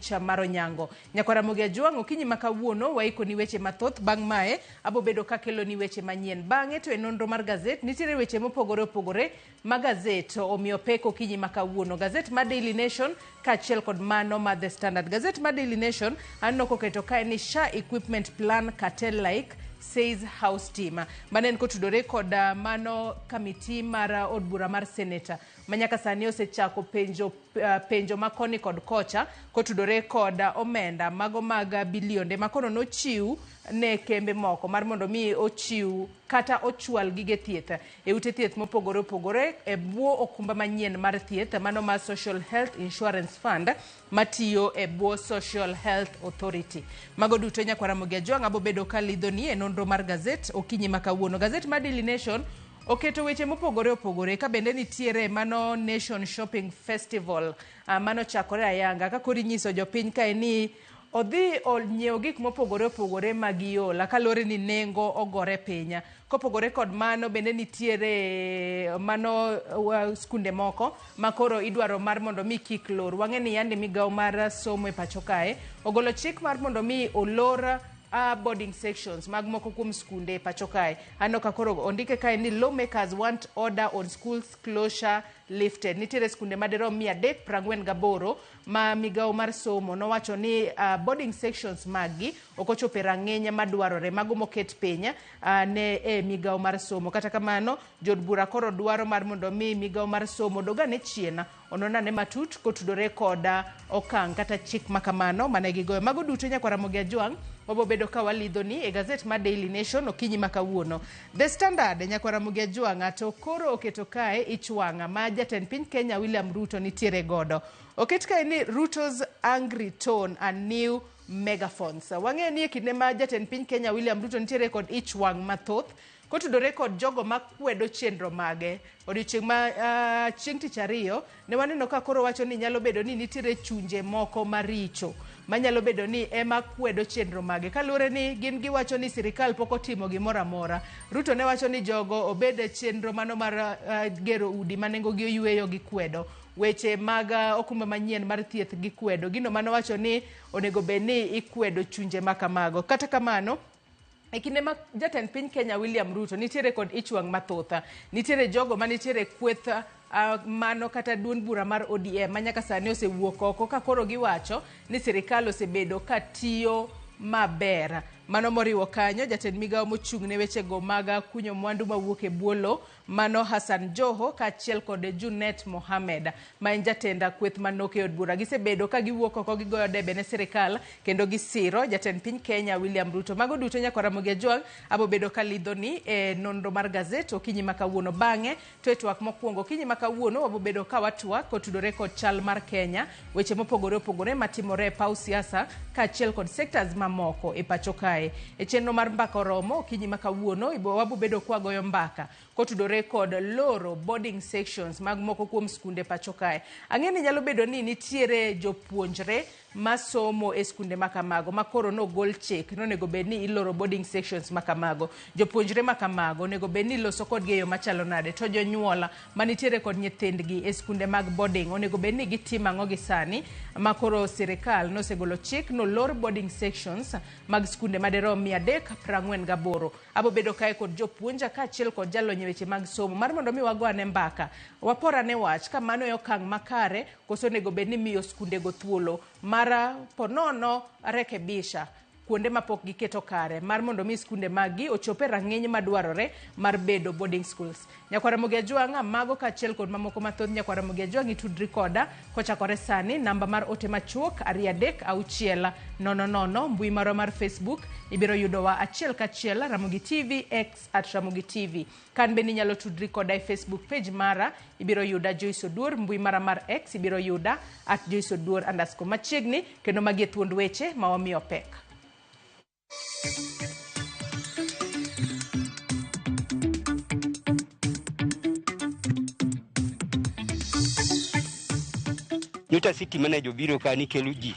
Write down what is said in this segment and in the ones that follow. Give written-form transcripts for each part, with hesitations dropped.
buch mar Onyango. Nyakwar Ramogi Ajwang', okinyi ma kawuono waikoni weche mathoth. Bang' mae abobedo kakeloni weche manyien. Bang'e to e nonro mar gazet nitiere weche mopogore opogore ma gazet omiyo pek okinyi ma kawuono. Gazet mar Daily Nation kaachiel kod mano mar The Standard. Gazet mar Daily Nation aneno koketo kae ni SHA equipment plan cartel like says House team. Mano en kotudore kod mano kamiti mar od bura mar Senate ma nyaka sani osechako penjo penjo ma koni kod kocha kotudore kod omenda mago mag bilionde ma kono nochiw ne kembe moko mar mondo mi ochiw kata ochwal gige thieth e ute thieth mopogore opogore e bwo okumba manyien mar thieth mano mar Social Health Insurance Fund matiyo e bwo Social Health Authority. Mago duto nyakwar Ramogi Ajwang' abobedo ka lidhoni e nonro mar gazet okinyi ma kawuono. Gazet mar Daily Nation oketo weche mopogore opogore ka bende nitiere mano Nation Shopping Festival mano chakore ayanga ka koro inyiso jopiny kae ni odhi onyiew gik mopogore opogore ma giola kaluwore ni nengo ogore piny. Kopogore kod mano bende nitiere mano skunde moko ma koro idwaro mar mondo mi kik lor. Wang'e ni yande migawo mar somo e pacho kae ogolo chik mar mondo mi olor boarding sections mag moko kuom skunde e pacho kae. Aneno ka koro ondike kae ni lawmakers want order on schools closure lifted. Nitiere skunde madirom 348 ma migawo mar somo nowacho ni boarding sections maggi ok ochopo e rang'iny madwarore mago moket piny ne e migawo mar somo. Kata kamano, jood bura koro dwaro mar mondo mi migawo mar somo odog ane chien onon ane matut kotudore kod okang' kata chik ma kamano mane gigoyo. Mago duto nyakwar Ramogi Ajwang' wabobedo ka walidhoni e gazet mar Daily Nation okinyi ma kawuono. The Standard nyakwar Ramogi Ajwang' to koro oketo kae ich wang' ma jatend piny Kenya William Ruto nitiere godo. Oket kae ni Ruto's angry tone and new megaphones. Wang'eyo ni e kinde ma jatend piny Kenya William Ruto nitiere kod ich wang' mathoth kotudore kod jogo makwedo chenro mage. Odiochieng' ma chieng' tich ariyo ne waneno ka koro wacho ni nyalo bedo ni nitiere chunje moko maricho manyalo bedo ni ema kwedo chenro mage kaluwore ni gin giwacho ni sirikal pok otimo gimoro amora. Ruto ne wacho ni jogo obed e chenro mano mar gero udi ma nengo gi oyweyo gikwedo. Weche mag okumba manyien mar thieth gikwedo. Gino manowacho ni onego bed ni ikwedo chunje ma kamago. Kata kamano, e kinde ma jatend piny Kenya William Ruto nitiere kod ich wang' mathoth, nitiere jogo manitiere kweth mano kata duond bura mar ODM ma nyaka sani osewuok oko ka koro giwacho ni sirikal osebedo ka tiyo maber. Mano moriwo kanyo jatend migawo mochung' ne wechego mag kunyo mwandu mawuok e bwo lowo mano Hassan Joho kaachiel kod Junet Mohamed ma en jatend kweth manok e od bura. Gisebedo ka giwuok oko gigoyo debe ne sirikal kendo gisiro jatend piny Kenya William Ruto. Mago duto nyakwar Ramogi Ajwang' abobedo ka lidhoni e nonro mar gazet okinyi ma kawuono. Bang'e to e twak mokwongo okinyi ma kawuono wabobedo ka watwak kotudore kod chal mar Kenya, weche mopogore opogore matimore e paw siasa kaachiel kod sectors mamoko e pacho kae. E chenro mar mbaka oromo okinyi ma kawuono wabobedo kwagoyo mbaka kotudore kod loro boarding sections mag moko kuom skunde pacho kae. Ang'e ni nyalo bedo ni nitiere jopuonjre masomo e skunde ma kamago ma koro nogol chik nonego bed ni iloro boarding sections ma kamago. Jopuonjre ma kamago onego bed ni iloso kodgi e yo machalo nade? To jonyuol manitiere kod nyithindgi e skunde mag boarding onego bed ni gitimo ang'o gi sani ma koro sirikal nosegolo chik nolor boarding sections mag skunde madirom 348. Abobedo kae kod jopuonja kaachiel kod jalony e weche mag somo mar mondo mi wago ane mbaka, wapor ane wach ka mano e okang' makare koso onego bed ni miyo skundego thuolo mar ponono rekebisha kuonde mapok giketo kare mar mondo mi skunde maggi ochop e rang'iny madwarore mar bedo boarding schools. Nyakwar Ramogi Ajwang', mago kaachiel kod mamoko mathoth Nyakwar Ramogi Ajwang' itudri koda kochakore sani namba mar ote machuok 23600 mbui marwa mar Facebook ibiro yudowa achiel kachiel Ramogi TV X at Ramogi TV. Kan bende inyalo tudri koda e Facebook page mara ibiro yuda Joyce Oduor, mbui mara mar X ibiro yuda at Joyce Oduor underscore machiegni kendo magi e thuond weche ma wamiyo pek. Nyocha city manager obiro ka ni kelo ji,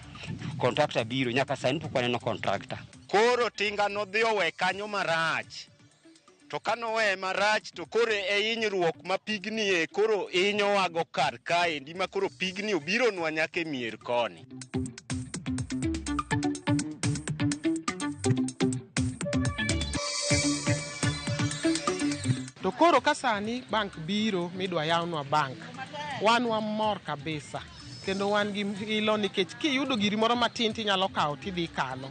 contractor biro, nyaka sani pok waneno contractor. Koro tinga nodhi owe kanyo marach. To ka noweye marach to koro e hinyruok ma pigni e koro hinyowago kar kaendi ma koro pigni obironwa nyaka e mier koni. Koro ka sani bank biro midwa yawnwa bank, wan wamor kabisa kendo wan gi ilo nikech kiyudo giri moro matin tinyalo kawo tidhi kano.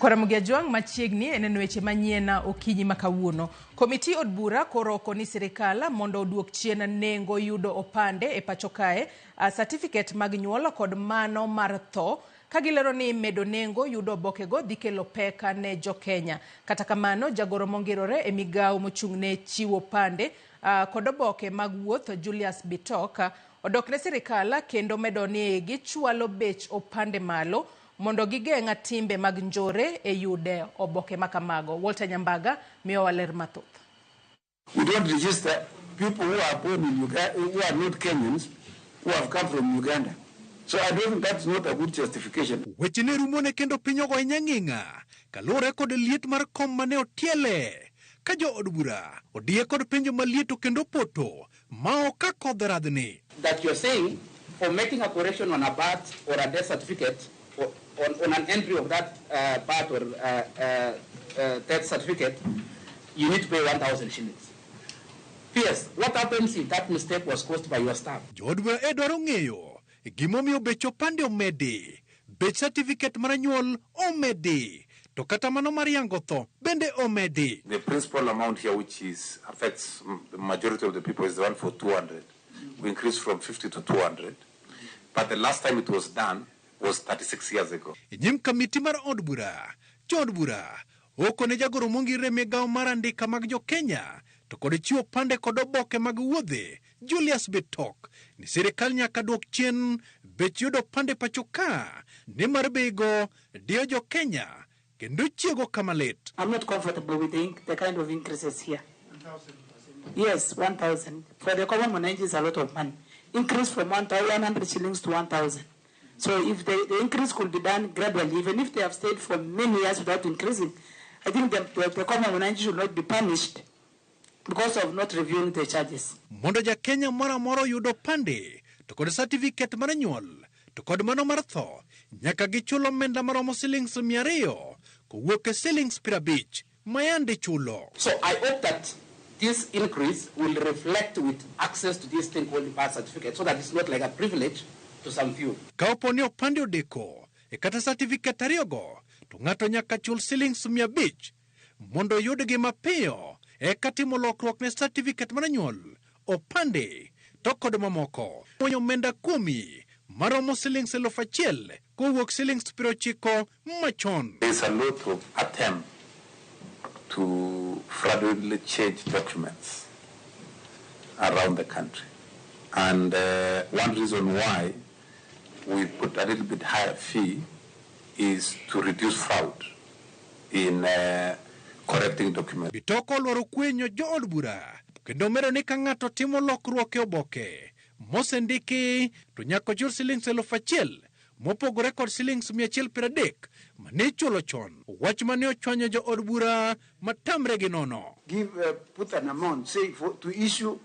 Ramogi Ajwang' machiegni e neno weche manyien okinyi ma kawuono. Komiti od bura koro okoni sirikal mondo oduok chien nengo yudo opande e pacho kae, certificate mag nyuol kod mano mar tho, ka gilero ni medo nengo yudo obokego dhi kelo pek ne jo-Kenya. Kata kamano, jagoro mongirore e migawo mochung' ne chiwo opande kod oboke mag wuoth Julius Bitok odok ne sirikal kendo medo ni gichwalo bech opande malo mondo gigeng' timbe mag njore e yude oboke makamago. Walter Nyambaga miyowa ler mathoth. We don't register people who are born in Uganda, who are not Kenyans, who have come from Uganda. So I don't think that's not a good justification. Weche ne rumone kendo piny ogoye nyang'ing'a kaluwore kod liet mar kom mane otiele ka jo od bura odiye kod penjo malieto kendo poto ma ok akodh radhni. That you're saying for making a correction on a birth or a death certificate, or on an entry of that birth or death certificate, you need to pay 1,000 shillings. P.S. What happens if that mistake was caused by your staff? Jo od bura e dwaro ng'eyo gimomiyo bech opande omedi, bech certificate mar nyuol omedi, to kata mano mar yango tho bende omedi. The principal amount here, which is affects the majority of the people, is the one for 200. We increased from 50 to 200. But the last time it was done was 36 years ago. E nyim kamiti mar od bura, jo od bura okone jagoro mongirore migawo mar andika mag jo Kenya to kod chiwo opande kod oboke mag wuodhe Julius Bitok ni sirikal nyaka duok chien bech yudo opande pacho ka nimar beigo diyo jo Kenya kendo chiego kama lit. I'm not comfortable with the kind of increases here. Yes, 1,000. For the common mwananchi is a lot of money. Increase from 100 shillings to 1,000. So if the increase could be done gradually, even if they have stayed for many years without increasing, I think the common mwananchi should not be punished because of not reviewing the charges. Mondo ja Kenya moro amora oyud opande to kod certificate mar nyuol to kod mano mar tho nyaka gichul omenda maromo silings 200 kowuok e silings 50 ma yande chulo. So I hope that this increase will reflect with access to this thing called birth certificate, so that it's not like a privilege to some few. Ka opo ni opande odeko e kata certificate ariyogo to ng'ato nyaka chul silings 500 mondo oyudgi mapiyo eka timo lokruok ne certificate mar nyuol, opande to kod mamoko. Muonyo omenda kuomi maromo silings 1,000 kowuok silings 90 machon. There's a lot of attempt to fraudulently change documents around the country. And one reason why we put a little bit higher fee is to reduce fraud in correcting documents. Bitoko olwaro kwenyo jo od bura kendo medo ni ka ng'ato timo lokruok e oboke mosendiki to nyaka ochul silings 1,000 mopogore kod silings 130 mane ichulo chon. Wach mane ochwanyo jo od bura matamre gi nono. Put an amount, say, to issue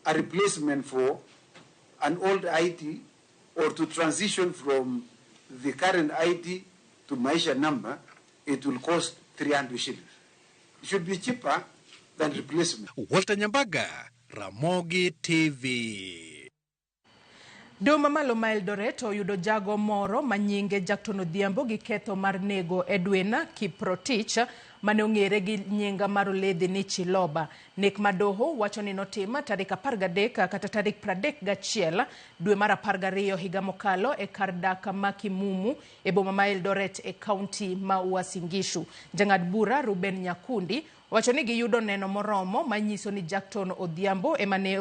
a replacement for an old ID or to transition from the current ID to Maisha number, it will cost 300 shillings. It should be cheaper than replacement. Walter Nyambaga, Ramogi TV. Doho mamalo ma Eldoret oyudo jago moro ma nyinge Jackton Odhiambo gi ketho mar nego Edwin Kiprotich mane ong'ere gi nying mar oledhi ni Chiloba. Nek ma doho wacho ni notim tarik 13 kata tarik 31 dwe mar 12 higa mokalo e kar dak ma Kimumu e boma ma Eldoret e kaunti ma Uasin Gishu. Jang'ad bura Ruben Nyakundi wacho ni giyudo neno moromo manyiso ni Jackton Odhiambo ema ne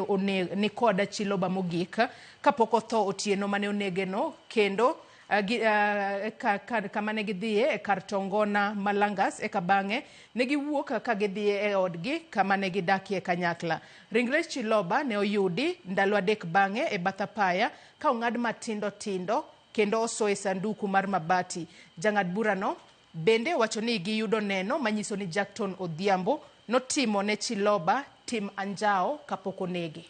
ni kod Chiloba mogik kapok otho otieno mane onegeno kendo kama ne gidhiye e kar tongona Malangas eka bang'e ne giwuok ka gidhiye e odgi kama ne gidakie kanyakla. Ringre Chiloba ne oyudi ndalo 3 bang'e e bath apaya ka ong'ad matindo tindo kendo oso e sanduku mar mabati. Jang'ad burano bende wacho ni giyudo neno manyiso ni Jackton Odhiambo notimo ne Chiloba tim anjao kapok onege.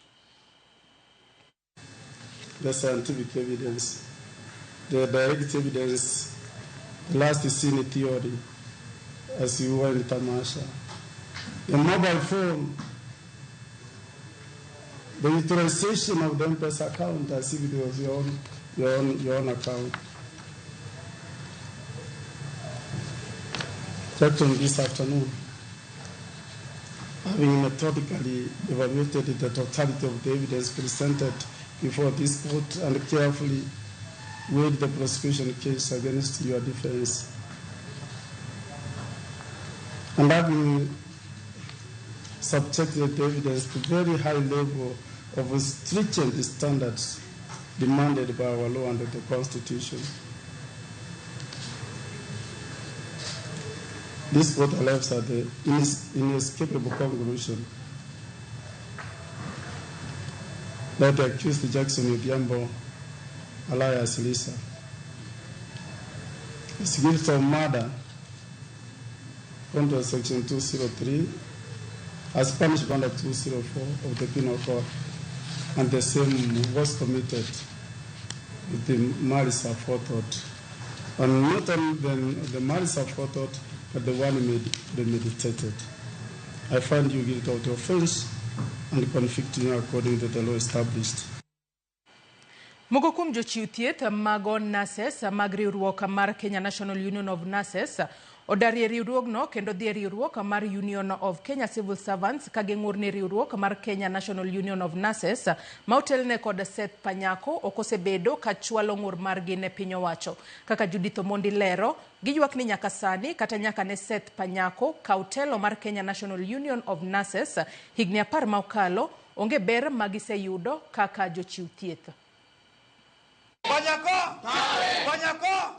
the scientific evidence, the direct evidence, the last seen theory, as you were in Tamasha, the mobile phone, the utilization of the M-Pesa account as if it was your own account. Jackson, this afternoon, having methodically evaluated the totality of the evidence presented before this court and carefully weighed the prosecution case against your defense, and having subjected the evidence to very high level of stringent standards demanded by our law and the Constitution, this court arrives at the inescapable conclusion that the accused Jackson Odhiambo, alias Lisa, is guilty of murder under Section 203 as punished under 204 of the Penal Code, and the same was committed with the malice aforethought. And not only the malice aforethought, but the one premeditated. I find you guilty of the offense and convict you according to the law established. Moko kuom jochiw thieth mago nurses mag riwruok mar Kenya National Union of Nurses odarie riwruogno kendo dhi e riwruok mar Union of Kenya Civil Servants ka ging'ur ni riwruok mar Kenya National Union of Nurses ma otelne kod Seth Panyako ok osebedo ka chwalo ng'ur margi ne piny owacho. Kaka Judith Omondi lero, giywak ni nyaka sani kata nyaka ne Seth Panyako kaw telo mar Kenya National Union of Nurses higni 10 ma okalo, onge ber ma giseyudo kaka jochiw thieth. Panyako! Panyako!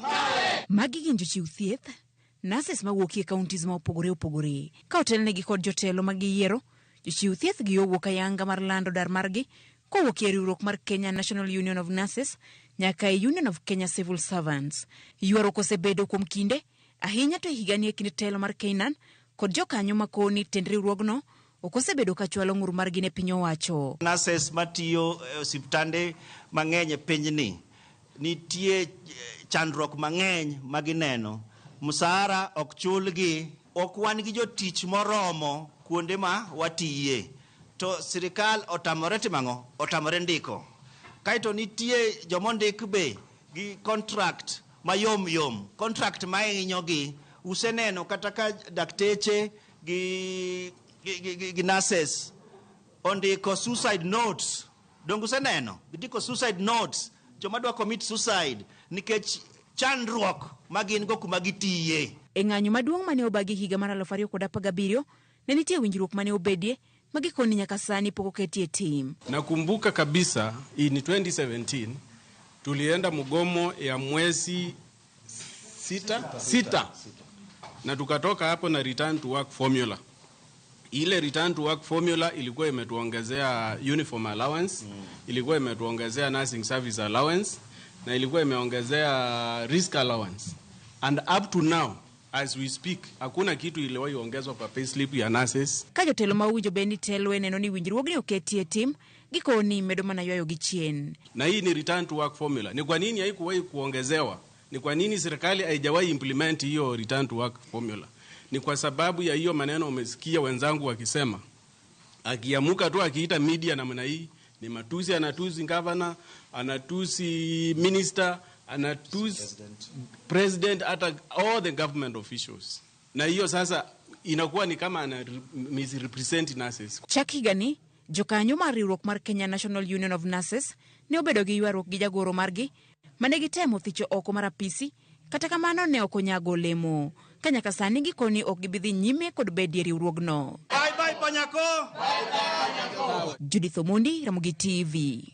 Magi gin jochiw thieth, nurses mawuok e counties ma opogore opogore. Ka otelnegi kod jotelo ma giyiero, jochiw thieth gi owuok ayanga mar lando dar margi kowuok e riwruok mar Kenya National Union of Nurses nyaka e Union of Kenya Civil Servants. Ywaruok osebedo kuom kinde, ahinya to e higani e kind telo mar KNUN kod jokanyo makoni tend riwruogno ok osebedo ka chwalo ng'ur margi ne piny owacho. Nurses matiyo e osiptande mang'eny e pinyni nitie chandruok mang'eny ma gineno. Msara ok chulgi, ok wan gi jotich moromo kuonde ma watiye. To sirikal otamore timo ang'o? Otamore ndiko. Kaeto nitie jomondik be gi contract mayom yom, contract ma hinyogi. Useneno kata ka dakteche gi nurses ondiko suicide notes. Donge useneno? Gindiko suicide notes. Joma dwa commit suicide nikech chandruok ma gin go kuma gitiye. E ng'anyo maduong' mane obagi higa mar 2017, ne nitie winjruok mane obedie ma gikoni nyaka sani pok oketie tim. Nakumbuka kabisa in 2017 tulienda mgomo ya mwezi sita na tukatoka hapo na return to work formula. Ile return to work formula ilikuwa imetuongezea uniform allowance, ilikuwa imetuongezea nursing service allowance, na ilikuwa imeongezea risk allowance. And up to now, as we speak, hakuna kitu iliwahi ongezwa kwa payslip ya nurses. Ka jotelo ma owinjo bed ni telo e neno ni winjruogni oketie tim, gikoni medo mana ywayo gi chien. Na hii ni return to work formula. Ni kwa nini haikuwahi kuongezewa? Ni kwa nini serikali haijawahi implement hiyo return to work formula? Ni kwa sababu ya hiyo maneno umesikia wenzangu wakisema. Akiamuka tu akiita media namna hii, ni matusi, anatusi governor, anatusi minister, anatusi president, hata all the government officials. Na hiyo sasa inakuwa ni kama ana misrepresent nurses. Chak higani, jokanyo mar riwruok mar Kenya National Union of Nurses ne obedo gi ywaruok gi jagoro margi mane gitemo thicho oko mar apisi, kata kamano ne ok onyago olemo. Ka nyaka sani gikoni ok gibi dhi nyime kod bedie riwruogno. Bye bye Panyako. Bye bye Panyako. Judith Omondi, Ramogi TV.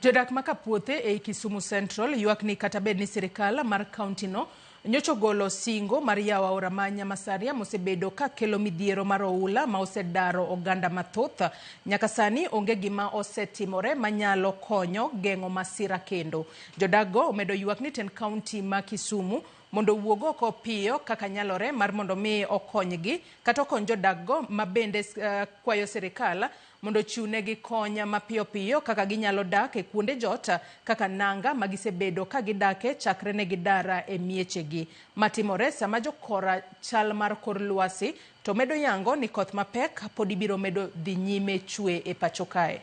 Jodak ma Kapuothe ei Kisumu Central ywak ni kata bed ni sirikal mar kaunti no nyocha ogolo singo mar yawo aora ma Nyamasaria mosebedo ka kelo midhiero mar oula ma osedaro oganda mathoth, nyaka sani onge gima osetimore manyalo konyo geng'o masira kendo. Jodakgo omedo ywak ni tend kaunti ma Kisumu mondo owuog oko piyo kaka nyalore mar mondo mi okonygi kata okony jodakgo ma bende kwayo sirikal mondo ochiwnegi kony mapiyo piyo kaka ginyalo dak e kuonde jot kaka nanga ma gisebedo ka gidake chakre ne gidara e miechegi. Matimore sama jokora chal mar kor lwasi to medo yango ni koth mapek pod ibiro medo dhi nyime chwe e pacho kae.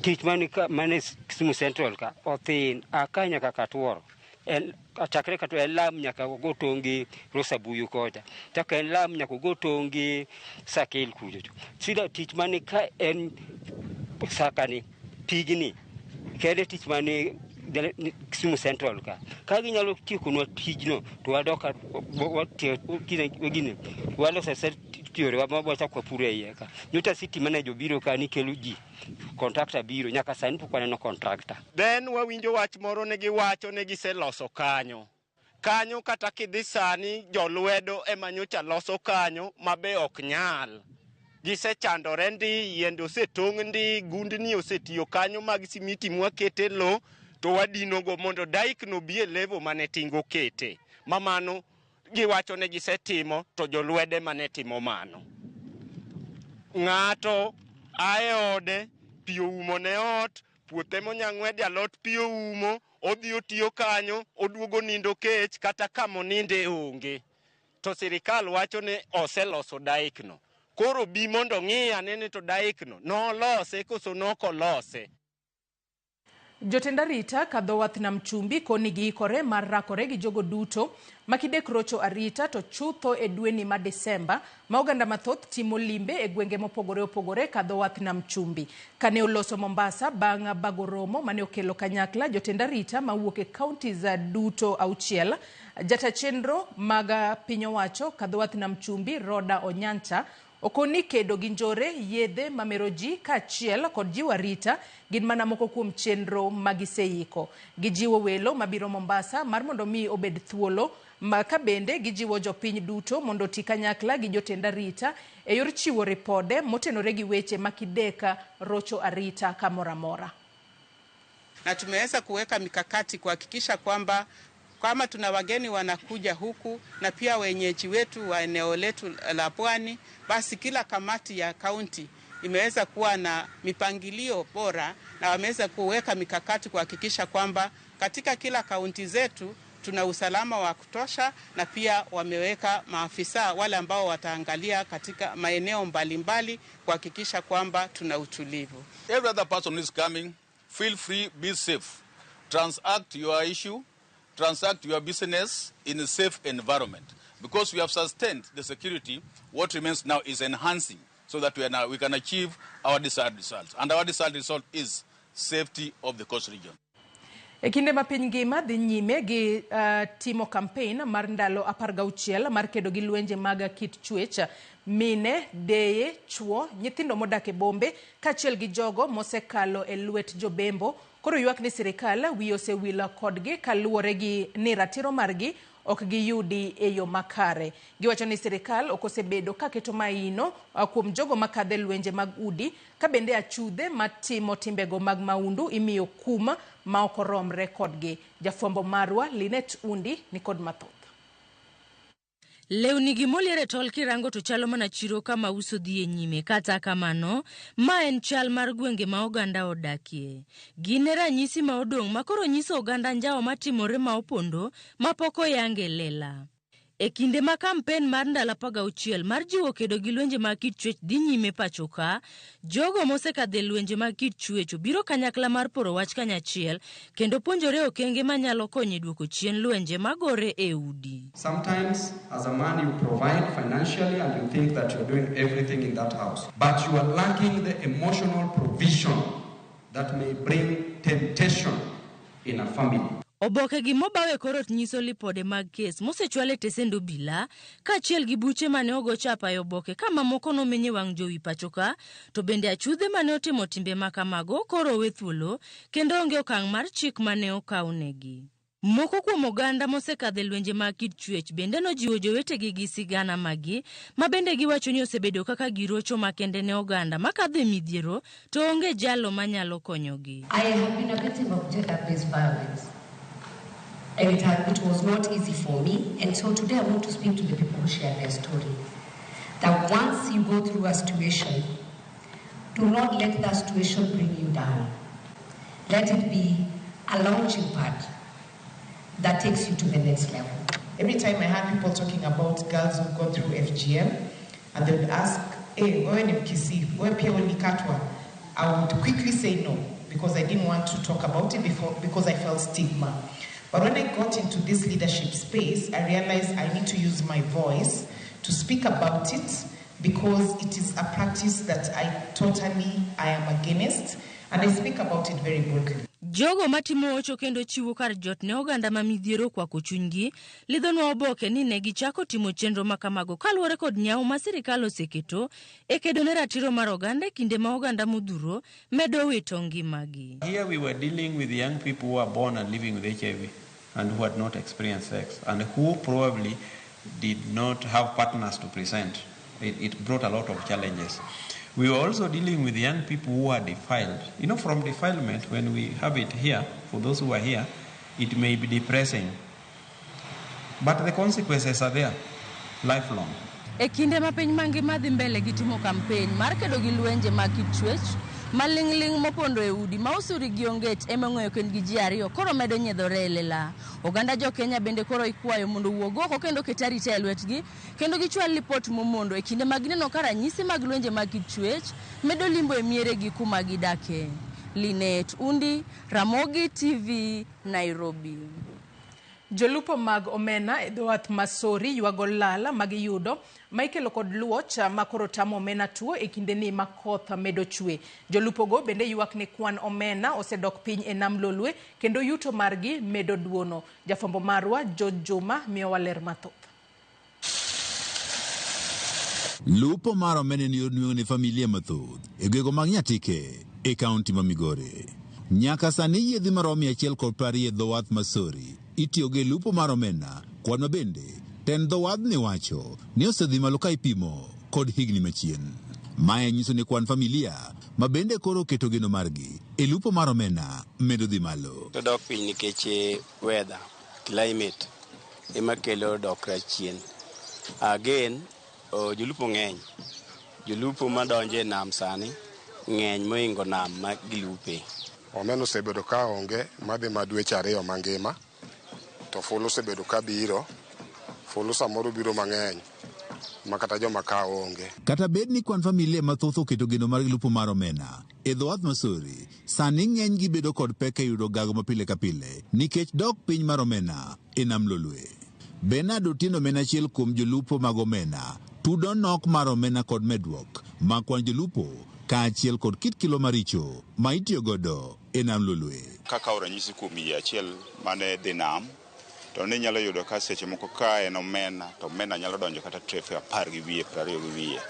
Tich mane ka mane Kisumu Central ka othin aka nyaka Katuoro. En chakre Katuoro en lam nyaka ogo tong' gi Rosabuyu kocha. Chak en lam nyaka ogo tong' gi Sakil kucho. Sida tich mane ka en sakani pigni kende tich mane Kisumu Central ka. Ka ginyalo tiekonwa tijno to wadok gine waloso yore wachak wapuro e iye ka. Nyocha city manager obiro ka ni kelo ji, contractor biro, nyaka sani pok waneno contractor. Then wawinjo wach moro ne giwacho ne giseloso kanyo. Kanyo kata kidhi sani jolwedo ema nyocha loso kanyo ma be ok nyal. Gisechandore ndi, yiende osetong' ndi, gundni osetiyo kanyo mag simiti mwakete lo to wadinogo mondo dike no bi e level mane tingo kete. Ma mano giwacho ne gisetimo to jolwede mane timo mano. Ng'ato ae ode, pi oumo ne ot, puothe monyang'wede alot pi oumo, odhi otiyo kanyo, oduogo nindo kech kata kamoninde onge. To sirikal wacho ni oseloso dike no. Koro bi mondo ng'i ane ni to dike no nolose koso nokolose. Jotend arita kadho wath nam chumbi koni giikore mar rakore gi jogo duto makidek rocho arita to chutho e dweni ma Desemba ma oganda mathoth timo limbe e gwenge mopogore opogore kadho wath nam chumbi. Kane oloso Mombasa bang' bago romo mane okelo kanyakla jotend arita mawuok e counties duto auchiel, jata chenro mag piny owacho kadho wath nam chumbi Roda Onyancha okoni kedo gi njore, yedhe mamero ji kaachiel kod jiwo arita gin mana moko kuom chenro magiseiko. Gijiwo welo mabiro Mombasa mar mondo mi obed thuolo ma ka bende gijiwo jopiny duto mondo oti kanyakla gi jotend arita e yor chiwo ripode motenore gi weche makideka rocho arita kamoro amora. Na tumeweza kuweka mikakati kuhakikisha kwamba kama tuna wageni wanakuja huku na pia wenyeji wetu wa eneo letu la pwani, basi kila kamati ya kaunti imeweza kuwa na mipangilio bora na wameweza kuweka mikakati kuhakikisha kwamba katika kila kaunti zetu tuna usalama wa kutosha, na pia wameweka maafisa wale ambao wataangalia katika maeneo mbalimbali kuhakikisha kwamba tuna utulivu. Every other person who is coming, feel free, be safe. Transact your issue, transact your business in a safe environment. Because we have sustained the security, what remains now is enhancing so that we can achieve our desired results. And our desired result is safety of the coast region. E kinde ma piny ngima dhi nyime gi timo campaign mar ndalo 16 mar kedo gi lwenje mag kit chwech, mine, deye, chwo, nyithindo modak e bombe kaachiel gi jogo mosekalo e lwet jobembo koro ywak ni sirikal wiye osewil kodgi kaluwore gi ni ratiro margi ok giyudi e yo makare. Giwacho ni sirikal ok osebedo kaketo maino kuom jogo makadhe lwenje mag udi ka bende achudhe matimo timbego mag maundu imiyo kum ma ok oromre kodgi. Jafwambo marwa Linet Undi ni kod mathoth. Lewni gi molier e tol kirango to chalo mana chiro kama uso dhi e nyime. Kata kamano, ma en chal mar gwenge ma oganda odakie. Gin e ranyisi ma odong' ma koro nyiso oganda njawo matimore ma opondo ma pok oyang e lela. E kinde ma kampen mar ndalo 16 mar jiwo kedo gi lwenje mag kit chwech dhi nyime pacho ka, jogo mosekadho e lwenje mag kit chwech obiro kanyakla mar poro wach kanyachiel kendo puonjore okenge manyalo konyo e duoko chien lwenje magore e udi. Sometimes as a man you provide financially and you think that you're doing everything in that house, but you are lacking the emotional provision that may bring temptation in a family. Oboke gi mobaw e kor ot nyiso lipode mag kes mosechwal e tesend obila kaachiel gi buche mane ogo chapa e oboke ka mamoko nomeny e wang' jowi pacho ka, to bende achudhe mane otimo timbe ma kamago koro owe thuolo kendo onge okang' mar chik mane okawnegi. Moko kuom oganda mosekadho e lwenje mag kit chwech bende nojiwo jowetegi gi sigana maggi ma bende giwacho ni osebedo kaka girocho makende ne oganda makadho e midhiero to onge jalo manyalo konyogi. I have been a victim of gender-based violence, and it was not easy for me. And so today I want to speak to the people who share their story. That once you go through a situation, do not let that situation bring you down. Let it be a launching pad that takes you to the next level. Every time I heard people talking about girls who've gone through FGM, and they would ask, hey, wewe ni Mkisii, wewe pia ulikatwa? I would quickly say no, because I didn't want to talk about it before, because I felt stigma. But when I got into this leadership space, I realized I need to use my voice to speak about it, because it is a practice that I am against, and I speak about it very boldly. Jogo matimo ocho kendo chiwo kar jot ne oganda ma midhiero okwako chunygi lidhonwa oboke ni ne gichako timo chenro ma kamago kaluwore kod nyawo ma sirikal oseketo e kedo ne ratiro mar oganda e kinde ma oganda modhuro medo wito ngimagi. Here we were dealing with young people who are born and living with HIV and who had not experienced sex and who probably did not have partners to present. It brought a lot of challenges. We were also dealing with young people who are defiled. You know, from defilement, when we have it here, for those who are here, it may be depressing. But the consequences are there, lifelong. E kinde ma piny mangima dhi mbele gi timo kampen mar kedo gi lwenje mag kit chwech maling'ling' mopondo e udi ma osuri gi onget ema ong'eyo kendgi ji ariyo koro medo nyiedhore e lela. Oganda jo Kenya bende koro ikwayo mondo owuog oko kendo ket arita e lwetgi kendo gichwal lipot momondo e kinde ma gineno ka ranyisi mag lwenje mag kit chwech medo limbo e mieregi kuma gidake. Linet Undi, Ramogi TV, Nairobi. Jolupo mag omena e dho wath ma Sori ywago lal ma giyudo ma ikelo kod luoch ma koro tamo omena tuo e kindeni ma koth medo chwe. Jolupogo bende ywak ni kwan omena osedok piny e nam Lolwe kendo yuto margi medo duono. Jafwambo marwa George Juma miyowa ler mathoth. Lupo mar omena en yor nweng'o ne familia mathoth e gwenge mag Nyatike e kaunti ma Migori. Nyaka sani yiedhi maromo 120 e dho wath ma Sori itiyogo e lupo mar omena, kwan ma bende tend dho wadhni wacho ni osedhi malo ka ipimo kod higni machien. Mae nyiso ni kwan familia ma bende koro oketo geno margi e lupo mar omena medo dhi malo. To dok piny nikech weather, climate ema kelo dok chien. Again, jolupo ng'eny. Jolupo madonjo e nam sani ng'eny mohingo nam ma gilupe. Omena osebedo ka onge madhi ma dweche ariyo mangima, to fulu osebedo ka biro. Fulu samoro biro mang'eny ma kata joma kawo onge. Kata bed ni kwan familia mathoth oketo geno margi lupo mar omena e dho wath ma Sori, sani ng'enygi bedo kod pek e yudo gago ma pile ka pile nikech dok piny mar omena e nam Lolwe. Bernard Otieno en achiel kuom jolupo mag omena, tudo nok mar omena kod medruok mag kwan jolupo kaachiel kod kit kilo maricho ma itiyo godo e nam Lolwe. Kakawo ranyisi kuom yie achiel mane dhi nam, to ninyalo yudo ka seche moko ka en omena, to omena nyalo donjo kata trefe 10 gi wiye, 20 gi wiye.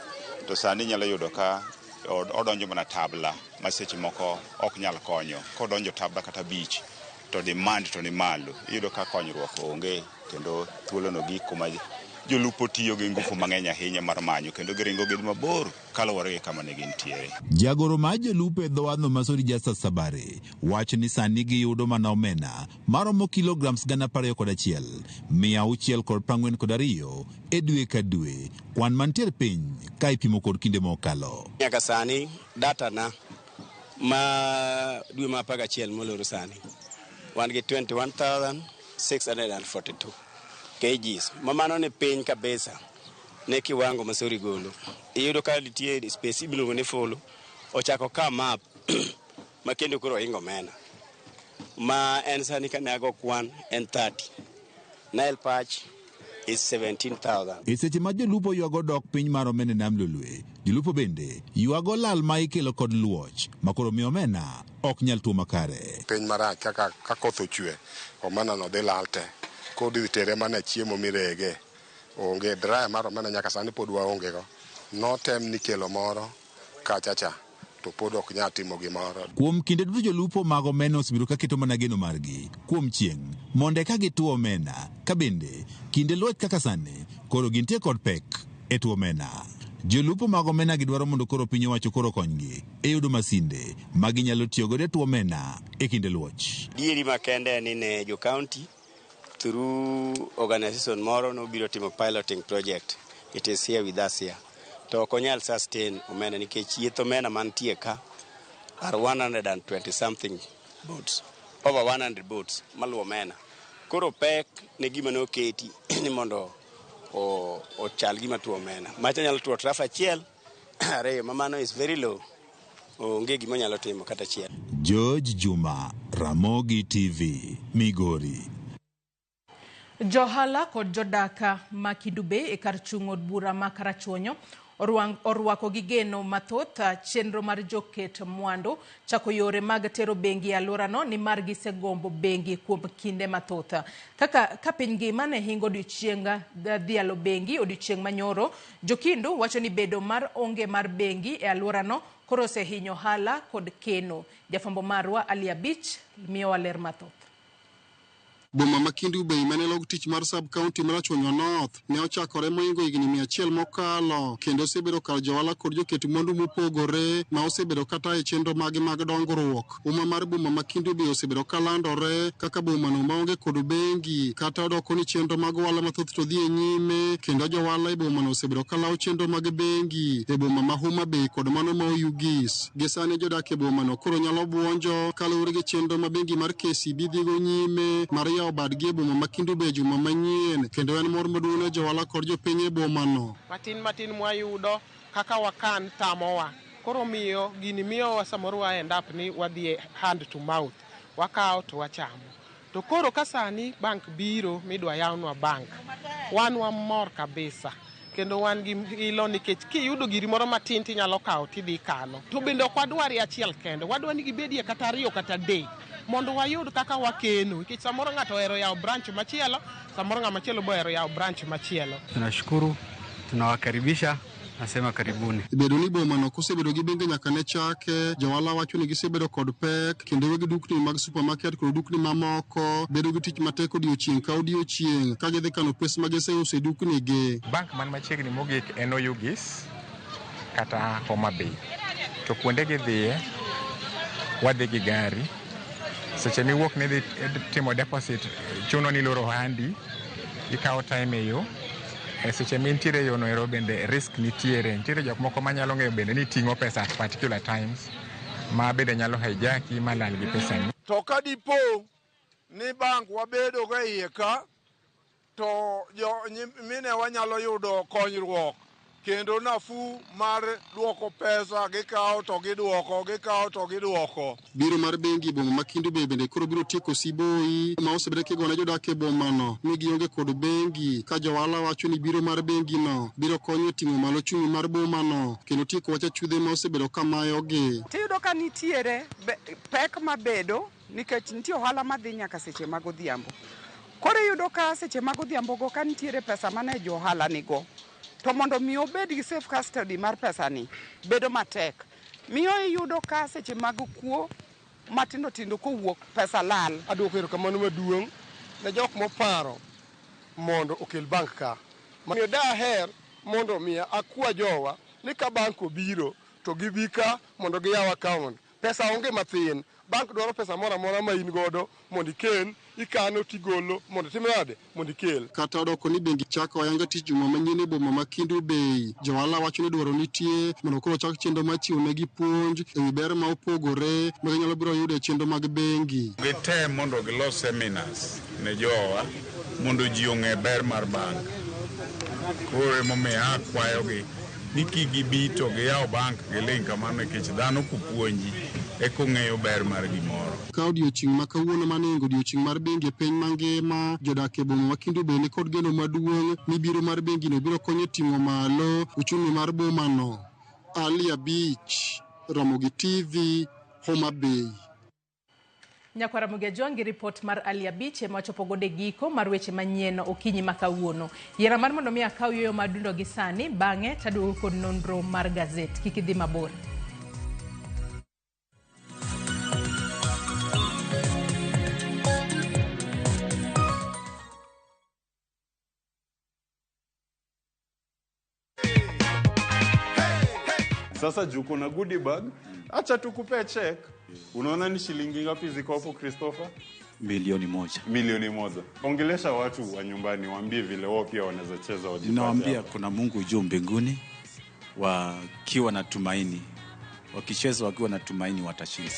To sani inyalo yudo ka odonjo mana tabla ma seche moko ok nyal konyo. Kodonjo tabla kata 5, to demand to ni malo. Iyudo ka konyruok onge kendo thuolono gik kuma jolupo tiyo gi ngufu mang'eny ahinya mar manyo kendo giringo gidhi mabor kaluwore gi kama ne gintiere. Jagoro mar jolupo e dho wadhno ma Sori Justus Sabare wacho ni sani giyudo mana omena maromo kilograms 21,642 e dwe ka dwe, kwan mantiere piny ka ipimo kod kinde mokalo. Nyaka sani data na ma dwe ma 11 moloro sani wan gi 21,642 kgs ma mano ni piny kabisa ne kiwango ma Sori golo. Iyudo ka nitie space miluongo ni fulu ochako ka map ma kendo koro ohingo omena ma en sani kane ago kwan en 30. Nile perch is 17,000. E seche ma jolupo ywago dok piny mar omena e nam Lolwe, jolupo bende ywago lal ma ikelo kod luoch ma koro miyo omena ok nyal tuo makare. Piny marach kaka ka koth ochwe, omena no dhi lal te. Koro idhi tere mana chiemo mirege. Onge dryer mar omena nyaka sani pod waonge go. Notem ni kelo moro kacha cha. to pod ok nyal timo gimoro. Kuom kinde duto jolupo mag omena osebedo ka keto mana geno margi kuom chieng' mondo eka gituo omena ka bende kinde loch kaka sani koro gintie kod pek e tuo omena. Jolupo mag omena gidwaro mondo koro piny owacho koro okonygi e yudo masinde ma ginyalo tiyo godo e tuo omena e kinde luoch. Dieri makende en ni ne jo county through organization moro nobiro timo piloting project. It is here with us here. To ok onyal sustain omena nikech yieth omena mantie ka are 120 something boats, over 100 boats maluwo omena. Koro pek ne gima noketi ni mondo ochal gima tuo omena. Macha nyalo tuo trough achiel, ariyo, ma mano is very low. Onge gima onyalo timo kata achiel. George Juma, Ramogi TV, Migori. Johala kod jodak ma Kendu Bay e kar chung' od bura ma Karachuonyo orwako gi geno mathoth chenro mar joket mwandu chako yore mag tero bengi e alworano nimar gisegombo bengi kuom kinde mathoth. Kaka ka piny ngima ne hingo odiochieng dhialo bengi odiochieng' manyoro, jokindu wacho ni bedo mar onge mar bengi e alworano koro osehinyo ohala kod keno. Jafwambo marwa Ali Abich miyowa ler mathoth. Boma ma Kendu Bay mane log tich mar sub county mar Rachuonyo North ne ochakore mohingo higni 100 mokalo kendo osebedo kar johala kod joket mwandu mopogore ma osebedo kata e chenro mage mag dongruok. Uma mar boma ma Kendu Bay osebedo kalandore kaka bomano maonge kod bengi kata odoko ni chenro mag ohala mathoth to dhi e nyime kendo johala e bomano osebedo kalawo chenro mag bengi e boma ma Homa Bay kod mano ma Oyugis. Gi sani jodak e bomano koro nyalo buonjo kaluwore gi chenro ma bengi mar KCB dhigo nyime mar yawo badgi e boma ma Kendu Bay juma manyien kendo en mor maduong' ne johala kod jopiny e bomano. Matin matin mwayudo kaka wakan tamowa. Koro miyo gini miyowa samoro wa end up ni wadhi e hand to mouth. Wakawo to wachamo. To koro ka sani bank biro midwa yawnwa bank, wan wamor kabisa. Kendo wan gi ilo nikech kiyudo giri moro matin tinyalo kawo tidhi kano. To bende ok wadwarie achiel kende, wadwa ni gibedie kata ariyo kata adek mondo wayud kaka wakeno nikech samoro ng'ato ohero yawo branch machielo, samoro ng'ama chielo bo ohero yawo branch machielo. Tunashukuru, tunawakaribisha, nasema karibuni. Bedo ni bomano kosebedo gi bengi nyaka ne chake, johala wacho ni gisebedo kod pek kendo weg dukni mag supermarket kod dukni mamoko bedo gi tich matek odiochieng' ka odiochieng' ka gidhi kano pes ma giseuso e dukni gi. Bank man machiegni mogik en Oyugis kata Homa Bay. To kuonde gidhiye, wadhi gi gari. Seche miwuok ni idhi timo deposit, chuno ni iloro ohandi, ikawo time e yo. E seche mintiere e yo no ero bende risk nitiere. Nitiere jok moko manyalo ng'eyo bende ni iting'o pesa at particular times ma bende nyalo hijacki ma lal gi pesani. To ka dipo ni bank wabedo go e iye ka, to jo minewa nyalo yudo konyruok kendo nafuu mar duoko pesa gikawo to giduoko, gikawo to giduoko. Biro mar bengi e boma ma Kendu Bay bende koro biro tieko siboi ma osebedo kigone jodak e bomano ni gionge kod bengi ka johala wacho ni biro mar bengi no biro konyo e ting'o malo ochumi mar bomano kendo tieko wach achudhe ma osebedo ka mayogi. Tiyudo ka nitiere pek mabedo nikech nitie ohala madhi nyaka seche mag odhiambo. Koro iyudo ka seche mag odhiambo go ka nitiere pesa mane jo ohala nigo, to mondo mi obed gi safe custody mar pesani bedo matek. Miyo iyudo ka seche mag kuo matindo tindo kowuok pesa lal. Aduoko erokamano maduong' ne jok moparo mondo okel bank ka. Omiyo daher mondo mi akwa jowa ni ka bank obiro to gibi ka mondo giyaw account. Pesa onge mathin. Bank dwaro pesa moro amora ma in godo mondo iken, ikano tigolo mondo itim nade? Mondo ikel. Kata odoko ni bengi chako ayanga tich juma manyien e boma ma Kendu Bay, johala wacho ni dwaro nitie mondo koro chak chenro mar chiwo negi puonj e wi ber ma opogore ma ginyalo biro yudo e chenro mag bengi. Gitem mondo gilos seminars ne jowa mondo ji ong'e ber mar bank. Koro emomiyo akwayogi ni kik gibi to giyaw bank giling' kamano nikech dhano kopuonji eka ong'eyo ber mar gimoro. Ka odiochieng' ma kawuono maningo odiochieng' mar bengi e piny mangima, jodak e boma ma Kendu Bay ni kod geno maduong' ni biro mar bengino biro konyo e ting'o malo uchumi mar bomano. Ali Abich, Ramogi TV, Homa Bay. Nyakwara Ramogi Ajwang' gi ripot mar Ali Abich ema wachopo godo e giko mar weche manyien okinyi ma kawuono. Yiera mar mondo mi akaw yueyo madundo gi sani, bang'e taduogo kod nonro mar gazet. Kik idhi mabor. Sasa juu kuna goodie bag, acha tukupee check. Unaona ni shilingi ngapi ziko hapo Christopher? 1,000,000. 1,000,000. Ongelesha watu wa nyumbani, waambie vile wao pia wanaweza cheza wajipate. Ninawaambia hapa. kuna Mungu juu mbinguni, wakiwa na tumaini, wakicheza wakiwa na tumaini watashinda.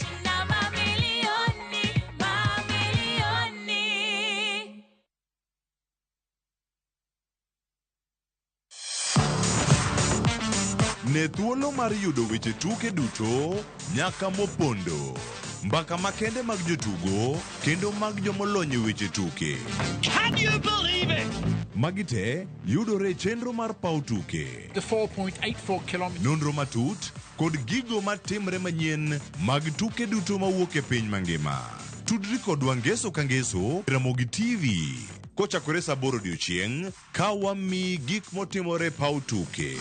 Ne thuolo mar yudo weche tuke duto nyaka mopondo, mbaka makende mag jotugo kendo mag jomolony e weche tuke. Can you believe it? Magi te yudore e chenro mar paw tuke. The 4.84 kilometre. Nonro matut kod gigo matimre manyien mag tuke duto mawuok e piny mangima. Tudri kodwa ngeso ka ngeso Ramogi TV kochakore saa 8 odiochieng' ka wamiyi gik motimore e paw tuke.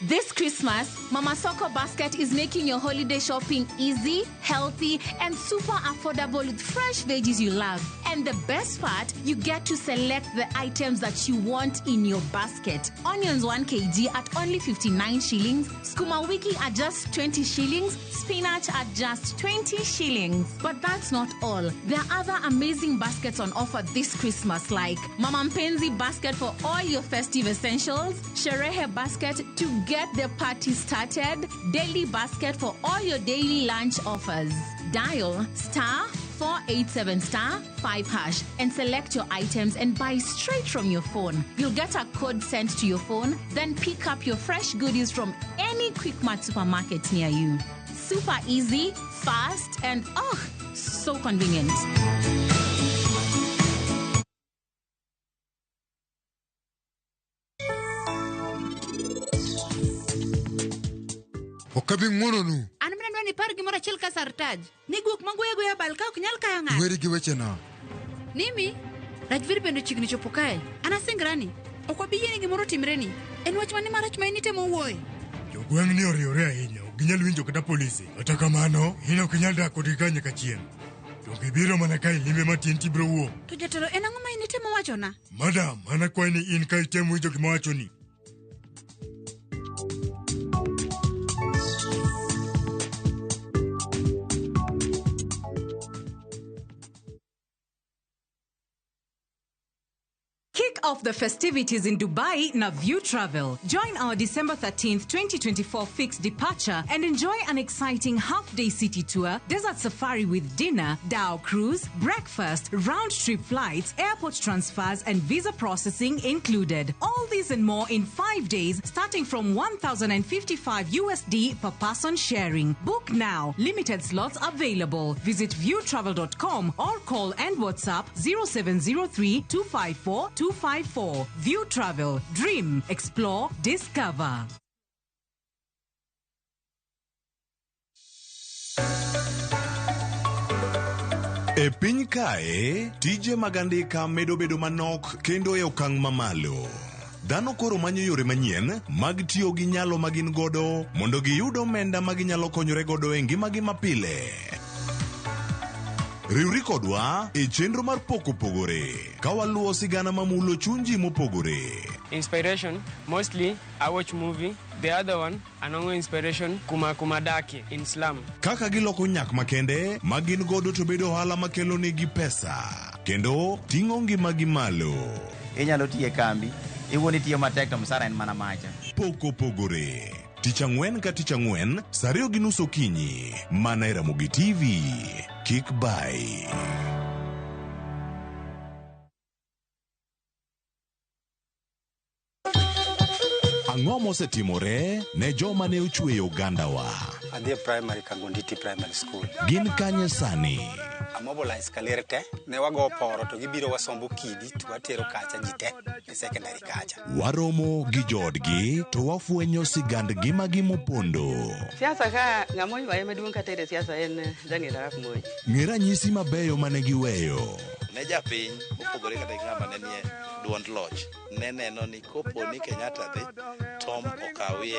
This Christmas, Mama Soko Basket is making your holiday shopping easy, healthy, and super affordable with fresh veggies you love. And the best part, you get to select the items that you want in your basket. Onions 1 kg at only 59 shillings, skuma wiki at just 20 shillings, spinach at just 20 shillings. But that's not all. There are other amazing baskets on offer this Christmas, like Mama Mpenzi basket for all your festive essentials, Sherehe basket to get the party started, daily basket for all your daily lunch offers. Dial star 487 star 5 hash and select your items and buy straight from your phone. You'll get a code sent to your phone, then pick up your fresh goodies from any Quickmart supermarket near you. Super easy, fast, and oh, so convenient. Ok abi ng'wononu. An mana dwa ni ipar gimoro achiel ka Sartaj. Ni guok ma goyo agoya bal ka ok nyal kayo ng'ato. Iweri gi wechena. Nimi, Rajvir bende chiegni chopo kae. An asingrani. Ok wabi yiene gimoro otimreni. En wach mane marach ma in itemo wuoye? Jogweng'ni oriwore ahinya, ok ginyal winjo kata polisi. Kata kamano, in ok inyal dak kodgi ka nyaka chieng'. Donge ibiro mana ka ilimbe matin tibiro wuok. To jatelo en ang'o ma in itemo wachona? Madam, an akwayi ni in ka item winjo gima awachoni. Kick off the festivities in Dubai na View Travel. Join our December 13th, 2024 fixed departure and enjoy an exciting half-day city tour, desert safari with dinner, dhow cruise, breakfast, round-trip flights, airport transfers, and visa processing included. All these and more in 5 days, starting from 1,055 USD per person sharing. Book now. Limited slots available. Visit viewtravel.com or call and WhatsApp 0703 254 254. View Travel. Dream, explore, discover. E piny kae, tije mag andika medo bedo manok kendo e okang' mamalo. Dhano koro manyo yore manyien mag tiyo gi nyalo ma gin godo mondo giyud omenda ma ginyalo konyore godo e ngimagi mapile. Riwri kodwa e chenro mar Pok Opogore ka waluwo sigana mamulo chuny ji mopogore. Inspiration, mostly I watch movie. The other one, anongo inspiration kuma kuma dake in slum. Kaka giloko nyak makende ma gin godo to bedo ohala makelo negi pesa kendo ting'o ngimagi malo. Inyalo tiyo e kambi, iwuon itiyo matek to msara en mana macha. Pok Opogore. Tich ang'wen ka tich ang'wen, saa 2:30 okinyi, mana e Ramogi TV. Kik bai. Ang'o mosetimore ne joma ne ochweyo ogandawa? Adhi e primary Kagonditi Primary School. Gin kanye sani? Amobilize kaler te, ne wago poro to gibiro wasombo kidi to watero kacha ji te e secondary kacha. Waromo gi joodgi to wafwenyo sigand ngimagi mopondo. Siasa ka ng'ama oywaye maduong' kata e siasa en Daniel Arap Moi. Ng'e ranyisi mabeyo mane giweyo. Ne japiny mopogore kata gi ng'ama ne nie duond loch ne neno ni kopo ni Kenyatta dhi Tom okawie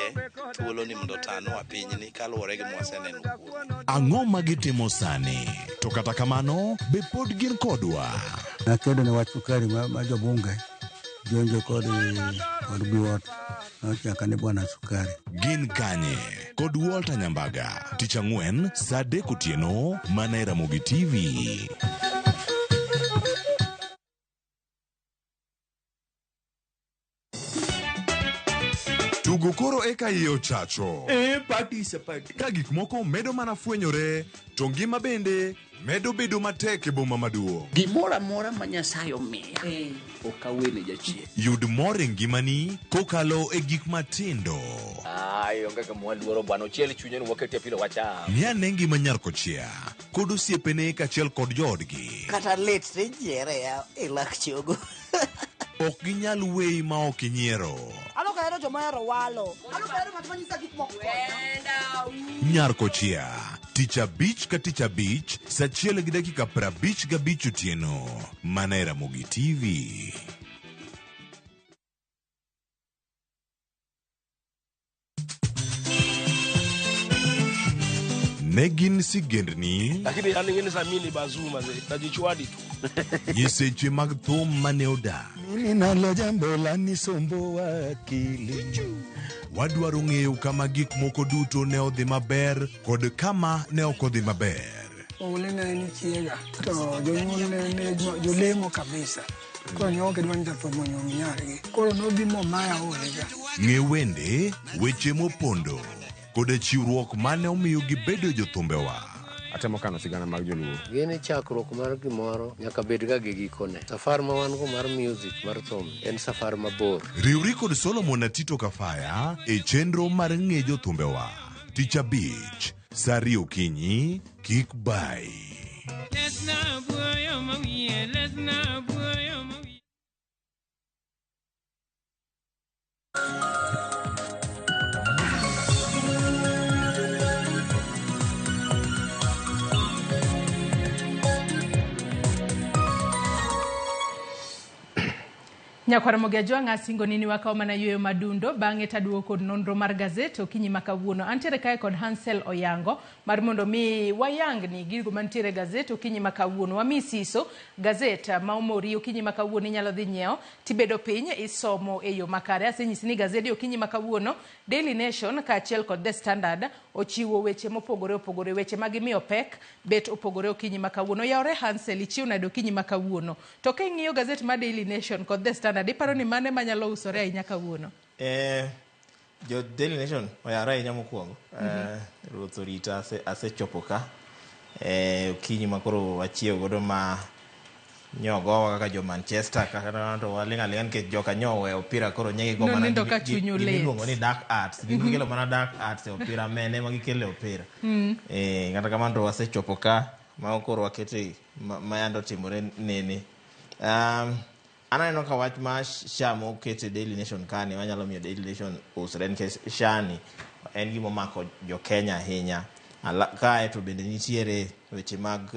thuolo ni mondo otanwa pinyni kaluwore gi mwaseneno kuome. Ang'o ma gitimo sani? To kata kamano, be pod gin kodwa? Nakedo ne wach sukari ma, ma jobunge jonjo kod kod Biwott nochaka ni bwana sukari. Gin kanye? Kod Walter Nyambaga, tich ang'wen saa 3 otieno mana e Ramogi TV. Tugo koro eka iye ochacho. E participate. Ka gik moko medo mana fwenyore, to ngima bende medo bedo matek e boma maduong'. Gimoro amora ma Nyasaye omiya ok awene jachien. Yud mor e ngimani kokalo e gik matindo. Ai, onge kama waluoro bwana, ochiel chunye ni wakete pilo wacham. Ng'i ane ngima nyar kochia kod osiepene kaachiel kod joodgi. Kata lit to ijiere ya e lak chogo. Ok ginyal weyi ma ok inyiero. An ok ahero joma ohero walo. An ok ahero ng'at ma nyisa gik moko. Nyar kochia, tich abich ka tich abich, saa achiel gi dakika 55 otieno, mana e Ramogi TV. Ne gin sigendni, Lakini yani ngine za mimi ni bazuma ze najichwadi tu. nyiseche mag thum mane odak. Mimi nalo jambo la nisumbuwa akili. Wadwaro ng'eyo kama gik moko duto ne odhi maber kod kama ne ok odhi maber. Oule ne en chiega to jonyuol ne ne jolemo kabisa. Koro ne ok gidwa ni jathum onyuom nyargi. Koro nobi momaya olega. Ng'e wende, weche mopondo, koda chiwruok mane omiyo gibedo jothumbewa. Atemo kano sigana mag joluo. Gini chakruok mar gimoro nyaka bed ga gi gikone. Safar ma wan go mar music mar thum en safar mabor. Riwri kod Solomon Atito Kafaya e chenro mar ng'e jothumbewa. Tich abich, saa ariyo okinyi, kik bai. Nyakwar Ramogi Ajwang' asingo ni wakawo mana yueyo madundo bang'e taduogo kod nonro mar gazet okinyi ma kawuono. Antiere kae kod Hansel Oyango mar mondo mi wayangni gigo mantiere e gazet okinyi ma kawuono. Wami siso gazet ma omori okinyi ma kawuono inyalo dhi nyiewo tibedo piny isomo e yo makare. Asenyisi ni gazedi okinyi ma kawuono Daily Nation kaachiel kod The Standard ochiwo weche mopogore opogore, weche ma gimiyo pek bet opogore okinyi ma kawuono. Yawre Hansel, ichiew nade okinyi ma kawuono? To ka ing'iyo gazet mar Daily Nation kod The Standard, iparo ni mane manyalo usore ahinya kawuono? Jo Daily Nation oyawre ahinya mokwongo. Ruoth orita asechopo ka. Okinyi ma koro wachiew godo ma nyogowa kaka jo Manchester kaka to waling' aling'a nikech joka nyo oweyo opira koro nye gigo mana Nonindo ka chunyu lit. gimiluongo ni dark arts. Gin gikelo mana dark arts e opira mene ma gikelo e opira. Kata kamano to wasechopo ka ma koro wakete ma yande otimore nene. An aneno ka wach ma SHA moket e Daily Nation kani wanyalo miyo Daily Nation usre nikech SHA ni en gima omako jo Kenya ahinya. Kae to bende nitiere weche mag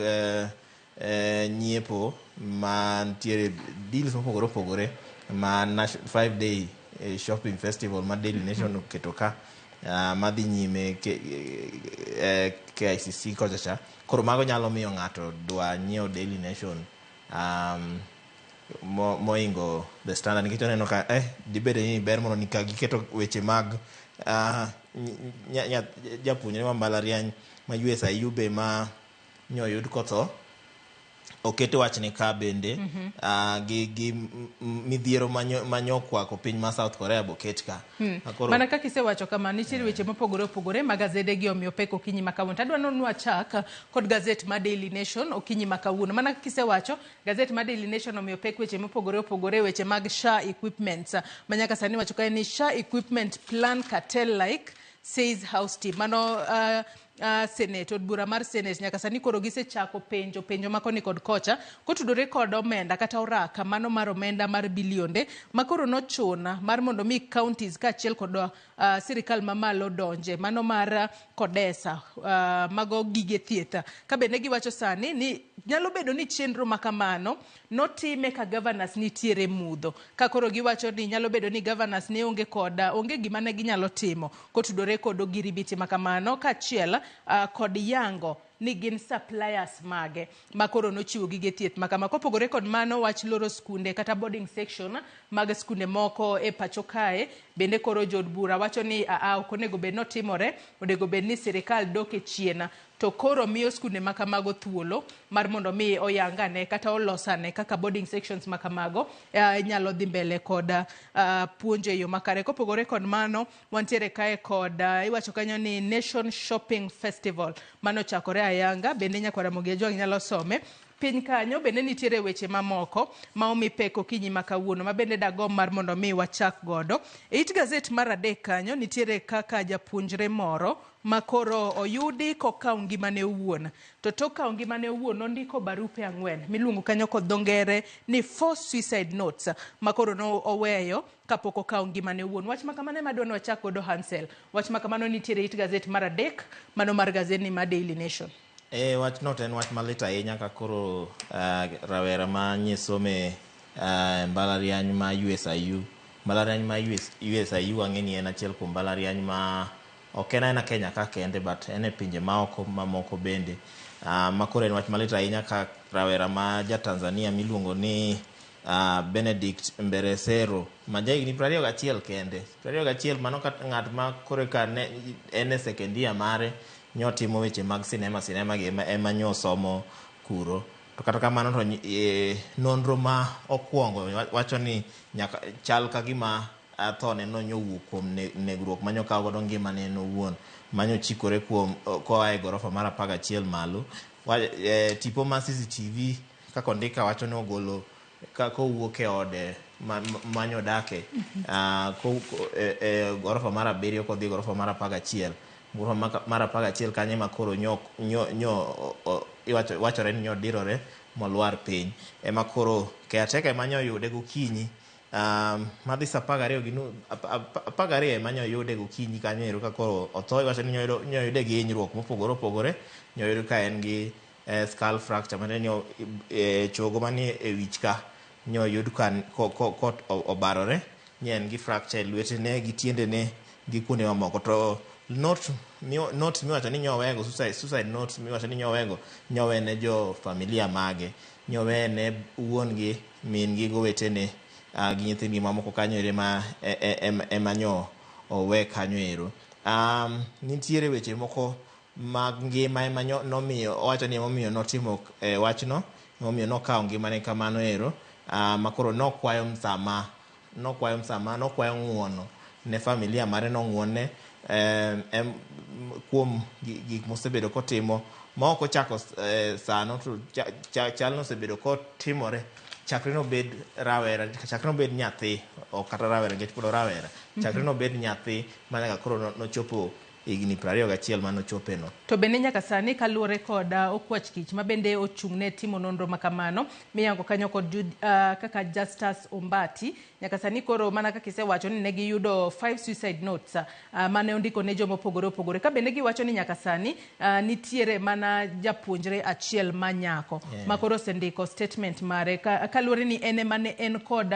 nyiepo mantiere deals mopogore opogore ma 5 day shopping festival ma Daily Nation oketo ka madhi nyime KICC kocha cha. Koro mago nyalo miyo ng'ato dwa nyiewo Daily Nation moingo The Standard nikech oneno ka dibede ni ber mondo ni ka giketo weche mag japuonjre ma mbalariany ma USIU be ma nyoyud kotho oket wachni ka bende gi midhiero manyokwako piny ma South Korea boket ka. Mana kaka isewacho kama nitiere weche mopogore opogore ma gazede gi omiyo pek okinyi ma kawuono. Tadwa ni wachak kod gazet ma Daily Nation okinyi ma kawuono. Mana kaka isewacho, gazet ma Daily Nation omiyo pek weche mopogore opogore, weche mag SHA equipment. Ma nyaka sani wacho kae ni SHA equipment plan cartel like says House team. Mano Senate, od bura mar Senate nyaka sani koro gisechako penjo makoni kod kocha kotudore kod omenda kata oraka mano mar omenda mar bilionde makoro nochuna mar mondo mi counties kaachiel kod sirikal mamalo donje mano mar Kodesa mago gige thieth. Ka bende giwacho sani ni nyalo bedo ni chenro makamano notime ka governors nitiere mudho, ka koro giwacho ni nyalo bedo ni governors ne onge kod onge gima ne ginyalo timo kotudore kod ogiribiti makamano kaachiel kod yango ni ni gin suppliers mage ma koro nochiwo gige thieth ma kama. Kopogore kod mano, wach loro skunde kata boarding section mag skunde moko e pacho kae bende koro jood bura wacho ni aa ok onego bed notimore, onego bed ni sirikal dok e chien to koro miyo skunde ma kamago thuolo mar mondo mi oyangane kata olosane kaka boarding sections ma kamago nyalo dhi mbele kod puonjo e yo makare. Kopogore kod mano, wantiere kae kod iwacho kanyo ni Nation Shopping Festival mano ochakore ayanga, bende nyakwar Ramogi Ajwang' nyalo some. Piny kanyo bende nitiere weche mamoko ma omi pek okinyi ma kawuono ma bende dagomb mar mondo mi wachak godo. E it gazet mar adek kanyo nitiere kaka japuonjre moro ma koro oyudi kokawo ngimane owuon. To tok kawo ngimane owuon nondiko barupe ang'wen miluongo kanyo kod dho ngere ni 4 suicide notes ma koro no oweyo kapok okawo ngimane owuon. Wach ma kamano ema adwa ni wachak godo Hansel. Wach ma kamano nitiere e it gazet mar adek mano mar gazetni mar Daily Nation. E, wachno to en wach malit ahinya ka koro rawera ma nyesome mbalariany ma USIU. Mbalariany ma USIU ang'e ni en achiel kuom mbalariany ma ok en aena Kenya ka kende but en e pinje maoko mamoko bende. Ma koro en wach malit ahinya ka rawera ma ja Tanzania miluongo ni Benedict Mberesero ma jahigni 21 kende. 21 mano ka ng'at ma koro ka ne en e second year mare nyotimo weche mag sinema sinema gi ema nyosomo kuro. To kata kamano to nonro ma okwongo wacho ni nyaka chal ka gima thone no nyowuok kuom negruok manyokawo godo ngimane en owuon manyochikore kuom koa e gorofa mar 11 malo. Tipo ma CCTV kaka ondika wacho ni ogolo ka kowuok e ode manyodake e gorofa mar 7 kodhi e gorofa mar 11. Gorofa mar 11 kanyo ema koro nyo wachore ni nyodirore molwar piny. Ema koro caretaker ema nyoyude gokinyi madhi saa 12:30 ema nyoyude gokinyi kanyo ero ka koro otho. Iwacho ni nyoyude gi hinyruok mopogore opogore. Nyoyude ka en gi skull fracture matiende ni chogo manie e wich ka nyoyud ka obarore, ni en gi fracture e lwetene gi tiendene gi kuonde mamoko. To note miwacho ni nyowego, suicide note miwacho ni nyowego, nyowene jo familia mage, nyowene wuon gi, min gi, gowetene gi nyithindgi mamoko kanyo ero ema nyo owe kanyo ero. Nitiere weche moko mag ngima ema nomiyo owacho ni emomiyo notimo wachno, emomiyo nokawo ngimane kamano ero, makoro nokwayo msamaha, nokwayo ng'uono ne familia mare, nong'uone kuom gik mosebedo kotimo ma ok ochako sano to chal nosebedo kotimore chakre nobed rawera, chakre nobed nyathi, ok kata rawera nikech pod orawera, chakre nobed nyathi manyaka koro nochopo higni 21 manochopeno. To bende nyaka sani kaluwore kod Okwach Kich ma bende ochung' ne timo nonro makamano miyango kanyo kod kaka Justus Ombati, nyaka sani koro mana kaka isewacho ni ne giyudo 5 suicide notes mane ondiko ne joma opogore opogore, ka bende giwacho ni nyaka sani nitiere mana japuonjre achiel ma nyako ma koro osendiko statement mare kaluwore ni en ema ne en kod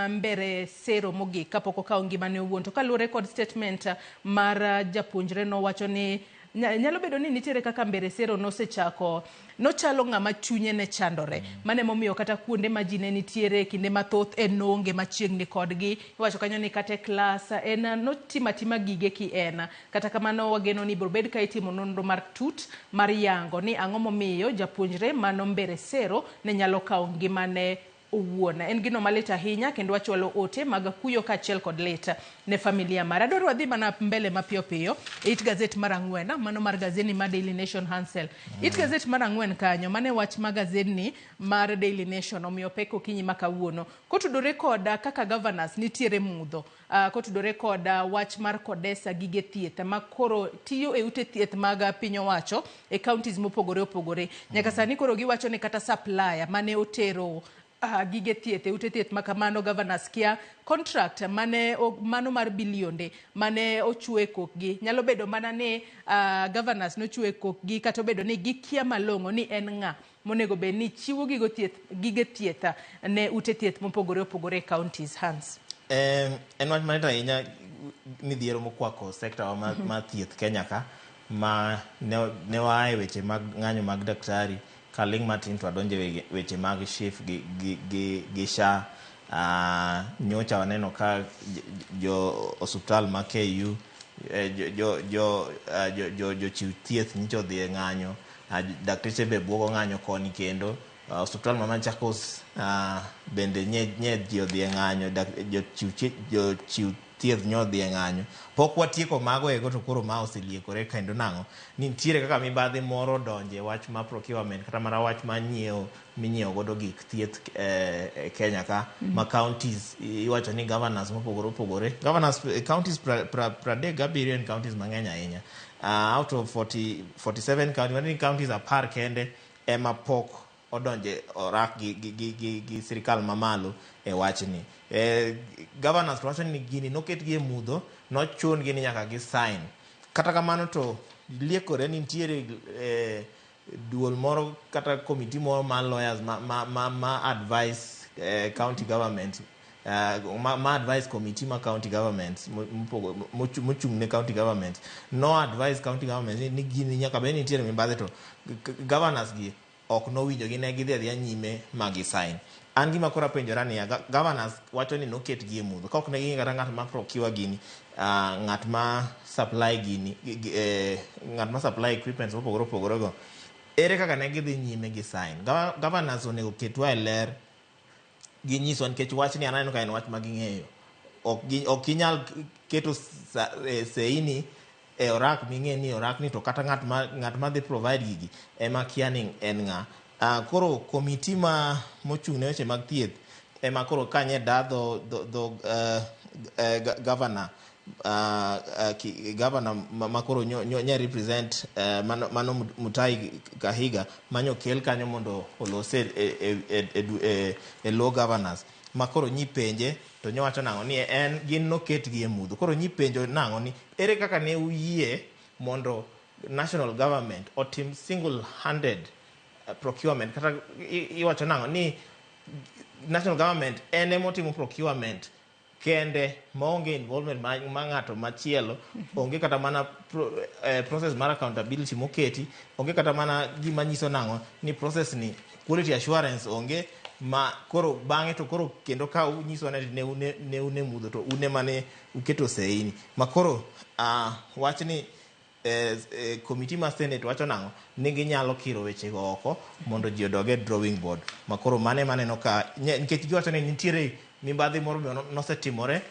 Mberesero mogik kapok okawo ngimane owuon. To kaluwore kod statement mar japuonjre nowacho ni nyalo bedo ni nitiere kaka Mberesero nosechako nochalo ng'ama chunye ne chandore, mane momiyo kata kuonde ma ji ne nitiere kinde mathoth en noonge machiegni kodgi. Iwacho kanyo ni kata e klas en notimo atima gige ki en. Kata kamano wageno ni biro bed ka itimo nonro mar tut mar yango ni ang'o momiyo japuonjre mano Mberesero ne nyalo kawo ngimane owuon. En gino malit ahinya kendo wachwalo ote mag kuyo kaachiel kod lit ne familia mare. Adwaro wadhi mana mbele mapiyo piyo e it gazet mar 4, mano mar gazeti mar Daily Nation Hansel. It gazet mar 4 kanyo mane wach ma gazeti mar Daily Nation omiyo pek okinyi ma kawuono kotudore kod kaka governors nitiere mudho, kotudore kod wach mar Kodesa gige thieth ma koro tiyo e ute thieth mag piny owacho e counties mopogore opogore. Nyaka sani koro giwacho ni kata supplier mane otero gige thieth e ute thieth ma kamano governors kia contract mane mano mar bilionde mane ochwe kokgi. Nyalo bedo mana ni governors nochwe kokgi kata obedo ni gikia malong'o ni en ng'a monego bed ni chiwo gige thieth ne ute thieth mopogore opogore e counties. Hans, En wach malit ahinya midhiero mokwako sekta wa mar thieth Kenya ka. Ma ne waa e weche mag ng'anyo mag daktari kaling' matin to wadonjo e weche mag SHIF gi SHA. Nyocha waneno ka jo osuptal ma KU jochiw thieth nyocha odhi e ng'anyo, dakteche be buogo ng'anyo koni kendo osuptal ma Machakos bende nye ji odhi e ng'anyo, jochiw thieth nyo odhi e ng'anyo. Pok watieko mago ego to koro ma oseliekore kendo nang'o ni nitiere kaka mibadhi moro donje wach ma procurement kata mana wach ma nyiewo minyiewo godo gik thieth e Kenya ka ma counties iwacho ni governors mopogore opogore, governors counties 37 en counties mang'eny ahinya, out of 40, 47 counties, mano ni counties 10 kende ema pok odonje orak gi sirikal mamalo e wachni. Governors to wacho ni gini noketgi e mudho, nochun gi ni nyaka gi sign. Kata kamano to liekore ni nitiere duol moro kata committee moro mar lawyers ma advise county government, ma advise committee ma county government mochung' ne county government, no advise county government ni gini nyaka bed ni nitiere mibadhi, to governors gi ok nowinjo gi, ne gidhi adhiya nyime ma gi sign. An gima koro apenjora niya, governors wacho ni noketgi e mudho ka ok ne ging'e kata ng'at ma procure gini, ng'at ma supply gini, ng'at ma supply equipments mopogore opogore go, ere kaka ne gidhi nyime gi sign? Governors onego ketwa e ler ginyiswa, nikech wachni an aneno ka en wach ma ging'eyo. Ok inyal keto seini e orak ming'e ni orak ni to kata ng'at ma dhi provide gigi ema kia ni en ng'a. Koro komiti ma mochung' ne weche mag thieth ema koro kanye da dho governor, governor ma koro nye represent mano Mutai Kahiga manyo kel kanyo mondo olose e low governors ma koro nyipenje to nyowacho nang'o ni en gin noketgi e mudho. Koro nyipenjo nang'o ni ere kaka ne uyie mondo national government otim single handed procurement, kata iwacho nang'o ni national government en emotimo procurement kende maonge involvement ma ng'ato machielo, onge kata mana process mar accountability moketi, onge kata mana gima nyiso nang'o ni process ni quality assurance onge, ma koro bang'e to koro kendo ka unyiso ni ne une mudho to une mane uketo seini ma koro wach ni committee mar Senate wacho nang'o ni ginyalo kiro weche go oko mondo ji odog e drawing board, ma koro mane maneno ka nikech giwacho ni nitiere mibadhi moro be nosetimore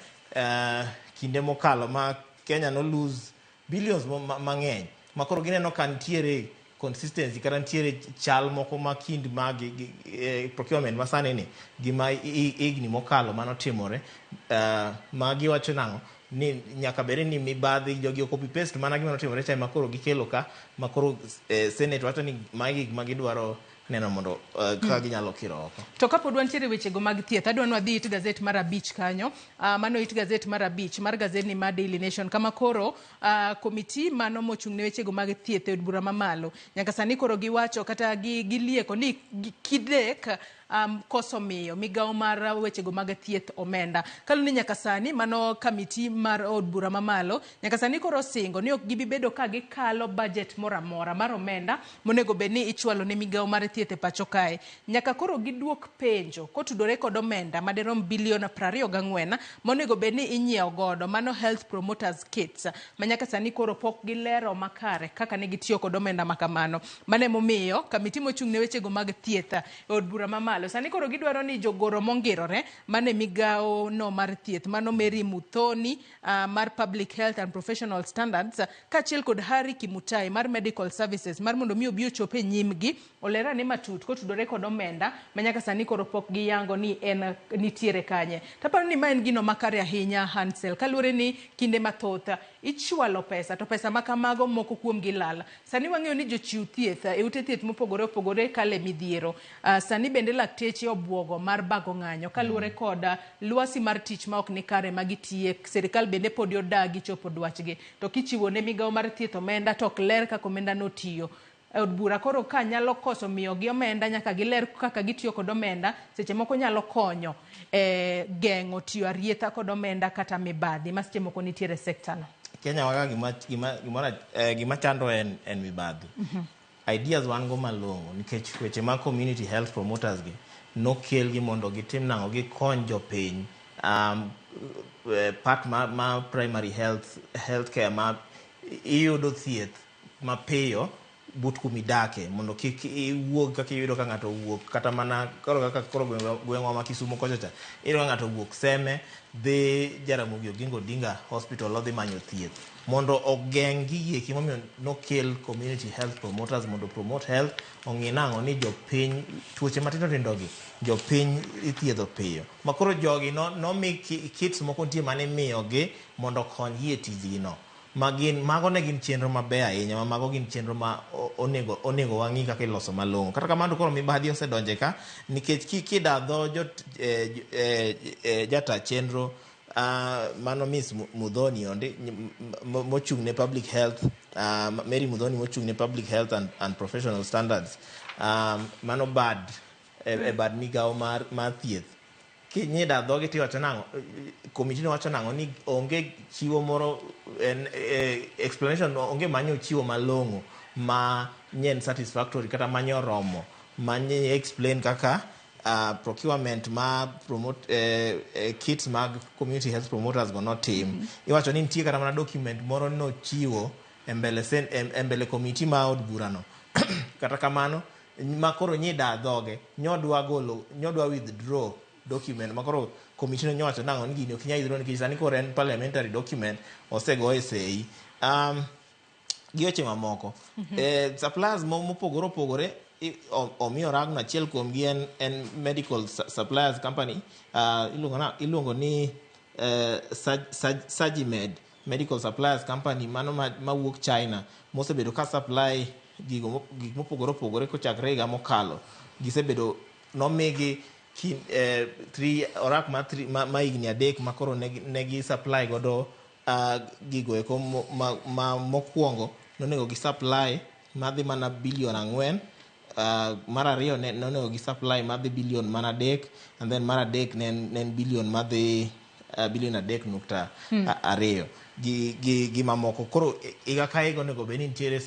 kinde mokalo ma Kenya no lose billions mang'eny, ma koro gineno ka nitiere consistency kata nitiere chal moko ma kind mag procurement masani ni gi ma higni mokalo manotimore, ma giwacho nang'o ni nyaka bed ni mibadhi jogi copy paste mana gima notimore cha ma koro gikelo ka, ma koro Senate wacho ni magi gik ma gidwaro neno mondo kaka ginyalo kiro oko. To kapod wantiere wechego mag thieth, adwa ni wadhi it gazet mar 5 kanyo, mano it gazet mar 5 mar gazet ni mar Daily Nation, kama koro komiti mano mochung' ne wechego mag thieth e od bura mamalo nyaka sani koro giwacho kata gilieko ni kidek koso miyo migawo mar wechego mag thieth omenda. Kaluwore ni nyaka sani mano kamiti mar od bura mamalo nyaka sani koro osingo ni ok gibi bedo ka gikalo budget moro amora mar omenda monego bed ni ichwalo ne migawo mar thieth e pacho kae. Nyaka koro giduok penjo kotudore kod omenda madirom bilion 24 monego bed ni inyiewo godo mano health promoters kits ma nyaka sani koro pok gilero makare kaka ne gitiyo kod omenda makamano. Mano emomiyo kamiti mochung' ne wechego mag thieth e od bura mamalo sani koro gidwaro ni jogoro mongirore mane migawo no mar thieth mano Mary Muthoni mar Public Health and Professional Standards kaachiel kod Harry Kimutai mar Medical Services mar mondo mi obi ochop e nyimgi oler ane matut kotudore kod omenda ma nyaka sani koro pok giyango ni en nitiere kanye. Taparo ni ma en gino makare ahinya Hansel, kaluwore ni kinde mathoth ichwalo pesa to pesa makamago moko kuom gi lal. Sani wang'eyo ni jochiw thieth e ute thieth mopogore opogore kale midhiero. Sani bende lakteche obuogo mar bago ng'anyo kaluwore kod lwasi mar tich ma ok ni kare ma gitiye. Sirikal bende podi odagi chopo dwachgi. To kichiwo ne migawo mar thieth omenda to ok ler kaka omenda no tiyo. Od bura koro ka nyalo koso miyogi omenda nyaka giler kaka gitiyo kod omenda, seche moko nyalo konyo geng'o tiyo arietha kod omenda kata mibadhi ma seche moko nitiere e sekta no. Kenya waka gima gima gimoro gima chando en mibadhi. Ideas wan go malong'o nikech weche mag community health promoters gi nokel gi mondo gitim nang'o, gikony jopiny part ma primary health care ma iyudo thieth mapiyo but kumidake, mondo kik iwuog kaka iyudo ka ng'ato owuok kata mana koro kaka koro gweng'wa ma Kisumo kocha cha, iyudo ka ng'ato owuok Seme dhi Jaramogi Oginga Odinga Hospital, odhi manyo thieth. Mondo ogeng' gigi eki momiyo nokel community health promoters mondo promote health, ong'i nang'o ni jopiny tuoche matindo tindo gi jopiny ithiedho piyo. Ma koro jogi nomi kits moko nitie mane imiyogi mondo okonygi e tijgi no. Ma gin mago ne gin chenro maber ahinya, ma mago gin chenro ma onego wang'i kaka iloso malong'o. Kata kamano to koro mibadhi osedonje ka nikech kida dho jata chenro, mano Miss Muthoni ondi mochung' ne public health, Mary Muthoni mochung' ne public health and professional standards, mano bad e bad migawo mar thieth. Kinyida dhogi tiwacho nang'o, komiti no wacho nang'o ni onge chiwo moro en explanation no, onge manyo chiwo malong'o ma nyen satisfactory kata manyo romo ma nye explain kaka procurement ma promote kits mag community health promoters go notim. Iwacho ni nitie kata mana document moro nochiwo e mbele e mbele komiti ma od burano. Kata kamano ma koro nyida dhoge nyodwa golo, nyodwa withdraw document ma koro komiti no nyowacho nang'o ni gini ok nyal withdraw nikech sani koro en parliamentary document, osegoye sei gi weche mamoko. Suppliers mopogore opogore omi oragno. Achiel kuomgi en medical suppliers company, iluongo ni Sagimed Medical Suppliers Company, mano mawuok China, mosebedo ka supply gigo gik mopogore opogore kochakre higa mokalo. Gisebedo nomigi three orak ma higni 3 ma koro negi supply godo gigo eko ma mokwongo nonego gi supply madhi mana bilion 4, mar ariyo nonego gi supply madhi bilion mana 3, and then mar adek ne en bilion madhi bilion adek nukta ariyo gi mamoko. Koro higa ka higa onego bed ni nitiere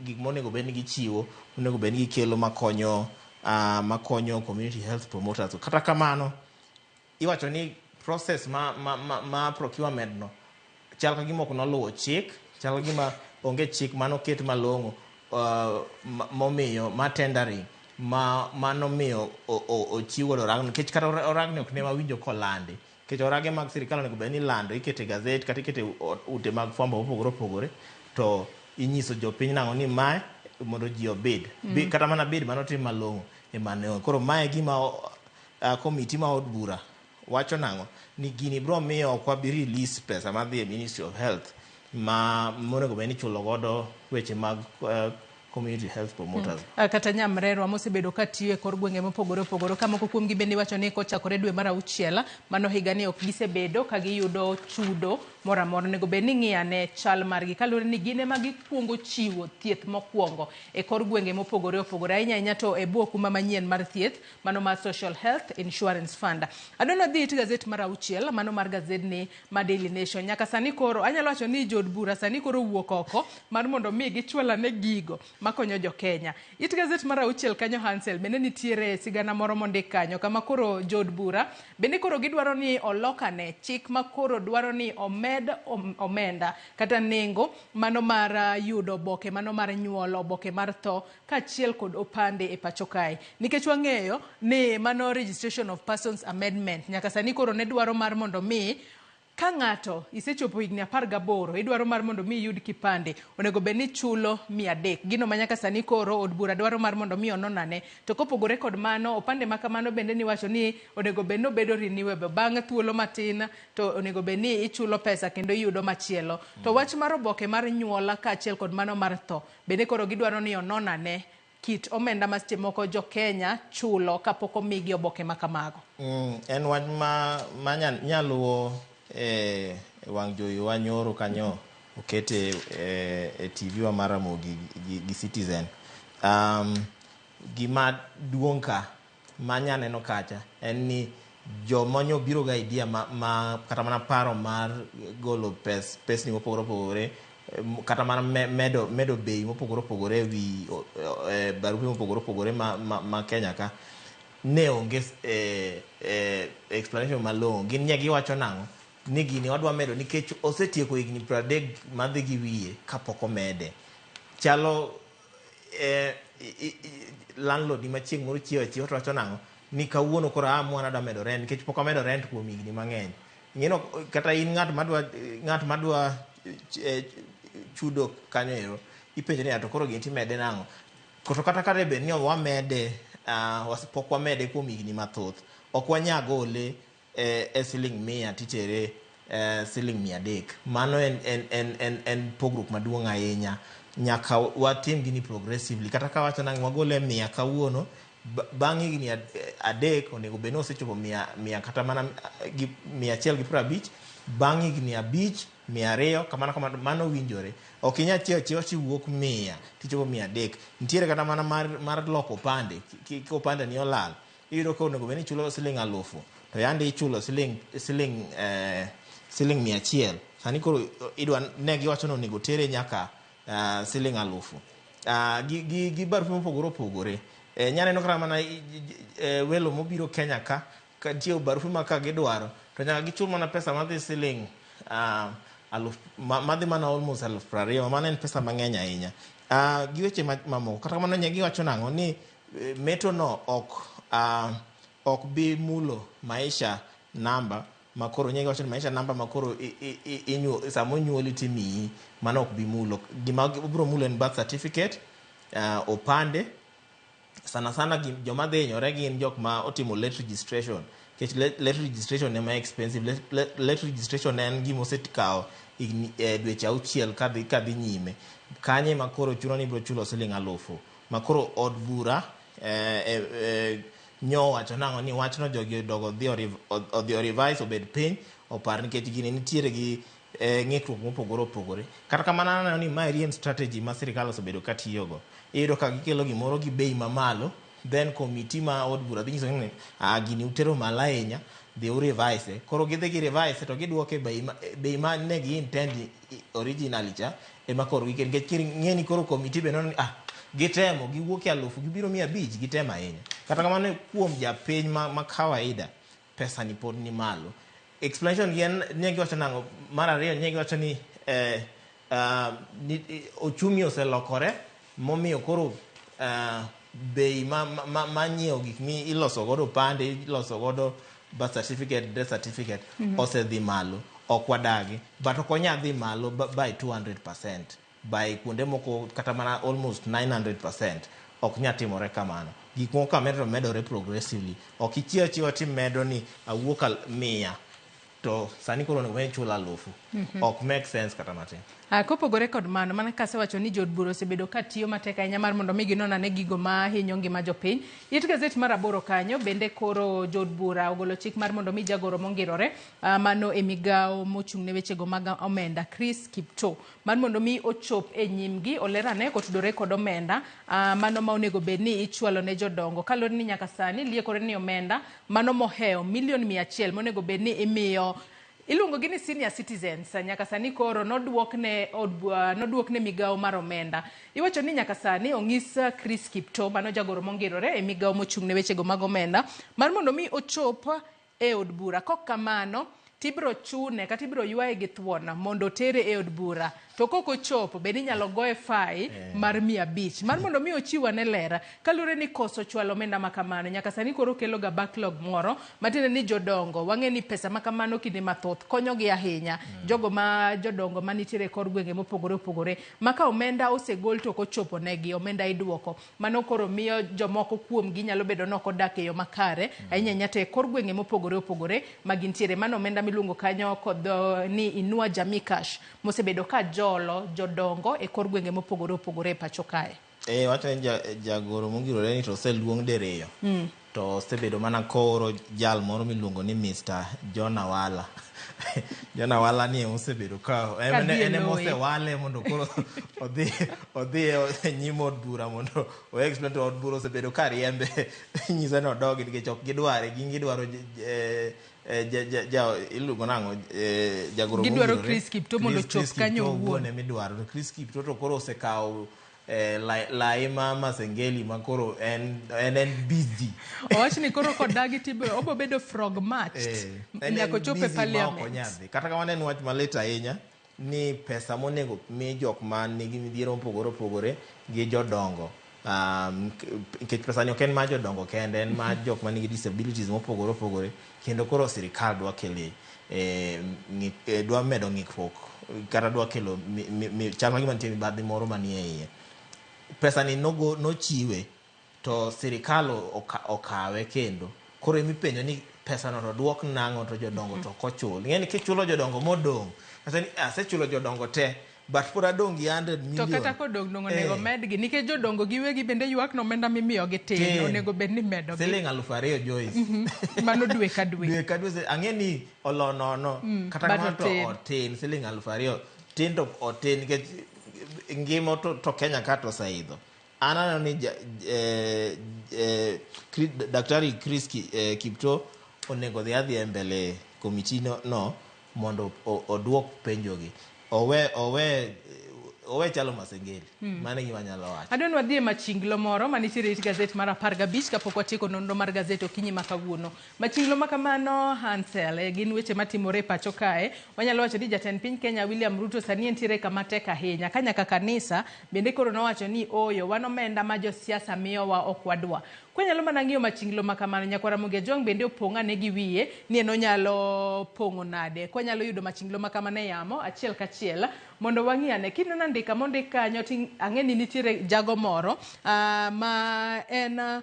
gik monego bed ni gichiwo, onego bed ni gikelo makonyo community health promoters. Kata kamano iwacho ni process ma procurement no chal ka gima ok noluwo chik, chal ka gima onge chik manoket malong'o momiyo ma tendering ma manomiyo ochiw godo oragno, nikech kata oragni ok ne wawinjo kolandi, nikech orage mag sirikal onego bed ni ilando, ikete e gazet kata ikete ute mag fwambo mopogore opogore, to inyiso jopiny nang'o ni mae mondo ji obid. Kata mana bid manotim malong'o ema ne onge. Koro mae e gima komiti ma od bura wacho nang'o ni gini biro miyo ok wabi release pesa madhi e Ministry of Health ma monego bed ni ichulo godo weche mag community health promoters. Kata nyamrerwa mosebedo ka tiyo e kor gwenge mopogore opogore, ka moko kuomgi bende iwacho ni kochakore dwe mar auchiel mano higani ok gisebedo ka giyudo chudo moro amora. Onego bed ni ng'iyane chal margi kaluwore ni gin ema gikwongo chiwo thieth mokwongo e kor gwenge mopogore opogore, ahinya ahinya to e bwo okumba manyien mar thieth, mano mar Social Health Insurance Fund. Adwa dhi it gazet mar auchiel, mano mar gazedni ma Daily Nation. Nyaka sani koro anyalo wacho ni jood bura sani koro wuok oko mar mondo mi gichwal ane gigo makonyo jo-Kenya. It gazet mar auchiel kanyo, Hansel, bende nitiere sigana moro mondik kanyo kama koro jood bura bende koro gidwaro ni olokane chik ma koro dwaro ni omed omenda kata nengo mano mar yudo oboke mano mar nyuol, oboke mar tho kaachiel kod opande e pacho kae, nikech wang'eyo ni mano Registration of Persons Amendment nyaka sani koro ne dwaro mar mondo mi ka ng'ato isechopo higni 18, idwaro mar mondo mi iyud kipande, onego bed ni ichulo 300. Gino ma nyaka sani koro od bura dwaro mar mondo mi onon ane. To kopogore kod mano, opande ma kamano bende niwacho ni onego bed ni obedo renewable bang' thuolo matin, to onego bed ni ichulo pesa kendo iyudo machielo. To wach mar oboke mar nyuola kaachiel kod mano mar tho bende koro gidwaro ni onon ane kit omenda ma seche moko jo Kenya chulo kapok omigi oboke ma kamago. En wach ma nyaluwo e wang' jowi wa nyoro kanyo okete e TV wa mar Ramogi gi Citizen. Gima duong' ka ma nyaneno kacha en ni Joma nyobiro ga idea ma kata mana paro mar golo pesni mopogore opogore, kata mana medo bei mopogore opogore ewi barupe mopogore opogore ma Kenya ka ne onge explanation malong'o. Gin nye giwacho nang'o ni gini wadwa medo nikech osetieko higni 30 madhi gi wiye kapok omede. Chalo landlord ni machieng' moro chiewo achiewa to wacho nang'o ni kawuono koro aamua nadwa medo rent nikech pok amedo rent kuom higni mang'eny. Ing'eno kata in ng'at madwa chudo kanyo ero ipenjo ni to koro gini timede nang'o. To kata kare bed ni wamede, pok wamede kuom higni mathoth, ok wanya gole e siling 100 titere siling 300. Mano en pogruok maduong' ahinya. Nyaka watim gini progressively. Kata ka wacho nang'o wagole 100 kawuono, bang' higni 3 onego bed ni osechopo 100 kata mana 150, bang' higni 5 200 kamano kamano, mano winjore. Ok inyal chiewo achiewa tiwuok 100 tichopo 300. Nitiere kata mana mar loko opande, ka opande ni olal, iyudo ka onego bed ni ichulo siling 1000 to yande ichulo siling 100. Sani koro idwa ne giwacho ni onego tere nyaka siling 1000. Gi barupe mopogore opogore. Nyaneno kata mana welo mobiro Kenya ka nitie barupe ma ka gidwaro to nyaka gichul mana pesa madhi siling aluf madhi mana almost 20,000. Mano en pesa mang'eny ahinya. Gi weche mamoko. Kata kamano nye giwacho nang'o ni meto no ok bi mulo maisha namba makoro nye giwacho ni maisha namba makoro sama onyuoli timiyi, mano ok bi mulo. Gima biro mulo en birth certificate, opande. Sana sana joma dhi hinyore gin jok ma otimo late registration. Nikech late registration ema expensive. Late registration en gima osekawo dweche 6 kadhi nyime. Kanye ma koro chuno ni ibiro chulo siling 1000. Ma koro od bura nyo wacho nang'o ni wachno jogi odogo odhi revise obed piny opar nikech gini nitiere gi ng'ikruok mopogore opogore. Kata kamano aneno ni mae en strategy ma sirikal osebedo ka tiyogo. Iyudo ka gikelo gimoro gi bei mamalo, then committee ma od bura dhi nyiso ni gini utero malo ahinya, dhi u revise. Koro gidhi gi revise to giduoke bei ma ne gi intend originally cha ema koro gikel. Nikech ng'e ni koro committee be neno ni gitemo, giwuok e 1000 gibiro 500, gitemo ahinya. Kata kamano kuom japiny ma kawaida pesa ni pod ni malo. Explanation gi en ne giwacho nang'o mar ariyo, ne giwacho ni ochumi oselokore momiyo koro bei ma nyiewo gik mi iloso godo opande, iloso godo birth certificate, death certificate osedhi malo. Ok wadagi, but ok onya dhi malo by 200%, by kuonde moko kata mana almost 900%. Ok nya timore kamano. Gik moko ka medore medore progressively. Ok ichiew achiewa timedo ni awuok 100 to sani koro onego bed ni ichulo 1000. Ok make sense kata matin. Kopogore kod mano, mana kaka asewacho ni jood bura osebedo ka tiyo matek ahinya mar mondo mi ginon ane gigo ma hinyo ngima jopiny. It gazet mar 8 kanyo bende koro jood bura ogolo chik mar mondo mi jagoro mongirore, mano e migawo mochung' ne wechego mag omenda Chris Kiptoo, mar mondo mi ochop e nyimgi oler ane kotudore kod omenda, mano ma onego bed ni ichwalo ne jodongo. Kaluwore ni nyaka sani liekore ni omenda mano mohewo milion 100 monego bed ni imiyo iluongo gi ni senior citizens, nyaka sani koro noduokne migawo mar omenda. Iwacho ni nyaka sani ong'is Chris Kiptoo, mano jagoro mongirore e migawo mochung' ne wechego mag omenda, mar mondo mi ochop e od bura. Kok kamano tibiro chune kata ibiro ywaye gi thuon mondo otere e od bura. To kok ochopo bende inyalo goye fai mar 500 mar mondo mi ochiw ane ler kaluwore ni koso chwalo omenda ma kamano nyaka sani koro kelo ga backlog moro matiende ni jodongo wang'e ni pesa ma kamano kinde mathoth konyogi ahinya. Jogo ma jodongo manitiere e kor gwenge mopogore opogore ma ka omenda osegol to ok ochopo negi, omenda iduoko. Mano koro miyo jomoko kuomgi nyalo bedo ni ok odak e yo makare ahinya ahinya to e kor gwenge mopogore opogore ma gintiere. Mano omenda miluongo kanyo kod ni Inua Jamii Cash mosebedo ka jolo jodongo e kor gwenge mopogore opogore e pacho kae. Wacho ni jagoro mongirore ni to oseluong diriyo. To osebedo mana kooro jal moro miluongo ni Mr. John Awala. John Awala ni osebedo ka en Ka dhi e en ema loye. osewale mondo koro odhi e nyim od bura mondo o explain to od bura osebedo ka riembe nyiso ni odogi nikech ok gidware gin gidwaro ja iluongo nang'o jagoro Gidwaro mongirore. Chris Kiptoo mondo Chris ochop Kiptoo kanyo owuon. owuon ema idwaro to Chris Kiptoo to koro osekawo lai ma Masengeli ma koro en busy. Owach ni koro kodagi tibiro obo bedo frog matched En nyaka ochop e busy ma ok parliament. onyal dhi. Kata kamano en wach malit ahinya ni pesa monego mi jok ma nigi midhiero mopogore opogore gi jodongo. Nikech pesa ni ok en mar jodongo kende, en mar jok ma nigi disabilities mopogore opogore kendo koro sirikal dwa kele dwa medo ng'ikruok kata dwa kelo chal ma gima nitie mibadhi moro manie iye. Pesa ni nochiwe to sirikal okawe kendo. Koro emipenjo ni pesa no to duok nang'o to jodongo to ok ochul. Ing'e ni kichulo jodongo modong', kata ni asechulo jodongo te, but pod adong' gi 100 To million. kata kodong' dong' onego medgi nikech jodongo giwegi bende ywak ni omenda mimiyogi tin, Tin. onego bed ni imedogi. Siling 2000 Joyce. Mano dwe ka dwe. Dwe ka dwe ang'e ni olo nono. Kata But kamano to otin. otin, siling 2000. Tin to otin nikech ngima to Kenya ka to oseidho. An aneno ni Daktari Chris Kiptoo onego dhi adhiya e mbele komiti no mondo oduok penjogi. Owe chalo Masengeli. Mano e gima anyalo wacho. Adwa ni wadhi e machinglo moro manitiere e it gazet mar 15 kapok watieko nonro mar gazet okinyi ma kawuono. Machinglo ma kamano Hansel, gin weche matimore e pacho kae. Wanyalo wacho ni jatend piny Kenya William Ruto sani entiere kama tek ahinya. Ka nyaka kanisa bende koro nowacho ni oyo wan omenda ma josiasa miyowa ok wadwa. Kwanyalo mana ng'iyo machinglo ma kamano, nyakwar Ramogi Ajwang' bende opong' ane gi wiye ni en onyalo pong'o nade. Kwanyalo yudo machinglo ma kamano e yamo achiel kachiel mondo wang'i ane. Kineno andika mondik kanyo to ang'e ni nitiere jago moro ma en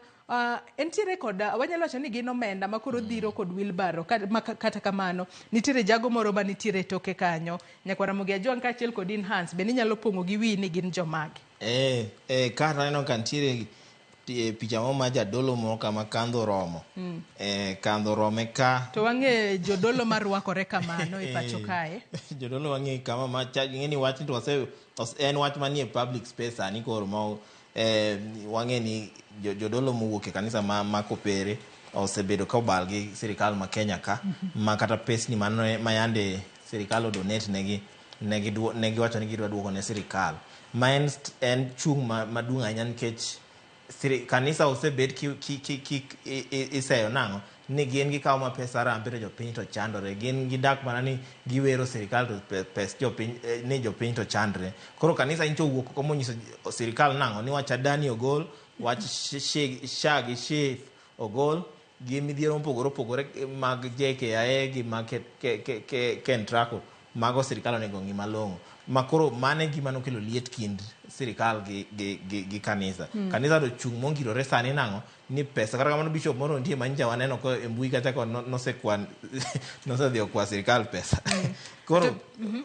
entiere kod wanyalo wacho ni gin omenda ma koro dhiro kod wheelbarrow kata kamano nitiere jago moro ma nitiere e toke kanyo. Nyakwar Ramogi Ajwang' kaachiel kod Enhance bende inyalo pong'o gi wiyi ni gin jomage. Ka aneno ka nitiere picha moro ma jadolo moro kama kandho romo. Kandho rome ka. To wang'e jodolo marwakore kamano e pacho kae. Jodolo wang'e kama ma cha, ing'e ni wach ni to en wach manie public space sani koro ma wang'e ni jodolo mowuok e kanisa ma Kopere osebedo ka obal gi sirikal ma Kenya ka, ma kata pesni ma yande sirikal odonate negi, ne giwacho ni gidwa duoko ne sirikal. Ma en chung' maduong' ahinya nikech kanisa osebed iseyo nang'o ni gin gikawo ma pesa harambee to jopiny to chandore, gin gidak mana ni giwero sirikal to pes jopiny, ni jopiny to chandre. Koro kanisa nyicho owuok oko monyiso sirikal nang'o ni wach Adani ogol, wach SHA gi SHIF ogol, gi midhiero mopogore opogore mag JKIA gi mag Kentraco, mago sirikal onego ng'i malong'o. Ma koro mano e gima nokelo liet kind sirikal gi kanisa. Kanisa to chung' mongirore sani nang'o ni pesa. Kata kamano bishop moro nitie ma nyicha waneno ko e mbui kacha ko nosedhi okwa sirikal pesa. Koro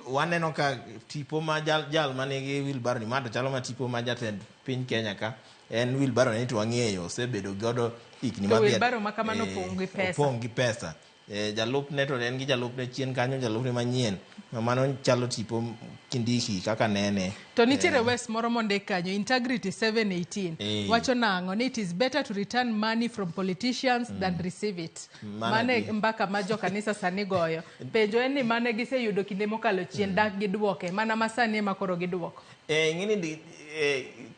waneno ka tipo ma jal manigi wheelbarrow ni, ma to chalo ma tipo ma jatend piny Kenya ka, en wheelbarrow ni to wang'eyo osebedo godo higni To madhi wheelbarrow ma kamano opong' gi pesa. Opong' gi pesa. Jalupne to en gi jalupne chien kanyo, jalupne manyien. Mano chalo tipo Kindiki kaka nene. To nitiere wes moro mondik kanyo, Integrity 718. Wacho nang'o ni it is better to return money from politicians than receive it. Mano Mane adier. mbaka ma jo kanisa sani goyo. Penjo en ni mane giseyudo kinde mokalo chien dak giduoke, mana ma sani ema koro giduoko. Ing'eni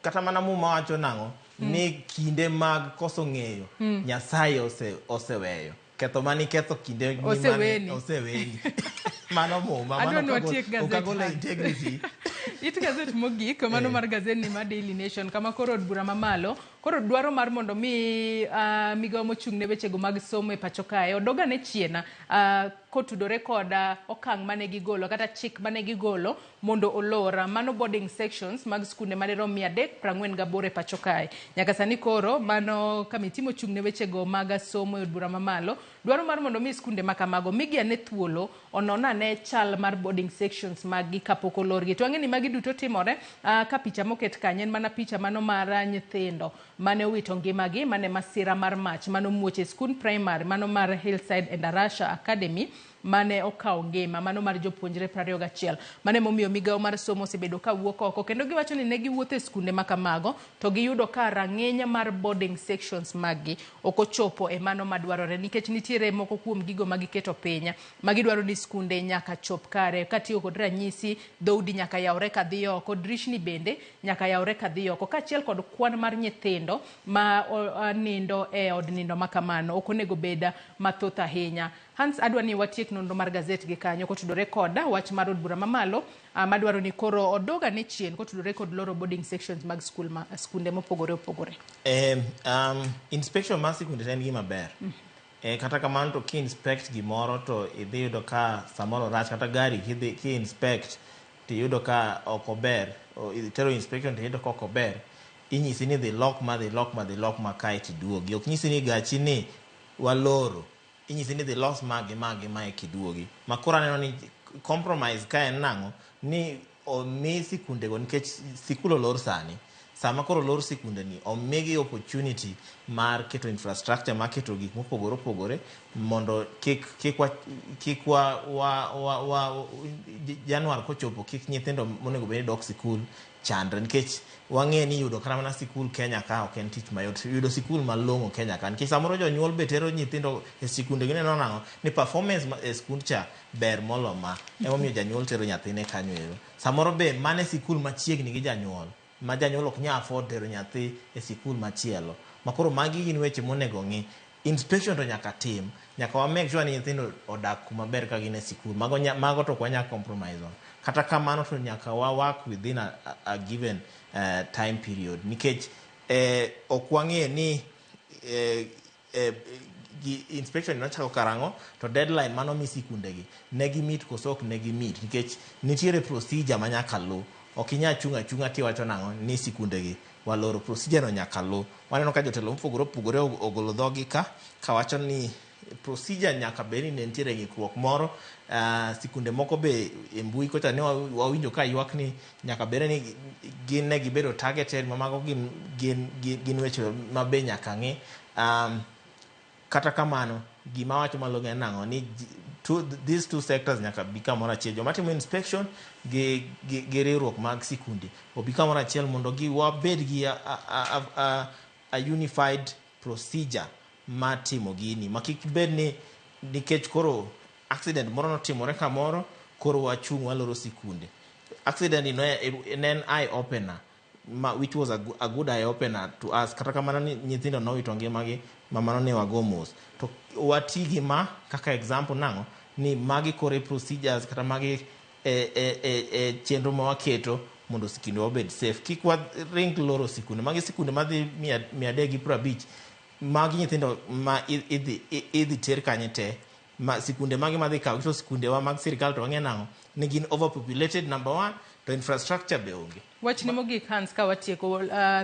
kata mana Muma wacho nang'o ni kinde mag koso ng'eyo Nyasaye oseweyo. Ketho mani ketho kinde ni mane Oseweni. oseweni. Mano Muma, Adwa mano ni watiek gazet okagolo Hans. integrity. It gazet mogik, mano mar gazet ni mar Daily Nation, kama koro od bura mamalo, koro dwaro mar mondo mi migawo mochung' ne wechego mag somo e pacho kae, odog ane chien, Kotudore kod okang' mane gigolo kata chik mane gigolo mondo olor mano boarding sections mag skunde madirom 348 e pacho kae. Nyaka sani koro mano kamiti mochung' ne wechego mag somo e od bura mamalo dwaro mar mondo mi skunde makamago migi ane thuolo onon ane chal mar boarding sections mag gi kapok olorgi. To ang'e ni magi duto timore ka picha moket kanyo en mana picha mano mar nyithindo mane owito ngimagi mane masira mar mach mano muoch e skund primary mano mar Hillside Endarasha Academy mane okawo ngima mano mar jopuonjre 21. Mano emomiyo migawo mar somo osebedo ka wuok oko kendo giwacho ni ne giwuotho e skunde ma kamago to giyudo ka rang'iny mar boarding sections maggi ok ochopo e mano madwarore nikech nitiere moko kuom gigo ma giketo piny ma gidwaro ni skunde nyaka chop kare. Katiyo kod ranyisi, dhoudi nyaka yawre kadhi oko, drishni bende nyaka yawre kadhi oko, kaachiel kod kwan mar nyithindo ma nindo e od nindo ma kamano ok onego bed mathoth ahinya. Hans, adwa ni watiek nonro mar gazet gi kanyo kotudore kod wach mar od bura mamalo madwaro ni koro odog ane chien kotudore kod loro boarding sections mag skul ma, skunde mopogore opogore. Inspection mar sikunde en gima ber. Kata kamano to ki inspect gimoro to idhi yudo ka samoro rach, kata gari kidhi ki inspect to iyudo ka ok ober, itero inspection to iyudo ka ok ober, inyisi ni dhi lok ma, dhi lok ma, dhi lok ma kae tiduogi. Ok nyisi ni gachi ni waloro, inyisi ni dhi los ma gi ma gi ma eka iduogi. Ma koro aneno ni compromise ka en nang'o ni omi sikundego nikech sikul olor sani. Sama koro olor sikunde ni, omigi opportunity mar keto infrastructure, mar keto gik mopogore opogore mondo kik wa Januar kochopo kik nyithindo monego bed ni dok sikul chandre, nikech wang'e ni yudo kata mana sikul Kenya ka ok en tich mayot, yudo sikul malong'o Kenya ka, nikech samoro jonyuol be tero nyithindo e sikunde gineno nang'o ni performance e skund cha ber molo ma, emomiyo janyuol tero nyathine kanyo ero. Samoro be mane sikul machiegni gi janyuol ma janyuol ok nyal afford tero nyathi e sikul machielo. Ma koro magi gin weche monego ng'i. Inspection to nyaka tim, nyaka wa make sure ni nyithindo odak kuma ber ka gin e sikul. Mago to ok wanyal compromise on. Kata kamano to nyaka wa work within a given time period, nikech ok wang'e ni gi inspection nochako karang'o to deadline mano mi sikunde gi ne gi meet koso ok ne gi meet, nikech nitiere procedure ma nyaka lu. Ok inyal chung' achung'a tiwacho nang'o ni sikunde gi waloro, procedure no nyaka lu. Waneno ka jotelo mopogore opogore ogolo dhogi ka kawacho ni procedure nyaka bed ni ne nitiere ng'ikruok moro. Sikunde moko be e mbui kocha ne wawinjo ka ywak ni nyaka bed ni gin ne gibedo targeted, ma mago gin weche ma be nyaka ng'i. Kata kamano gima wacho malong'o en nang'o ni these two sectors nyaka bi kamoro achiel, joma timo inspection gi riwruok mag sikunde obi kamoro achiel mondo gi wabed gi a unified procedure mar timo gini, ma kik bed ni nikech koro accident moro notimore kamoro koro wachung' waloro sikunde. Accident ni ne en eye opener, ma, which was a good eye opener to us. Kata kamano ni nyithindo nowito ngimagi, ma mano ne wago mos, to wati gi ma kaka example nang'o ni magi kore procedures kata magi e chenro ma waketo mondo sikunde obed safe, kik waring loro sikunde. Magi sikunde madhi 350, magi nyithindo ma idhi ter kanye te ma sikunde magi madhi kawo to sikunde wa mag sirikal to wang'e nang'o ni gin overpopulated number one, to infrastructure be onge. Wachni mogik, Hans, ka watieko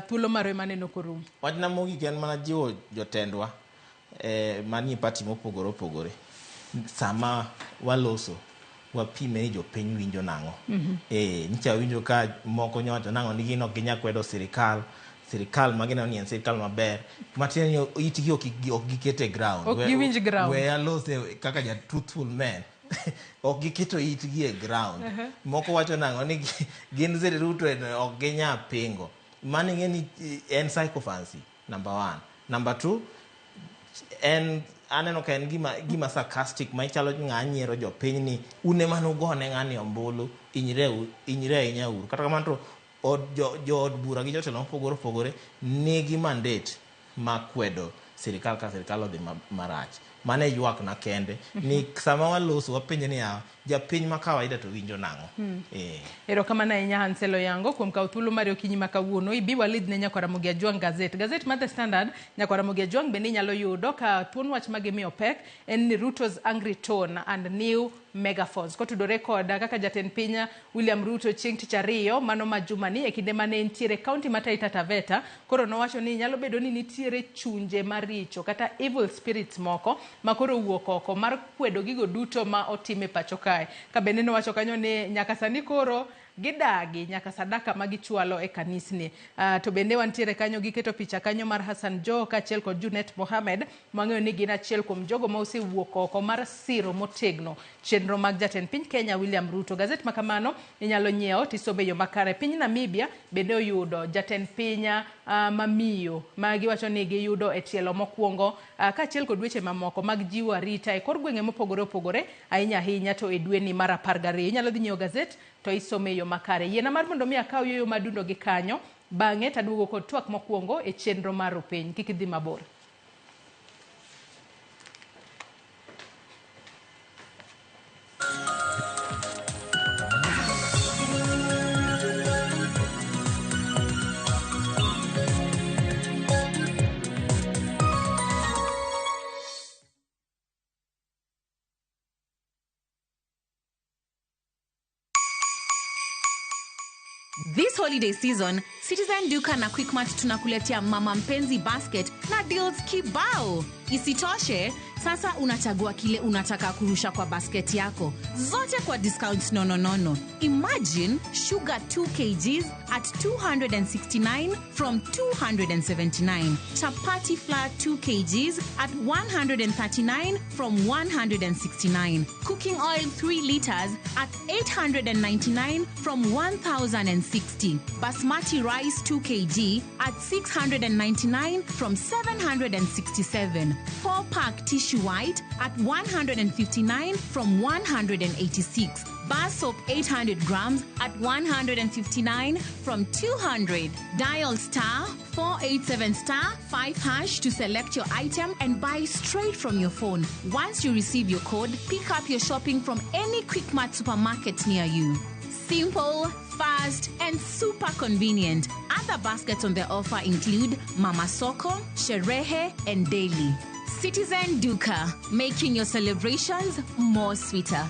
thuolo marwa maneno korumo. Wachna mogik en mana jiwo jotendwa manie party mopogore opogore, sama waloso wapime ni jopiny winjo nang'o. Nyicha winjo ka moko nyowacho nang'o ni gin ok ginyal kwedo sirikal ma gineno ni en sirikal maber, matiende ni itgi ok giketo e ground. Ok giwinj ground. We alose kaka ja truthful man, ok giketo itgi e ground. Moko wacho nang'o ni gin Zeri Ruto en ok ginyal pingo. Mano ing'e ni en sycophancy number one. Number two, en aneno ka en gima sarcastic ma ichalo ng'a nyiero jopiny ni un ema nugone ng'ani ombulu, inyre ahinya uru. Kata kamano to jood bura gi jotelo mopogore opogore nigi mandate mar kwedo sirikal ka sirikal odhi marach. Mano e ywak na kende. Ni sama waloso wapenje niya, japiny ma kawaida to winjo nang'o? Erokamano ahinya Hansel Oyango kuom kawo thuolo mari okinyi ma kawuono. Ibi walidh ne Nyakwar Ramogi Ajwang' gazet. Gazet mar The Standard, Nyakwar Ramogi Ajwang' bende inyalo yudo ka thuon wach ma gimiyo pek en ni Ruto's angry tone and new megaphones. Kotudore kod kaka jatend piny William Ruto chieng' tich ariyo mano ma jumani e kinde mane entiere kaunti ma Taita Taveta, koro nowacho ni nyalo bedo ni nitiere chunje maricho kata evil spirits moko ma koro owuok oko mar kwedo gigo duto ma otim e pacho kae. Ka bende nowacho kanyo ni nyaka sani koro gidagi nyaka sadaka ma gichwalo e kanisni. To bende wantiere kanyo giketo picha kanyo mar Hassan Joho kaachiel kod Junet Mohamed, mwang'eyo ni gin achiel kuom jogo ma osewuok oko mar siro motegno chenro mag jatend piny Kenya William Ruto. Gazet ma kamano inyalo nyiewo tisome e yo makare. Piny Namibia bende oyudo jatend piny mamiyo ma giwacho ni giyudo e tielo mokwongo, kaachiel kod weche mamoko mag jiwo arita e kor gwenge mopogore opogore ahinya ahinya to e dweni mar 12. Inyalo dhi nyiewo gazet to isome e yo makare. Yiena mar mondo mi akaw yueyo madundo gi kanyo, bang'e taduogo kod twak mokwongo e chenro mar Rupiny. Kik idhi mabor. This holiday season, Citizen Duka na Quickmart tunakuletea Mama Mpenzi Basket na deals kibao. Isitoshe, sasa unachagua kile unataka kurusha kwa basket yako. Zote kwa discounts nono nono. Imagine sugar 2 kgs at 269 from 279. Chapati flour 2 kgs at 139 from 169. Cooking oil 3 liters at 899 from 1060. Basmati rice 2 kg at 699 from 767. 4-pack tissue white at 159 from 186. Bar soap 800 grams at 159 from 200. Dial star 487 star 5 hash to select your item and buy straight from your phone. Once you receive your code, pick up your shopping from any Quickmart supermarket near you. Simple, fast, and super convenient. Other baskets on the offer include Mama Soko, Sherehe, and Daily. Citizen Duka, making your celebrations more sweeter.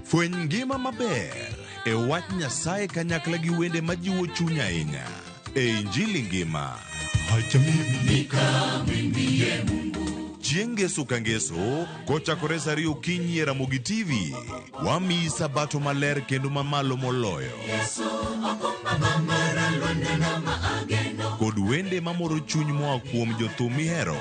Fweny ngima maber e wach Nyasaye kanyakla gi wende majiwo chuny ahinya e Injili ngima. Chieng' Ngeso ka Ngeso kochakore sa 2 okinyi e Ramogi TV, wamiyi sabato maler kendo mamalo moloyo. Kod wende mamoro chuny moa kuom jothum mihero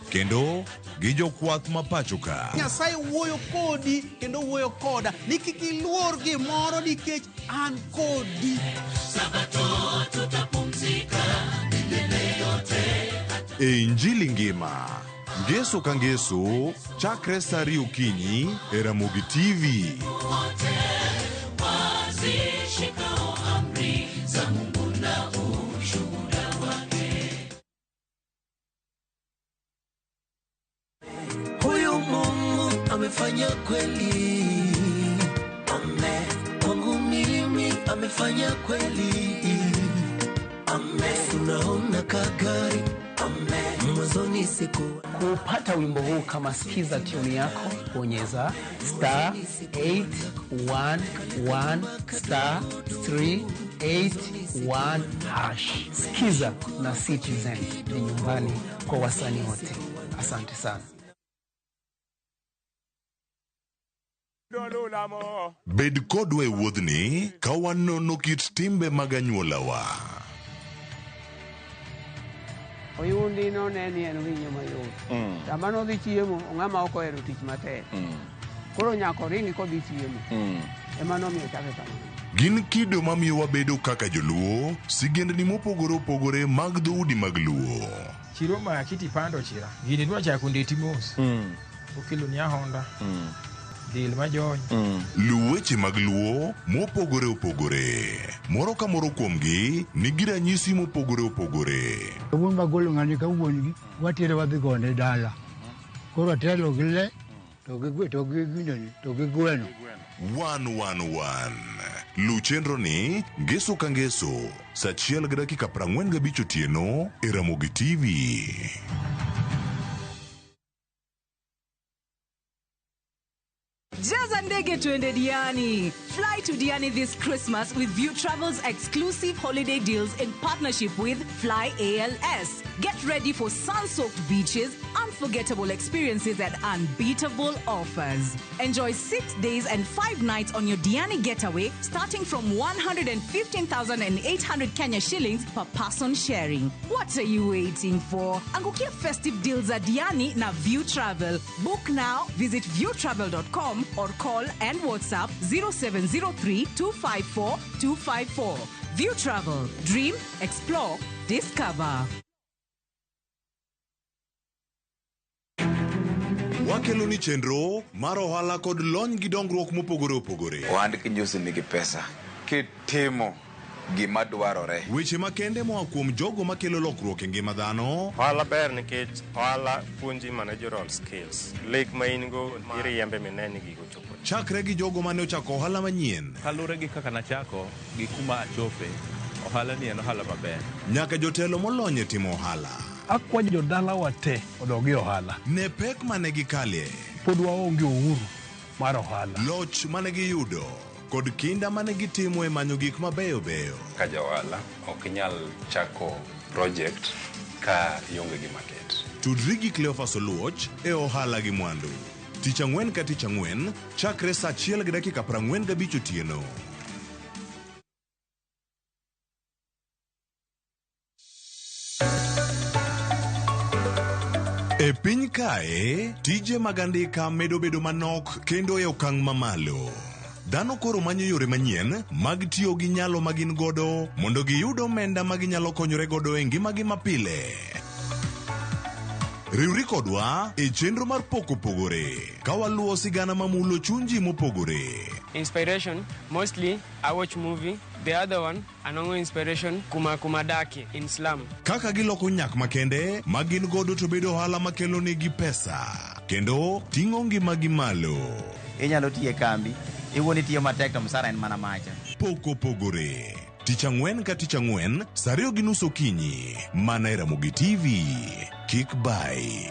kendo gi jokwath ma pacho ka. Nyasaye wuoyo kodi kendo wuoyo koda ni kik iluor gimoro nikech an kodi. Sabato tutapumzika milele yote. E Injili ngima, Ngeso ka Ngeso, chakre sa 2 okinyi e Ramogi TV. Wote wazishikao amri za Mungu na ushuhuda wake. Huyu Mungu amefanya kweli. Amen. Kwangu mimi amefanya kweli. Amen. Tunaona kagari. Amen. Mwanzoni siku kupata wimbo huu kama sikiza tune yako, bonyeza star 811 star 381 hash. Sikiza na Citizen ni nyumbani kwa wasanii wote. Asante sana. Bed kodwa e wuodhni ka wanono kit timbe mag anyuolawa. Oyundi no ne ni en winyo mayot. Sama nodhi chiemo, ng'ama ok ohero tich matek. Koro nyaka oringi kodhi chiemo. Ema nomiyo ochake kamano. Gin kido mamiyo wabedo kaka joluo, sigendni mopogore opogore mag dhoudi mag Luo. Chiro maki tipando chira. Gini dwa chako ndeti mos. Okelo ni ahonda. Del majony. Luw weche mag Luo mopogore opogore. Moro ka moro kuomgi nigi ranyisi mopogore opogore. Wuon magolo ng'ani ka wuon gi watere wadhi gone dala. Koro atelo gi le to gi gwe to gi ginene to gi gweno. 111. Luw chenro ni ngeso ka ngeso saa achiel gi dakika 45 otieno e Ramogi TV. Jaza ndege tuende Diani. Fly to Diani this Christmas with View Travel's exclusive holiday deals in partnership with Fly ALS. Get ready for sun-soaked beaches, unforgettable experiences and unbeatable offers. Enjoy 6 days and 5 nights on your Diani getaway starting from 115,800 Kenya shillings per person sharing. What are you waiting for? Angukia festive deals at Diani na View Travel. Book now, visit viewtravel.com or call and WhatsApp 0703 254 254. View Travel. Dream, explore, discover. Wakelo ni chenro mar ohala kod lony gi dongruok mopogore opogore. Ohand kinjusi nigi pesa kitimo gima dwarore. Weche makende moa kuom jogo makelo lokruok e ngima dhano. Ohala ber nikech ohala puonji managerial skills. Lek ma in go iriembe mine ni gigo chopo. Chakre gi jogo mane ochako ohala manyien. Kaluwore gi kaka nachako gi kuma achope, ohala ni en ohala maber. Nyaka jotelo molony e timo ohala. Akwayo jodalawa te odog e ohala. Ne pek mane gikalie. Pod waonge uhuru mar ohala. Loch mane giyudo kod kinda mane gitimo e manyo gik mabeyo beyo. Ka ja ohala ok inyal chako project ka ionge gi market. Tudri gi Cleophas Oluoch e ohala gi mwandu. Tich ang'wen ka tich ang'wen chakre saa 1:45 otieno. E piny kae, tije mag andika medo bedo manok kendo e okang' mamalo. Dhano koro manyo yore manyien mag tiyo gi nyalo ma gin godo mondo giyud omenda ma ginyalo konyore godo e ngimagi mapile. Riwri kodwa e chenro mar pok opogore ka waluwo sigana mamulo chuny ji mopogore. Inspiration, mostly I watch movie. The other one, anongo inspiration kuma kuma dake in slum. Kaka giloko nyak makende ma gin godo to bedo ohala makelo negi pesa kendo ting'o ngimagi malo. Inyalo tiyo e kambi, iwuon itiyo matek to msara en mana macha. Pok opogore. Tich ang'wen ka tich ang'wen, saa 2:30 okinyi, mana e Ramogi TV. Kik bai.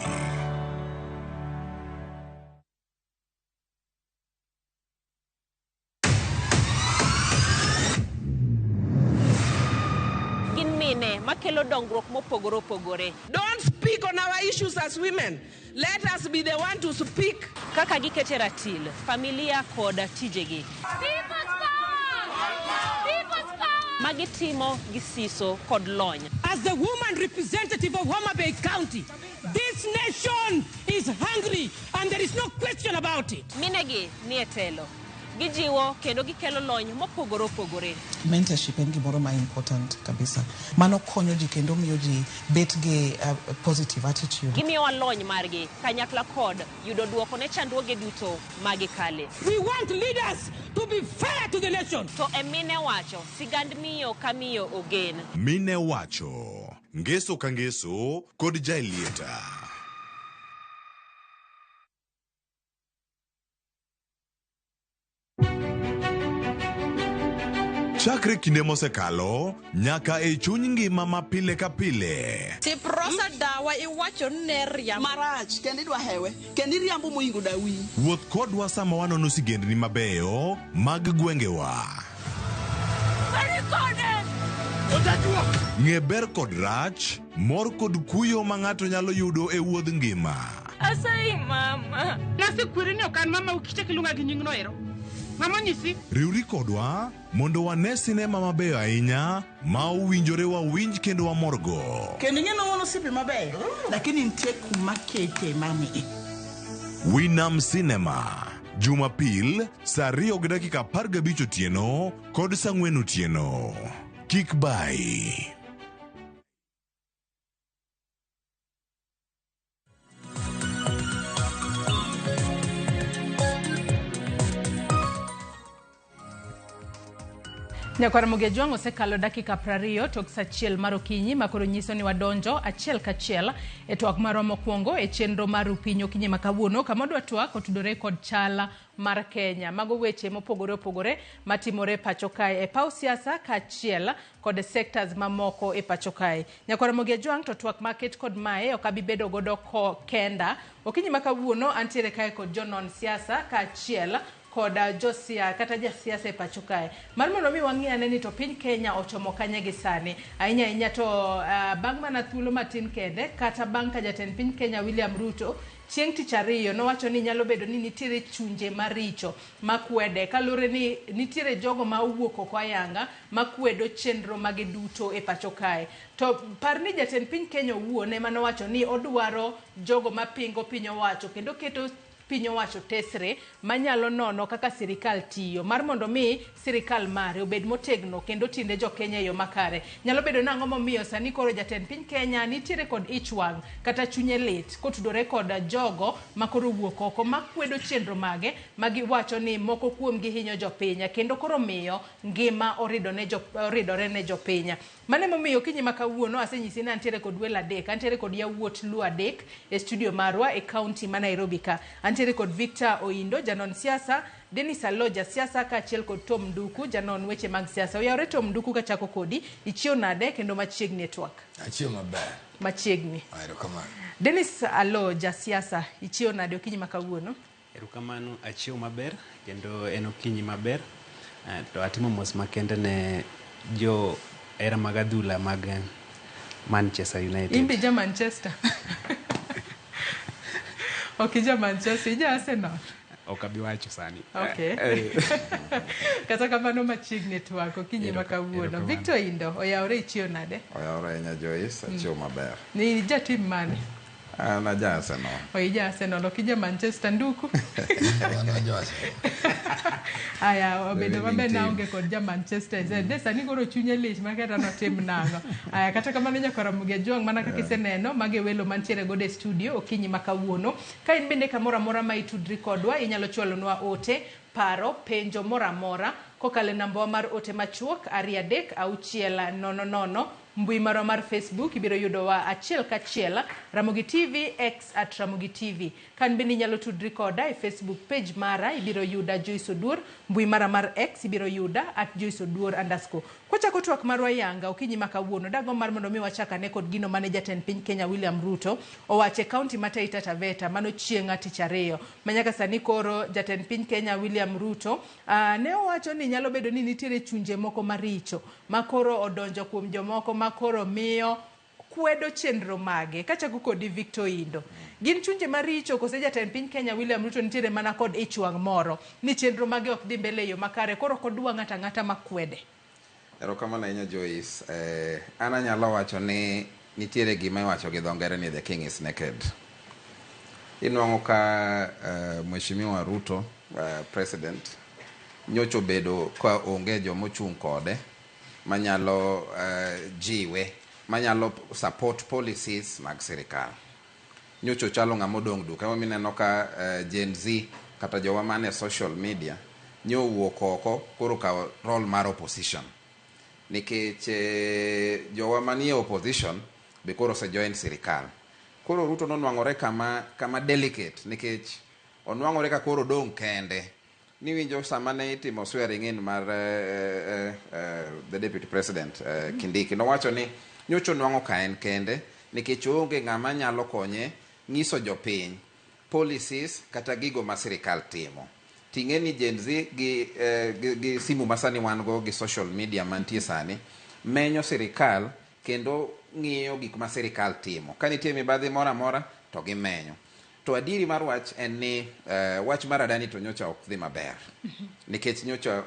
Gin mine makelo dongruok mopogore opogore. Don't speak on our issues as women. Let us be the one to speak. Kaka gikete ratil, familia kod tijegi. Magitimo gi siso kod lony. As the woman representative of Homa Bay County, this nation is hungry and there is no question about it. Minegi ni e telo. Gijiwo kendo gikelo lony mopogore opogore. Mentorship en gimoro ma important kabisa. Mano konyo ji kendo miyo ji bet gi positive attitude. Gimiyowa lony margi kanyakla kod yudo duoko ne chandruoge duto magikale. We want leaders to be fair to the nation. To e mine wacho, sigand miyo ka miyo ogen. Mine wacho, ngeso ka ngeso kod Jaelieta. Chakre kinde mosekalo nyaka e chuny ngima ma pile ka pile. Tiprosa dawa iwacho ni ne riambo. Marach, kendo idwa hewe, kendo iriambo mohingo dawi. Wuoth kodwa sama wanono sigendni mabeyo mag gwengewa. Ng'e ber kod rach, mor kod kuyo ma ng'ato nyalo yudo e wuodh ngima. Asayi mama. Nasekweri ni ok an mama ukichak iluonga gi nyingno ero. Mama onyisi. Riwri kodwa mondo wane sinema mabeyo ahinya ma owinjore wawinj kendo wamorgo. Kendo ing'e ni wan osiepe mabeyo, lakini nitie kuma kete mami. Winam Cinema, Jumapil saa 2:15 otieno kod saa 4 otieno. Kik bai. Nyakwar Ramogi Ajwang' osekalo dakika 20 tok sa achiel mar okinyi ma koro nyiso ni wadonjo achiel kachiel e twak marwa mokwongo e chenro mar Rupiny okinyi ma kawuono kama wadwa twak otudore kod chal mar Kenya. Mago weche mopogore opogore matimore e pacho kae e paw siasa kaachiel kod sectors mamoko e pacho kae. Nyakwar Ramogi Ajwang' to twak maket kod mae ok abi bedo godo ko kenda. Okinyi ma kawuono antiere kae kod jonon siasa kaachiel kod josia kata jasiasa e pacho kae mar mondo mi wang'i ane ni to piny Kenya ochomo kanye gi sani ahinya ahinya to bang' mana thuolo matin kende kata bang' ka jatend piny Kenya William Ruto chieng' tich ariyo nowacho ni nyalo bedo ni nitiere chunje maricho makwede kaluwore ni nitiere jogo ma owuok oko ayanga makwedo chenro mage duto e pacho kae to par ni jatend piny Kenya owuon ema nowacho ni odwaro jogo mapingo piny owacho kendo keto piny owacho tesre manyalo nono kaka sirikal tiyo mar mondo mi sirikal mare obed motegno kendo tinde jo Kenya e yo makare. Nyalo bedo nang'o momiyo sani koro jatend piny Kenya nitiere kod ich wang' kata chunye lit kotudore kod jogo makoro wuok oko makwedo chenro mage magiwacho ni moko kuomgi hinyo jopiny kendo koro miyo ngima oridore ne jopiny. Mano emomiyo okinyi ma kawuono asenyisi ni antiere kod welo adek. Antiere kod yawuot Luo adek e studio marwa e county ma Nairobi ka. Antiere kod Victor Oindo, janon siasa, Dennis Allo, jasiasa, kaachiel kod Tom Nduku, janon weche mag siasa. Oyawore Tom Nduku kachako kodi, ichiew nade kendo machiegni e twak? Achiew maber. Machiegni. Erokamano. Dennis Allo, jasiasa, ichiew nade okinyi ma kawuono? Erokamano, achiew maber kendo en okinyi maber. To atimo mos makende ne jo hera mag adhula mag Manchester United. In be ja Manchester? Ok ija Manchester, ija Arsenal? Ok abi wacho sani. Okay. Kata kamano machiegni twak okinyi ma kawuono. Victor Indo, oyawore ichiew nade? Oyawore ahinya Joyce, achiew maber. Ni ja tim mane? An aja Arsenal. O ija Arsenal, ok ija Manchester Nduku? An aja Arsenal. Aya, obedo maber na onge kod ja Manchester. De sani koro chunye lich ma kata notim nang'o. Aya, kata kamano nyakwar Ramogi Ajwang' mana kaka iseneno, mage welo mantiere godo e studio okinyi ma kawuono. Ka in bende kamoro amora ma itudri kodwa, inyalo chwalonwa ote, paro, penjo moro amora kokalo e nambawa mar ote machuok 2 3 6 0 0. Mbui marwa mar Facebook ibiro yudowa achiel kachiel Ramogi TV, X at Ramogi TV. Kan bende inyalo tudri koda e Facebook page mara ibiro yuda Joyce Oduor, mbui mara mar X ibiro yuda at Joyce Oduor _. Kwachako twak marwa yanga okinyi ma kawuono dago mar mondo mi wachak ane kod gino mane jatend piny Kenya William Ruto owacho e kaunti ma Taita Taveta mano chieng' tich ariyo. Manyaka sani koro jatend piny Kenya William Ruto ne owacho ni nyalo bedo ni nitiere chunje moko maricho makoro odonjo kuom jomoko makoro miyo kwedo chenro mage. Kachako kodi Victor Indo, gin chunje maricho kose jatend piny Kenya William Ruto nitiere mana kod ich wang' moro ni chenro mage ok dhi mbele e yo makare koro ok odwa ng'ato ang'ata makwede? Erokamano ahinya Joyce. An anyalo wacho ni nitiere gima iwacho gi dho ngere ni the king is naked. Inwang'o ka Mheshimiwa Ruto, president, nyocha obedo ka onge joma ochung' kode manyalo jiwe, manyalo support policies mag sirikal. Nyocha ochalo ng'ama odong' duk. Ema mineno ka Gen Z kata jowa man e social media nyowuok oko koro kawo role mar opposition. Nikech jowa manie opposition be koro ose join sirikal. Koro Ruto nonwang'ore kama delicate nikech onwang'ore ka koro odong' kende. Niwinjo sama ne itimo swearing in mar the deputy president Kindiki nowacho ni nyocha onwang'o ka en kende nikech onge ng'ama nyalo konye nyiso jopiny policies kata gigo ma sirikal timo. Ting'e ni Gen Z gi simu masani wan go gi social media mantie sani menyo sirikal kendo ng'iyo gik ma sirikal timo. Ka nitie mibadhi moro amora to gimenyo. To adieri mar wach en ni wach mar Adani to nyocha ok dhi maber. Nikech nyocha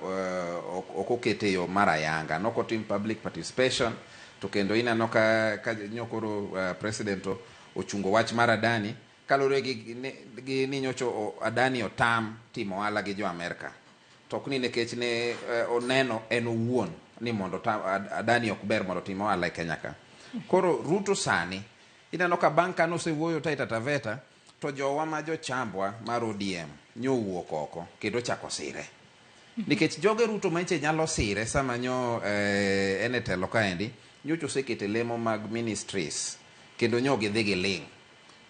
ok okete yo mar ayanga. Nok otim public participation to kendo ineno ka nyokoro president ochungo wach mar Adani kaluwore gi ni nyocha Adani otam timo ohala gi jo Amerka. To ok ni nikech ne oneno en owuon ni mondo Adani ok ber mondo otim ohala e Kenya ka. Koro Ruto sani ineno ka bang' ka nosewuoyo Taita Taveta to jowa ma jochambwa mar ODM nyowuok oko kendo ochako sire. Nikech joge Ruto manche nyalo sire sama nyo en e telo kaendi, nyocha osekete lemo mag ministries kendo nyo gidhi giling'.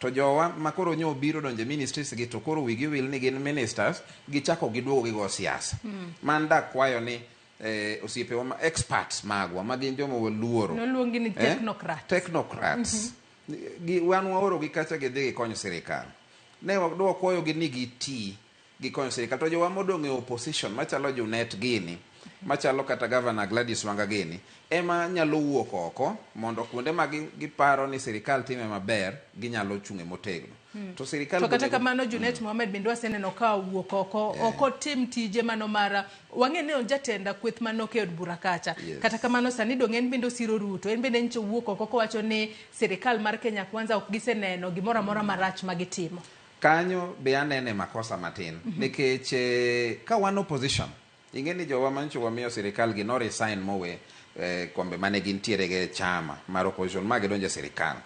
To jowa makoro nyo obiro donjo e ministries gi to koro wigi owil ni gin ministers, gichako giduogo gigo siasa. Man dakwayo ni osiepewa ma experts magwa ma gin joma waluoro. Noluongi ni technocrats. Technocrats. Wan waoro gi kacha gidhi gikonyo sirikal. Ne wakwayo gi ni giti gikonyo sirikal. To jowa modong' e opposition machalo Junet gini, machalo kata Governor Gladys Wanga gini, ema nyalo wuok oko mondo kuonde ma giparo ni sirikal time maber, ginyalo chung'e motegno. To sirikal To kata kamano Junet Mohamed bende waseneno ka owuok oko, ok otim tije mano mar wang'e ni jatenda kweth manoke e od bura kacha. Kata kamano sani dong' en bende osiro Ruto, en bende nyicho owuok oko kowacho ni sirikal mar Kenya Kwanza ok giseneno gimoro amora marach ma gitimo. Kanyo be anene makosa matin. Nikech ka wan opposition, ing'e ni jowa manyocha wamiyo sirikal gi no resign mowe kombe mane gintiere ge chama mar opposition ma gidonjo e sirikal.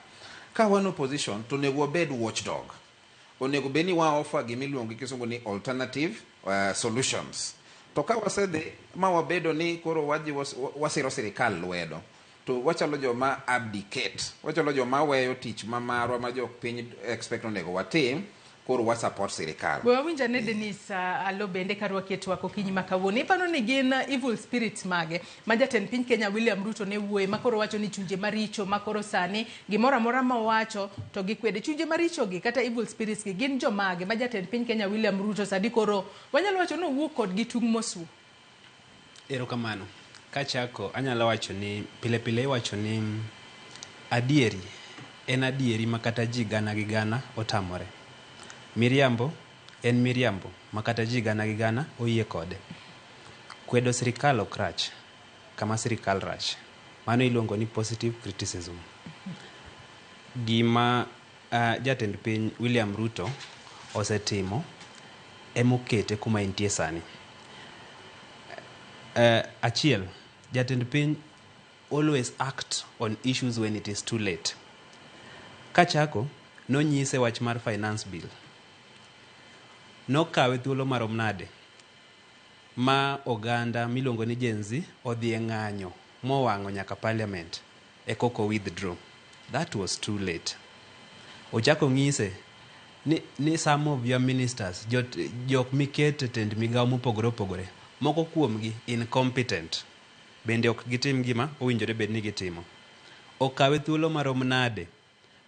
Ka wan opposition to onego wabed watchdog. Onego bed ni wa offer gima iluongo gi kisungu ni alternative solutions. To ka wasedhi ma wabedo ni koro wadhi wasiro sirikal lwedo, to wachalo joma abdicate, wachalo joma weyo tich ma marwa ma jopiny expect onego watim, koro wa support sirikal. We wawinj ane Dennis Alo bende karwaki e twak okinyi ma kawuono. Iparo ni gin evil spirits mage ma jatend piny Kenya William Ruto ne wuoye ma koro wacho ni chunje maricho ma koro sani gimoro amora ma owacho to gikwede. Chunje maricho gi kata evil spirits gi gin jomage ma jatend piny Kenya William Ruto sani koro wanyalo wacho ni owuok kodgi tung' mosuo? Erokamano. Kachako anyalo wacho ni pile pile iwacho ni adieri en adieri ma kata ji gana gi gana otamore. Miriambo en miriambo ma kata ji gana gi gana oyie kode. Kwedo sirikal ok rach kama sirikal rach. Mano iluongo ni positive criticism. Gima jatend piny William Ruto osetimo emokete kuma entie sani. Achiel, jatend piny always act on issues when it is too late. Kachako, nonyise wach mar finance bill. Nokawe thuolo marom nade ma oganda miluongo ni Gen Z odhi e ng'anyo mowang'o nyaka parliament e koko withdraw. That was too late. Ochako ng'ise ni some of your ministers, jok mikete tend migawo mopogore opogore, moko kuomgi incompetent. Bende ok gitim gima owinjore bed ni gitimo. Okawe thuolo marom nade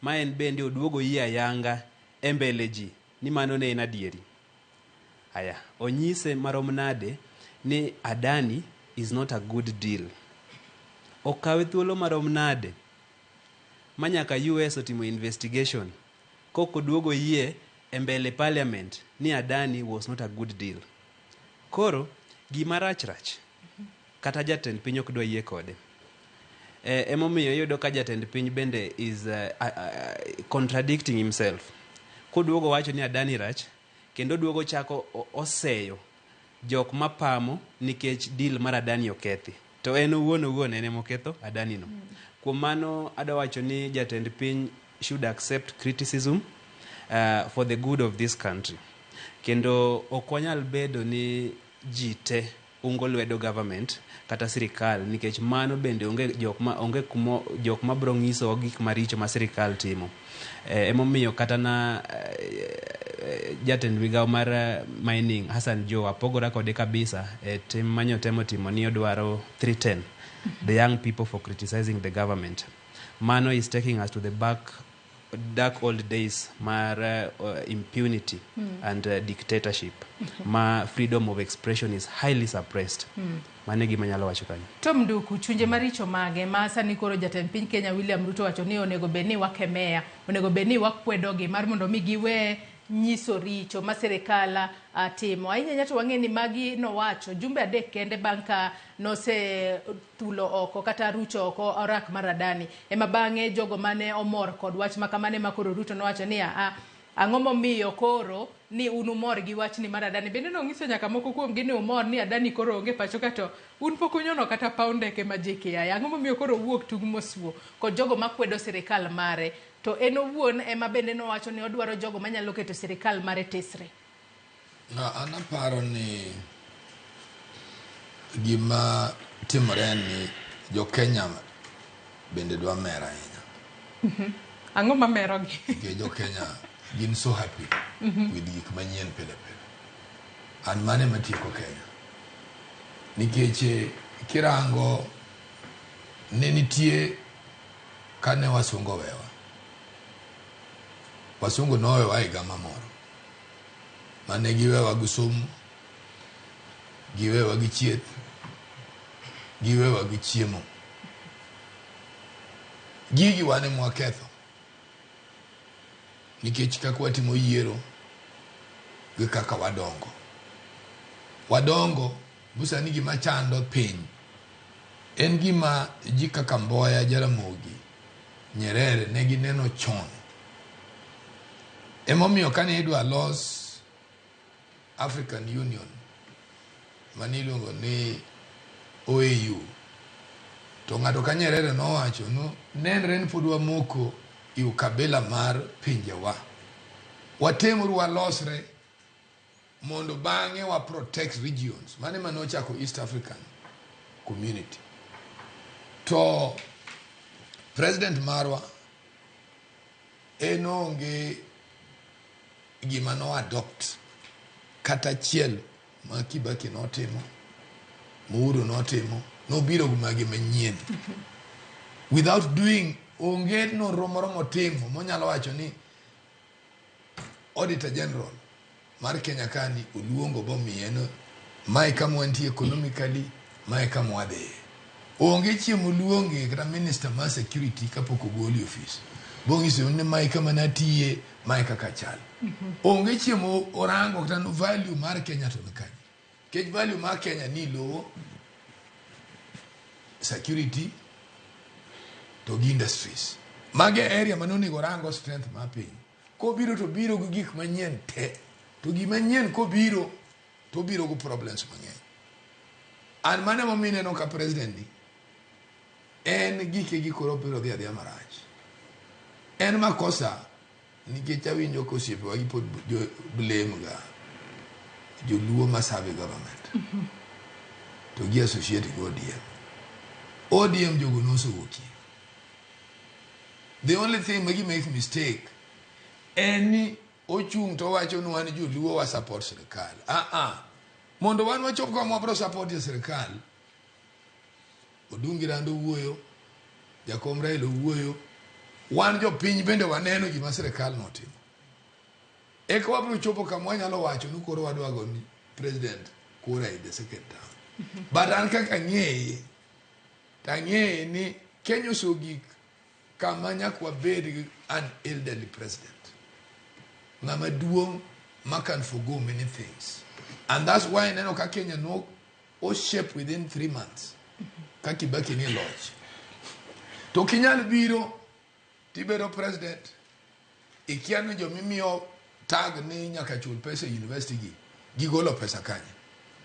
ma en bende oduogo yie ayanga e mbele ji ni mano ne en adieri. Aya, onyise marom nade ni Adani is not a good deal. Okawe thuolo marom nade ma nyaka US otimo investigation kok oduogo yie e mbele parliament ni Adani was not a good deal. Koro gima rach rach kata jatend piny ok dwa yie kode. Emomiyo iyudo ka jatend piny bende is contradicting himself. Koduogo wacho ni Adani rach, kendo duogo chako oseyo jok mapamo nikech deal mar Adani okethi. To en owuon owuon en emoketho Adani no. Kuom mano adwa wacho ni jatend piny should accept criticism for the good of this country. Kendo ok wanyal bedo ni ji te ungo lwedo government kata sirikal nikech mano bende onge jok ma onge kumo jok ma biro nyisowa gik maricho ma sirikal timo. Emomiyo kata na jatend migawo mar mining Hassan Joho apogora kode kabisa e tim manyotemo timo ni odwaro 310 the young people for criticizing the government. Mano is taking us to the back dark old days mar impunity and dictatorship ma freedom of expression is highly suppressed. Mano e gima anyalo wacho kanyo. Tom Nduku, chunje maricho mage ma sani koro jatend piny Kenya William Ruto wacho ni onego bed ni wakemea, onego bed ni wakwedogi mar mondo mi giwe nyiso richo ma sirikal timo. Ahinya ahinya to wang'e ni magi nowacho jumbe 3 kende bang' ka nose thulo oko kata rucho oko orak mar Adani. Ema bang'e jogo mane omor kod wach ma kamano ema koro Ruto nowacho ni ang'o momiyo koro ni un umor gi wachni mar Adani. Bende nong'iso nyaka moko kuomgi ni umor ni Adani koro onge pacho ka to un pok unyono kata paw ndeke ma JKIA. Ang'o momiyo koro owuok tung' mosuo kod jogo makwedo sirikal mare. To en owuon ema bende nowacho ni odwaro jogo manyalo keto sirikal mare tesre. No, an aparo ni Gima timore en ni jo Kenya bende dwa mer ahinya. Ang'o mamerogi? Nikech jo Kenya gin so happy with gik manyien pile pile. An mano ema tieko Kenya. Nikech kirango ne nitie kane wasungu owewa. Wasungu nowewa higa mamoro. Mane giwewa gi somo, giwewa gi chieth, giwewa gi chiemo. Gigi wan ema waketho. Nikech kaka watimo yiero gi kaka wadongo. Wadongo bu sani gima chando piny en gima ji kaka Mboya, Jaramogi, Nyerere ne gineno chon. Emomiyo kane idwa los African Union mane iluongo ni OAU to ng'ato ka Nyerere nowacho no nenre ni pod wamoko e ukabila mar pinjewa. Watemuru walosre mondo bang'e wa protect regions. Mano ema nochako East African Community. To president marwa en onge gima no adopt kata achiel ma Kibaki notimo, Uhuru notimo, nobiro gi mage manyien. Without doing, onge nonro moro motimo monyalo wacho ni Auditor General mar Kenya kani oluongo bomiye no mae kama wantie economically, mae kama wadhiye. Onge chieng' moluonge kata minister mar security kapok ogoli e ofis. Bong'iso ni mae kama natiye, mae kaka chal. Onge chieng' orango kata no value mar Kenya to ni kanye. Nikech value mar Kenya ni lowo, security to gi industries. Mage area mane onego orango strength mar piny. Kobiro to biro gi gik manyien te. To gima nyien kobiro to obiro gi problems mang'eny. An mano emomiyo ineno ka president ni en gike gi koro biro dhi adhiya marach. En makosa nikech awinjo ka osiepewa gi pod jo blame ga joluo ma serve government to gi associate gi ODM. ODM jogo nosewuokie. The only thing ma gi make mistake en ni ochung' to owacho ni wan joluo wa support sirikal. Ah ah. Mondo wan wachop kama wabro support e sirikal, Odungi Rando wuoyo, Jakom Raila owuoyo, wan jopiny bende waneno gima sirikal notimo. Eka wabro chopo kama wanyalo wacho ni koro wadwa go ni president kura in the second term. But an kaka ang'eye, to ang'eye ni Kenya osegik kama nyaka wabed gi an elderly president. Ng'ama duong' ma can forgo many things. And that's why ineno ka Kenya no o shape within 3 months. Ka Kibaki ni loch. To kinyal biro tibedo president ikia ni jomimiyo tag ni nyaka chul pesa e university gi gigolo pesa kanye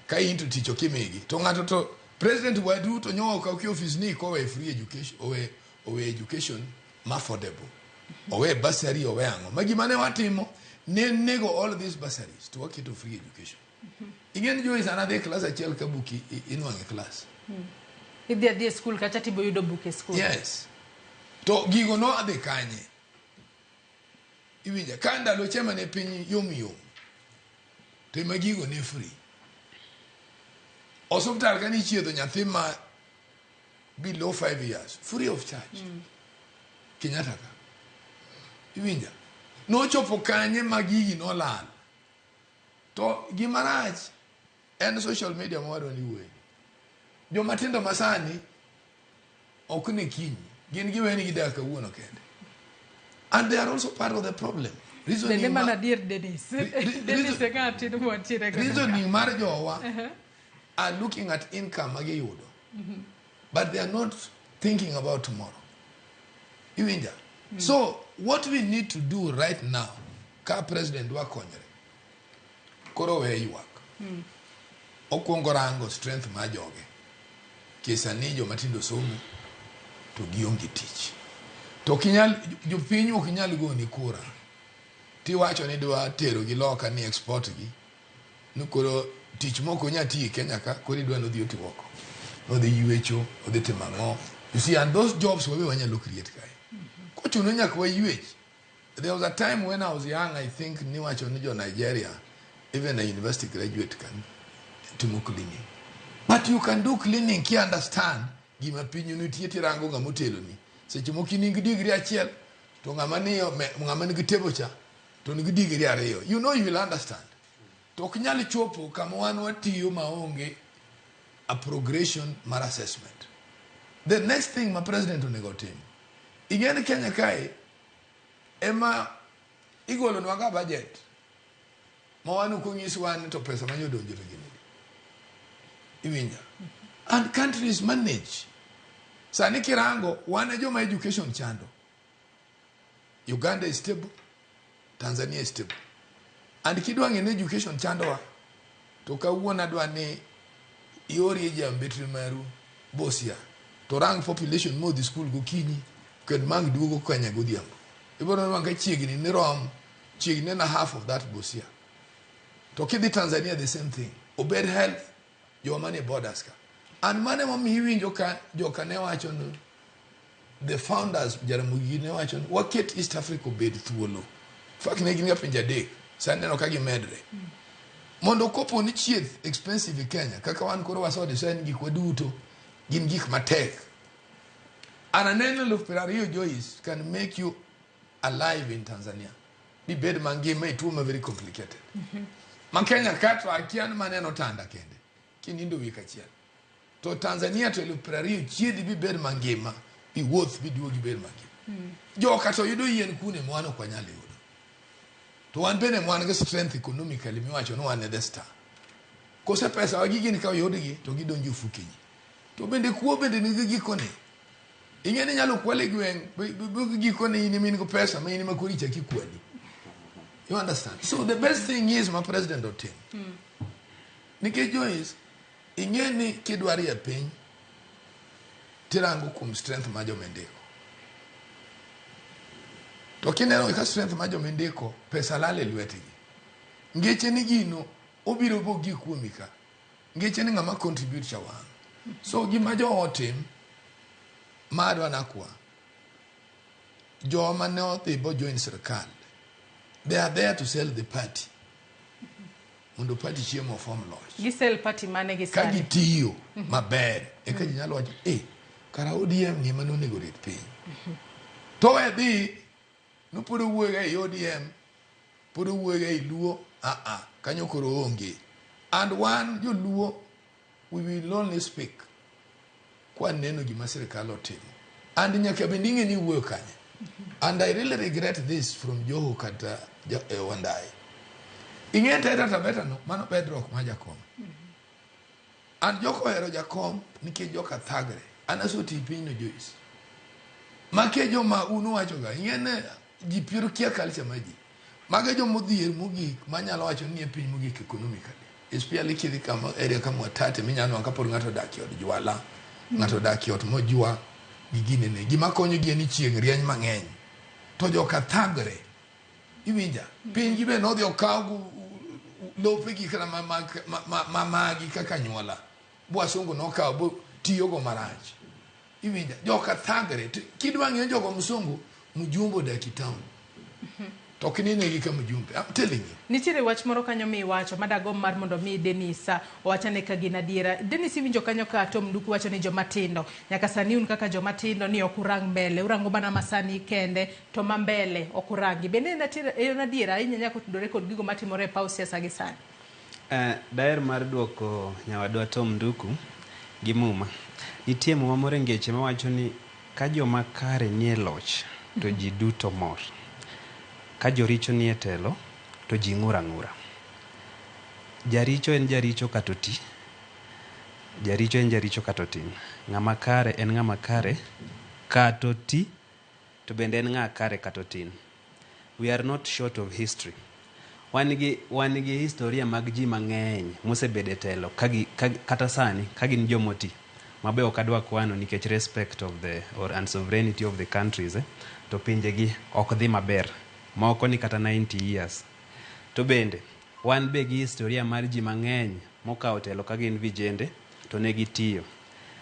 ka in to tich ok imigi to ng'ato to president wadu to nyo okaw ki ofis ni kowe free education owe education ma affordable owe bursary owe ang'o ma gima ne watimo ne nego all these bursaries to waketo free education. Ing'e ni Joyce an adhi e klas achiel ka buk inwang'e klas. Idhi adhi e skul kacha tibo yudo buk e skul. Yes. To gigo no adhi kanye? Iwinja ka ndalo cha mane piny yom yom to ema gigo ne free. Osuptal ka nichiedho nyathi ma below 5 years free of charge. Kenyatta ka. Iwinja? Nochopo kanye ma gigi nolal. To gima rach en social media ma wadwa ni wuoye. Joma tindo masani ok ne kiny. Gin giwe ni gidak kawuono kende. And they are also part of the problem. Reasoning Bende mana adier Dennis. Dennis e ng'a tin mwantiere godo. Reasoning mar jowa are looking at income ma giyudo. But they are not thinking about tomorrow. Iwinja? So what we need to do right now, ka president dwa konyre, koro we ywak. Okwongo rango strength mar joge. Kesa ni joma tindo somo to gionge tich. To kinyal jopiny ok nyal goni kura. Tiwacho ni dwa tero gi loka ni export gi. Ni koro Tich mok onya tiyo e Kenya ka, koro idwa nodhi oti oko. Nodhi ywecho, odhi timo ang'o. You see, and those jobs wabe wanyalo create kae. Kochuno nyaka waywech. There was a time when I was young, I think niwacho ni jo Nigeria, even a university graduate can timo cleaning. But you can do cleaning ki understand gima pinyu nitie tirango ng'ama oteloni. Seche moko in gi degree achiel, to ng'ama ni ng'ama nigi table cha to nigi degree ariyo. You know you will understand. To ok nyal chopo kama wan watiyo maonge a progression mar assessment. The next thing ma president onego otim, ing'e ni Kenya kae ema igolonwa ga budget ma wan ok onyiswa ni to pesa manyo donjo to gin adi. Iwinja? And countries manage. Sani kirango, wan e joma education chando. Uganda is stable, Tanzania is stable. And kidwa ng'e ni education chandowa, to kawuono adwa ni iorie jambetri maru Busia, to rang population modhi school gokinyi, kendo mang duogo Kenya godhiambo. Ibiro neno ka chiegni ni rom, chiegni na half of that Busia. To kidhi Tanzania the same thing. Obed health, joma nie borders ka. And mano emomiyo iwinjo ka joka ne wacho ni the founders Jaramogi ne wacho ni waket East Africa obed thuolo. In fact ne gin ga pinje adek, sani neno ka gimedre. Mondo kopo ni chieth expensive e Kenya, kaka wan koro waso design gikwa duto, gin gik matek. And aneno 20,000 Joyce can make you alive in Tanzania. Bibed mangima e tuo ma very complicated. Ma Kenya ka to akia ni maneno tanda kende. Kinindo wik achiel. To Tanzania to 20,000 chiedhi bibed mangima, biwuoth biduogi bed mangima. Joka to yudo yien kune ma wan ok wanyal yudo. To wan bende wan gi strength economically miwacho ni wan e the star. Kose pesa wagi gin ka oyudgi to gidonjo e ofuke ji. To bende kuo bende nigi gikone. Ing'e ni inyalo kwal e gweng' gikone in ema in gi pesa ma in ema koro ichak ikwali. You understand? So the best thing is ma president otim. Nikech Joyce, ing'e ni kidwaro e piny tirango kuom strength ma joma indiko. To kineno ka strength ma joma indiko, pesa lal e lwetgi. Ngeche ni gino obiro bogi kuomi ka. Ngeche ni ng'ama contribute cha wang'. So gima jo otim, ma adwa nakwa, joma ne odhi bo join sirkal, they are there to sell the party. Mondo party chiemo form loch. Gisel party mane gi Ka sani? gitiyo maber, eka ji nyalo wacho, eh, kara ODM ni ema nonego rit piny. To we dhi, no pod owuoyo ga ei ODM, pod owuoyo ga ei Luo, ah ah, kanyo koro onge. And wan joluo, we will only speak kwa neno gima sirikal otimo. And nyaka bende ing'e ni iwuoyo kanye. And I really regret this from Joho kata Wandayi. Ing'e Taita Taveta no, mano bedrock ma jakom. And jok ohero jakom nikech joka thagre. An asoti piny no Joyce. Make joma un uwacho ga, ing'e ne ji piero kia culture ma ji. Mage joma odhier mogik manyalo wacho ni e piny mogik economically. Especially kidhi kama area kama Mwatate minyalo nwang'o kapod ng'ato odak e od jwala, ng'ato odak e ot mojwa gi ginene. Gima konyo gi en ni chieng' rieny mang'eny. To joka thagre. Iwinja? Piny gi be nodhi okaw lopegi kata ma magi kaka anyuola. Bwasungu nokawo bo tiyogo marach. Iwinja? Joka thagre. Kidwa ng'eyo jogo msungu, mjumbe odak e town. To ok inenegi ka mjumbe. I'm telling you. Nitiere wach moro kanyo miwacho madagomb mar mondo mi Dennis owachane ka gin adiera. Dennis iwinjo kanyo ka Tom Nduku wacho ni joma tindo nyaka sani un kaka joma tindo ni ok urang mbele, urango mana masani kende to ma mbele ok urangi. Bende en adiera ahinya nyaka otudore kod gigo matimore e paw siasa gi sani? Daher mar duoko nyawadwa Tom Nduku gi muma. Nitie muma moro e ngeche mawacho ni ka joma kare nie loch to ji duto mor. Ka joricho nie telo to ji ng'ur ang'ura. Jaricho en jaricho kata oti. Jaricho en jaricho kata otin. Ng'ama kare en ng'ama kare kata oti to bende en ng'a kare kata otin. We are not short of history. Wan gi historia mag ji mang'eny mosebedo e telo kata sani ka gin jomoti. Mabe ok adwa kwano nikech respect of the or and sovereignty of the countries to pinjegi ok dhi maber. Moko ni kata 90 years. To bende wan be gi historia mar ji mang'eny mokawo telo ka gin vijende to ne gitiyo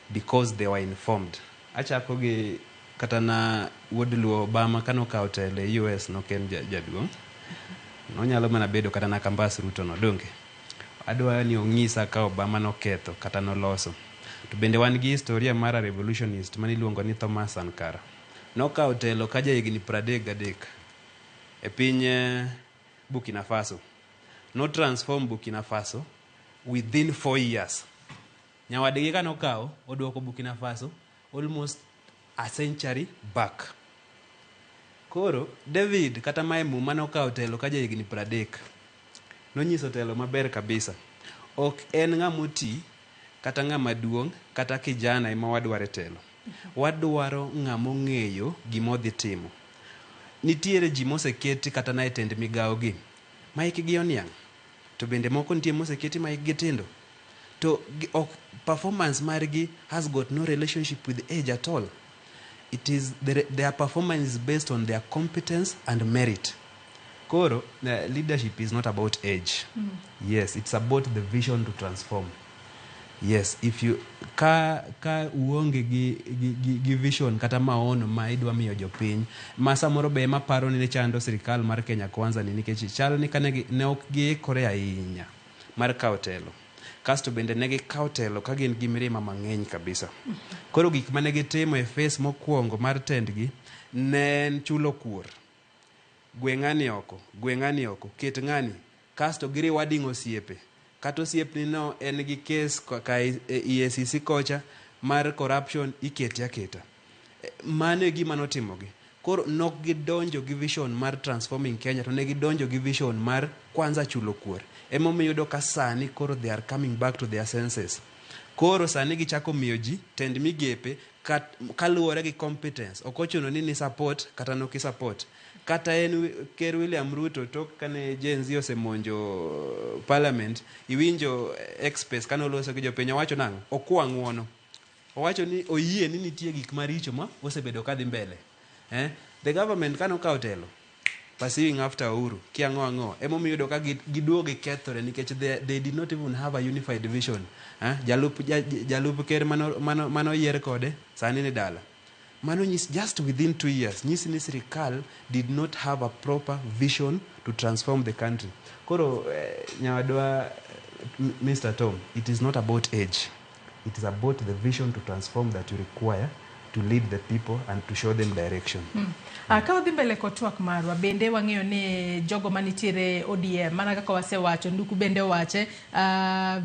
because they were informed. Achako gi kata na wuod Luo Obama kane okawo telo e US nok en jaduong'. Nonyalo mana bedo kata na kambas Ruto no, donge? Adwa ni ong'isa ka Obama noketho kata noloso. To bende wan gi historia mar a revolutionist mane iluongo ni Thomas Sankara. Nokawo telo ka jahigni 33 e piny Burkina Faso. No transform Burkina Faso within 4 years. Nyawadgi kane okawo, oduoko Burkina Faso almost a century back. Koro, David kata mae muma nokawo telo ka jahigni 30. Nonyiso telo maber kabisa. Ok en ng'ama oti, kata ng'ama duong', kata kijana ema wadwaro e telo. Wadwaro ng'ama ong'eyo gima odhi timo. Nitiere ji moseketi kata na e tend migawo gi, ma hikgi oniang'. To bende moko nitie moseketi ma hikgi tindo. To ok, performance margi has got no relationship with age at all. It is their performance is based on their competence and merit. Koro, leadership is not about age. Yes, it's about the vision to transform. Yes, if you ka uonge gi vision kata maono ma idwa miyo jopiny, ma samoro be ema paro ni ne chando sirikal mar Kenya Kwanza ni nikech chal ni kane ne ok giikore ahinya mar kawo telo. Kasto bende ne gikawo telo ka gin gi mirima mang'eny kabisa. Koro gik mane gitimo e phase mokwongo mar tendgi ne en chulo kuor. Gwe ng'ani oko, gwe ng'ani oko, ket ng'ani. Kasto gi rewarding osiepe. Kata osiepni no en gi case ka EACC kocha mar corruption ikete aketa. Mano e gima notimogi. Koro nok gidonjo gi vision mar transforming Kenya, to ne gidonjo gi vision mar kwanza chulo kuor. Emomiyo iyudo ka sani koro they are coming back to their senses. Koro sani gichako miyo ji tend migepe kaluwore gi competence. Ok ochuno ni support kata nok support. Kata en Ker William Ruto tok kane Gen Z osemonjo parliament, iwinjo Express kane oloso gi jopiny owacho nang'o? Okwa ng'uono. Owacho ni oyie ni nitie gik maricho ma osebedo kadhi mbele. The government kane okawo telo pursuing after Uhuru, kia ang'o ang'o, emomiyo iyudo ka giduogo gikethore nikech they did not even have a unified vision. Jalup ker mano yier kode sani ni dala. Mano nyis just within 2 years, nyisi ni sirikal did not have a proper vision to transform the country. Koro nyawadwa Mr. Tom, it is not about age. It is about the vision to transform that you require to lead the people and to show them direction. Ka wadhi mbele kod twak marwa, bende wang'eyo ni jogo manitiere ODM, mana kaka wasewacho, Nduku bende owache,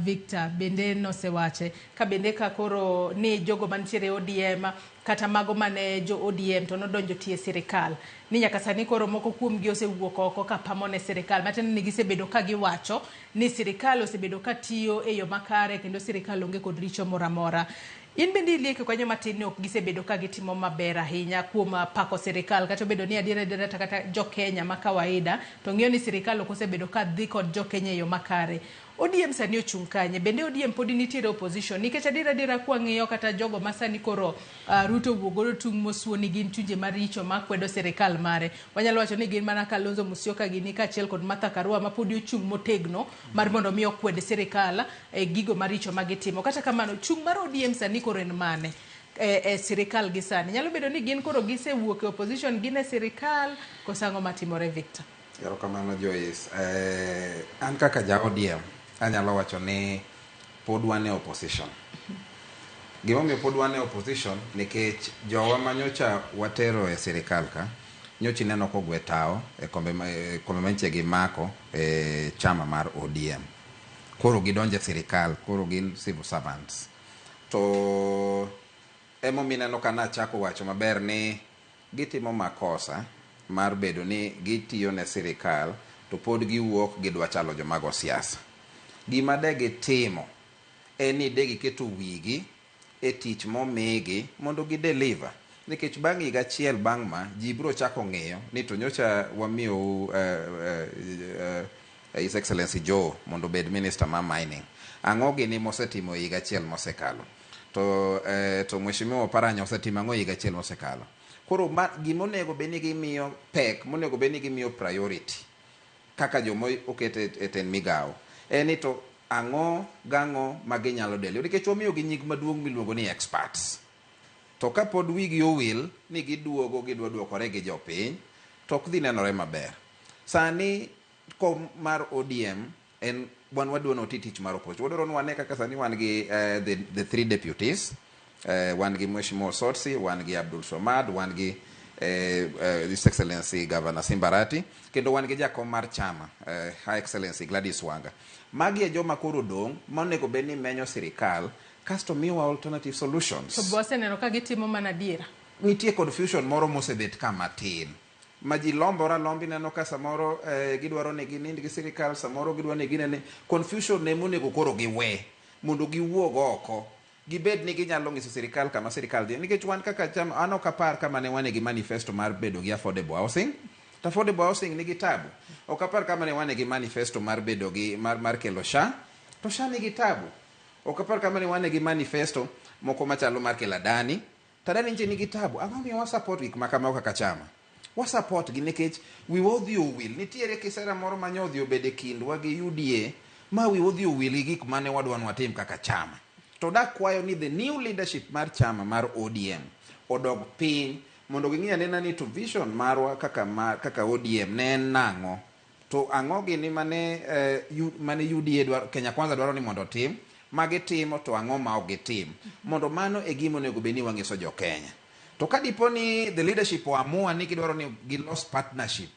Victor bende nosewache, ka bende ka koro ni jogo manitiere ODM, kata mago mane jo ODM to nodonjo tie sirikal. Ni nyaka sani koro moko kuomgi osewuok oko ka pamo ne sirikal. Matiende ni gisebedo ka giwacho ni sirikal osebedo ka tiyo e yo makare kendo sirikal onge kod richo moro amora. In bende ilieko kanyo matin ni ok gisebedo ka gitimo maber ahinya kuom pako sirikal, kata obedo ni adiera adiera kata jo Kenya ma kawaida to ng'eyo ni sirikal ok osebedo ka dhi kod jo Kenya e yo makare. ODM sani ochung' kanye? Bende ODM podi nitiere opposition? Nikech adiera adiera kwang'iyo kata jogo ma sani koro Ruto owuok godo tung' mosuo ni gin chunje maricho ma kwedo sirikal mare. Wanyalo wacho ni gin mana Kalonzo Musyoka gini kaachiel kod Martha Karua ma podi ochung' motegno mar mondo mi okwed sirikal e gigo maricho ma gitimo. Kata kamano, chung' mar ODM sani koro en mane? E sirikal gi sani. Nyalo bedo ni gin koro gisewuok e opposition, gin e sirikal, koso ang'o matimore, Victor? Erokamano Joyce. An kaka ja ODM anyalo wacho ni pod wan e opposition. Gimomiyo pod wan e opposition nikech jowa manyocha watero e sirikal ka nyocha ineno kogwe tao e kombe manyiche gimako e chama mar ODM. Koro gidonjo e sirikal, koro gin civil servants. To emomiyo ineno ka nachako wacho maber ni gitimo makosa mar bedo ni gitiyo ne sirikal to pod giwuok gidwa chalo joma go siasa. Gima de gitimo en ni de giketo wigi e tich momigi mondo gi deliver. Nikech bang' higa achiel bang' ma, ji biro chako ng'iyo ni to nyocha wamiyou His Excellency Joe mondo obed minister mar mining. Ang'o gini mosetimo higa achiel mosekalo? To Mheshimiwa Oparanya osetimo ang'o higa achiel mosekalo? Koro gima onego bed ni gimiyo pek, monego bed ni gimiyo priority kaka joma oket e tend migawo en ni to Ang'o gang'o ma ginyalo deliver nikech wamiyogi nying maduong' miluongo ni experts. To kapod wigi owil ni giduogo gidwa duokore gi jopiny to ok dhi nenore maber. Sani kom mar ODM en wan wadwa ni oti tich mar opposition. Wadwaro ni wane kaka sani wan gi the three deputies. Wan gi Mheshimiwa Osotsi, wan gi Abdul Somad, wan gi His Excellency Governor Simba Arati, kendo wan gi jakom mar chama Her Excellency Gladys Wanga. Magi e joma koro dong' monego bed ni menyo sirikal kasto miyowa alternative solutions. To be waseneno ka gitimo mana adiera. Nitie confusion moro mosebet ka matin ma ji lombore alomba ineno ka samoro gidwaro ni ginind gi sirikal, samoro gidwaro ni ginene. Confusion ne monego koro giwe mondo giwuog oko gibed ni ginyalo nyiso sirikal kama sirikal dhi nikech wan kaka chama an ok apar kama ne wane gi manifesto mar bedo gi affordable housing to affordable housing nigi tabu. Ok apar kama ne wane gi manifesto mar bedo gi mar kelo SHA to SHA nigi tabu. Ok apar kama ne wane gi manifesto moko machalo mar kelo Adani to Adani nche nigi tabu. Ang'o miyo wa support gik ma kamago kaka chama? Wa support gi nikech wiwa odhi owil. Nitiere kisera moro ma nyo odhi obedo e kindwa gi UDA ma wiwa odhi owil gi gik mane wadwa ni watim kaka chama. To dakwayo ni the new leadership mar chama mar ODM odog piny mondo ging'i anena ni to vision marwa kaka ODM ne en nang'o. To ang'o gini mane UDA dwaro, Kenya Kwanza dwaro ni mondo otim, ma gitimo to ang'o ma ok gitim. Mondo mano e gima onego bed ni wang'iso jo Kenya. To ka dipo ni the leadership oamua ni gidwaro ni gilos partnership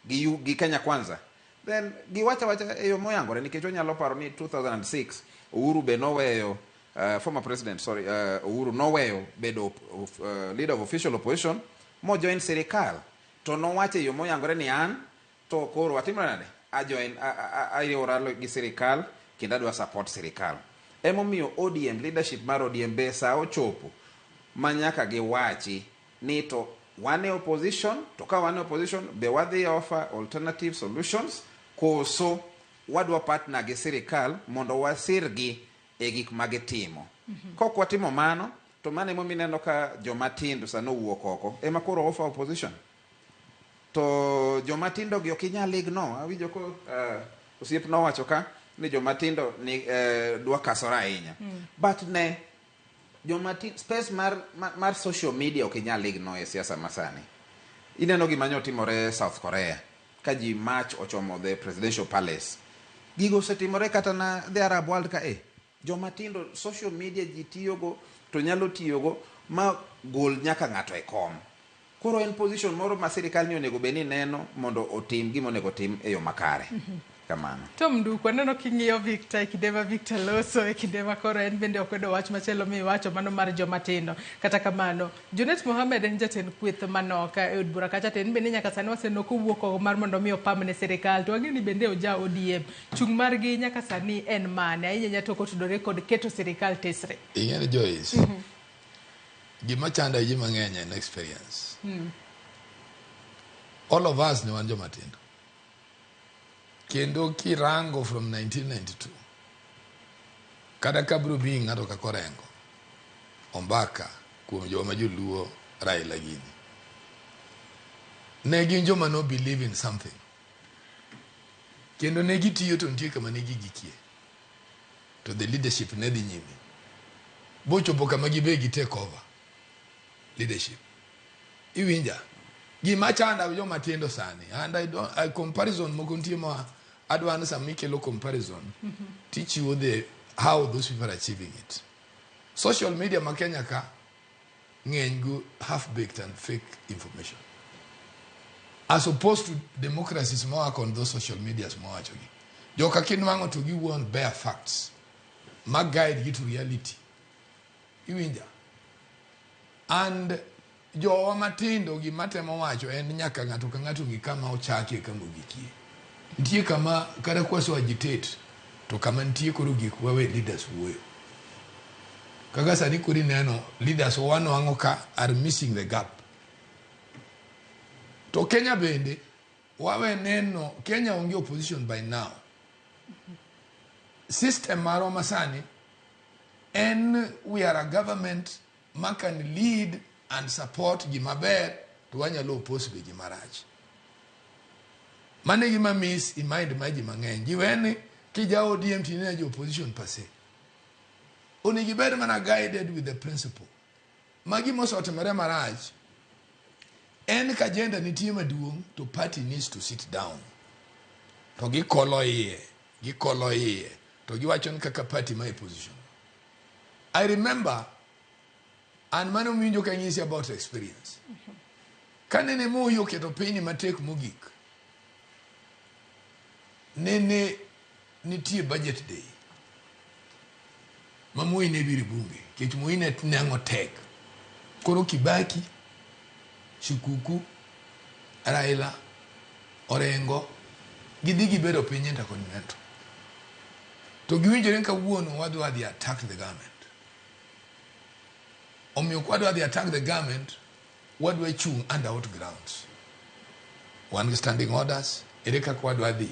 gi Kenya Kwanza, then giwacho awacha e yo moyangore nikech wanyalo paro ni 2006 Uhuru be noweyo former president, sorry, Uhuru noweyo bedo leader of official opposition mo join sirikal to nowacho e yo moyangore ni an to koro atimore nade ajoin ariwora gi sirikal kendo adwa support sirikal. Emomiyo ODM leadership mar ODM be sa ochopo ma nyaka giwachi ni to wan e opposition to ka wan e opposition be wadhi offer alternative solutions koso wadwa partner gi sirikal mondo wasirgi e gik ma gitimo. Kok watimo mano to mano emomiyo ineno ka joma tindo sani owuok oko ema koro offer opposition. To joma tindo gi ok inyal ignore. Awinjo ko osiep nowacho ka ni joma tindo ni dwa kasore ahinya. But ne joma space mar social media ok inyal ignore e siasa masani. Ineno gima nyo timore South Korea ka ji march ochomo the presidential palace. Gigo osetimore kata na the Arab world ka e. Joma tindo social media ji tiyogo to nyalo tiyogo ma gol nyaka ng'ato e kom. Koro en position moro ma sirikal ni onego bed ni neno mondo otim gima onego otim e yo makare. Kamano. Tom Nduku, aneno king'iyo Victor e kinde ma Victor loso, e kinde ma koro en bende okwedo wach machielo miwacho mano mar joma tindo. Kata kamano, Junet Mohamed en jatend kweth manok e od bura kacha to en bende nyaka sani waseneno kowuok oko mar mondo mi opam ne sirikal. To wang'eyo ni bende oja ODM. Chung' margi nyaka sani en mane? Ahinya ahinya to kotudore kod keto sirikal tesre. Ing'e ni Joyce, gima chando ji mang'eny en experience. All of us ne wan joma tindo. Kendo kirango from 1992, kata ka biro bi ng'ato kaka Orengo, Ombaka, kuom joma joluo Raila gini. Ne gin joma no believe in something. Kendo ne gitiyo to nitie kama ne gigikie. To the leadership ne dhi nyime. Bochopo kama gibe gi take over leadership. Iwinja? Gima chanda joma tindo sani, and I don't, I comparison moko nitie ma adwa ni sama ikelo comparison, tichiwo the how those people are achieving it. Social media ma Kenya ka ng'eny go half-baked and fake information. As opposed to democracies mawako on those social medias mawachogi. Joka kinwang'o to giwuo on bare facts ma guide gi to reality. Iwinja? And jowa matindo gima temo wacho en nyaka ng'ato ka ng'ato ng'i kama ochakie kama ogikie. Nitie kama kata kwaso agitate to kama nitie koro gik wawe leaders wuoyo. Kaka sani koro ineno leaders wanwang'o ka are missing the gap. To Kenya bende wawe neno Kenya onge opposition by now. System marwa masani en we are a government ma can lead and support gima ber to wanyalo oppose be gima rach. Mano e gima miss i mind mar ji mang'eny. Ji we ni Kija ODM to ineno jo opposition per se. Onego ibed mana guided with the principle. Ma gima osetimore marach en ka agenda nitie maduong' to party needs to sit down. To gikolo iye, gikolo iye, to giwacho ni kaka party ma e position. I remember an mane winjo ka nyisi about experience. Kanene Moi oketo piny matek mogik, nene nitie budget day ma Moi ne biro e bunge nikech Moi ne neng'o tek. Koro Kibaki, Shikuku, Raila, Orengo gidhi gibedo piny Intercontinental. To giwinjore ni kawuono wadwa dhi attack the government. Omiyo kwadwa dhi attack the government, wadwa chung' under what grounds? Wan gi standing orders, ere kaka wadwa dhi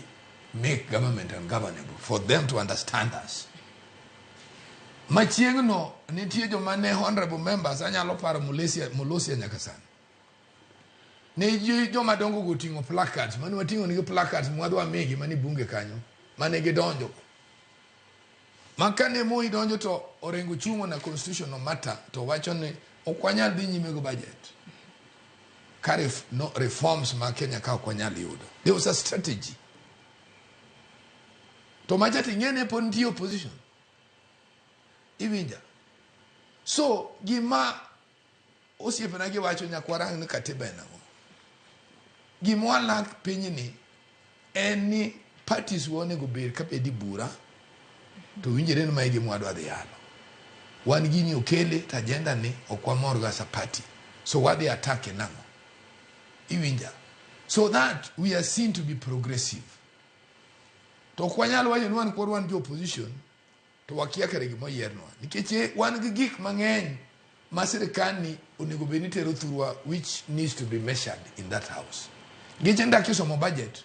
make government ungovernable for them to understand us. Machieng'no nitie joma ne honorable members anyalo paro Mulesia, Molosia nyaka sani. Ne joma dongo go oting'o placards, mane wating'o nigi placards mwadwa migi mane bunge kanyo, mane gidonjo. Ma kane Moi donjo to Orengo chung'o na constitutional matter to wacho ni ok wanyal dhi nyime go budget. Ka no, reforms ma Kenya ka ok wanyal yudo. There was a strategy. To macha to ing'e ne pod nitie opposition. Iwinja. So gima osiepena gi wacho nyaka warang ni katiba en ang'o. Gima walak pinyni en ni parties wa onego bed ka bedi bura to winjore ni mae gima wadwa dhi yalo. Wan gini okele to agenda ni ok wamor go as a party. So wadhi attack e nang'o? Iwinja? So that we are seen to be progressive. To ok wanyal wacho ni wan koro wan jo opposition to wakia kare gima oyiernwa. Nikech wan gi gik mang'eny ma sirkal ni onego bed ni tero thurwa which needs to be measured in that house. Nikech ndak isomo budget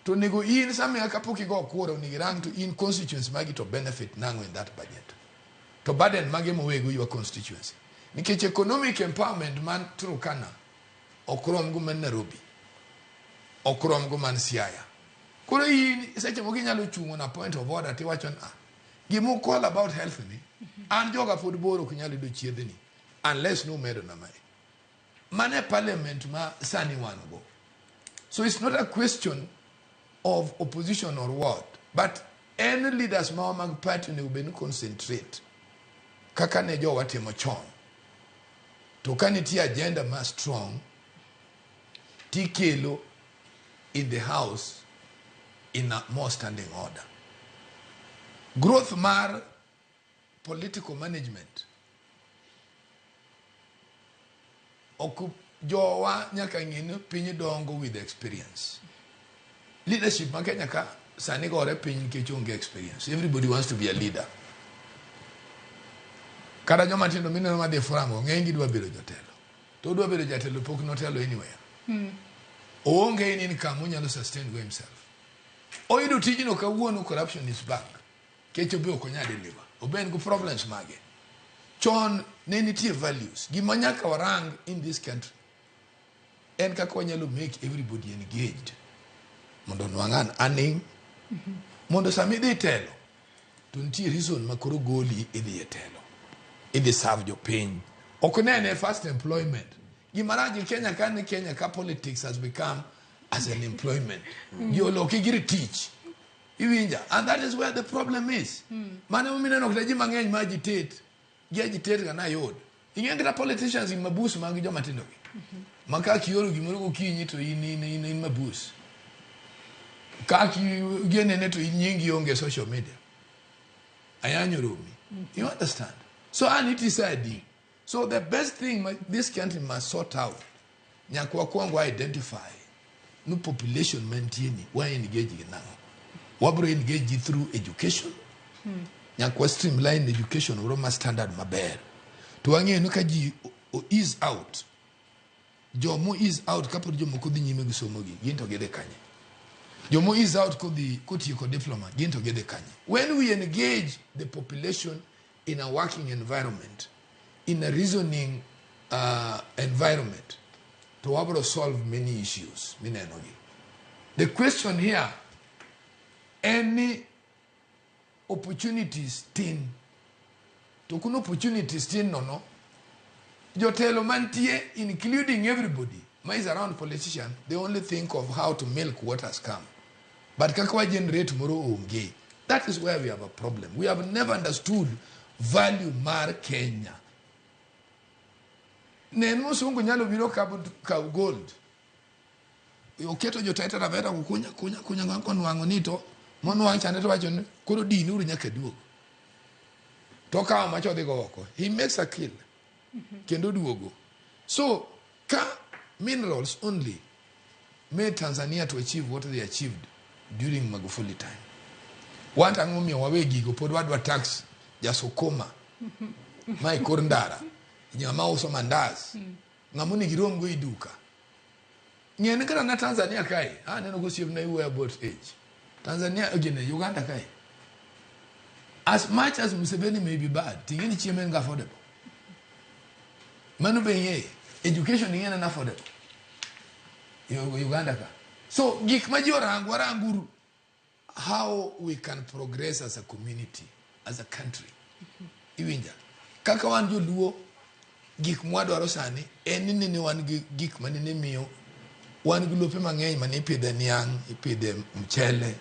to onego in sama kapok igo kura onego irang to in constituency magi to benefit nang'o in that budget. To burden mage mowego your constituency. Nikech economic empowerment man Turkana ok rom go man Nairobi. Ok rom go man Siaya. Koro in seche moko inyalo chung' on a point of order tiwacho ni ah, gima call about health ni an joga pod bor ok nyal yudo chiedhni unless numedo na mae. Mano e parliament ma sani wan go. So it's not a question of opposition or what, but any leaders ma mag party onego bed ni concentrate kaka ne jowa timo chon. To ka nitie agenda ma strong tikelo in the house in a more standing order. Growth mar political management ok jowa nyaka ng'e ni piny dongo with experience. Leadership ma Kenya ka sani gore piny nikech onge experience. Everybody wants to be a leader. Kata joma tindo mineno madhi e forum go ng'eny gi dwa bedo jotelo. To odwa bedo jatelo pok notelo anywhere. Oonge in income onyalo sustain go himself. Oyudo tijno kawuono corruption is back. Kech obe ok onyal deliver. Obe en go problems mage. Chon ne nitie values. Gima nyaka warang in this country en kaka wanyalo make everybody engaged mondo onwang' an earning mondo sama idhi telo to nitie reason ma koro goli idhi e telo idhi serve jopiny ok nene first employment gima rach e Kenya ka ni Kenya ka politics has become as an employment ji oloke gir tich iwinja and that is where the problem is mano emomiyo ineno kata ji mang'eny ma agitate gi agitate ga nayud ing'e kata politicians gi mabus mag joma tindo gi ma ka kioro gimoro gokinyi to in in in, in mabus ka ginene to in nyingi onge e social media ayanyo romi you understand so an it is adi so the best thing this country must sort out nyaka wakwong wa identify no population mantie ni wa engage gi nang'o wabro engage gi through education nyaka wa streamline education oro ma standard maber to wang'eyo ni ka ji ease out jomo ease out kapod jomoko dhi nyime gi somo gi gin to gidhi kanye jomo ease out kodhi kotieko diploma gin to gidhi kanye when we engage the population in a working environment in a reasoning environment to wabro solve many issues mineno gi the question here en ni opportunities tin. To kuno opportunities tin nono, jotelo mantie, including everybody ma is around politician, they only think of how to milk what has come. But kaka wa generate moro onge. That is where we have a problem. We have never understood value mar Kenya. Ne en musungu nyalo biro kaw gold. Oketo jo Taita Taveta kunya kunya kunya konwang'o ni to monwang' chande to wacho ni koro din uru nyaka duog. To okawo macha odhi go oko. He makes a kill. Kendo duogo. So ka minerals only made Tanzania to achieve what they achieved during Magufuli time. Wan to ang'o momiyo wawe gigo pod wadwa tax jasokoma ma e kor ndara ng'ama uso mandas ng'ama onego irom go e duka. Ng'e ni kata na Tanzania kae aneno gosiepna iwuoyo about age. Tanzania gine Uganda kae. As much as Museveni may be bad, ting'e ni chiemo en ga affordable. Mano be ing'eyo. Education ing'e en affordable. Uganda ka. So gik ma ji orango waranguru how we can progress as a community, as a country. Iwinja. Kaka wan joluo gik mwadwaro sani en ni nene wan gi gik manene miyo wan gi lope mang'eny mane ipidhe niang', ipidhe mchele,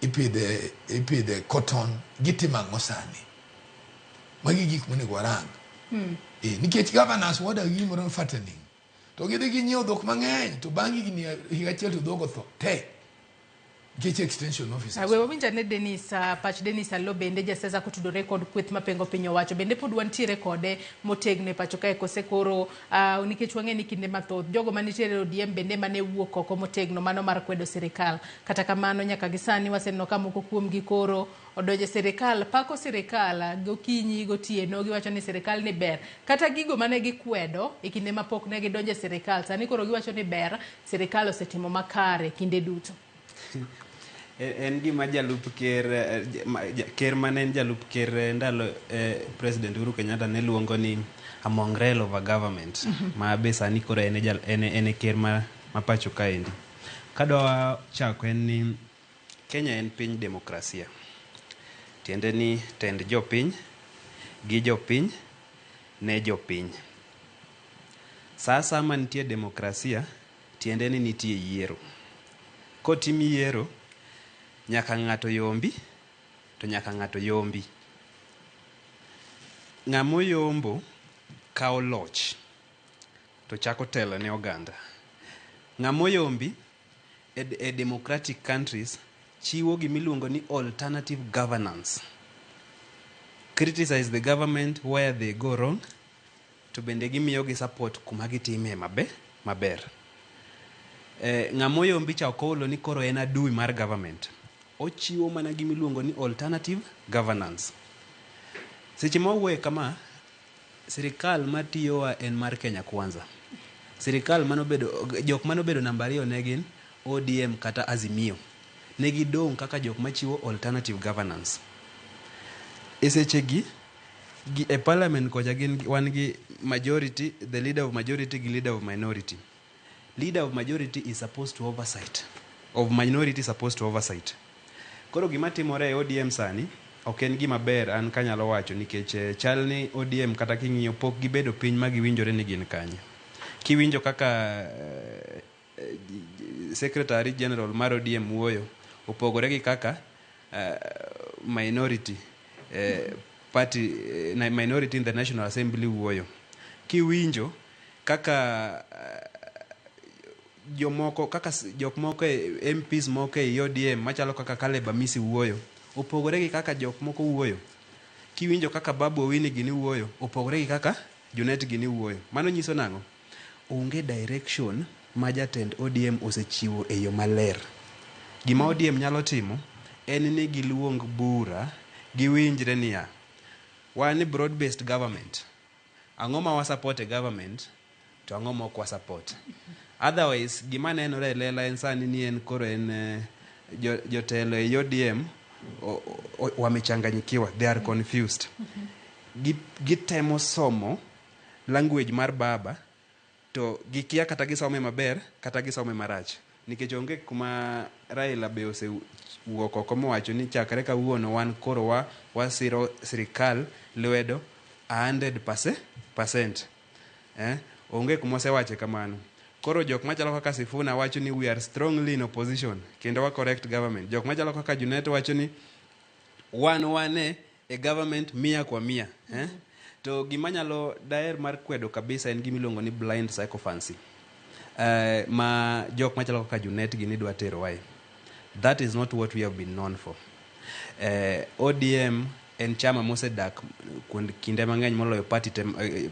ipidhe cotton, gitimo ang'o sani? Magi gik monego warang. Nikech governors wadak gi gimoro ni fattening. To gidhi ginyiewo dhok mang'eny to bang' higni higa achiel to dhok otho te. Nikech extension officers. We wawinj ane Dennis, pach Dennis Allo bende jasiasa kotudore kod kweth mapengo piny owacho. Bende pod wantiere kode motegno e pacho kae kose koro nikech wang'e ni kinde mathoth jogo manitiere e ODM bende mane wuok oko motegno mano mar kwedo sirikal. Kata kamano nyaka gi sani waseneno ka moko kuomgi koro odonjo e sirikal, pako sirikal gokinyi gotieno giwacho ni sirikal ni ber. Kata gigo mane gikwedo e kinde mapok ne gidonjo e sirikal, sani koro giwacho ni ber, sirikal osetimo makare kinde duto. En gima jalup ker ker mane en jalup ker ndalo President Uhuru Kenyatta ne luongo ni a mongrel of a government ma be sani koro en e ker ma pacho kaendi. Kadwa chako en ni Kenya en piny demokrasia. Tiende ni tend jopiny gi jopiny ne jopiny. Sa asaya ma nitie demokrasia tiende ni nitie yiero. Kotim yiero nyaka ng'ato yombi to nyaka ng'ato yombi. Ng'ama oyombo kawo loch to chako telo ne oganda. Ng'ama oyombi e democratic countries chiwo gimiluongo ni alternative governance. Criticize the government where they go wrong to bende gimiyogi support kuma gitime maber. Ng'ama oyombi cha ok oolo ni koro en adui mar government. Ochiwo mana gimiluongo ni alternative governance. Seche ma wawuoye kama, sirikal matiyowa en mar Kenya Kwanza. Sirikal manobedo, jok manobedo namba 2 ne gin ODM kata Azimio. Ne gidong' kaka jok machiwo alternative governance. E sechegi, e parliament kocha gin wan gi majority, the leader of majority gi leader of minority. Leader of majority is supposed to oversight. Of minority is supposed to oversight. Koro gima timore e ODM sani ok en gima ber an kanyalo wacho nikech chal ni ODM kata king'iyo pok gibedo piny ma giwinjore ni gin kanye. Kiwinjo kaka Secretary General mar ODM wuoyo opogore gi kaka minority party minority in the National Assembly wuoyo. Kiwinjo kaka jomoko kaka jok moko e MPs moko e ODM machalo kaka Caleb Amisi wuoyo opogore gi kaka jok moko wuoyo. Kiwinjo kaka Babu Owino gini wuoyo opogore gi kaka Junet gini wuoyo. Mano nyiso nang'o? Onge direction ma jatend ODM osechiwo e yo maler. Gima ODM nyalo timo en ni giluong bura giwinjre niya wan broad based government. Ang'o ma wa support e government to ang'o ma ok wa support. Otherwise gima nenore e lela en sani ni en koro en jotelo e ODM wamechanganyikiwa, they are confused. Gitemo somo language mar baba to gikia kata gisome maber kata gisome marach. Nikech onge kuma Raila be osewuok oko mowacho ni chakre kawuono wan koro wa wasiro sirikal lwedo 100%. Onge kuma osewache kamano. Koro jok machalo kaka Sifuna wacho ni we are strongly in opposition kendo wa correct government. Jok machalo kaka Junet wacho ni wan wane e government mia kwa mia. To gima nyalo daher mar kwedo kabisa en gima iluongo ni blind sycophancy. Ma jok machalo kaka Junet gini dwa tero wae. That is not what we have been known for. ODM en chama mosedak kuond kinde mang'eny moloyo party te,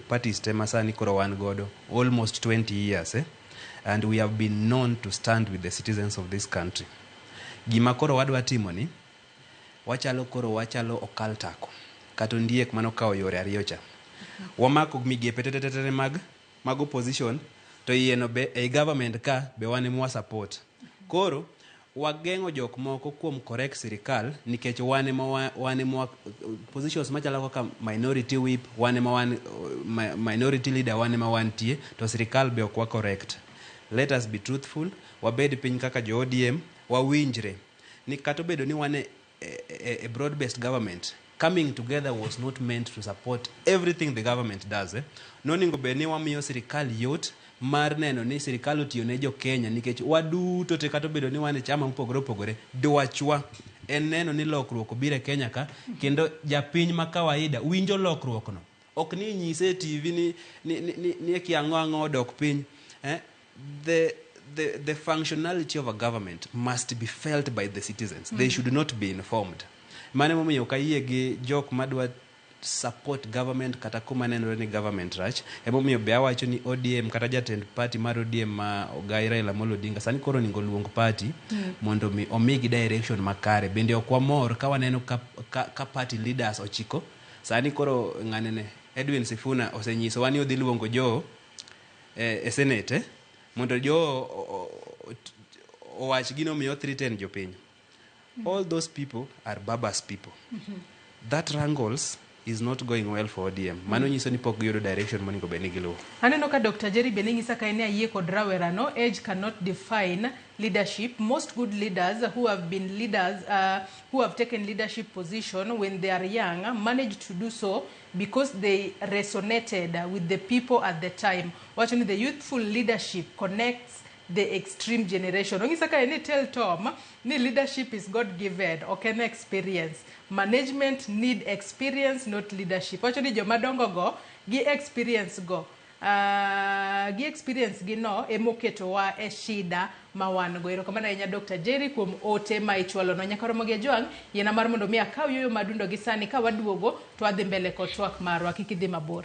parties te masani koro wan godo almost 20 years, And we have been known to stand with the citizens of this country. Gima koro wadwa timo ni wachalo koro wachalo okal tako kata ondiek manokawo yore ariyo cha. Wamako migepe tetetetete mag opposition to iye no be ei government ka be wan ema wa support. Koro wageng'o jok moko kuom correct sirikal nikech wan ema wan ema positions machalo kaka minority whip, wan ema wan minority leader, wan ema wantie to sirikal be ok wa correct. Let us be truthful, wabed piny kaka jo ODM, wawinjre ni kata obedo ni wan e broad based government, coming together was not meant to support everything the government does. Nonego bed ni wamiyo sirikal yot mar neno ni sirikal otiyo ne jo Kenya nikech waduto te kata obedo ni wan e chama mopogore opogore, dwachwa en neno ni lokruok obiro e Kenya ka kendo japiny ma kawaida winjo lokruok no. Ok ni inyise e TV ni kia ang'o ang'o odok piny. The functionality of a government must be felt by the citizens. They should not be informed. Mano emomiyo ok ayie gi jok madwa support government kata kuma nenore ni government rach. Emomiyo be awacho ni ODM kata jatend party mar ODM ma Ogai Raila Amolo Odinga sani koro onego luong party mondo mi omigi direction makare. Bende ok wamor ka waneno ka party leaders ochiko. Sani koro ng'anene Edwin Sifuna osenyisowa ni odhi luongo jo e Senate mondo jo owach gino miyo threaten jopiny. All those people are Baba's people. That wrangles is not going well for ODM. Mano nyiso ni pok giyudo direction monego bed ni giluwo. Aneno ka Dr. Jerry bende nyisa ka en ayie kod rawerano, age cannot define leadership. Most good leaders who have been leaders, who have taken leadership position when they are young, managed to do so because they resonated with the people at the time. Wacho ni the youthful leadership connects the extreme generation. Onyisa ka en tell Tom ni leadership is God given, ok en experience. Management need experience, not leadership. Wacho ni joma dongo go gi experience go. Gi experience gi no emoketowa e shida ma wan go. Erokamano ahinya Dr. Jerry kuom ote ma ichwalo no. Nyaka romo gi Ojwang', yiena mar mondo mi akaw yueyo madundo gi sani ka waduogo to wadhi mbele kod twak marwa. Kik idhi mabor.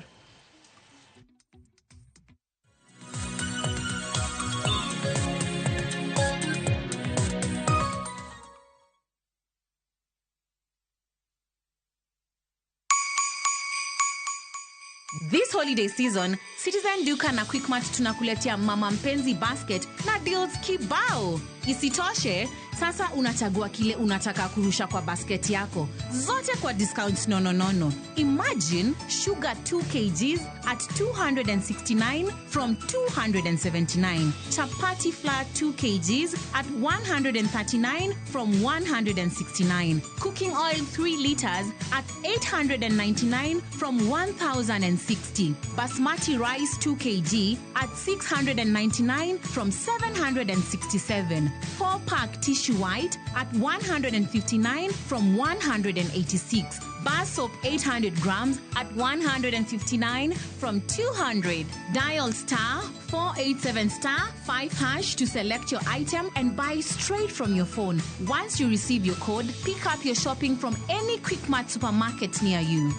This holiday season, Citizen Duka na Quickmart tunakuletea Mama Mpenzi Basket na deals kibao. Isitoshe, sasa unachagua kile unataka kurusha kwa basket yako. Zote kwa discounts nono nono. Imagine sugar 2 kgs at 269 from 279. Chapati flour 2 kgs at 139 from 169. Cooking oil 3 liters at 899 from 1,060. Basmati rice 2 kg at 699 from 767. 4-pack tissue white at 159 from 186. Bar soap 800 grams at 159 from 200. Dial star 487 star 5 hash to select your item and buy straight from your phone. Once you receive your code, pick up your shopping from any Quickmart supermarket near you.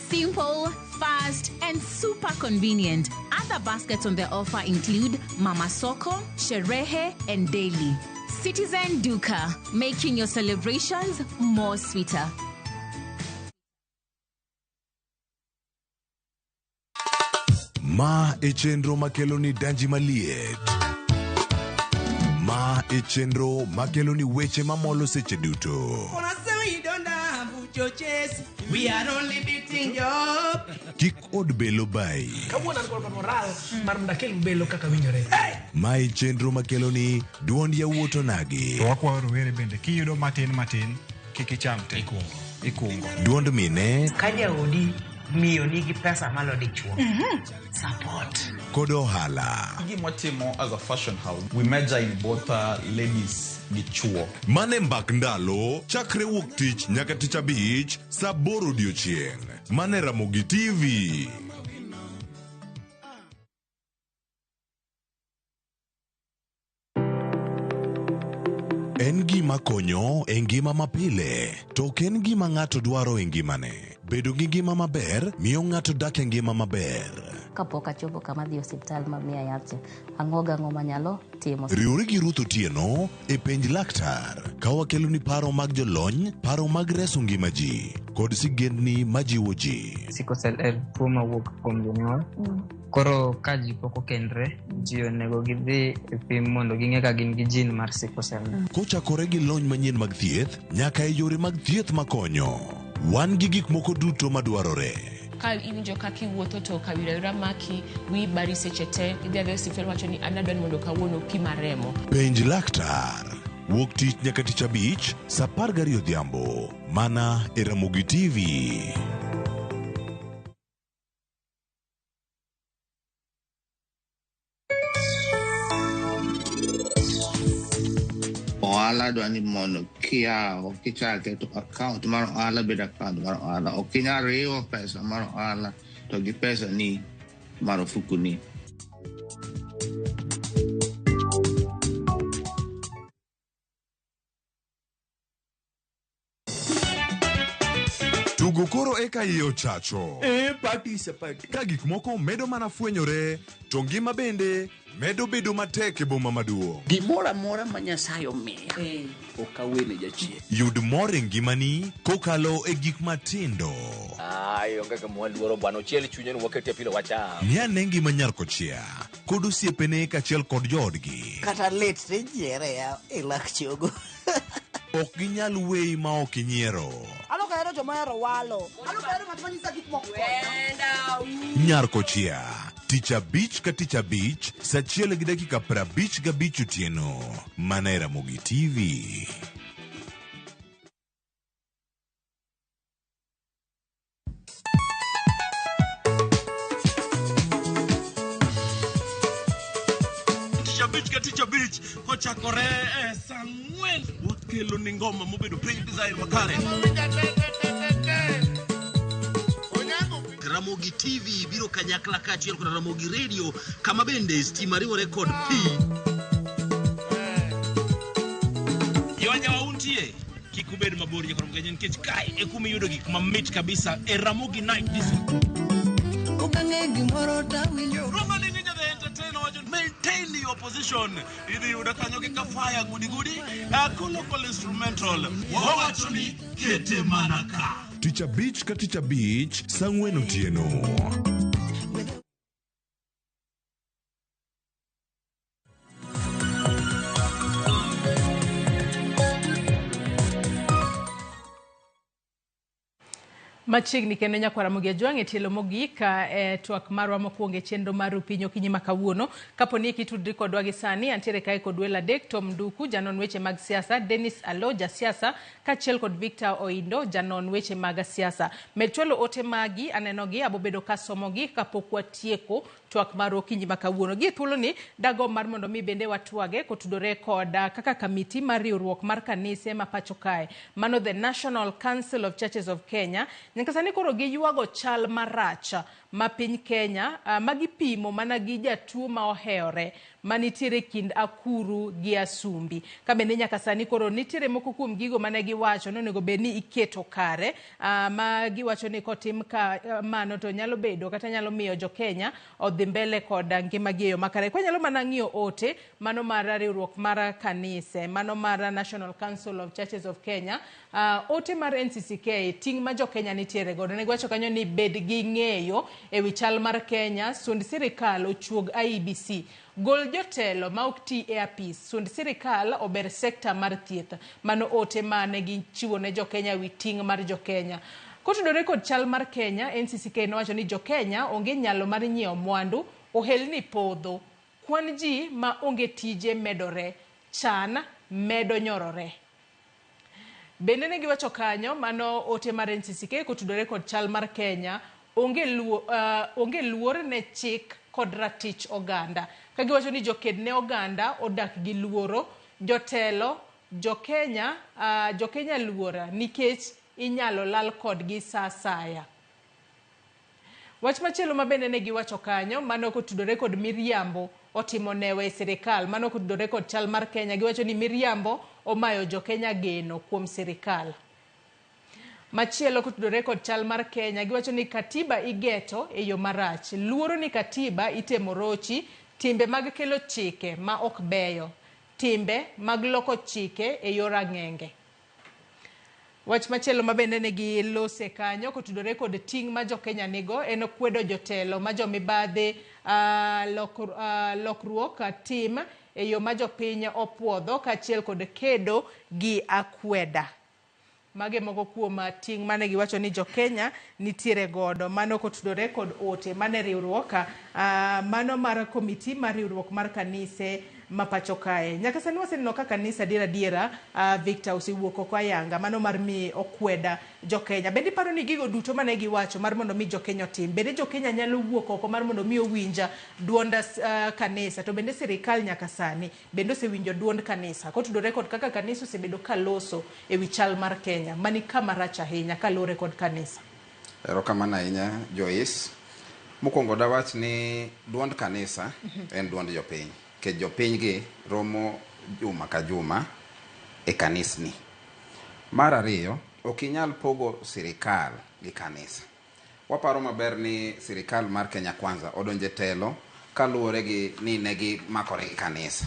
Simple, fast, and super convenient. Other baskets on the offer include Mama Soko, Sherehe, and Daily. Citizen Duka, making your celebrations more sweeter. Ma e chenro makelo ni danji maliet. Ma e chenro makelo ni weche mamolo seche duto. We are only beating job. Kik od belo bayi. Kawuono an kod moral mar mondo akel belo kaka winjore. Mae chenro makeloni duond yawuot onagi. To wakwayo rowere bende kiyudo matin matin kik icham te. Ikungo. Duond mine Ka jaodi miyo nigi pesa malo dichuo. Support. kod ohala. Gima watimo as a fashion house, we major in both ladies gi chuo. Mane mbak ndalo chakre wuok tich nyaka tich abich saa aboro odiochieng'. Mane Ramogi TV. En gima konyo e ngima mapile, to ok en gima ng'ato dwaro e ngimane. Bedo gi ngima maber miyo ng'ato dak e ngima maber. Kapok achopo kama adhi e osiptal ma miya yath cha, ang'o gang'o manyalo timo. Riwri gi Ruth Otieno e penj laktar ka wakeloni paro mag jolony, paro mag reso ngima ji, kod sigendni majiwo ji. Sickle cell en tuo mawuok kuom jonyuol. Koro ka ji pok okendre, ji onego gidhi e pim mondo ging'e ka gin gi gene mar sickle cell. Kochakore gi lony manyien mag thieth nyaka e yore mag thieth makonyo. Wan gi gik moko duto madwarore. Ka iwinjo kaka iwuotho to kawira awira maki, wiyi bari seche te, idhi adhiya e osiptal iwacho ni an adwa ni mondo kawuono opima remo. Penj laktar. Wuok tich nyaka tich abich, saa 12 odhiambo. Mana e Ramogi TV. Ohala dwa ni mondo kiyawo kichake to account mar ohala bedo account mar ohala. Ok inyal riwo pesa mar ohala to gi pesa ni mar ofuku ni. Tugo koro eka iye ochacho. Eh, party is a party. Ka gik moko medo mana fwenyore, to ngima bende medo bedo matek e boma maduong'. Gimoro amora ma Nyasaye omiya, ok awene jachien. Yud mor e ngimani kokalo e gik matindo. Ai, onge gima waluoro bwana, ochiel chunye ni wakete pilo wacham. Ng'i ane ngima nyar kochia kod osiepene kaachiel kod joodgi. Kata lit to inyiere ya e lak chogo. Ok ginyal weyi ma ok inyiero. An ok ahero joma ohero walo. An ok ahero ng'at ma nyisa gik moko. Nyar kochia, tich abich ka tich abich, saa achiel gi dakika 55 otieno. Mana e Ramogi TV. Tich abich ka tich abich kochakore e saa ang'wen wakelo ni ngoma mobedo piny design makare. Ramogi TV biro kanyakla kaachiel kod Ramogi Radio kama bende stima riwore kod pi. Yonya untie kik ubed mabor nyaka Ramogi nikech kae e kuma iyudo gik mamit kabisa e Ramogi Night Disco. Okang'e gimoro tawinjo. Roma ni Ninja the Entertainer wacho maintain your position. Idhi yudo kanyo gi kafaya gudi gudi. Local instrumental. Wawacho ni kete mana ka. Tich abich ka tich abich, saa ang'wen otieno. Machiegni kendo nyakwar Ramogi Ajwang' e tielo mogik e twak marwa mokwongo e chenro mar Rupiny okinyi ma kawuono. Kapo ni ikitudri kodwa gi sani, antiere kae kod welo adek, Tom Nduku, janon weche mag siasa, Dennis Alo, jasiasa, kaachiel kod Victor Oindo, janon weche mag siasa. Med chwalo ote magi, anenogi, abobedo kasomogi kapok watieko twak mar okinyi ma kawuono. Gi e thuoloni, dagomb mar mondo mi bende watwage kotudore kod kaka kamiti mar riwruok mar kanise ma pacho kae. Mano the National Council of Churches of Kenya. Nyaka sani koro giywago chal marach ma piny Kenya ma gipimo mana gi jatuo ma ohewore manitiere kind akuru gi asumbi. Ka bende nyaka sani koro nitiere moko kuom gigo mane giwacho ni onego bed ni iketo kare ma giwacho ni kotim ka mano to nyalo bedo kata nyalo miyo jo Kenya odhi mbele kod ngimagi e yo makare. Kwanyalo mana ng'iyo ote mano mar riwruok mar kanise, mano mar National Council of Churches of Kenya, ote mar NCCK, ting' ma jo Kenya nitiere godo. Ne giwacho kanyo ni bed gi ng'eyo ewi chal mar Kenya, sund sirikal ochuog IEBC. Gol jotelo ma ok ti e apis, sund sirikal ober sekta mar thieth. Mano ote mane gichiwo ne jo Kenya ewi ting' mar jo Kenya. Kotudore kod chal mar Kenya, NCCK nowacho ni jo-Kenya onge nyalo mar nyiewo mwandu, ohelni podho, kwan ji ma onge tije medore, chan medo nyorore. Bende ne giwacho kanyo mano ote mar NCCK kotudore kod chal mar Kenya onge luo, onge luor ne chik kod ratich oganda. Ka giwacho ni joked ne oganda odak gi luoro, jotelo, jo-Kenya, jo-Kenya luor nikech inyalo lal kodgi sa asaya. Wach machielo ma bende ne giwacho kanyo mano kotudore kod miriambo otimo newe e sirikal. Mano kotudore kod chal mar Kenya, giwacho ni miriambo omayo jo-Kenya geno kuom sirikal. Machielo kotudore kod chal mar Kenya, giwacho ni katiba igeto e yo marach. Luoro ni katiba itemo rochi, timbe mag kelo chike ma ok beyo, timbe mag loko chike e yor ang'enge. Wach machielo ma bende ne gilose kanyo kotudore kod ting' ma jo-Kenya nigo en kwedo jotelo ma jomibadhi, lokruok tim e yo ma jopiny opuodho kaachiel kod kedo gi akweda. Mage moko kuom ting' mane giwacho ni jo-Kenya nitiere godo. Mano kotudore kod ote mane riwruok, mano mar komiti mar riwruok mar kanise ma pacho kae. Nyaka sani waseneno ka kanisa adiera adiera, Victor osewuok oko ayanga, mano mar mi okweda jo-Kenya. Bende iparo ni gigo duto mane giwacho mar mondo mi jo-Kenya otim, bende jo-Kenya nyalo wuok oko mar mondo mi owinj duond kanisa, to bende sirikal nyaka sani bende osewinjo duond kanisa kotudore kod kaka kanisa osebedo kaloso e wi chal mar Kenya, mani kama rach ahinya kaluwore kod kanisa. Erokamano ahinya Joyce. Mokwongo dawach ni duond kanisa en duond jopiny. Nikech jopiny gi romo juma ka juma e kanisni. Mar ariyo, ok inyal pogo sirikal gi kanisa. Waparo maber ni sirikal mar Kenya Kwanza odonje telo kaluwore gi ni ne gimakore gi kanisa.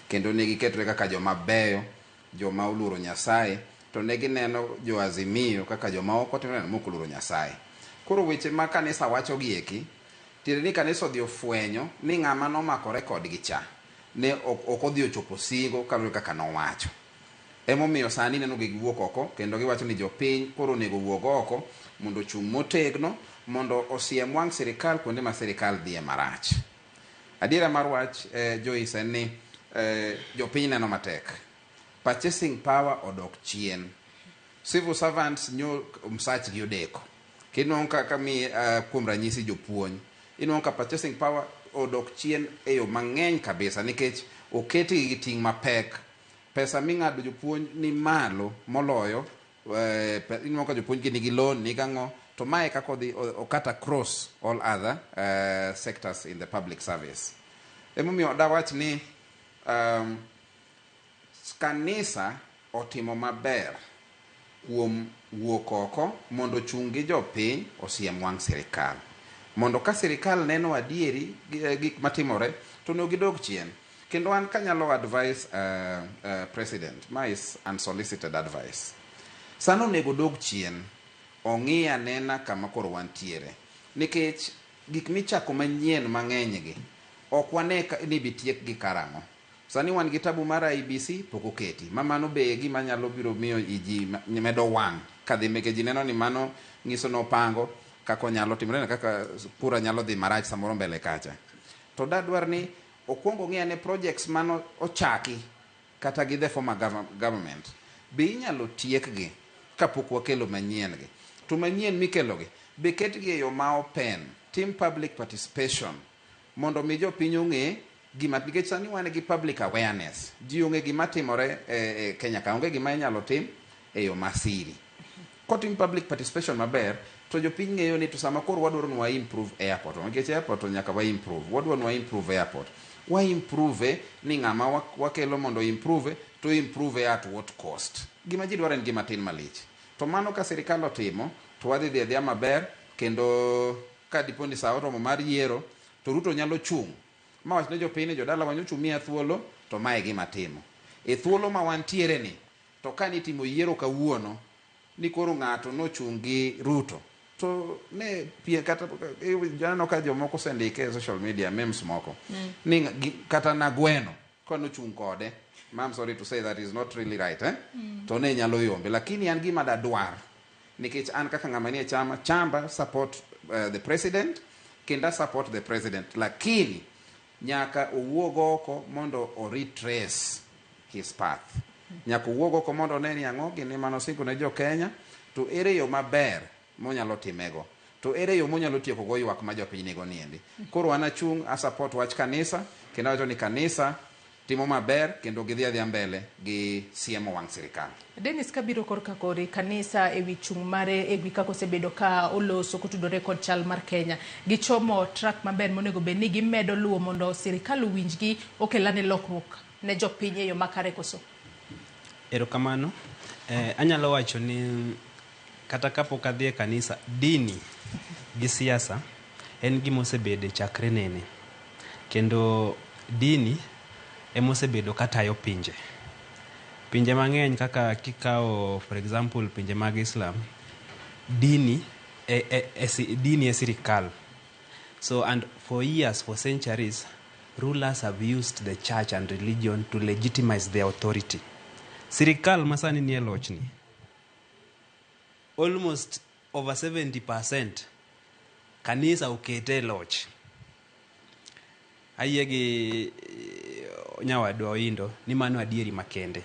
Kendo ne giketore kaka joma beyo, joma oluoro Nyasaye, to ne gineno jo Azimio kaka joma ok otimo neno mok oluoro Nyasaye. Koro weche ma kanisa wacho gi eki, tiende ni kanisa odhi ofwenyo ni ng'ama nomakore kodgi cha ne ok odhi ochopo singo kaluwore kaka nowacho. Emomiyo sani ineno gi giwuok oko kendo giwacho ni jopiny koro onego wuog oko mondo ochung' motegno mondo osiem wang' sirikal kuonde ma sirikal dhiye marach. Adiera mar wach, Joyce, en ni jopiny neno matek. Purchasing power odok chien. Civil servants nyo msachgi odeko. Kinwang'o kaka mi, kuom ranyisi jopuonj, inwang'o ka purchasing power odok chien e yo mang'eny kabisa nikech oketgi gi ting' mapek. Pesa ming'ado jopuonj ni malo moloyo, inwang'o ka jopuonj gi nigi loan, nigi ang'o, to mae kaka odhi o cut across all other sectors in the public service. Emomiyo dawach ni kanisa otimo maber kuom wuok oko mondo ochung' gi jopiny osiem wang' sirikal. Mondo ka sirikal neno adieri gik matimore, to onego gidog chien. Kendo an kanyalo advise president, ma is unsolicited advice. Sano onego dog chien, ong'i anena kama koro wantiere. Nikech gik michako manyien mang'eny gi, ok wane ni bitiek gi karang'o. Sani wan gi tabu mar IEBC pok oketi. Ma mano be e gima nyalo biro miyo ji medo wang' kadhi meke ji neno ni mano nyiso ni opango kaka onyalo timore na kaka kura nyalo dhi marach samoro mbele kacha. To dadwar ni okwongo ng'i ane projects mano ochaki kata gi the former government. Be inyalo tiekgi kapok wakelo manyien gi. To manyien mikelogi be ketgi e yo ma open, tim public participation mondo mi jopiny ong'e gima, nikech sani wan gi public awareness. Ji ong'e gima timore e Kenya ka, onge gima inyalo tim e yo masiri. Kotim public participation maber, to jopiny ng'eyo ni to sama koro wadwaro ni wa improve airport, nikech airport to nyaka wa improve, wadwaro ni wa improve airport. Wa improve ni ng'ama wakelo mondo improve, to improve at what cost. Gima ji dwaro en gima tin malich. To mano ka sirikal otimo, to wadhi dhi adhiya maber, kendo ka dipo ni sa oromo mar yiero, to Ruto nyalo chung' ma wach ne jopiny ni jodala wa nyocha umiya thuolo, to mae e gima atimo. E thuolo ma wantiere ni, to ka nitimo yiero kawuono, ni koro ng'ato nochung' gi Ruto, to ne pie kata janeno ka jomoko osendike e social media memes moko ni kata Nagweno ka nochung' kode, I'm sorry to say that is not really right, eh? To ne nyalo yombe, lakini an gima dadwar Nikech an kaka ng'ama nie chama, chamba support the president, kendo support the president. Lakini nyaka owuog oko mondo o retrace his path. Nyaka owuog oko mondo one ni ang'o gini manosingo ne jo Kenya, to ere yo maber monyalo timego. To ere yo monyalo tieko go ywak ma jopiny nigo niendi. Koro an achung' a support wach kanisa, kendo awacho ni kanisa timo maber kendo gidhi adhiya mbele gi siemo wang' sirikal. Dennis, kabiro korka kori kanisa ewi chung' mare ewi kaka osebedo ka oloso kotudore kod chal mar Kenya, gichomo track maber monego bed ni gimedo luwo mondo sirikal owinjgi okelane lokruok ne jopiny e yo makare koso? Erokamano. Anyalo wacho ni kata kapok adhi e kanisa, dini gi siasa en gima osebede chakre nene. Kendo dini emosebedo katayo pinje. Pinje mang'eny kaka kikawo for example pinje mag Islam, dini dini e sirikal. So and for years, for centuries, rulers have used the church and religion to legitimize their authority. Sirikal masani nie lochni, almost over 70% kanisa okete e loch. Ayie gi nyawadwa Oindo ni mano adieri makende.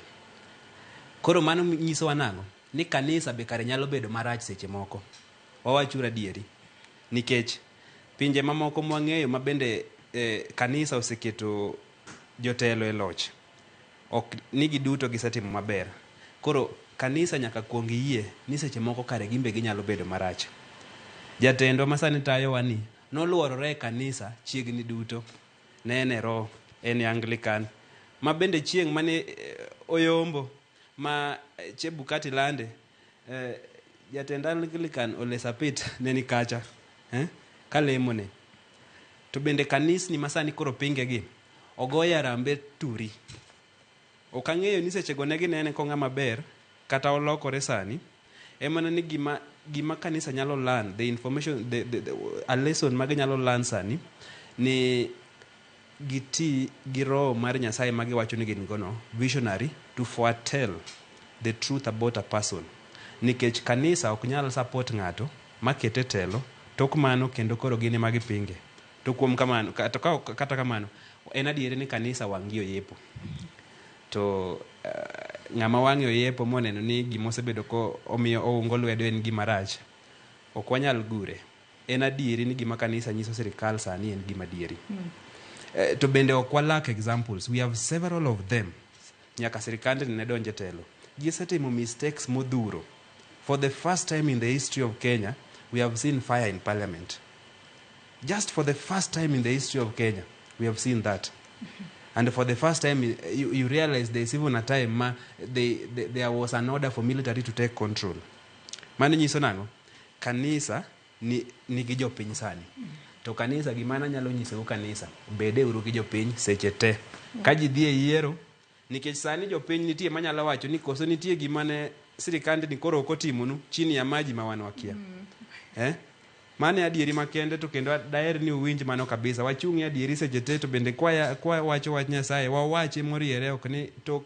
Koro mano nyisowa nang'o? Ni kanisa be kare nyalo bedo marach seche moko. Wawachuru adieri. Nikech pinje mamoko mwang'eyo ma bende kanisa oseketo jotelo e loch, ok ni giduto gisetimo maber. Koro kanisa nyaka kuong yie ni seche moko kare gimbe ginyalo bedo marach. Jatendwa masani tayowa ni noluorore e kanisa chiegni duto. Ne en e roho, en e Anglican. Ma bende chieng' mane oyombo ma Chebukati lande, jatend Anglican Ole Sapit ne ni kacha kalemone. To bende kanisni masani koro pinge gi ogoye harambee turi. Ok ang'eyo ni sechego ne ginene ko ng'ama ber kata olokore sani. Emana ni gima kanisa nyalo learn, the information, the a lesson ma ginyalo learn sani ni giti gi roho mar Nyasaye ma giwacho ni gin go no, visionary, to foretell the truth about a person. Nikech kanisa ok nyal support ng'ato makete telo, tok mano kendo koro gin ema gipinge. To kuom kamano, kata kamano, en adieri ni kanisa wang' gi oyepo. To ng'ama wang'e oyepo moneno ni gima osebedo ko omiyo oungo lwedo en gima rach, ok wanyal gure. En adieri ni gima kanisa nyiso sirikal sani en gima adieri. To bende ok walack examples. We have several of them. Nyaka sirikandni ne donje telo. Gisetimo mistakes modhuro. For the first time in the history of Kenya, we have seen fire in parliament. Just for the first time in the history of Kenya, we have seen that. And for the first time, you realize there's even a time ma there was an order for military to take control. Mano nyiso nang'o? Kanisa ni, nigi jopiny sani. To kanisa gima nanyalo nyisou kanisa, bede uru gi jopiny seche te. Ka ji dhi e yiero, nikech sani jopiny nitie manyalo wacho ni koso nitie gima ne sirikand ni koro ok otimonu chini ya maji ma wan wakia. Eh? Mano e adieri makende to kendo daher ni uwinj mano kabisa. Wachung' e adieri seche te to bende kwa wacho wach Nyasaye, wawache moriere ok ni tok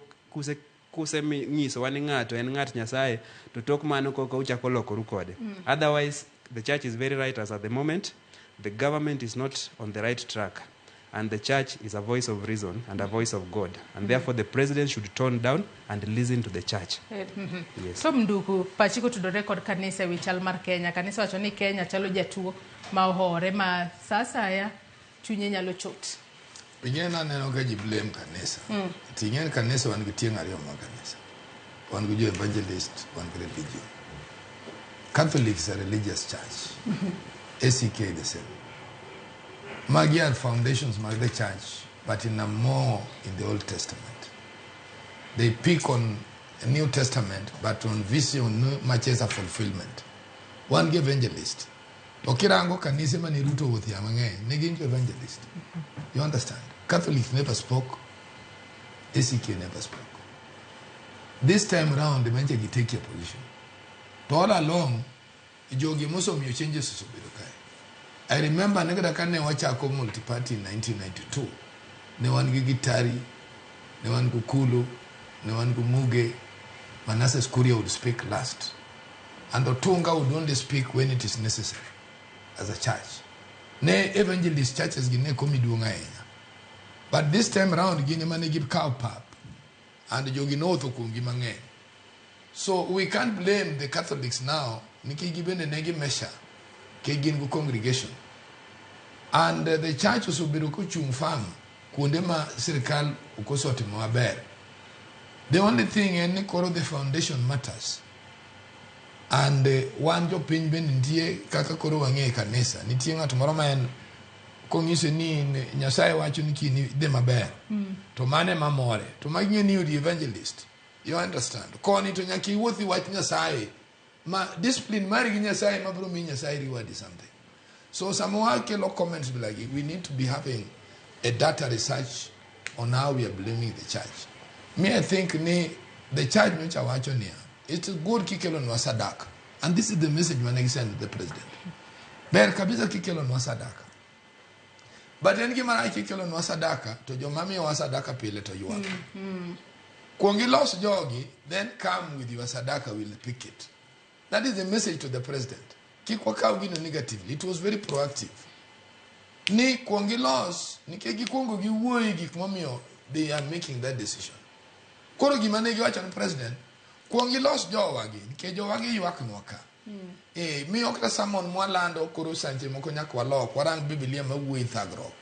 kuse nyisowa ni ng'ato en ng'at Nyasaye to tok mano koka uchako lokoru kode. Otherwise, the church is very right as at the moment. The government is not on the right track. And the church is a voice of reason and a voice of God. And therefore the president should tone down and listen to the church. Yes. Tom Nduku, pachi kotudore kod kanisa ewi chal mar Kenya. Kanisa wacho ni Kenya chalo jatuo ma ohore ma sa asaya chunye nyalo chot. Ing'e ni aneno ka ji blame kanisa. To ing'e ni kanisa wan gi tieng' ariyo mag kanisa. Wan gi jo evangelist, wan gi religion. Catholic is a religious church. ACK the same. Magi are foundations mag the church, but in a more in the Old Testament. They pick on the New Testament, but on vision matches a fulfillment. Wan gi evangelist. To kirango kanise mane Ruto owuothie mang'eny, ne gin jo evangelist. You understand? Catholics never spoke. ACK never spoke. This time round, manche gi take a position. To all along, jogi mosemiyo changes osebedo kae. I remember ne kata kane wachako multi-party in 1992, ne wan gi Gitari, ne wan gi Kulu, ne wan gi Muge, Manasseh Kuria would speak last. And Otunga would only speak when it is necessary as a church. Ne evangelist churches gi ne komi duong' ahinya. But this time round gin ema ne gikawo pap and jogi notho kuomgi mang'eny. So we can't blame the Catholics now nikech gibende ne gi measure nikech gin gi congregation. And the church osebedo kochung' firm kuonde ma sirikal ok osetimo maber. The only thing en ni koro the foundation matters. And wan jopiny bende nitie kaka koro wang'e e kanisa. Nitie ng'at moro ma en kong'ise ni Nyasaye wacho ni kiny dhi maber. To mano ema more. To magi ng'e ni you're the evangelist. You understand? Koni to nyaka iwuoth wach Nyasaye. Ma discipline mari gi Nyasaye ma biro miyi Nyasaye reward something. So sama wakelo comments bilagi, we need to be having a data research on how we are blaming the church. Me, I think ni the church nyocha wacho niya, it's good kikelonwa sadaka. And this is the message mane gisend the president. Ber kabisa kikelonwa sadaka. But en gima rach kikelonwa sadaka to joma miyowa sadaka pile to ywak. Kuong ilos jogi, then come with your sadaka, we'll pick it. That is the message to the president. Kik wakaw gino negatively. It was very proactive. Ni kuong ilos, nikech gikuongo giwuoyi gik momiyo they are making that decision. Koro gima ne giwacho ni president, kuong ilos jowagi, nikech jowagi ywaknwa ka. Eh, miyo kata sermon mwalando koro sanche moko nyaka walok, warang Biblia mawuoyi thagruok.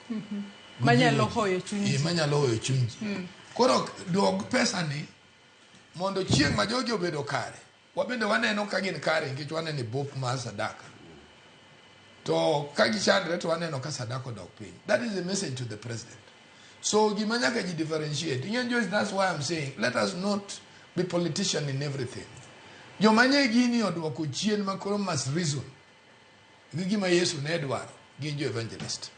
Manyalo hoyo chuny Eh, ji. manyalo hoyo chuny ji. Koro duog pesa ni mondo chieng' ma jogi obedo kare, wabende waneno ka gin kare nikech waneno e bop mar sadaka. To ka gichandre to waneno ka sadaka odok piny. That is the message to the president. So gima nyaka ji differentiate. Ing'e Joyce, that's why I'm saying let us not be politician in everything. Joma nye gini oduoko chien ma koro must reason gi gima Yesu ne dwaro gin jo evangelist.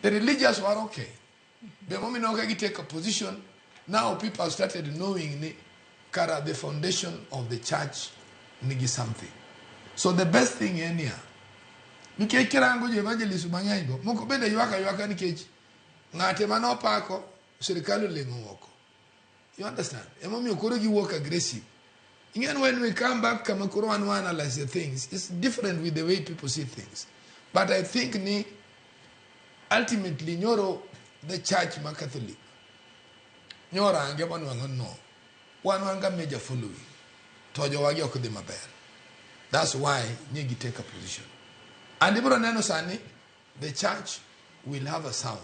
The religious were okay. The moment now gi take a position, now people started knowing ni kara the foundation of the church nigi something. So the best thing en niya, nikech kirango jo evangelist mang'eny go, moko bende ywak aywaka nikech ng'ate manopako sirikal oleng'o oko. You understand? Emomiyo koro giwuok aggressive. Ing'en when we come back kama koro wan wa analyze the things, it's different with the way people see things. But I think ni ultimately nyoro the church ma Catholic nyorange manwang'o no wan wan ga major following to jowagi ok dhi maber. That's why nye gi take a position. And ibiro neno sani the church will have a sound.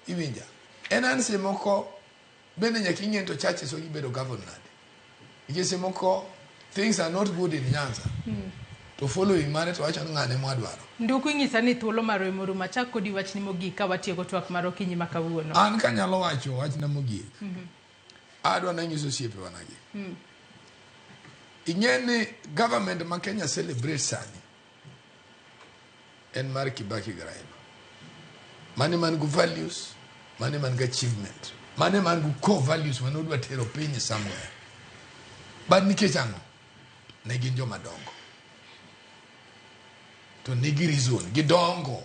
Iwinja? En an seche moko bende nyaka ing'e ni to churches ok gibedo governed nade. Nikech seche moko things are not good in Nyanza. To following mare to wacho ni ng'ane mwadwaro. Nduku inyisa ni thuolo marwa ema orumo. Achak kodi wachni mogik ka watieko twak mar okinyi ma kawuono. An kanyalo wacho wachna mogik, adwa nanyiso osiepewa nagi. Ing'e ni government ma Kenya celebrate sani en mar Kibaki gi Raila. Mane man gi values, mane man gi achievement, mane man gi core values mane odwa tero piny somewhere. But nikech ang'o? Ne gin joma dongo. To nigi reason, gidongo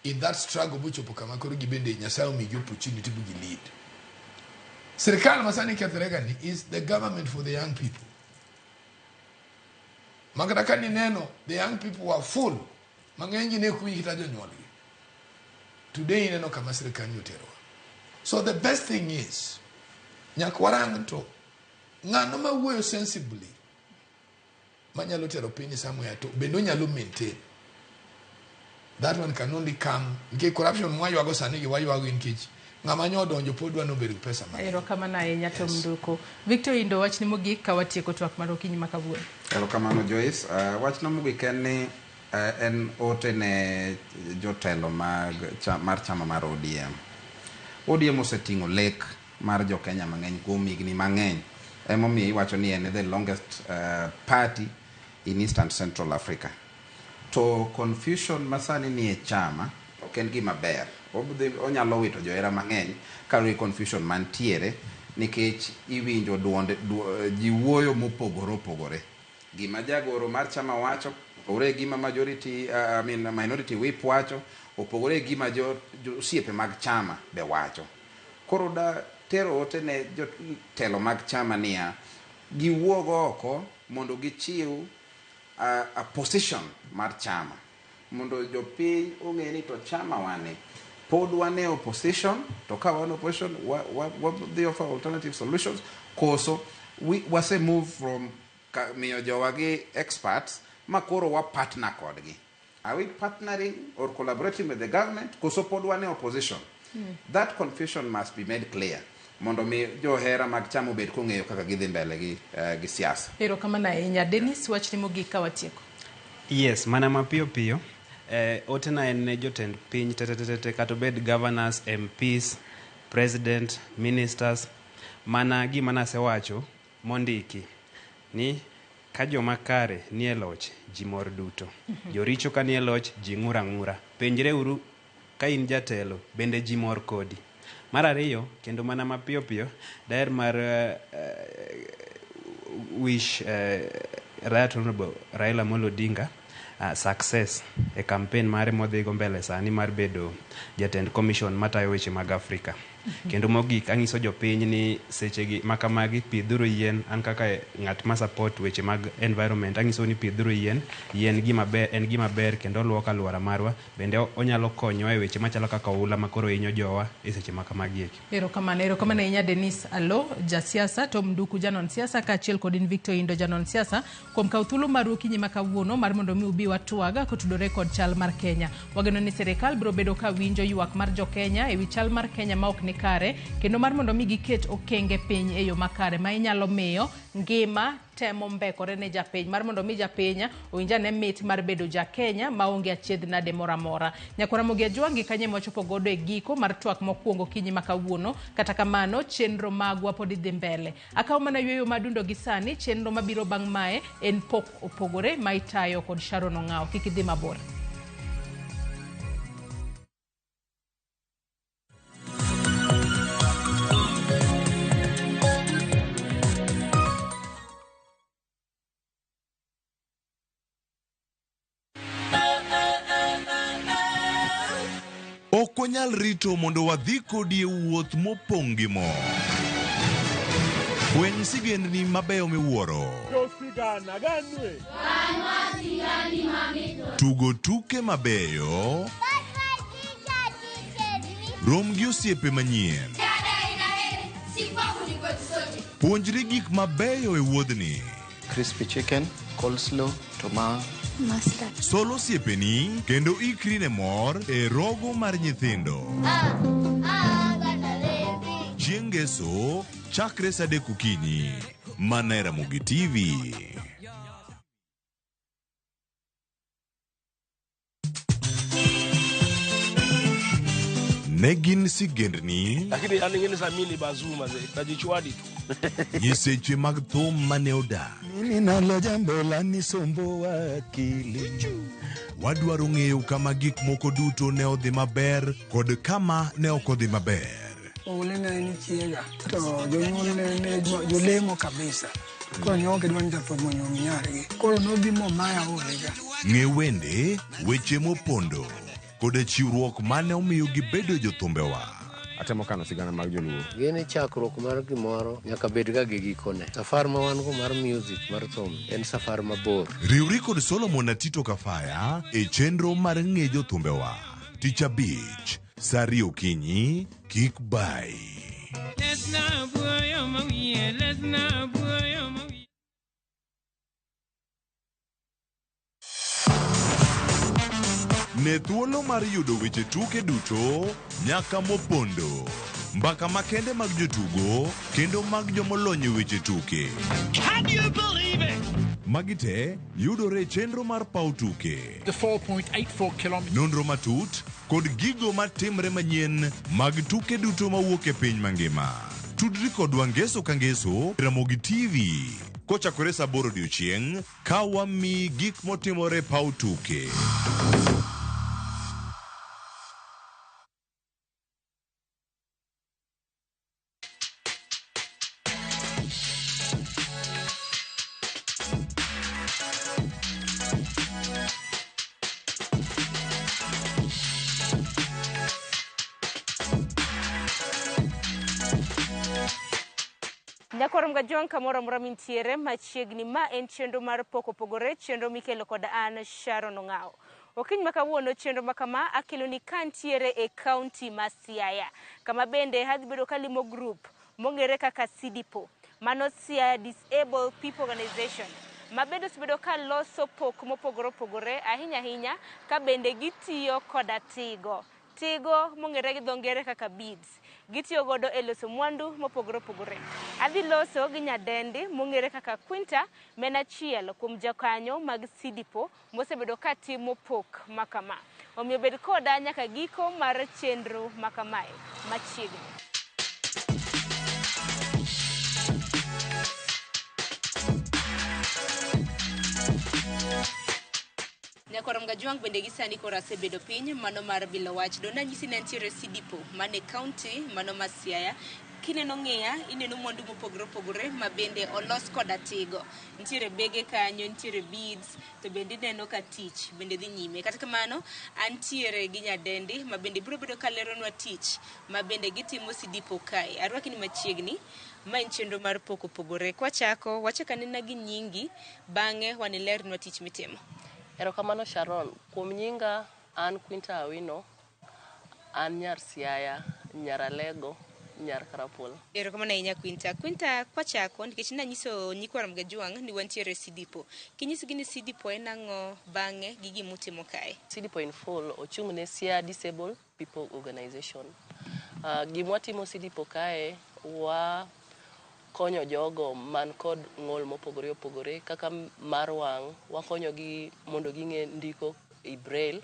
in that struggle bochopo kama koro gibende Nyasaye omigi opportunity bu gi lead. Sirikal ma sani kethore ga ni is the government for the young people. Makata ka nineno, the young people were full. Mang'eny gi ne ok winj kata jonyuolgi. Today ineno kama sirikal ni oterowa. So the best thing is, nyaka warang to ng'ano ma wuoyo sensibly manyalo tero piny somewhere to bende onyalo maintain. That one can only come nikech corruption mwaywago sani gi waywago nikech ng'ama nyo odonjo pod dwa nobed gi pesa mang'eny. Erokamano ahinya Tom Nduku. Victor Indo wachni mogik ka watieko twak mar okinyi ma kawuono. Erokamano Joyce. Wachna mogik en ni en ote ne jotelo mag mar chama mar ODM. ODM oseting'o lek mar jo Kenya mang'eny kuom higni mang'eny. Emomiyo iwacho ni en the longest party in East and Central Africa. To confusion masani nie chama ok en gima ber. Onyalo wito johera mang'eny kaluwore gi confusion mantiere nikech iwinjo duonde ji wuoyo mopogore opogore. Gima jagoro mar chama wacho opogore gi gima majority I mean minority whip wacho opogore gi gima jo osiepe mag chama be wacho. Koro da tero ote ne jotelo mag chama niya, giwuog oko mondo gichiw a position mar chama mondo jopiny ong'e ni to chama wane pod wan e opposition, to ka wan opposition wa dhi offer alternative solutions, koso wase move from miyo jowa gi experts ma koro wa partner kodgi. Are we partnering or collaborating with the government, koso pod wan e opposition? That confusion must be made clear mondo mi johera mag chama obed kong'eyo kaka gidhi mbele gi siasa. Erokamano ahinya. Dennis, wachni mogik ka watieko. Yes, mana mapiyo piyo. Otena en ne jotend piny tetetete, kata obed governors, MPs, president, ministers, mana gima nasewacho mondiki ni ka joma kare nie loch, ji mor duto. Joricho ka nie loch, ji ng'ur ang'ura. Penjre uru ka in jatelo, bende ji mor kodi? Mar ariyo, kendo mana mapiyo piyo, daher mar wish Right Honorable Raila Amolo Odinga success e campaign mare modhigo mbele sani mar bedo jatend commission matayo weche mag Afrika. Kendo mogik, ang'iso jopiny ni sechegi makamagi, pidhuru yien. An kaka ng'at ma support weche mag environment, ang'iso ni pidhuru yien. Yien gima ber, en gima ber kendo luoko aluora marwa. Bende onyalo konyowa e weche machalo kaka oula makoro hinyo jowa e seche makamagi eki. Erokamano, erokamano ahinya Dennis Alo, jasiasa, Tom Nduku, janon siasa, kaachiel kod in Victor Indo, janon siasa, kuom kawo thuolo maru okinyi ma kawuono mar mondo mi ubi watwag kotudore kod chal mar Kenya. Wageno ni sirikal biro bedo ka winjo ywak mar jo-Kenya ewi chal mar Kenya ma ok ni kare, kendo mar mondo mi giket okenge piny e yo makare ma inyalo miyo ngima temo mbekore ne japiny, mar mondo mi japiny owinj ane mit mar bedo ja Kenya maonge achiedh nade moro amora. Nyakwar Ramogi Ajwangi, kanyo ema wachopo godo e giko mar twak mokwongo okinyi ma kawuono. Kata kamano, chenro magwa pod dhi mbele. Akawo mana yueyo madundo gi sani, chenro mabiro bang' mae en pok opogore ma itayo kod Sharon Ong'awo. Kik idhi mabor. Ok wanyal rito mondo wadhi kodi e wuoth mopong' gi mor. Fweny sigendni mabeyo miwuoro. Josigana ganwe. Tugo tuke mabeyo. Rom gi osiepe manyien. Puonjri gik mabeyo e wuodhni. Crispy chicken, coleslaw, to Mustard. Sol osiepeni kendo ikri ne mor e rogo mar nyithindo. Chieng' ngeso chakre sa 3 okinyi. Mana e Ramogi TV. Ne gin sigendni Lakini yani ngine sa mimi ni bazuu mazee. Najichwadi tu. Nyiseche mag thum mane odak. Mimi nalo jambo la nisumbua akili. Wadwaro ng'eyo kama gik moko duto ne odhi maber kod kama ne ok odhi maber. Ole ne en chiega to jonyuol ne jolemo kabisa, koro ne ok gidwa ni jathum onyuom nyargi, koro nobi momaya olega. Ng'e wende, weche mopondo koda chiwruok mane omiyo gibedo jothumbewa. Atemo kano sigana mag joluo. Gini chakruok mar gimoro nyaka bed ga gi gikone. Safar ma wan go mar music mar thum en safar mabor. Riwri kod Solomon Atito Kafaya e chenro mar ng'e jothumbewa. Tich abich, sa 2 okinyi, kik bai. Lesna buoyo mawiye, lesna buoyo mawiye. Ne thuolo mar yudo weche tuke duto nyaka mopondo. Mbaka makende mag jotugo kendo mag jomolony e weche tuke. Can you believe it? Magi te yudore e chenro mar paw tuke. The 4.84 kilometers. Nonro matut kod gigo matimre manyien mag tuke duto mawuok e piny mangima. Tudri kodwa ngeso ka ngeso Ramogi TV kochakore sa 8 odiochieng' ka wamiyi gik motimore paw tuke. Nyakwar Mgajwang' kamoro amora mintiere machiegni ma en chenro mar pok opogore chenro mikelo kod an Sharon Ong'awo. Okinyi ma kawuono chenro ma kama akeloni kantiere e kaunti ma Siaya kama bende adhi bedo kalimo group mong'ere kaka CDPO mano Siaya Disabled People Organization ma bende osebedo ka loso pok mopogore opogore ahinya ahinya ka bende gitiyo koda tigo. Tigo mong'ere gi dho ngere kaka beads. Gitiyo godo e loso mwandu mopogore opogore. Adhi loso gi nyadendi mong'ere kaka Quinta ma en achiel kuom jokanyo mag CDPO mosebedo ka timo pok ma kama. Omiyo bed koda nyaka giko mar chenro ma kamae machiegni. Nyakwar Mgajwang' bende gi sani koro asebedo piny mano mar bilo wach. Donge nanyisi ni antiere CDPO man e kaunti mano ma Siaya. Kineno ng'iya, ineno mwandu mopogore opogore ma bende olos koda tigo. Nitiere bege kanyo, nitiere beads, to bende ineno ka tich bende dhi nyime. Kata kamano, antiere gi nyadendi ma bende biro bedo ka leronwa tich ma bende gitimo CDPO kae. Arwaki ni machiegni, ma en chenro mar pok opogore. Kwachako, wachak anena gi nyingi, bang'e wanilernwa tich mitimo. Erokamano Sharon. Kuom nyinga an Quinta Awino, an nyar Siaya, nyar Alego, nyar Karapuol. Erokamano ahinya Quinta. Quinta, kwachako, nikech nanyiso nyikwa Mgajwang' ni wantiere CDPO. Kinyisgi ni CDPO en ang'o bang'e gi gimutimo kae? CDPO in full ochung' ne Siaya Disabled People Organization. Gimwatimo CDPO kae, wa konyo jogo man kod ng'ol mopogore opogore kaka mar wang', wakonyogi mondo ging'e ndiko e braille,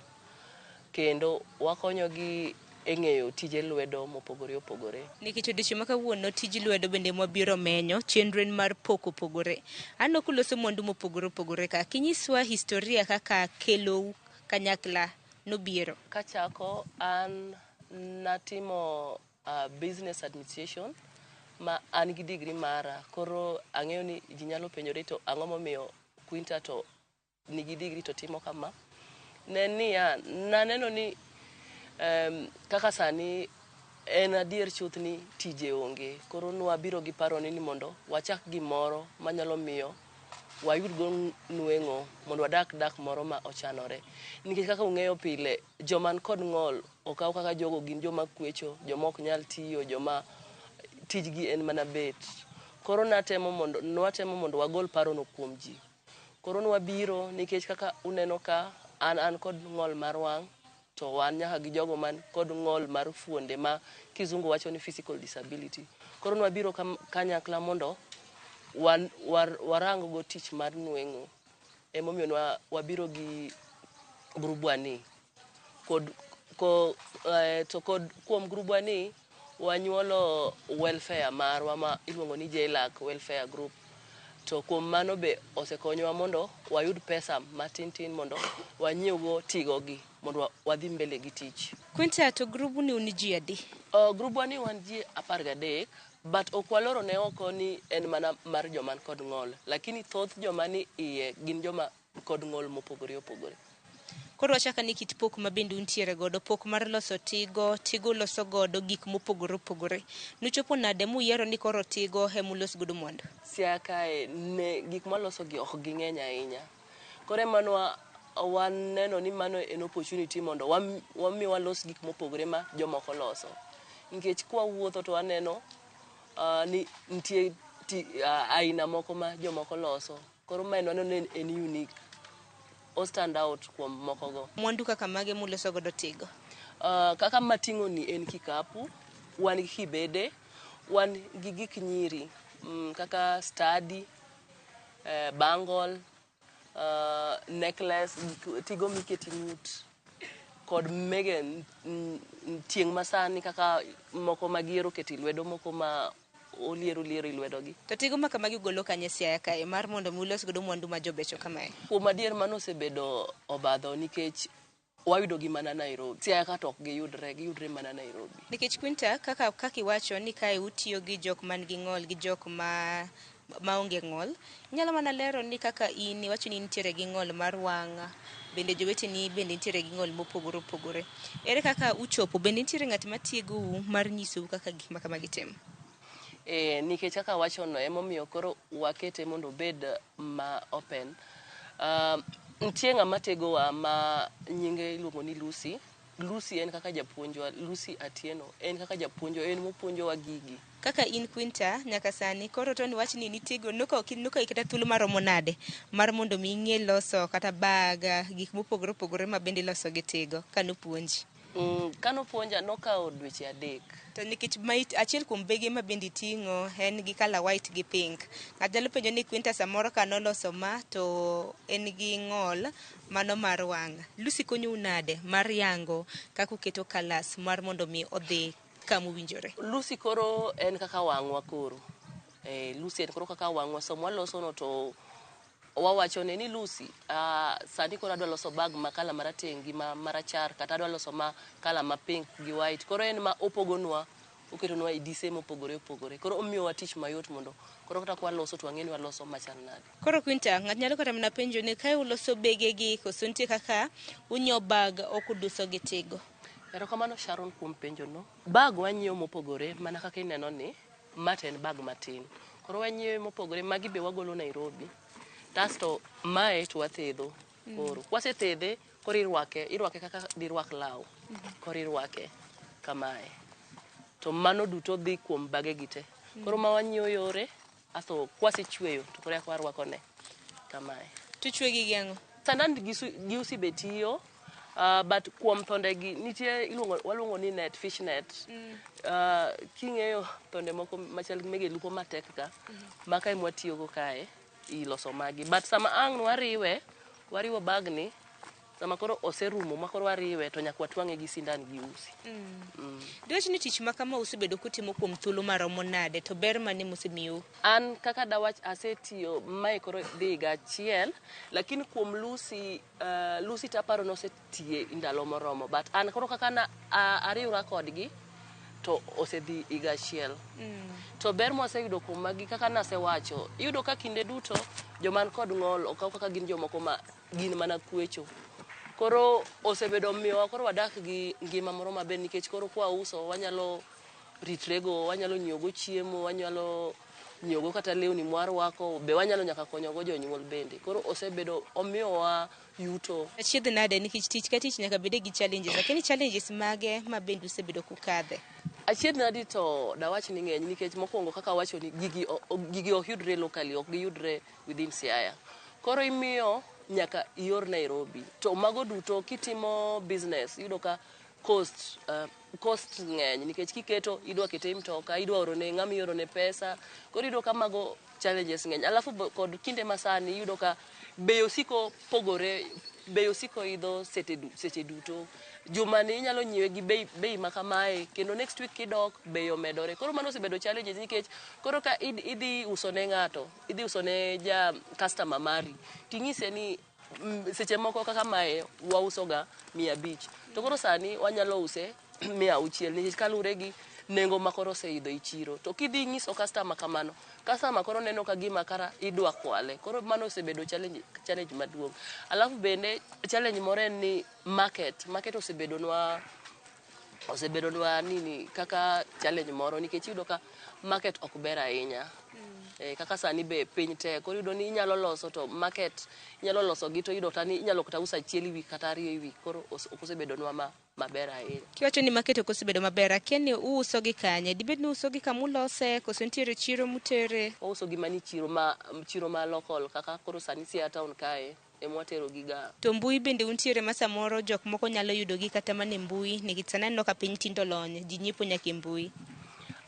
kendo wakonyogi e ng'eyo tije lwedo mopogore opogore. Nikech odiochieng' ma kawuono tij lwedo bende mwabiro menyo, chenro en mar pok opogore. Aneno kuloso mwandu mopogore opogore ka. Kinyiswa historia kaka kelou kanyakla nobiero. Kachako, an natimo business administration ma an gi degree mara. Koro ang'eyo ni ji nyalo penjore to ang'o momiyo Quinta to nigi degree to timo kama. Ne niya, naneno ni kaka sani en adier chuth ni tije onge. Koro nwabiro gi paro ni mondo wachak gimoro manyalo miyo wayud go nweng'o mondo wadak dak moro ma ochanore. Nikech kaka ung'eyo pile, joma kod ng'ol okaw kaka jogo gin joma kwecho, joma ok nyal tiyo, joma tijgi en mana bet. Koro nwatemo mondo wagol parono kuom ji. Koro nwabiro nikech kaka uneno ka an kod ng'ol mar wang', to wan nyaka gi jogo man kod ng'ol mar fuonde ma kizungu wacho ni physical disability. Koro nwabiro kanyakla mondo warang go tich mar nweng'o. Emomiyo wabiro gi grubwa ni. To kod kuom grubwa ni wanyuolo welfare marwa ma iluongo ni JLAC Welfare Group. To kuom mano be osekonyowa mondo wayud pesa matin tin mondo wanyiew go tigo gi mondo wadhi mbele gi tich. Quinta, to grubu ni un ji adi? Grubwa ni wan ji 13, but ok waloro ne oko ni en mana mar joma kod ng'ol, lakini thoth joma ni iye gin joma kod ng'ol mopogore opogore. Koro wachaka ni kit pok ma bende untiere godo, pok mar loso tigo, tigo loso godo gik mopogore opogore. Nuchopo nade muyiero ni koro tigo emulos godo mwandu? Siaya kae ne gik maloso gi ok ging'eny ahinya. Koro ema waneno ni mano en opportunity mondo wami walos gik mopogore ma jomoko loso. Nikech kwawuotho to waneno ni nitie aina moko ma jomoko loso. Koro mae waneno ni en unique. O stand out kuom moko go. Mwandu kaka mage muloso godo tigo? Kaka mating'o ni en kikapu, wan gi kibede, wan gi gik nyiri, kaka study, bangle, necklace, tigo miketi ng'ut, kod mege tieng' masani kaka moko ma giero keto e lwedo, moko ma oliero liero e lwedo gi. To tigo ma kamagi ugolo kanye Siaya kae mar mondo mi ulos godo mwandu ma jobecho kamae? Kuom adier mano osebedo obadho nikech wayudo gi mana Nairobi. Siaya ka to ok giyudre, giyudre mana Nairobi. Nikech Quinta, kaka iwacho ni kae utiyo gi jok man gi ng'ol gi jok maonge ng'ol, inyalo mana lero ni kaka in iwacho ni intiere gi ng'ol mar wang', bende joweteni bende nitiere gi ng'ol mopogore opogore. Ere kaka uchopo? Bende nitiere ng'at matiegou mar nyisou kaka gik ma kamagi timo? E, nikech kaka awachono emomiyo koro wakete mondo obed ma open. Nitie ng'ama tegowa ma nyinge iluongo ni Lucy. Lucy en kaka japuonjwa, Lucy Atieno en kaka japuonjwa, en mopuonjowa gigi. Kaka in Quinta, nyaka sani koro to niwach ni nitiego nokawo nokawi kata thuolo maromo nade mar mondo mi ing'e loso kata bag, gik mopogore opogore ma bende iloso gi tigo kanopuonji? Kanopuonja nokawo dweche 3. To nikech ma achiel kuom bege ma bende iting'o en gi colour white gi pink. Ng'ato nyalo penjo ni Quinta samoro kanoloso ma to en gi ng'ol mano mar wang'. Lucy konyou nade mar yango kaka uketo colours mar mondo mi odhi kamowinjore? Lucy koro en kaka wang'wa koro. Lucy en koro kaka wang'wa. Sama waloso no to wawachone ni Lucy, sani koro adwa loso bag ma colour marateng' gi ma marachar kata adwa loso ma colour ma pink gi white. Koro en ma opogonwa, oketonwa e dise mopogore opogore. Koro omiyowa tich mayot mondo koro kata kwaloso to wang'e ni waloso machal nade. Koro Quinta, ng'ato nyalo kata mana penjo ni kae uloso bege gi koso nitie kaka unyiewo bag ok uduso gi tigo? Erokamano Sharon kuom penjo no. Bag wanyiewo mopogore mana kaka ineno ni ma to en bag matin. Koro wanyiewe mopogore, magi be wagolo Nairobi. Kasto mae to wathedho koro. Kwasethedhe, koro irwake, irwake kaka dirwak law. Koro irwake kamae. To mano duto dhi kuom bage gi te. Koro ma wanyiewo yore, asto kwasechweyo to koro eka warwako ne kamae. Tuchwe gi gi ang'o? Sandan gi usi be tiyo, but kuom thonde gi nitie iluongo waluongo ni net, fish net. King'eyo thonde moko machal gi mege lupo matek ka, maka ema watiyogo kae iloso magi. But sama ang' wariwe, wariwo bag ni, sama koro oserumo ma koro wariwe to nyaka watwang'e gi sindan gi usi. Diwach ni tich ma kama usebedo kutimo kuom thuolo maromo nade to ber mane mosemiyou? An kaka dawach asetiyo mae koro dhi higa achiel, lakini kuom Lucy, Lucy taparo nosetiye ndalo moromo, but an koro kaka na ariwra kodgi to osedhi higa achiel. To ber mwaseyudo kuom magi kaka nasewacho, iyudo ka kinde duto joman kod ng'ol okaw kaka gin jomoko ma gin mana kwecho. Koro osebedo miyowa koro wadak gi ngima moro maber nikech koro kwauso wanyalo ritrego, wanyalo nyiewogo chiemo, wanyalo nyiewogo kata lewni mwarwako, be wanyalo nyaka konyogo jonyuol bende. Koro osebedo omiyowa yuto. Achiedh nade nikech tich ka tich nyaka bede gi challenges. Lakini challenges mage ma bende usebedo kukadhe? Achiedh nadi to dawach ni ng'eny nikech mokwongo kaka awacho ni gigi ok yudre locally, ok giyudre within Siaya. Koro imiyo nyaka ior Nairobi. To mago duto kitimo business, iyudo ka cost ng'eny nikech kiketo idwa kete e mtoka, idwa oro ne ng'ama ioro ne pesa. Koro iyudo ka mago challenges ng'eny. Alafu kod kinde masani iyudo ka bei osiko pogore, bei osiko idho seche duto. Jumani inyalo nyiewe gi bei ma kamae, kendo next week kidok bei omedore. Koro mano osebedo challenges nikech koro ka idhi uso ne ng'ato, idhi uso ne ja customer mari, ting'ise ni seche moko kaka mae wauso ga 500. To koro sani wanyalo use 600 nikech kaluwore gi nengo ma koro oseidho e chiro. To kidhi nyiso customer kamano, customer koro neno ka gima kara idwa kwale. Koro mano osebedo challenge maduong'. Alafu bende challenge moro en ni market osebedonwa nini kaka challenge moro nikech iyudo ka market ok ber ahinya. Kaka sani be piny tek, koro iyudo ni inyalo loso to market inyalo loso gi to iyudo kata ni inyalo kata uso achiel e wik kata 2 e wik, koro ok osebedonwa maber ahinya. Kiwacho ni market ok osebedo maber, akia ni uuso gi kanye? Dibed ni uuso gi kamulose koso nitiere chiro mutere? Wauso gi mani chiro ma local kaka koro sani Siaya town kae ema watero gi ga. To mbui bende untiere ma samoro jok moko nyalo yudo gi kata mana e mbui nikech sani aneno ka piny tindo olony, ji nyiepo nyaka e mbui.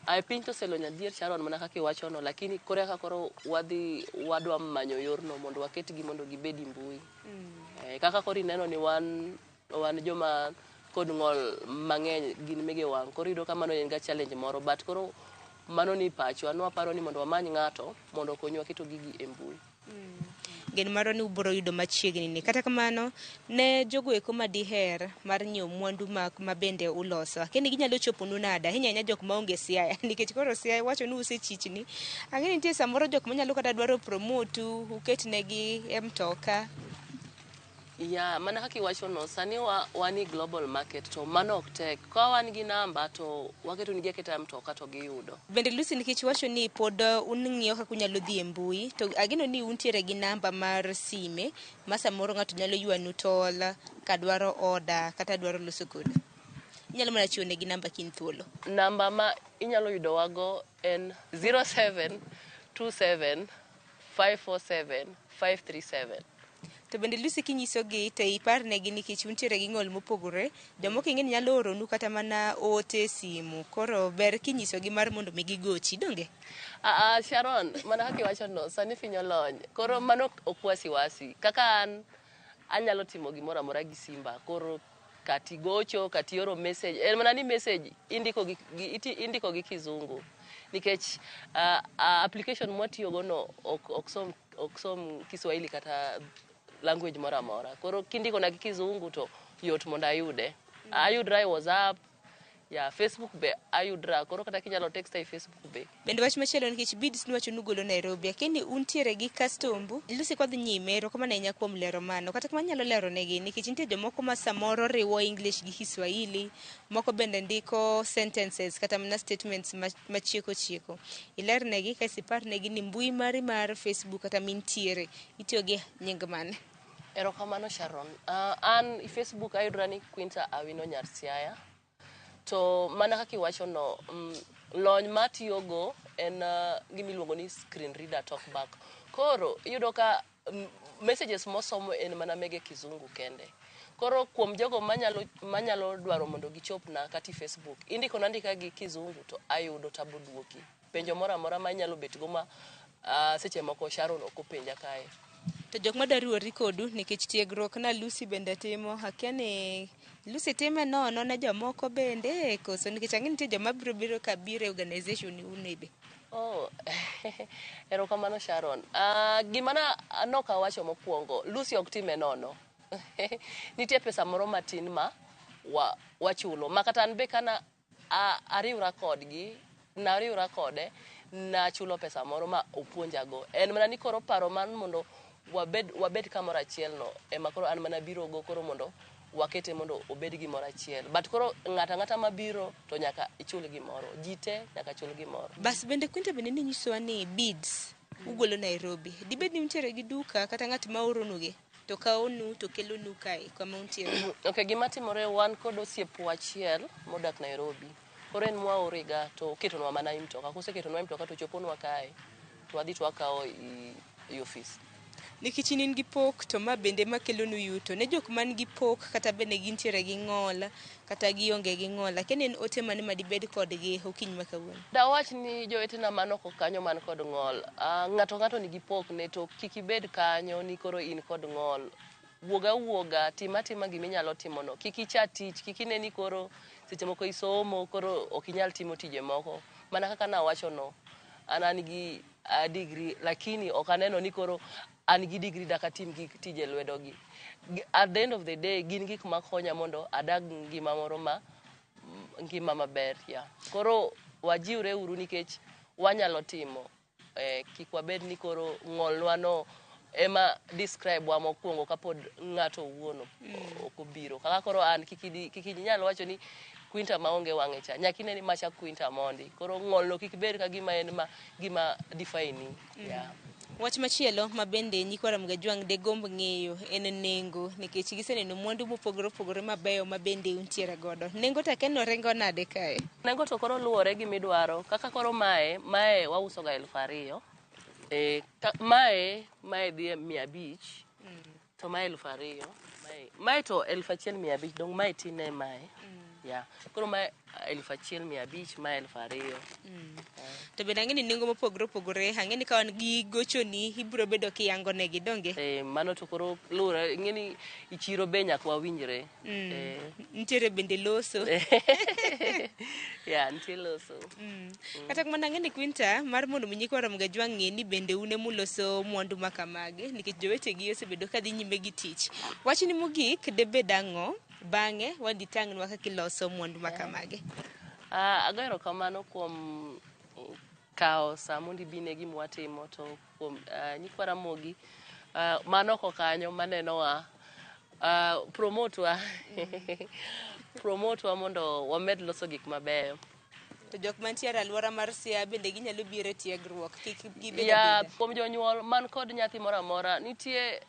Ai piny to oselony adier Sharon mana kaka iwachono, lakini koro eka koro wadhi wadwa manyo yorno mondo waketgi mondo gibed e mbui. Kaka koro ineno ni wan joma kod ng'ol mang'eny gin mege wang', koro iyudo ka mano en ga challenge moro, but koro mano ni pachwa, nwaparo ni mondo wamany ng'ato mondo okonywa keto gigi e mbui. Geno marwa ni ubiro yudo machiegni ni. Kata kamano, ne jogo eko ma diher mar nyiewo mwandu ma bende uloso, akia ni ginyalo choponu nade, ahinya ahinya jok maonge Siaya, nikech koro Siaya wacho ni use chichni. Ang'e ni nitie samoro jok manyalo kata dwaro promote u, uketnegi e mtoka. Ya, mana kaka iwacho no, sani wan e global market to mano ok tek. Ka wan gi namba to waketo nigi aketa mtoka to giyudo. Bende Lucy nikech iwacho ni pod ung'iyo kaka unyalo dhi e mbui to ageno ni untiere gi namba mar sime ma samoro ng'ato nyalo ywanu tol ka dwaro order kata dwaro loso kodu. Inyalo mana chiwo negi namba ka in thuolo. Namba ma inyalo yudowago en 0727 547 537. To bende Lucy kinyisogi to iparnegi nikech untiere gi ng'ol mopogore, jomoko ing'e ni nyalo oronu kata mana ote e simu. Koro ber kinyisogi mar mondo mi gigochi, donge? Ah, Sharon, mana kaka iwacho no, sani piny olony. Koro mano ok wasiwasi. Kaka an anyalo timo gimoro amora gi simba. Koro kati gocho, kati oro message. En mana ni message indiko gi kizungu. Nikech application mwatiyogo no ok som Kiswahili kata language moro amora. Koro kindiko na gi kizungu to yot mondo ayude. Ayudra e WhatsApp, ya Facebook be ayudra. Koro kata kinyalo text e Facebook be. Bende wach machielo nikech beads niwacho nugolo Nairobi, akia ni untiere gi kastombu. Lucy kwadhi nyime, erokamano ahinya kuom lero mano. Kata kamano anyalo lero negi nikech nitie jomoko ma samoro riwo English gi Kiswahili, moko bende ndiko sentences kata mana statements machieko chieko. Ilernegi kasto iparnegi ni mbui mari mar Facebook kata mintiere itiyo gi nying mane. Erokamano Sharon. An e Facebook ayudra ni Quinta Awino Nyar Siaya. To mana kaka iwacho no, lony matiyogo en gimiluongo ni screen reader talkback. Koro iyudo ka messages mosomo en mana mege kizungu kende. Koro kuom jogo manyalo dwaro mondo gichopna kata e Facebook, indiko na andika gi kizungu to ayudo tabo duoki. Penjo moro amora ma inyalo bet go ma seche moko Sharon ok openja kae. To jok madwa riwore kodu nikech tiegruok na Lucy bende timo, akia ni Lucy time nono ne jomoko bende koso nikech ang'e nitie joma biro biro ka biro e organization une be. Oh, erokamano Sharon. Gima na nok awacho mokwongo, Lucy ok time nono. Nitie pesa moro matin ma wachulo. Ma kata an be kana ariwra kodgi, nariwra kode, nachulo pesa moro ma opuonjago. En mana ni koro paro mar mondo wabed kamoro achiel no ema koro an mana biro go koro mondo wakete mondo obed gimoro achiel. But koro ng'ato ang'ata mabiro to nyaka ichul gimoro. Ji te nyaka chul gimoro. Bas bende Quinta bende ninyisowa ni beads ugolo Nairobi. Dibed ni untiere gi duka kata ng'at ma oronugi to kawonu to kelonu kae kama untiere. Ok, gima timore wan kod osiepwa achiel modak Nairobi. Koro en mwaorega to oketonwa mana e mtoka. Koseketonwa e mtoka to choponwa kae. To wadhi to wakawo i ofis. Nikech in gi pok to ma bende makelonu yuto. Ne jok man gi pok kata bende gintiere gi ng'ol kata gionge gi ng'ol. Akia ni en ote mane madibed kodgi okinyi ma kawuono. Dawach ni jowetena man oko kanyo man kod ng'ol, ng'ato ng'ato nigi pokne to kik ibed kanyo ni koro in kod ng'ol. Wuog awuoga, tim atima giminyalo timono. Kik icha tich, kik ine ni koro seche moko isomo koro ok inyal timo tije moko. Mana kaka nawacho no, an gi degree lakini ok aneno ni koro an gi degree dak atim gik tije lwedo gi. At the end of the day gin gik makonya mondo adag ngima moro ma ngima maber ya. Koro wajiwre uru nikech wanyalo timo. Kik wabed ni koro ng'olnwa no ema describe wa mokwongo kapod ng'ato owuon ok obiro. Kaka koro an kik inyal wacho ni Quinta maonge wang'e cha. Nyaka ine ni macha Quinta mondi. Koro ng'olno kik bed ka gima en ma gima define ni. Yeah. Wach machielo ma bende nyikwa Ramogi Ajwang' degomb ng'eyo en nengo nikech giseneno mwandu mopogore opogore mabeyo ma bende untiere godo. Nengo to akia ni oringo nade kae? Nengo to koro luwore gi midwaro. Kaka koro mae wauso ga 2000. Mae dhi e 500. To mae 2000. Mae to 1500 dong mae tin ne mae. Yeah. Koro mae 1500, mae 2000. To bende ang'e ni nengo mopogore opogore, ang'e ni ka wan gi gochoni ibiro bedo kiyango negi donge? Mano to koro luwore, ing'e ni e chiro be nyaka wawinjre. Nitiere bende loso. Yeah, nitie loso. Kata kamano ang'e ni Quinta mar mondo mi nyikwa Ramogi Ajwang' ng'e ni bende un emuloso mwandu ma kamagi nikech jowetegi osebedo kadhi nyime gi tich. Wachni mogik debed ang'o? Bang'e wadhi tang'nwa kaka iloso mwandu ma kamagi. Ago erokamano kuom kawo sa mondo ibine gima watimo to kuom nyikwa Ramogi man oko kanyo manenowa Promote wa. Promote wa mondo wamed loso gik mabeyo. To jok mantiere e alwora mar Siaya bende ginyalo biro e tiegruok, kik gibed Ya, abeda. kuom jonyuol man kod nyathi moro amora, nitie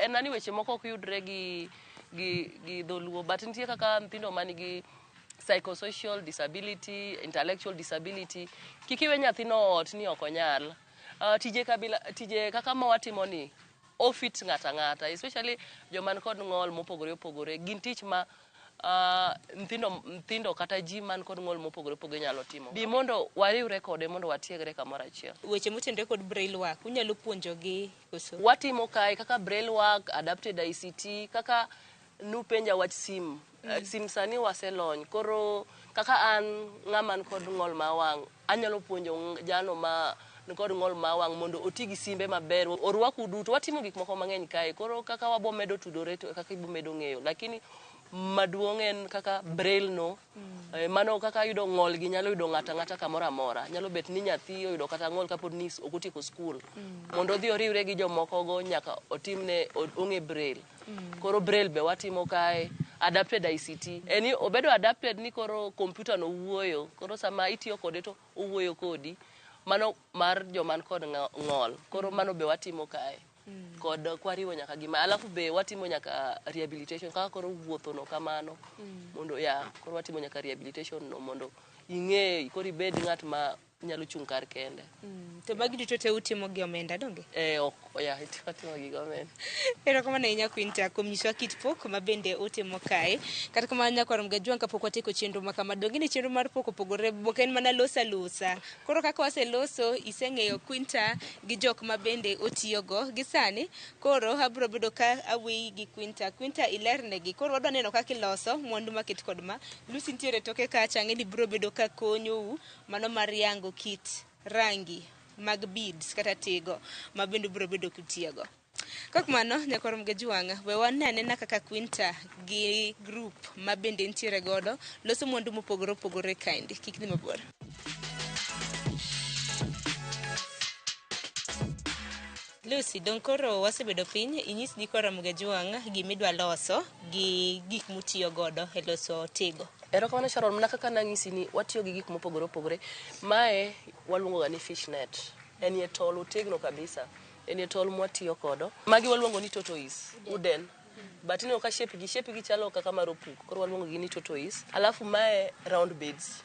en ani weche moko ok yudre gi dholuo, but nitie kaka nyithindo man gi psychosocial disability, intellectual disability, kik iwe nyathino ot ni ok onyal. Tije kabila, tije kaka ma watimo ni ofit ng'ato ang'ata, especially joma kod ng'ol mopogore opogore, gin tich ma nyithindo kata ji man kod ng'ol mopogore opogore nyalo timo. Bi mondo wariwre kode mondo watiegre kamoro achiel. Weche motenore kod braille work, unyalo puonjogi koso? Watimo kae kaka braille work, adapted ICT, kaka nupenja wach sim. Sim sani waselony. Koro kaka an ng'ama ni kod ng'ol ma wang', anyalo puonjo jano ma nikod ng'ol ma wang' mondo oti gi simbe maber. Orwaku duto, watimo gik moko mang'eny kae. Koro kaka wabo medo tudore to kaka ibo medo ng'eyo. Lakini maduong' en kaka braille no. Mano kaka yudo ng'ol gi nyalo yudo ng'ato ang'ata kamoro amora. Nyalo bet ni nyathi oyudo kata ng'ol kapod ni ok otieko skul. Mondo odhi oriwre gi jomoko go nyaka otimne ong'e braille. Koro braille be watimo kae, adapted ICT. En ni obedo adapted ni koro computer no wuoyo. Koro sama itiyo kode to owuoyo kodi. Mano mar joma kod ng'ol. Koro mano be watimo kae. Kod kwariwo nyaka gima. Alafu be watimo nyaka rehabilitation kaka koro wuotho no kamano. Mondo ya, koro watimo nyaka rehabilitation no mondo ing'e koro ibed ng'at ma nyalo chung' kar kende. To magi duto te utimo gi omenda donge? Ok, ya, watimo gi omenda. Erokamano ahinya Quinta kuom nyisowa kit pok ma bende utimo kae. Kata kamano nyakwar Mgajwang' kapok watieko chenro ma kama, donge ni chenro mar pok opogore, ok en mana loso alosa. Koro kaka waseloso, iseng'eyo Quinta gi jok ma bende otiyogo. Gi sani, koro abiro bedo ka aweyi gi Quinta. Quinta ilernegi. Koro wadwa neno kaka iloso mwandu maket kod ma. Lucy nitiere toke kacha, ang'e ni biro bedo ka konyou mano mar yango kit rangi mag beads kata tigo ma bende ubiro bedo kutiyogo. Kok mano, nyakwar Mgajwang', we wane anena kaka Quinta gi group ma bende nitiere godo loso mwandu mopogore opogore kaendi. Kik dhi mabor. Lucy, dong koro wasebedo piny, inyis nyikwa Ramogi Ajwang' gimidwa loso gi gik mutiyo godo e loso tigo. Erokamano Sharon, mana kaka nang'isi ni watiyo gi gik mopogore opogore. Mae waluongo ga ni fish net. En ye tol otegno kabisa. En ye tol mwatiyo kodo. Magi waluongo ni tortoise, wooden. But ineno ka shape gi chalo kaka mar opuk. Koro waluongo gi ni tortoise. Alafu mae round beads.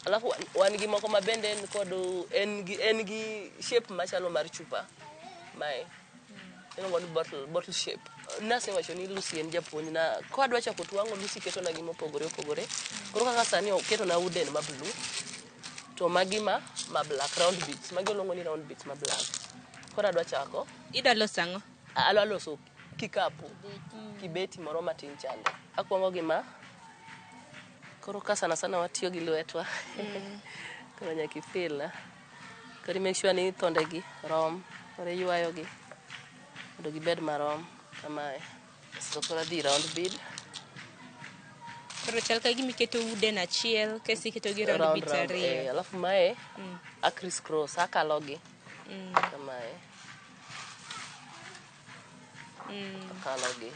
Alafu wan gi moko ma bende en kod en gi shape machalo mar chupa. Mae iluongo ni bottle shape. Nasewacho ni Lucy en japuonj na ka adwa chako twang'o Lucy ketona gi mopogore opogore. Koro kaka sani oketona wooden ma blue to magi ma black round beads. Magi iluongo ni round beads ma black. Koro adwa chako. Idwa loso ang'o? Adwa loso kikapu. Kibeti moro matin chande. Akwongo gi ma. Koro ka sana sana watiyo gi lwetwa. Koro nyaka ifil. Koro make sure ni thonde gi rom. Koro iywayo gi mondo gibed marom kamae. So koro adhi round bead. Koro chal ka gima iketo wooden achiel, kasto iketo gi round beads ariyo. Alafu mae a criss cross, akalo gi. Kamae. Akalo gi.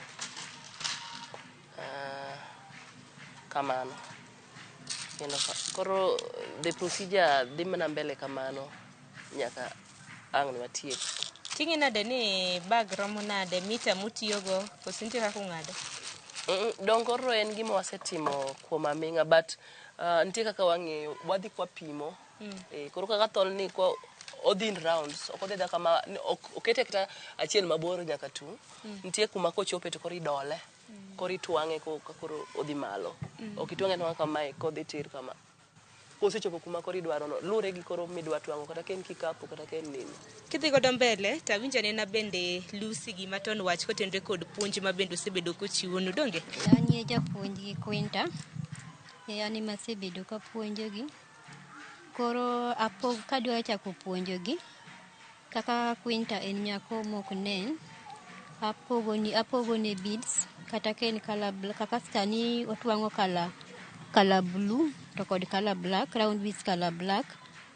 Kamano. Koro the procedure dhi mana mbele kamano nyaka ang' watiek. Ting'e nade ni bag romo nade, mita mutiyogo, koso nitie kaka ung'ado? Dong koro en gima wasetimo kuom aming'a, but nitie kaka wang'eyo, wadhi kwapimo. Koro kaka tol ni kwa odhi in rounds, ok odhi kama, okete kata achiel mabor nyaka tung'. Nitie kuma kochope to koro idole. Koro itwang'e ka koro odhi malo. Ok itwang'e atwang'a kamae kodhi tir kama. Kosechopo kuma koro idwaro no, luwre gi koro midwa twang'o, kata ka en kikapu, kata ka en nini. Kidhi godo mbele, to awinjo anena bende Lucy gima ton wach kotenore kod puonj ma bende osebedo kochiwonu, donge? An japuonj gi Quinta, an ema asebedo kapuonjogi. Koro kadwa chako puonjogi, kaka Quinta en nyako mok nen, apogone beads, kata ka en colour kaka sani otwang'o colour blue to kod colour black, round beads colour black,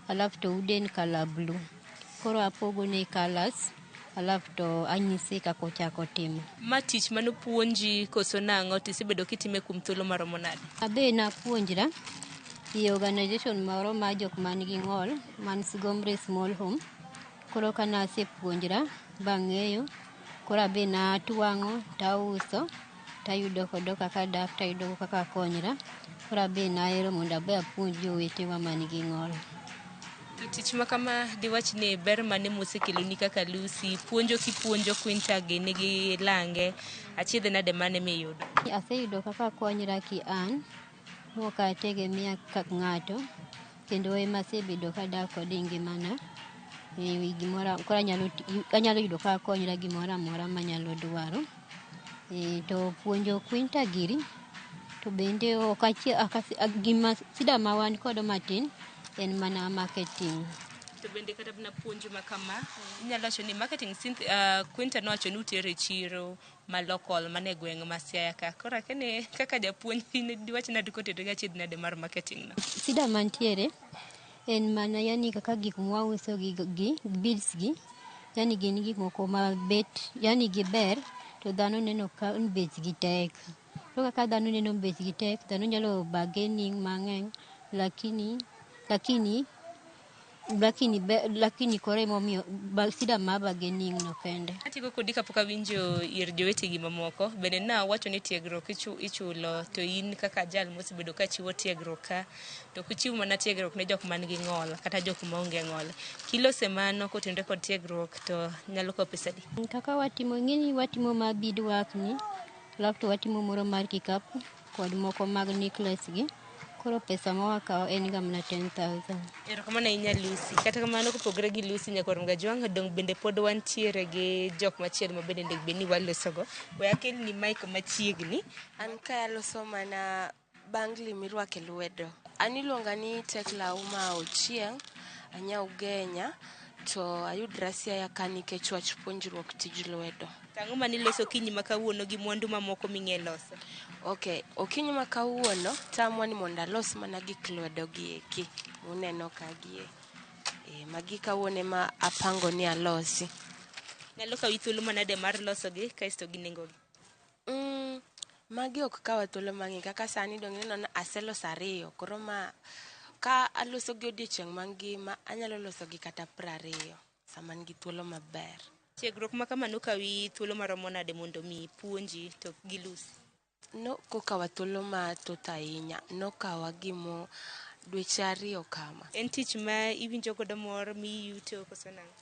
alafu to wooden colour blue. Koro apogone colours Alafu to anyise kaka ochako timo. Ma tich manopuonji koso nang'o to isebedo kitime kuom thuolo maromo nade? Abe napuonjra e organization moro mar jok man gi ng'ol man Sigomre Small Home. Koro ka nasepuonjra bang'eyo, koro abe natwang'o tauso tayudo kodo kaka dak tayudo kaka akonyra. Koro abe nahero mondo abe apuonj jowetewa man gi ng'ol. To tich ma kama diwach ni ber mane mosekeloni kaka Lucy, puonjo kipuonjo Quinta gini gi lange, achiedh nade mane miyudo? Aseyudo kaka akonyra ki an, mok ategemea ng'ato, kendo ema asebedo kadak kode e ngimana. Gimoro, koro anyalo yudo kaka akonyra gimoro amora manyalo dwaro. To puonjo Quinta giri, to bende ok gima sida ma wan kodo matin, en mana marketing. To bende kata mana puonj ma kama, inyalo wacho ni marketing Quinta nowacho ni utere chiro ma local mane gweng' ma Siaya ka. Koro akia ni kaka japuonj in diwach nade kotenore gi achiedh nade mar marketing no? Sida mantiere en mana yani kaka gik mwauso gi beads gi, yani gin gik moko ma bet, yani giber to dhano neno ka bech gi tek. To kaka dhano neno bech gi tek, dhano nyalo bargaining mang'eny, lakini koro emomiyo sida mar bargaining no kende. Atieko kodi kapok awinjo ir jowetegi mamoko, bende nawacho ni tiegruok ichulo to in kaka jal mosebedo ka chiwo tiegruok ka, to ok ichiw mana tiegruok ne jok man gi ng'ol kata jok maonge ng'ol. Kilose mano kotenore kod tiegruok to nyalo kawo pesa adi? Kaka watimo, ing'eni watimo mar beadwork ni, alafu to watimo moro mar kikapu kod moko mag necklace gi. Koro pesa ma wakawo en ga mana 10,000. Erokamano ahinya Lucy. Kata kamano kopogore gi Lucy nyakwar Mgajwang', dong' bende pod wantiere gi jok machielo ma bende onego bed ni walosogo. We akelni mic machiegni. An kae aloso mana bangli mirwako e lwedo. An iluonga ni Tekla Auma Ochieng', anya Ugenya, to ayudra Siaya ka nikech wach puonjruok tij lwedo. Ang'o mane iloso okinyi ma kawuono gi mwandu mamoko ming'e loso? Okay, okinyi ma kawuono tamwa ni mondo alos mana gik lwedo gi eki muneno ka gie. Magi kawuono ema apango ni alosi. Nyalo kawi thuolo manade mar losogi kasto gi nengogi? Magi ok kawa thuolo mang'eny kaka sani dong ineno ni aseloso ariyo, koro ma ka aloso gi odiochieng' mangima anyalo loso gi kata 20 sama an gi thuolo maber. Tiegruok ma kama nokawi thuolo maromo nade mondo mi puonji to gi Lucy? No kokawa thuolo mathoth ahinya, nokawa gimo dweche 2 kama. En tich ma iwinjo godo mor miyuto koso nang'o?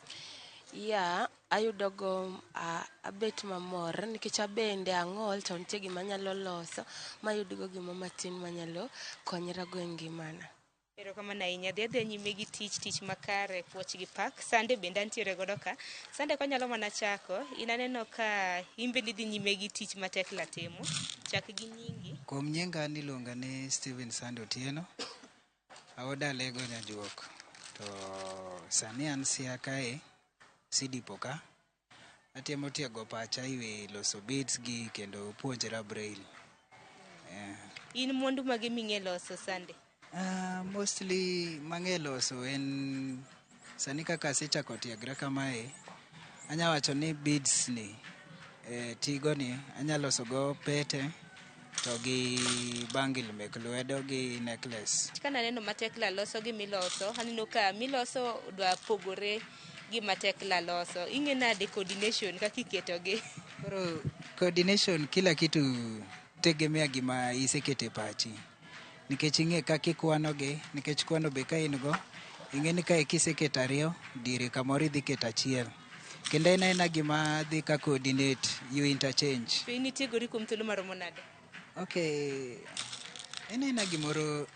Yeah, ayudogo abet mamor nikech abende ang'ol to nitie gima anyalo loso mayudgo gima matin manyalo konyrago e ngimana. Erokamano ahinya. Dhi adhiya nyime gi tich makare, puoch gi pak. Sande bende antiere godo ka. Sande konyalo mana chako, in aneno ka in bende idhi nyime gi tich ma Tekla timo. Chak gi nyingi. Kuom nyinga niluonga ni Steven Sande Otieno. Aoda Alego Nyajuok. To sani an Siaya kae, Sidipo ka. Atemo tiego pacha ewi loso beads gi kendo puonjra braille. In mwandu mage ming'e loso Sande? Mostly mang'e loso en sani kaka asechako tiegra kamae, anya wacho ni beads ni tigo ni anya loso go pete to gi bangil mek lwedo gi necklace. Kana neno ma Tekla loso gi miloso, aneno ka miloso dwa pogore gi ma Tekla loso. Ing'e nade coordination kaka iketogi? Koro coordination kila kitu tegemea gima isekete pachi. Nikech ing'e kaka ikwanogi, nikech kwano be ka in go, ing'e ni kae kiseketo 2, diere kamoro idhi keto 1. Kendo en aena gima dhi ka coordinate, you interchange. To in itiegori kuom thuolo maromo nade? Okay, en aena gimoro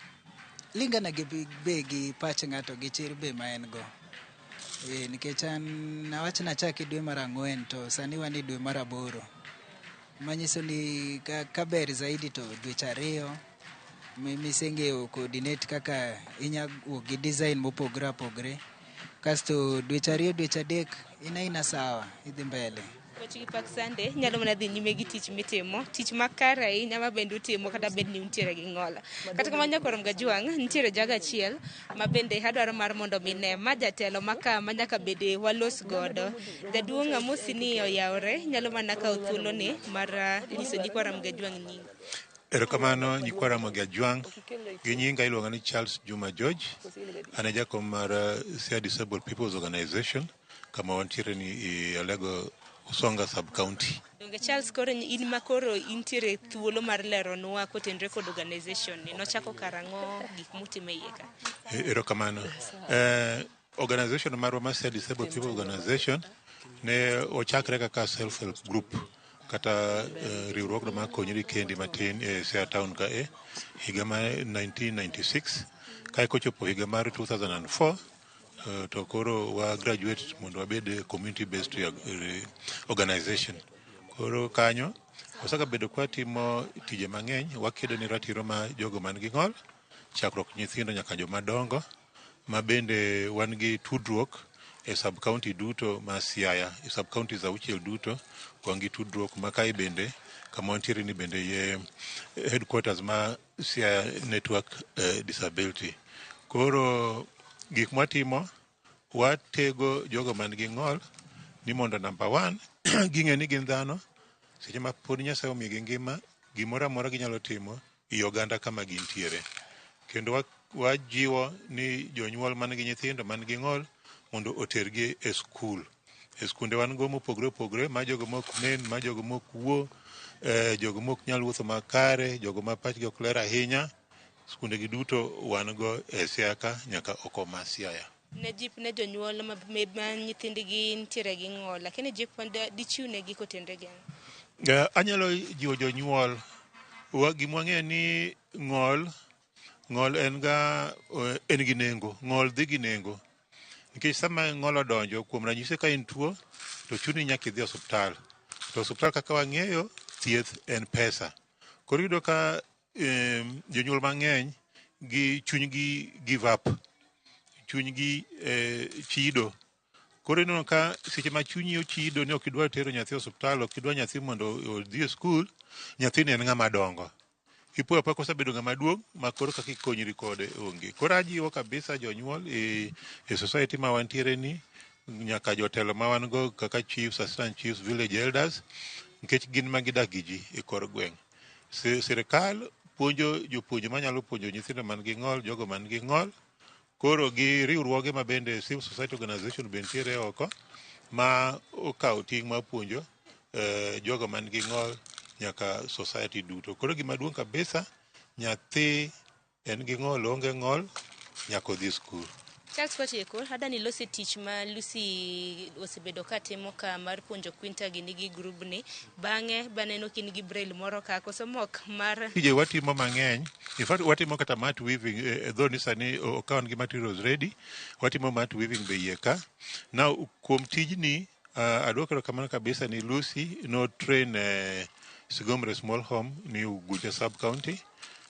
lingana gi be gi pach ng'ato gi chir be ma en go. Nikech an awach nachaki dwe mar 4 to sani wan e dwe mar 8. Manyiso ni ka ber zaidi to dweche 2 miseng'eyo coordinate kaka inya wuok gi design mopogore opogore. Kasto dweche 2 dweche 3 in aina sawa idhi mbele. Wach gi Pak Sunday nyalo mana dhi nyime gi tich mitimo, tich makare ahinya ma bende utimo kata bed ni untiere gi ng'ol. Kata kamano nyakwar Mgajwang', nitiere jago achiel ma bende adwaro mar mondo mi ne ma jatelo ma ka ma nyaka bede walos godo. Jaduong' amosi ni oyawore, nyalo mana kawo thuoloni mar nyiso nyikwa Ramogi Ajwang' nyingi. Erokamano nyikwa Ramogi Ajwang'. Gi nyinga iluonga ni Charles Juma George. An e jakom mar Siaya Disabled People's Organization kama wantiere ni e Alego Usonga Sub County. Donge Charles koro in ma koro intiere thuolo mar leronwa kotenore kod organization ni nochako karang'o gik mutimo e iye ka? Erokamano. Organization marwa mar Siaya Disabled People Organization ne ochakre kaka self help group kata riwruogno mar konyri kendi matin e Siaya town ka e higa mar 1996 kae kochopo higa mar 2004 to koro wa graduate mondo wabed community based organization. Koro kanyo wasekabedo kwa timo tije mang'eny, wakedo ni ratiro ma jogo man gi ng'ol, chakruok nyithindo nyaka joma dongo, ma bende wan gi tudruok e sub county duto ma Siaya, e sub counties auchiel duto wan gi tudruok ma kae bende kama wantiere ni bende ye headquarters ma Siaya Network Disability. Koro gik mwatimo, watego jogo man gi ng'ol ni mondo number one ging'e ni gin dhano, seche ma pod Nyasaye omiyogi ngima, gimoro amora ginyalo timo i oganda kama gintiere. Kendo wajiwo ni jonyuol man gi nyithindo man gi ng'ol mondo otergi e skul. E skunde wan go mopogore opogore, ma jogo mok nen, ma jogo mok wuo, jogo mok nyal wuotho makare, jogo ma pachgi ok ler ahinya. Skunde gi duto wan go e Siaya ka nyaka oko ma Siaya. Ne jip ne jonyuol ma nyithindgi nitiere gi ng'ol, lakini jip ma dichiw negi kotenore gi ang'o? Anyalo jiwo jonyuol, gima wang'eyo ni ng'ol, ng'ol en ga en gi nengo, ng'ol dhi gi nengo. Nikech sama ng'ol odonjo, kuom ranyisi ka in tuo, to chuni nyaka idhi osuptal. To osuptal kaka wang'eyo, thieth en pesa. Koro iyudo ka jonyuol mang'eny gi chunygi give up, chunygi chido. Koro ineno ka seche ma chunyi ochido ni ok idwa tero nyathi e osuptal, ok idwa nyathi mondo odhi e skul, nyathini en ng'ama dongo. Ipoyo apoya kosebedo ng'ama duong' ma koro kaka ikonyri kode onge. Koro ajiwo kabisa jonyuol e society ma wantiere ni, nyaka jotelo ma wan go kaka chiefs, assistant chiefs, village elders, nikech gin ma gidak gi ji e kor gweng'. Sirikal puonjo jopuonje manyalo puonjo nyithindo man gi ng'ol, jogo man gi ng'ol. Koro gi riwruoge ma bende civil society organization be nitiere oko ma okawo ting' mar puonjo jogo man gi ng'ol nyaka society duto. Koro gima duong' kabisa, nyathi en gi ng'ol, oonge ng'ol, nyaka odhi skul. Charles Kwacheko, adani lose tich ma Lucy osebedo ka timo ka mar puonjo Quinta gi nigi grubni. Bang'e baneno kin gi braille moro ka koso mok mar Tije watimo mang'eny. In fact, watimo kata mat weaving, though ni sani ok wan gi materials ready, watimo mat weaving be iye ka. Now, kuom tijni, aduoko erokamano kabisa ni Lucy no train Sigomre Small Home ni Ugunja Sub County.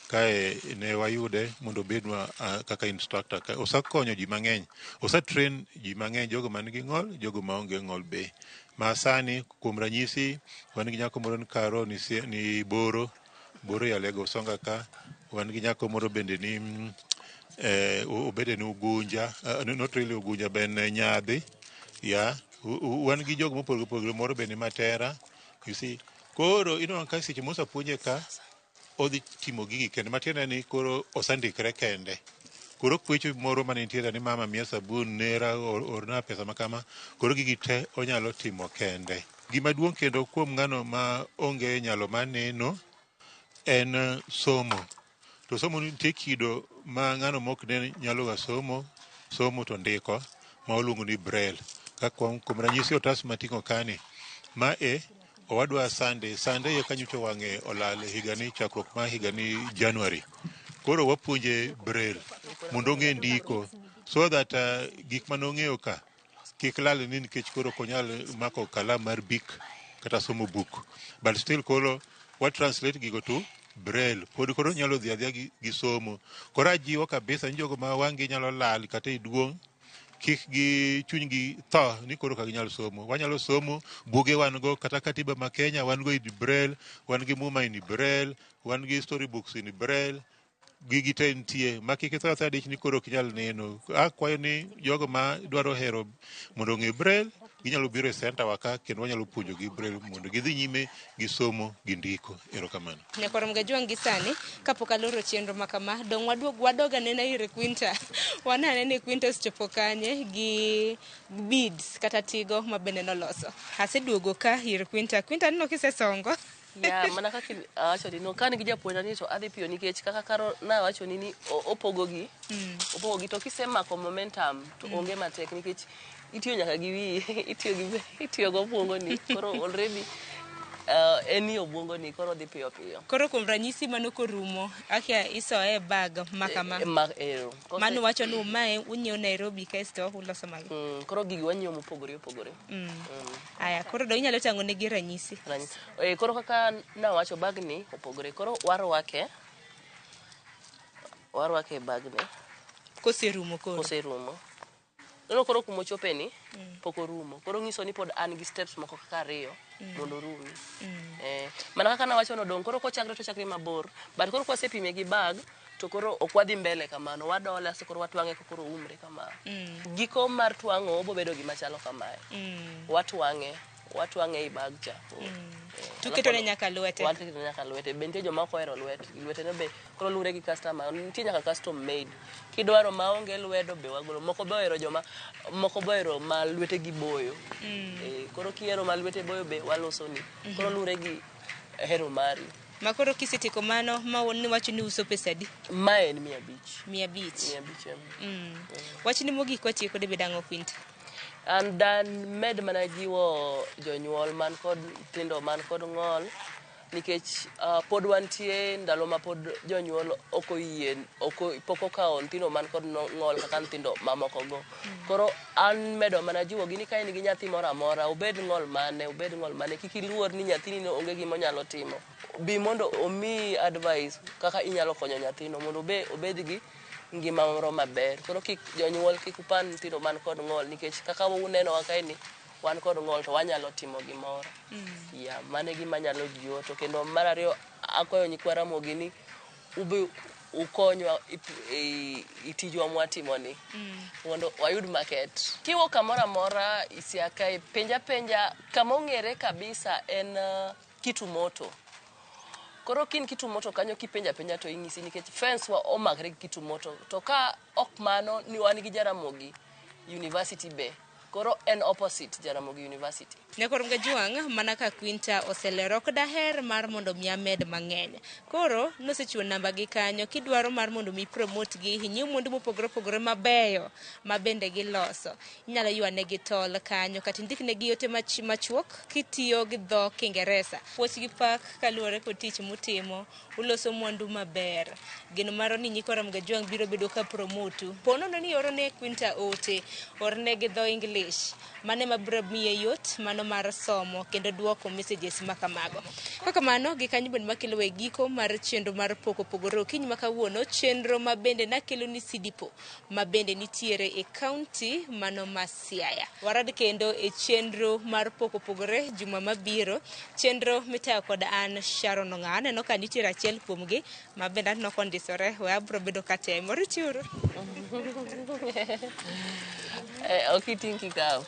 Kae ne wayude mondo obednwa kaka instructor. Osekonyo ji mang'eny, osetrain ji mang'eny, jogo man gi ng'ol, jogo maonge ng'ol be. Ma sani, kuom ranyisi, wan gi nyako moro ni Karo ni, ni Boro, Boro ya Alego Usonga ka, wan gi nyako moro bende ni obede ni Ugunja, not really Ugunja, ben Nyadhi, ya, wan gi jogo mopogore opogore, moro be ni Matera, you see. Koro ineno ka seche mosepuonje ka, odhi timo gigi kende, matiende ni koro osendikre kende. Koro kwecho moro mane nitiere ni mama miya sabun, nera orna pesa ma kama, koro gigi te onyalo timo kende. Gima duong' kendo kuom ng'ano ma onge nyalo mar neno en somo. To somo nitie kido ma ng'ano mok nen nyalo ga somo, somo to ndiko ma waluongo ni braille. Ka kuom ranyisi otas mating'o kani, ma e owadwa Sunday, Sunday eka nyocha wang'e olal e higani, chakruok mar higani January. Koro wapuonje braille mondo ong'e ndiko so that gik mane ong'eyo ka kik lal ni nikech koro ok onyal mako kalam mar bik kata somo buk. But still koro wa translate gigo to braille. Pod koro nyalo dhi adhiya gi somo. Koro ajiwo kabisa ni jogo ma wang'gi nyalo lal kata e duong' Kik gi chunygi tho ni koro ok ginyal somo. Wanyalo somo, buge wan go, kata katiba ma Kenya wan go in braille, wan gi muma in braille, wan gi story books in braille, gigi te nitie ma kik itho athoya dich ni koro ok inyal neno. Akwayo ni jogo ma dwaro hero mondo ong'e braille, ginyalo biro e center wa ka kendo wanyalo puonjogi braille mondo gidhi nyime gi somo gi ndiko. Erokamano. Nyakwar Mgajwang' gi sani kapok aloro chenro ma kama dong' waduog wadog anena ir Quinta wane ane ni Quinta osechopo kanye gi beads kata tigo ma bende noloso. Aseduogo ka ir Quinta. Quinta aneno kisesongo. Ya, mana kaka awacho ni no, ka an gi japuonjna ni to adhi piyo nikech kaka Karo nawacho ni ni opogogi opogogi to kisemako momentum to onge matek nikech itiyo nyaka gi wiyi, itiyo gi obwongo ni koro already en ni obwongo ni koro dhi piyo piyo. Koro kuom ranyisi mano korumo akia isoye e bag ma kama. Ma, Mano wacho ni mae unyiewo Nairobi kasto uloso magi. Koro gigi wanyiewo mopogore opogore. Aya, koro do inyalo tang'o negi ranyisi. Ranyisi. Koro kaka nawacho bag ni opogore. Koro warwake e bag ni. Koserumo koro. Koserumo. Neno koro kumochope ni pok orumo. Koro nyiso ni pod an gi steps moko kaka ariyo mondo orumi. Mana kaka nawacho no dong' koro kochakre to ochakre mabor. But koro kwasepime gi bag to koro ok wadhi mbele kamano. Wadole asto koro watwang'e koro oumre kama. Giko mar twang'o obo bedo gima chalo kamae. Watwang'e ei bag cha. Tuketone nyaka lwete. Waketone nyaka lwete. Be nitie joma ok ohero lwete no be koro luwre gi customer. Nitie nyaka custom made. Kidwaro maonge lwedo be wagolo. Moko be ohero joma moko be ohero ma lwete gi boyo. Koro kihero ma lwete boyo be walosoni. Koro luwre gi hero mari. Ma koro kisetieko mano ma niwacho ni uso pesa adi? Ma en 500. 500. 500. Wachni mogik watieko debed ang'o Quinta? An dan med mana jiwo jonyuol man kod nyithindo man kod ng'ol nikech pod wantie ndalo ma pod jonyuol ok oyie, pok okawo nyithindo man kod ng'ol kaka nyithindo mamoko go. Koro an medo mana jiwogi ni ka in gi nyathi moro amora, obed ng'ol mane, kik iluor ni nyathini no onge gima onyalo timo. Bi mondo omiyi advice kaka inyalo konyo nyathino mondo obed gi ngima moro maber. Koro kik jonyuol kik upan nyithindo man kod ng'ol nikech kaka uneno wa kae ni wan kod ng'ol to wanyalo timo gimoro. Ya, mano e gima anyalo jiwo. To kendo mar ariyo akwayo nyikwa Ramogi ni ube ukonywa e tijwa mwatimo ni mondo wayud market. Kiwuok kamoro amora Siaya kae, penja penja kama ong'ere kabisa en Kitumoto. Koro kin Kitumoto kanyo kipenja penja to ing'isi nikech fence wa omakre gi Kitumoto. To ka ok mano ni wan gi Jaramogi University be. Koro en opposite Jaramogi University. Nyakwar Mgajwang' mana ka Quinta oselero ok daher mar mondo mi amed mang'eny. Koro nosechiwo namba gi kanyo kidwaro mar mondo mi promote gi inyiew mwandu mopogore opogore mabeyo ma bende giloso. Inyalo ywanegi tol kanyo kata indiknegi ote machuok kitiyo gi dho Kiingereza. Puoch gi pak kaluwore kod tich mutimo, uloso mwandu maber. Geno maro ni nyikwa Mgajwang' biro bedo ka promotu. Po nono ni orone Quinta ote, orne gi dho English. Mano ema biro miye yot mano mar somo kendo duoko messages ma kamago. Kaka mano gi kanyo bende makelo e giko mar chenro mar pok opogore okinyi ma kawuono, chenro ma bende nakelo ni Sidipo ma bende nitiere e county mano ma Siaya. Warad kendo e chenro mar pok opogore juma mabiro, chenro mitayo kod an Sharon Ong'awo. Aneno ka nitiere achiel kuomgi ma bende aneno kondisore, we abiro bedo katemo. Rituru. Ok iting' kikapu.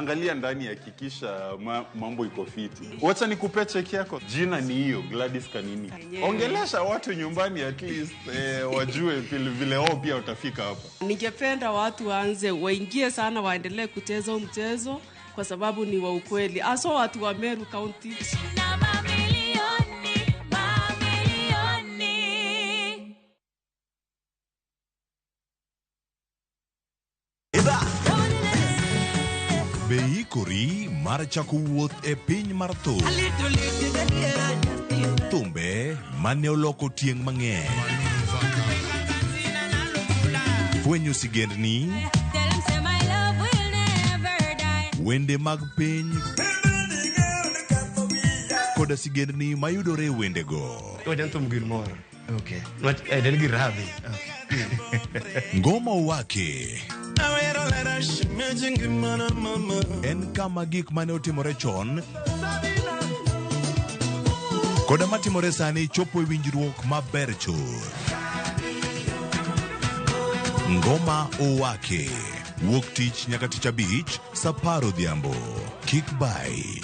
Angalia ndani, hakikisha mambo iko fiti. Wacha nikupe cheki yako. Jina ni hiyo Gladys Kanini. Ongelesha watu nyumbani at least wajue vile wao pia watafika hapa. Ningependa watu waanze waingie sana, waendelee kucheza mchezo kwa sababu ni wa ukweli, hasa watu wa Meru County. Be ikori mar chako wuoth e piny mar thum. Thumbe mane oloko tieng' mang'eny. Fwenyo sigendni, wende mag piny koda sigendni mayudore e wendego. Ngoma Wake en kama gik mane otimore chon koda matimore sani chopo e winjruok maber chuth. Ngoma Owake wuok tich nyaka tich abich saa 10 odhiambo. Kik bai.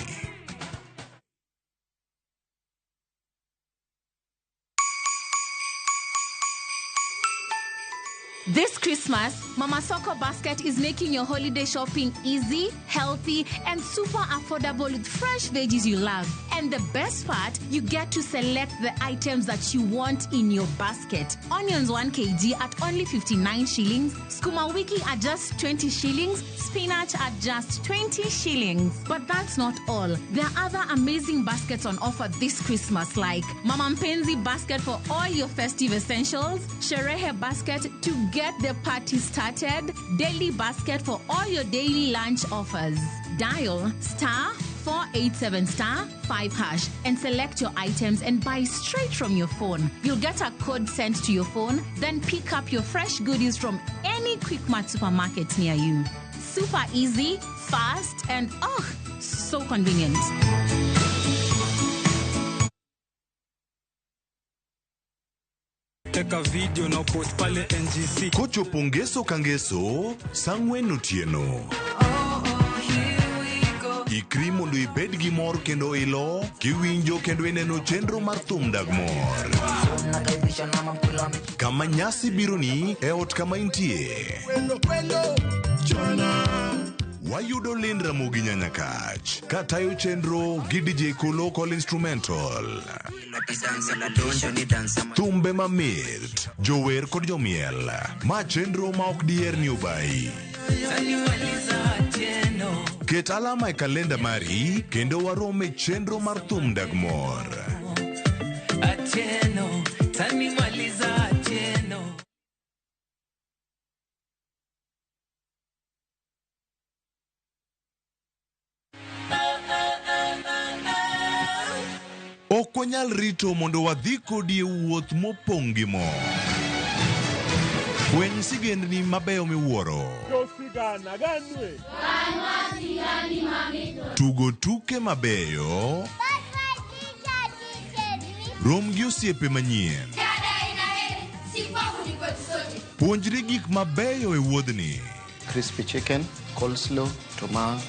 This Christmas, Mama Soko Basket is making your holiday shopping easy, healthy, and super affordable with fresh veggies you love. And the best part, you get to select the items that you want in your basket. Onions 1 kg at only 59 shillings, skuma wiki at just 20 shillings, spinach at just 20 shillings. But that's not all. There are other amazing baskets on offer this Christmas, like Mama Mpenzi basket for all your festive essentials, Sherehe basket to get the party started, daily basket for all your daily lunch offers. Dial *487*5# and select your items and buy straight from your phone. You'll get a code sent to your phone, then pick up your fresh goodies from any Quickmart supermarket near you. Super easy, fast, and oh, so convenient. Teka video na post pale NGC. Kochopo ngeso ka ngeso saa 4 otieno. Ikri mondo ibed gi mor kendo ilo kiwinjo kendo ineno chenro mar thum dag mor. Kama nyasi bironi e ot kama intie. Wayudo Lind Ramogi Nyanyakach katayo chenro gi DJ Kolo Call Instrumental. Thumbe mamit, jower kod jomiel. Ma chenro ma ok diher ni obayi. Ket alama e kalenda mari kendo warom e chenro mar thum dag mor. Ok wanyal rito mondo wadhi kodi e wuoth mopong' gi mor. Fweny sigendni mabeyo miwuoro. Tugo tuke mabeyo. Rom gi osiepe manyien. Puonjri gik mabeyo e wuodhni. Crispy chicken, coleslaw, tomato.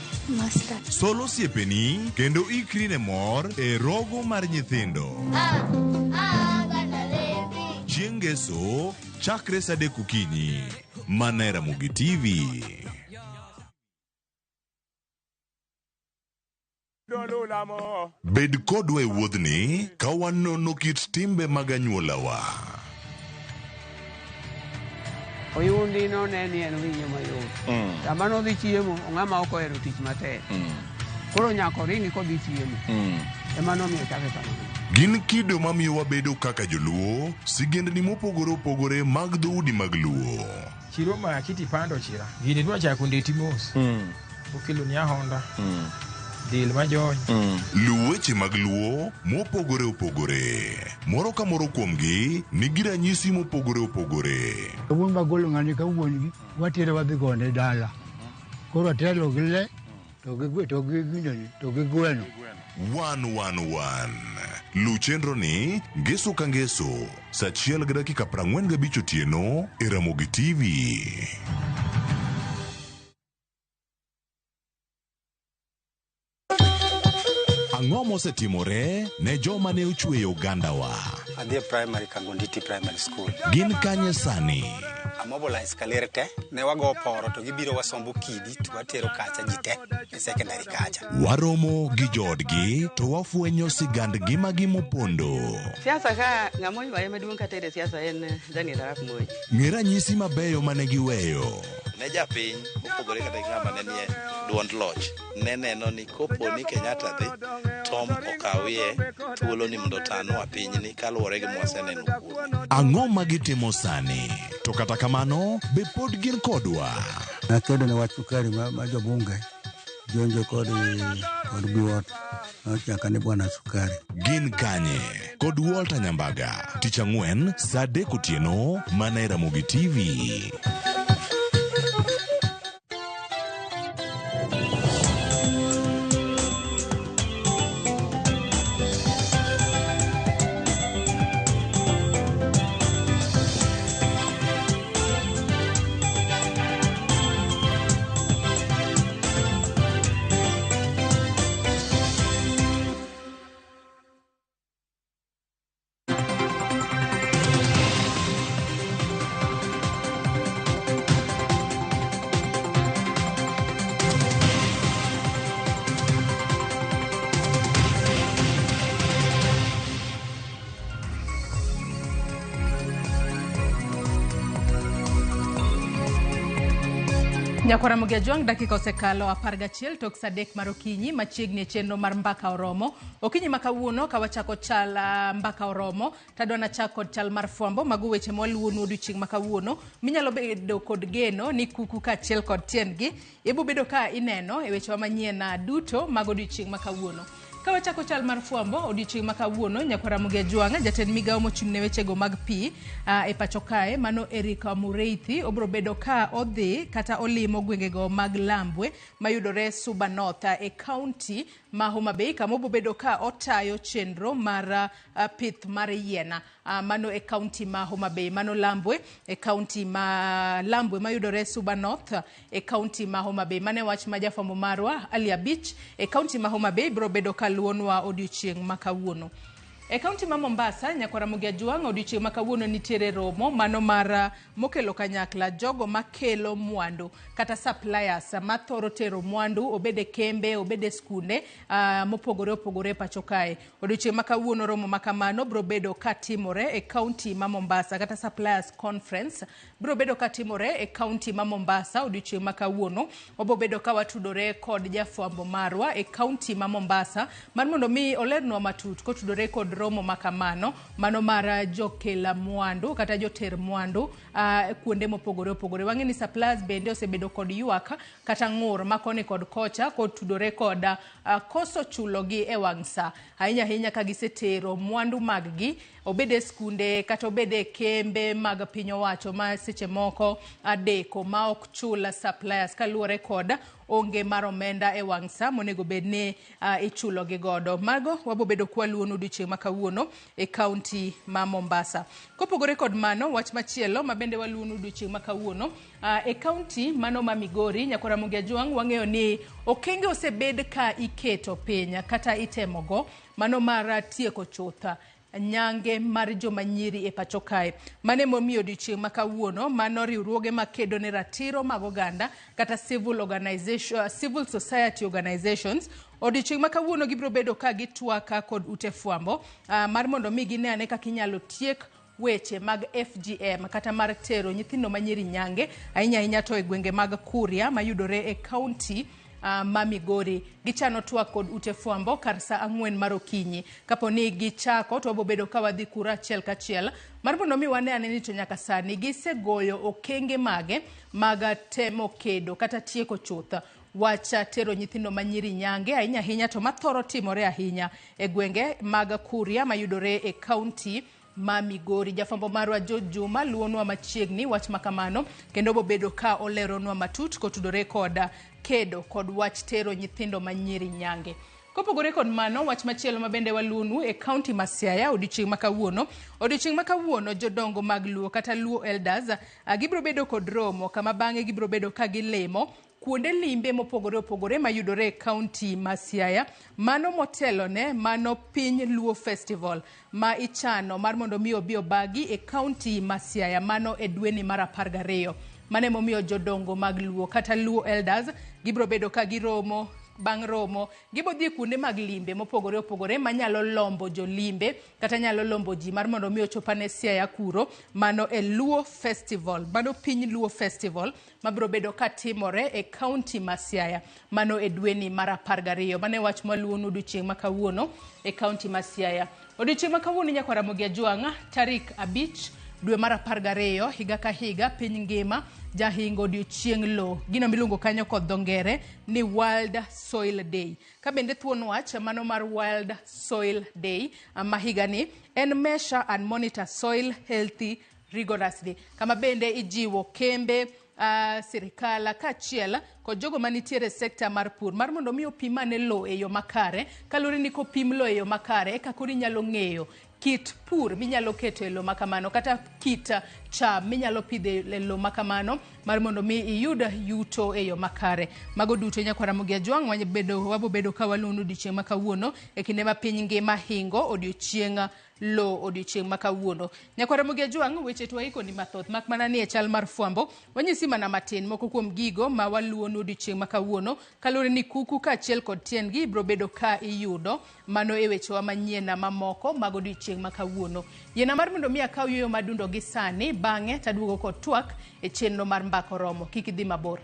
Sol osiepeni kendo ikri ne mor e rogo mar nyithindo. Chieng' ngeso chakre saa 3 okinyi mana e Ramogi TV. Bed kodwa e wuodhni ka wanono kit timbe mag anyuolawa. Oyundi none ni en winyo mayot. Sama nodhi chiemo, ng'ama ok ohero tich matek. Koro nyaka oringi kodhi chiemo. Ema nomiyo chake kamano. Gin kido mamiyo wabedo kaka joluo, sigendni mopogore opogore mag dhoudi mag luo. Chiro ma kiti pando chira. Gini dwa chako ndeti mos. Okelo ni ahonda. Del majony. Luw weche mag luo mopogore opogore. Moro ka moro kuomgi nigi ranyisi mopogore opogore. Wuon magolo ng'ani ka wuon gi watere wadhi gone dala. Koro atelo gi le to gi to gi ginene to gi gweno. 111. Luw chenro ni ngeso ka ngeso saa 1:45 otieno e Ramogi TV. Ang'o mosetimore ne joma ne ochweyo ogandawa? Adhi e primary Kangonditi Primary School. Gin kanye sani? Amobilize kaler te, ne wago poro to gibiro wasombo kidi to watero kacha ji te e secondary kacha. Waromo gi joodgi to wafwenyo sigand ngimagi mopondo. Siasa ka ng'ama oywaye maduong' katere siasa en Daniel Arap Moi. Ng'e ranyisi mabeyo mane giweyo. Ne japiny mopogore kata gi ng'ama ne nie duond loch ne neno ni kopo ni Kenyatta dhi Tom okawie thuolo ni mondo otanwa pinyni kaluwore gi mwaseneno kuome. Ang'o ma gitimo sani? To kata kamano, be pod gin kodwa? Nakedo ne wach sukari ma, ma jobunge jonjo kod kod biwot nochaka ni bwana sukari. Gin kanye? Kod Walter Nyambaga, tich ang'wen saa 3 otieno mana e Ramogi TV. Nyakwara Ramogi Ajwang' dakika osekalo 11 tok saa 3 mar okinyi machiegni e chenro mar Mbaka Oromo. Okinyi ma kawuono ka wachako chal Mbaka Oromo, tadwa nachak kod chal mar fwambo mago weche mwaluwonu odiochieng' ma kawuono minyalo bedo kod geno ni kuku kaachiel kod tiendgi ibo bedo ka ineno e wechewa manyien duto mag odiochieng' ma kawuono. Ka wachako chal mar fwambo odiochieng' ma kawuono, Nyakwara Ramogi Ajwang' jatend migawo mochung' ne wechego mag pi e pacho kae mano Eric Mureithi obiro bedo ka odhi kata olimo gwengego mag Lambwe mayudore Suba North e kaunti ma Homa Bay kama obiro bedo ka otayo chenro mar pith mar yien mano e kaunti ma Homa Bay, mano Lambwe e kaunti ma Lambwe mayudore Suba North e kaunti ma Homa Bay. Mane wach ma jafwambo marwa Ali Abich e kaunti ma Homa Bay biro bedo ka luonwa odiochieng' ma kawuono. E kaunti ma Mombasa, Nyakwara Ramogi Ajwang' odiochieng' ma kawuono nitiere romo mano mar mokelo kanyakla jogo makelo mwandu kata suppliers mathoro tero mwandu obede kembe obede skunde mopogore opogore pacho kae. Odiochieng' ma kawuono romo ma kamano biro bedo katimore e kaunti ma Mombasa kata suppliers conference biro bedo katimore e kaunti ma Mombasa odiochieng' ma kawuono. Wabo bedo ka watudore kod jafwambo marwa e kaunti ma Mombasa mar mondo mi olernwa matut kotudore kod romo ma kamano mano mar jokela mwandu kata joter mwandu kuonde mopogore opogore. Wang'e ni suppliers bende osebedo kod ywak kata ng'ur ma koni kod kocha kotudore kod koso chulogi e wang' sa ahinya ahinya ka gisetero mwandu mag gi obede skunde kata obede kembe mag piny owacho ma seche moko adeko ma ok chul suppliers kaluwore kod onge mar omenda e wang' sa monego bed ni ichulo gi godo. Mago wabobedo kwaluonu odiochieng' ma kawuono e kaunti ma Mombasa. Kopogore kod mano, wach machielo ma bende waluonu odiochieng' ma kawuono e kaunti mano ma Migori, Nyakwara Ramogi Ajwang' wang'eyo ni okenge osebed ka iketo piny kata itemogo mano mar tieko chuth nyange mar joma nyiri e pacho kae. Mane momiyo odiochieng' ma kawuono mano riwruoge makedo ne ratiro mag oganda kata civil organization, civil society organizations odiochieng' ma kawuono gibiro bedo ka gitwak kod ute fwambo mar mondo mi gine ane kaka inyalo tiek weche mag FGM kata mar tero nyithindo manyiri nyange ahinya ahinya to e gwenge mag Kuria mayudore e kaunti ma Migori. Gichano twak kod ute fwambo kar saa 4 mar okinyi. Kapo ni gichako to wabo bedo ka wadhi kura achiel kachiel mar mondo mi wane ane ni to nyaka sani gisegoyo okenge mage mag temo kedo kata tieko chuth wach tero nyithindo manyiri nyange ahinya ahinya to mathoro timore ahinya e gwenge mag Kuria mayudore e kaunti ma Migori. Jafwambo marwa George Juma luonwa machiegni wach makamano kendo bobedo ka oleronwa matut kotudore kod kedo kod wach tero nyithindo manyiri nyange. Kopogore kod mano, wach machielo mabende waluonu e kaunti ma Siaya odiochieng' ma kawuono. Odiochieng' ma kawuono jodongo mag Luo kata Luo Elders gibiro bedo kod romo kama bang'e gibiro bedo ka gilemo kuonde limbe mopogore opogore mayudore e kaunti ma Siaya. Mano motelone mano Piny Luo Festival ma ichano mar mondo mi obi obagi e kaunti ma Siaya mano e dweni mar 12. Mano emomiyo jodongo mag Luo kata Luo Elders gibiro bedo ka giromo. Bang' romo gibo dhi kuonde mag limbe mopogore opogore manyalo lombo jolimbe kata nyalo lombo ji mar mondo mi ochopane Siaya kuro. Mano e Luo Festival, mano Piny Luo Festival mabiro bedo katimore e kaunti ma Siaya mano e dweni mar 12. Mano e wach maluwonu odiochieng' ma kawuono e kaunti ma Siaya. Odiochieng' ma kawuono nyakwa Ramogi Ajwang' tarik 5 dwe mar 12 higa ka higa piny ngima jahingo odiochieng' lo, gino miluongo kanyo kod dho ngere ni World Soil Day. Ka bende thuon wach mano mar World Soil Day ma higani en measure and monitor soil healthy rigorously, kama bende ijiwo kembe, sirikal kaachiel kod jogo manitiere sekta mar pur mar mondo mi opim ane lo e yo makare, kaluwore ni kopim lo e yo makare eka koro inyalo ng'eyo kit pur minyalo keto e lo makamano kata kit cham minyalo pidho e lo makamano mar mondo mi iyud yuto e yo makare. Mago duto nyakwa Ramogi Ajwang' wabo bedo ka waluwo odiochieng' ma kawuono e kinde ma piny ngima hingo odiochieng' lo odiochieng' ma kawuono. Nyakwa Ramogi Ajwang' weche to waiko ni mathoth mak mana ni e chal mar fwambo wanyisi mana matin moko kuom gigo ma waluwo odiochieng' ma kawuono kaluwore ni kuku kaachiel kod tiendgi ibiro bedo ka iyudo mano e wechewa manyien mamoko mag odiochieng' ma kawuono. Yiena mar mondo mi akaw yueyo madundo gi sani, bang'e taduogo kod twak e chenro mar Mbaka Oromo. Kik idhi mabor.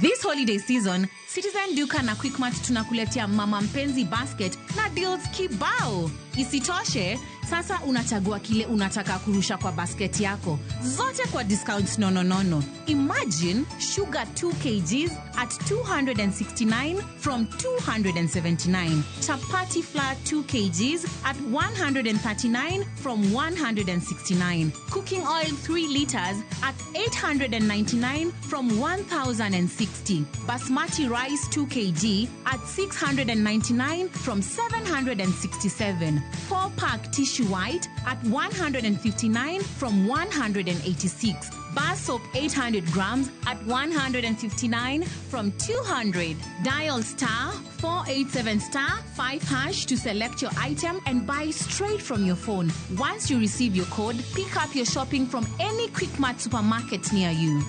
This holiday season, Citizen Duka na Quickmart tunakuletea Mama Mpenzi Basket na deals kibao. Isitoshe, sasa unachagua kile unataka kurusha kwa basket yako. Zote kwa discounts nononono. Imagine sugar 2 kgs at 269 from 279. Chapati flour 2 kgs at 139 from 169. Cooking oil 3 liters at 899 from 1,060. Basmati rice 2 kg at 699 from 767. 4-pack tissue white at 159 from 186. Bar soap 800 grams at 159 from 200. Dial star 487 star 5 hash to select your item and buy straight from your phone. Once you receive your code, pick up your shopping from any Quickmart supermarket near you.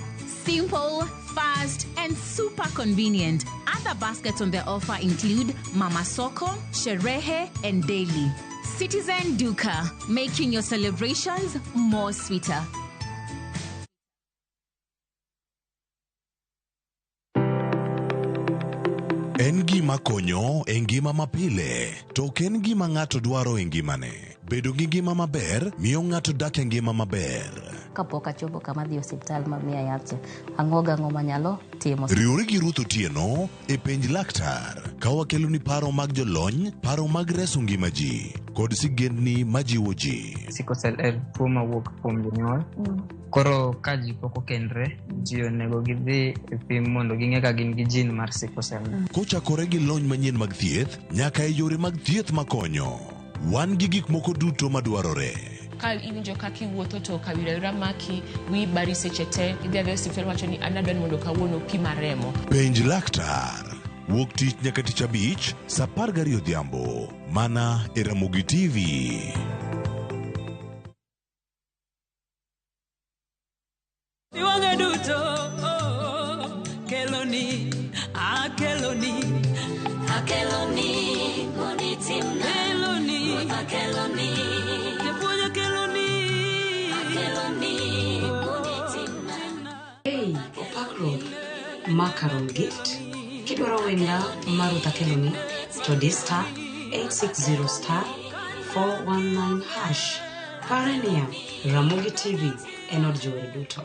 Simple, fast, and super convenient. Other baskets on the offer include Mama Soko, Sherehe, and Daily. Citizen Duka, making your celebrations more sweeter. En gima konyo e ngima mapile, to ok en gima ng'ato dwaro e ngimane. Bedo gi ngima maber miyo ng'ato dak e ngima maber. Kapok achopo kama dhi osiptal ma miya yath cha, ang'o gang'o manyalo timo. Riwri gi Ruth Otieno e Penj Laktar ka wakeloni paro mag jolony, paro mag reso ngima ji kod sigendni majiwo ji. Sickle cell en tuo mawuok kuom jonyuol. Koro ka ji pok okendre, ji onego gidhi e pim mondo ging'e ka gin gi gene mar sickle cell. Kochakore gi lony manyien mag thieth nyaka e yore mag thieth makonyo. Wan gi gik moko duto madwarore. Ka iwinjo kaka iwuotho to kawira wira maki, wiyi bari seche te, idhi adhiya e osiptal wacho ni an adwa ni mondo kawuono pima remo. Penj Laktar. Wuok tich nyaka tich abich, saa 12 odhiambo. Mana e Ramogi TV. Iwang'e duto, oh, keloni, akeloni. Akeloni, mondo itimna. Keloni. Ruoth akeloni. Japuonj akeloni. Akeloni, mondo itimna. Hey, opakruok Macaron Gift. Kidwaro wenda mar Ruoth Akeloni to di star 860 star 419 hash. Pare niya, Ramogi TV en od jower duto.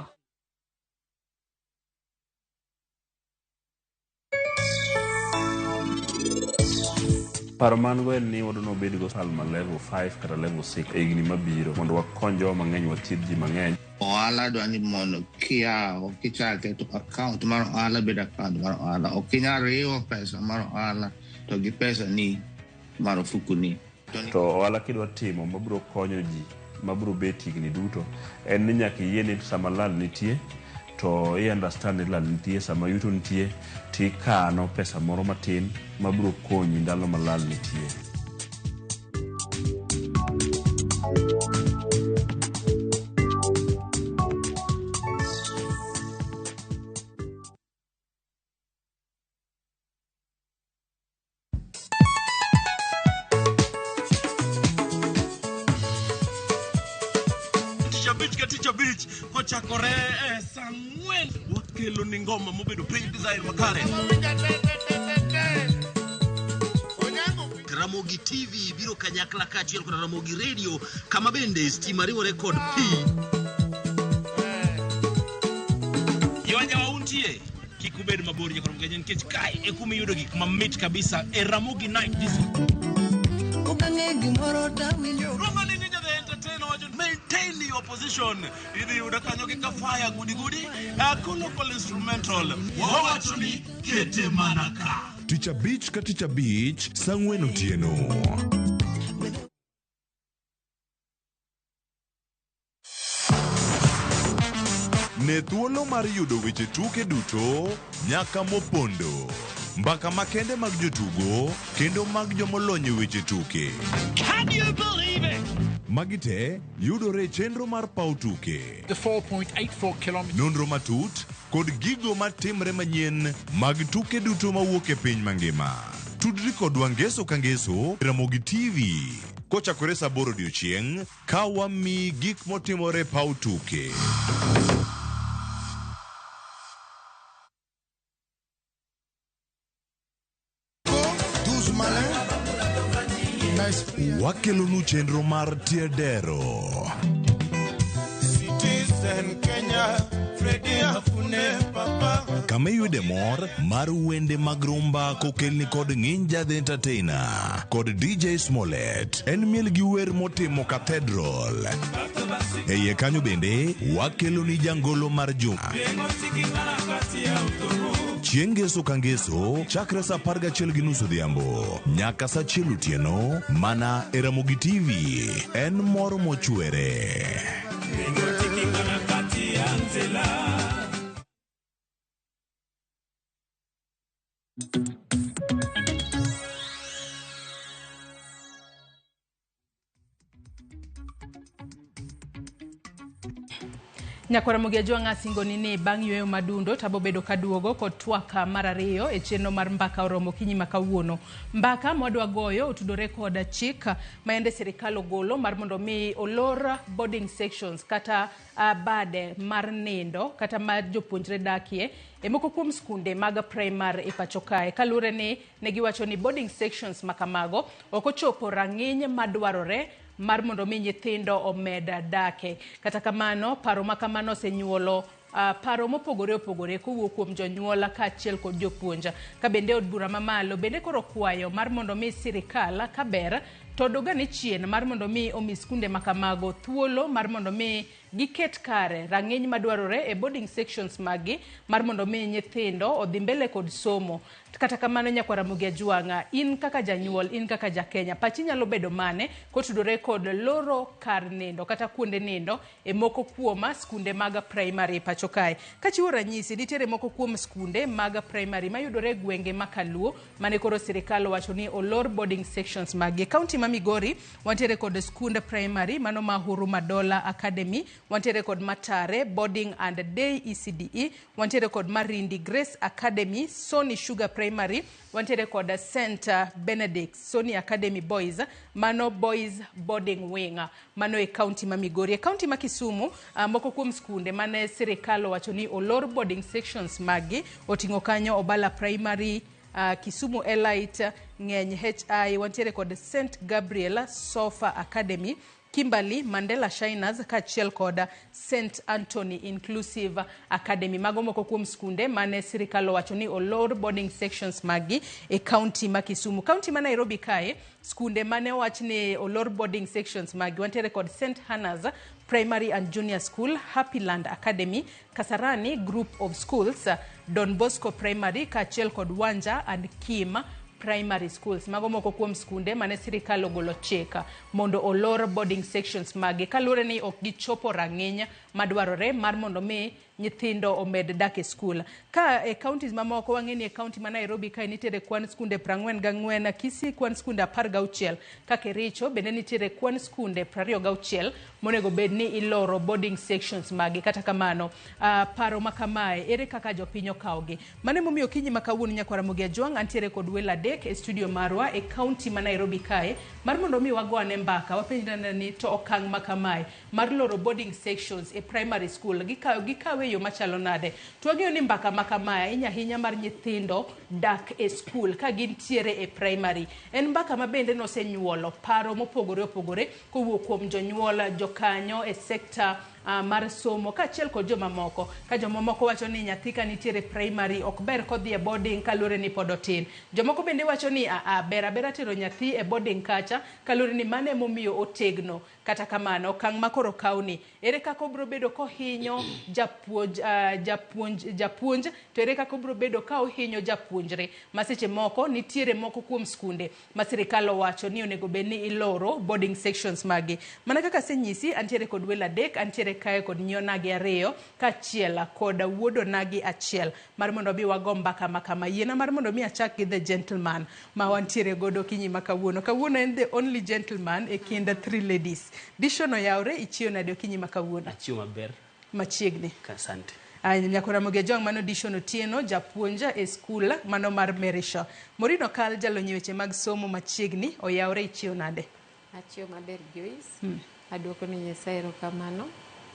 Paro man go en ni wadwa nobed go Salma level 5 kata level 6 e higni mabiro mondo wakony jowa mang'eny wathiedh ji mang'eny. Ohala dwa ni mondo kiyawo kichake to account mar ohala bedo account mar ohala. Ok inyal riwo pesa mar ohala to gi pesa ni mar ofuku ni. To ohala kidwa timo mabiro konyo ji mabiro bet higni duto en ni nyaka iyie ni sama lal nitie to i understand ni lal nitie sama yuto nitie tikano pesa moro matin mabiro konyi ndalo ma lal nitie. Tich abich ka tich abich kochakore e saa ang'wen wakelo ni ngoma mobedo piny design makare. Ramogi TV biro kanyakla kaachiel kod Ramogi Radio kama bende stima riwore kod pi. Jowanjawa untie kik ubed mabor nyakoro mgenya nikech kae e kuma iyudo gik mamit kabisa e Ramogi Night Disco. Okang'e gimoro tawinjo. Roma ni Ninja the Entertainer wacho maintain your position. Idhi yudo kanyo gi kafaya gudi gudi local instrumental. Wawacho ni kete mana ka. Tich abich ka tich abich saa ang'wen otieno. Ne thuolo mar yudo weche tuke duto nyaka mopondo. Mbaka makende mag jotugo kendo mag jomolony e weche tuke. Can you believe it? Magi te yudore e chenro mar paw tuke. The 4.84 kilometers. Nonro matut kod gigo matimre manyien mag tuke duto mawuok e piny mangima. Tudri kodwa ngeso ka ngeso Ramogi TV kochakore saa aboro odiochieng' ka wamiyi gik motimore e paw tuke. Wakelonu chenro mar Tiedero. Citizen Kenya, Freddy Afune Papa. Kama iyude mor mar wende mag rumba kokelni kod Nginja the Entertainer kod DJ Smollett. En miel gi wer motimo Cathedral. E iye kanyo bende wakeloni jangolo mar juma. Chieng' ngeso ka ngeso chakre saa 11:30 odhiambo nyaka saa 1 otieno mana e Ramogi TV. En mor mochwere. Nyakwara Ramogi Ajwang' asingoni ni bang' yweyo madundo to abobedo kaduogo kod twak mar ariyo e chenro mar mbaka oromo okinyi ma kawuono. Mbaka mwadwa goyo otudore kod chik ma yande sirikal ogolo mar mondo mi olor boarding sections kata bade mar nindo kata ma jopuonjre dakie e moko kuom skunde mag primary e pacho kae. Kaluwore ni ne giwacho ni boarding sections ma kamago ok ochopo rang'iny madwarore mar mondo mi nyithindo omed dake. Kata kamano, paro ma kamano osenyuolo paro mopogore opogore kowuok kuom jonyuol kaachiel kod jopuonj. Ka bende od bura mamalo bende koro kwayo mar mondo mi sirikal kaber to dogane chien mar mondo mi omi skunde ma kamago thuolo mar mondo mi giket kare rang'iny madwarore e boarding sections maggi mar mondo mi nyithindo odhi mbele kod somo. Kata kamano nyakwar Ramogi Ajwang'a, in kaka janyuol, in kaka ja Kenya, pachi nyalo bedo mane kotudore kod loro kar nindo kata kuonde nindo e moko kuom skunde mag primary pacho kae. Kachiwo ranyisi, nitiere moko kuom skunde mag primary mayudore e gwenge ma Kaluo mane koro sirikal owacho ni olor boarding sections maggi. E kaunti ma Migori, wantiere kod skund primary mano ma Huruma Dola Academy, wantiere kod Matare Boarding and Day ECDE, wantiere kod Marindi Grace Academy, Sony Sugar Primary, wantiere kod St Benedict Sony Academy Boys, mano Boys Boarding Wing, mano e kaunti ma Migori. E kaunti ma Kisumu, moko kuom skunde mane sirikal owacho ni olor boarding sections maggi oting'o kanyo Obala Primary, Kisumu Elite, Ng'eny HI, wantiere kod St Gabriel Sofa Academy, Kimberley, Mandela Shiners kaachiel kod St Anthony Inclusive Academy. Mago moko kuom skunde mane sirikal owacho ni olor boarding sections maggi e kaunti ma Kisumu. Kaunti ma Nairobi kae, skunde mane owach ni olor boarding sections maggi wantiere kod St Hannah's Primary and Junior School, Happyland Academy, Kasarani Group of Schools, Don Bosco Primary kaachiel kod Wanja and Kim Primary Schools. Mago moko kuom skunde mane sirikal ogolo chik mondo olor boarding sections magi kaluwore ni ok gichopo rang'iny madwarore mar mondo mi nyithindo omed dak e skul. Ka e counties mamoko wang'e ni e county ma Nairobi kae nitiere kwan skunde 44, Kisii kwan skunde 16, ka Kericho bende nitiere kwan skunde 26 monego bed ni iloro boarding sections magi. Kata kamano, paro ma kamae ere kaka jopiny okawogi? Mano emomiyo okinyi ma kawuono nyakwar Ramogi Ajwang' antiere kod welo adek e studio marwa e county ma Nairobi kae mar mondo mi wago ane mbaka wapenjre ni to okang' ma kamae mar loro boarding sections e primary school gikawe yo machalo nade? To wang'eyo ni mbaka ma kamae ahinya ahinya mar nyithindo dak e skul ka gintiere e primary en mbaka ma bende nosenyuolo paro mopogore opogore kowuok kuom jonyuol, jokanyo e sekta mar somo kaachiel kod jomamoko. Ka jomamoko wacho ni nyathi ka nitiere primary ok ber kodhi e boarding kaluwore ni pod otin. Jomoko bende wacho ni ber abera tero nyathi e boarding kacha kaluwore ni mano emomiyo otegno. Kata kamano, okang' ma koro okawni, ere kaka obiro bedo kohinyo japuonj to ere kaka obiro bedo ka ohinyo japuonjre ma seche moko nitiere moko kuom skunde ma sirikal owacho ni onego bed ni iloro boarding sections magi. Mana kaka asenyisi, antiere kod welo adek, antiere kae kod nyionagi ariyo kaachiel kod wuodonagi achiel mar mondo mi wago mbaka ma kama. Yiena mar mondo mi achak gi the gentleman ma wantiere godo okinyi ma kawuono. Kawuono en the only gentleman e kind three ladies. Dishon oyawre, ichiew nade okinyi ma kawuono? Achiew maber. Machiegni. Asante. Nyakwar Ramogi Ajwang' mano Dishon Otieno, japuonj e skul mano mar Merishaw. Maureen Okal jalony e weche mag somo machiegni, oyawre ichiew nade? Achiew maber Joyce. Aduoko ne Nyasaye erokamano.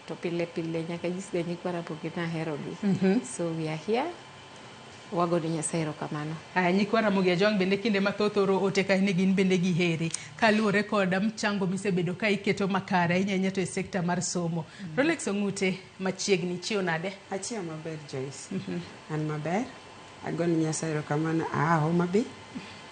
To pile pile nyaka nyisga nyikwa Ramogi ni aherogi. So we are here. Wago ne Nyasaye erokamano. Aya, nyikwa Ramogi Ajwang' bende kinde mathoth oro ote kae ni gin bende giheri kaluwore kod mchango misebedo ka iketo makare ahinya ahinya to e sekta mar somo. Rolex Ong'ute machiegni, ichiew nade? Achiew maber Joyce. An maber. Agone Nyasaye erokamano aa Homa Bay.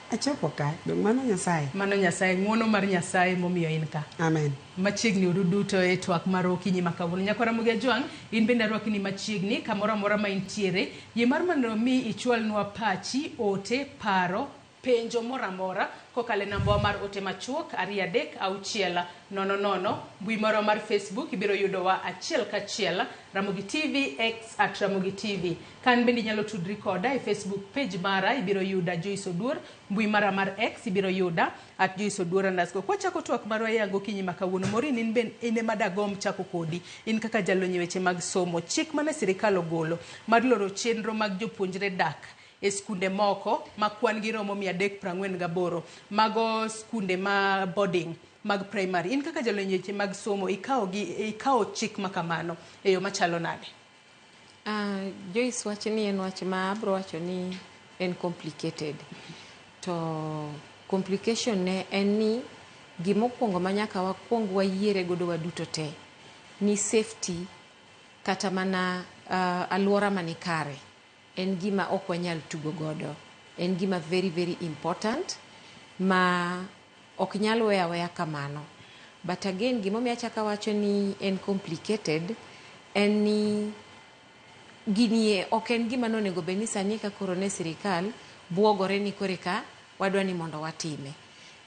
Achopo ka, dong' mano Nyasaye. Mano Nyasaye, ng'uono mar Nyasaye momiyo in ka. Amen. Machiegni uru duto e twak mar okinyi ma kawuono. Nyakwar Ramogi Ajwang', in bende arwaki ni machiegni kamoro amora ma intiere. Yie mar mondo mi ichwalnwa pachi, ote, paro, penjo moro amora kokalo e namba mar ote machuok 2 3 6 0 0. Mbui marwa mar Facebook ibiro yudowa achiel kachiel, Ramogi TV, X at Ramogi TV. Kan bende inyalo tudri koda e Facebook page mara, ibiro yuda Joyce Oduor. Mbui mara mar X ibiro yuda at Joyce Oduor underscore. Kwachako twak marwa yango okinyi ma kawuono, Maureen, in ben in ema dagomb chako kodi. In kaka jalony e weche mag somo, chik mane sirikal ogolo mar loro chenro mag jopuonjre dak e skunde moko ma kwan gi romo 348, mago skunde ma boarding mag primary. In kaka jalony e weche mag somo, ikawo chik ma kamano e yo machalo nade? Joyce, wach ni en wach ma abro wacho ni en complicated. To complication ne en ni gimokwongo ma nyaka wakwong wayiere godo waduto te ni safety kata mana alwora manikare en gima ok wanyal tugo godo. En gima very very important ma ok nyal weyo aweya kamano. But again, gimomiyo achako awacho ni en complicated en ni gini ok en gima nonego bed ni sani eka koro ne sirikal buogore ni koro eka wadwa ni mondo watime.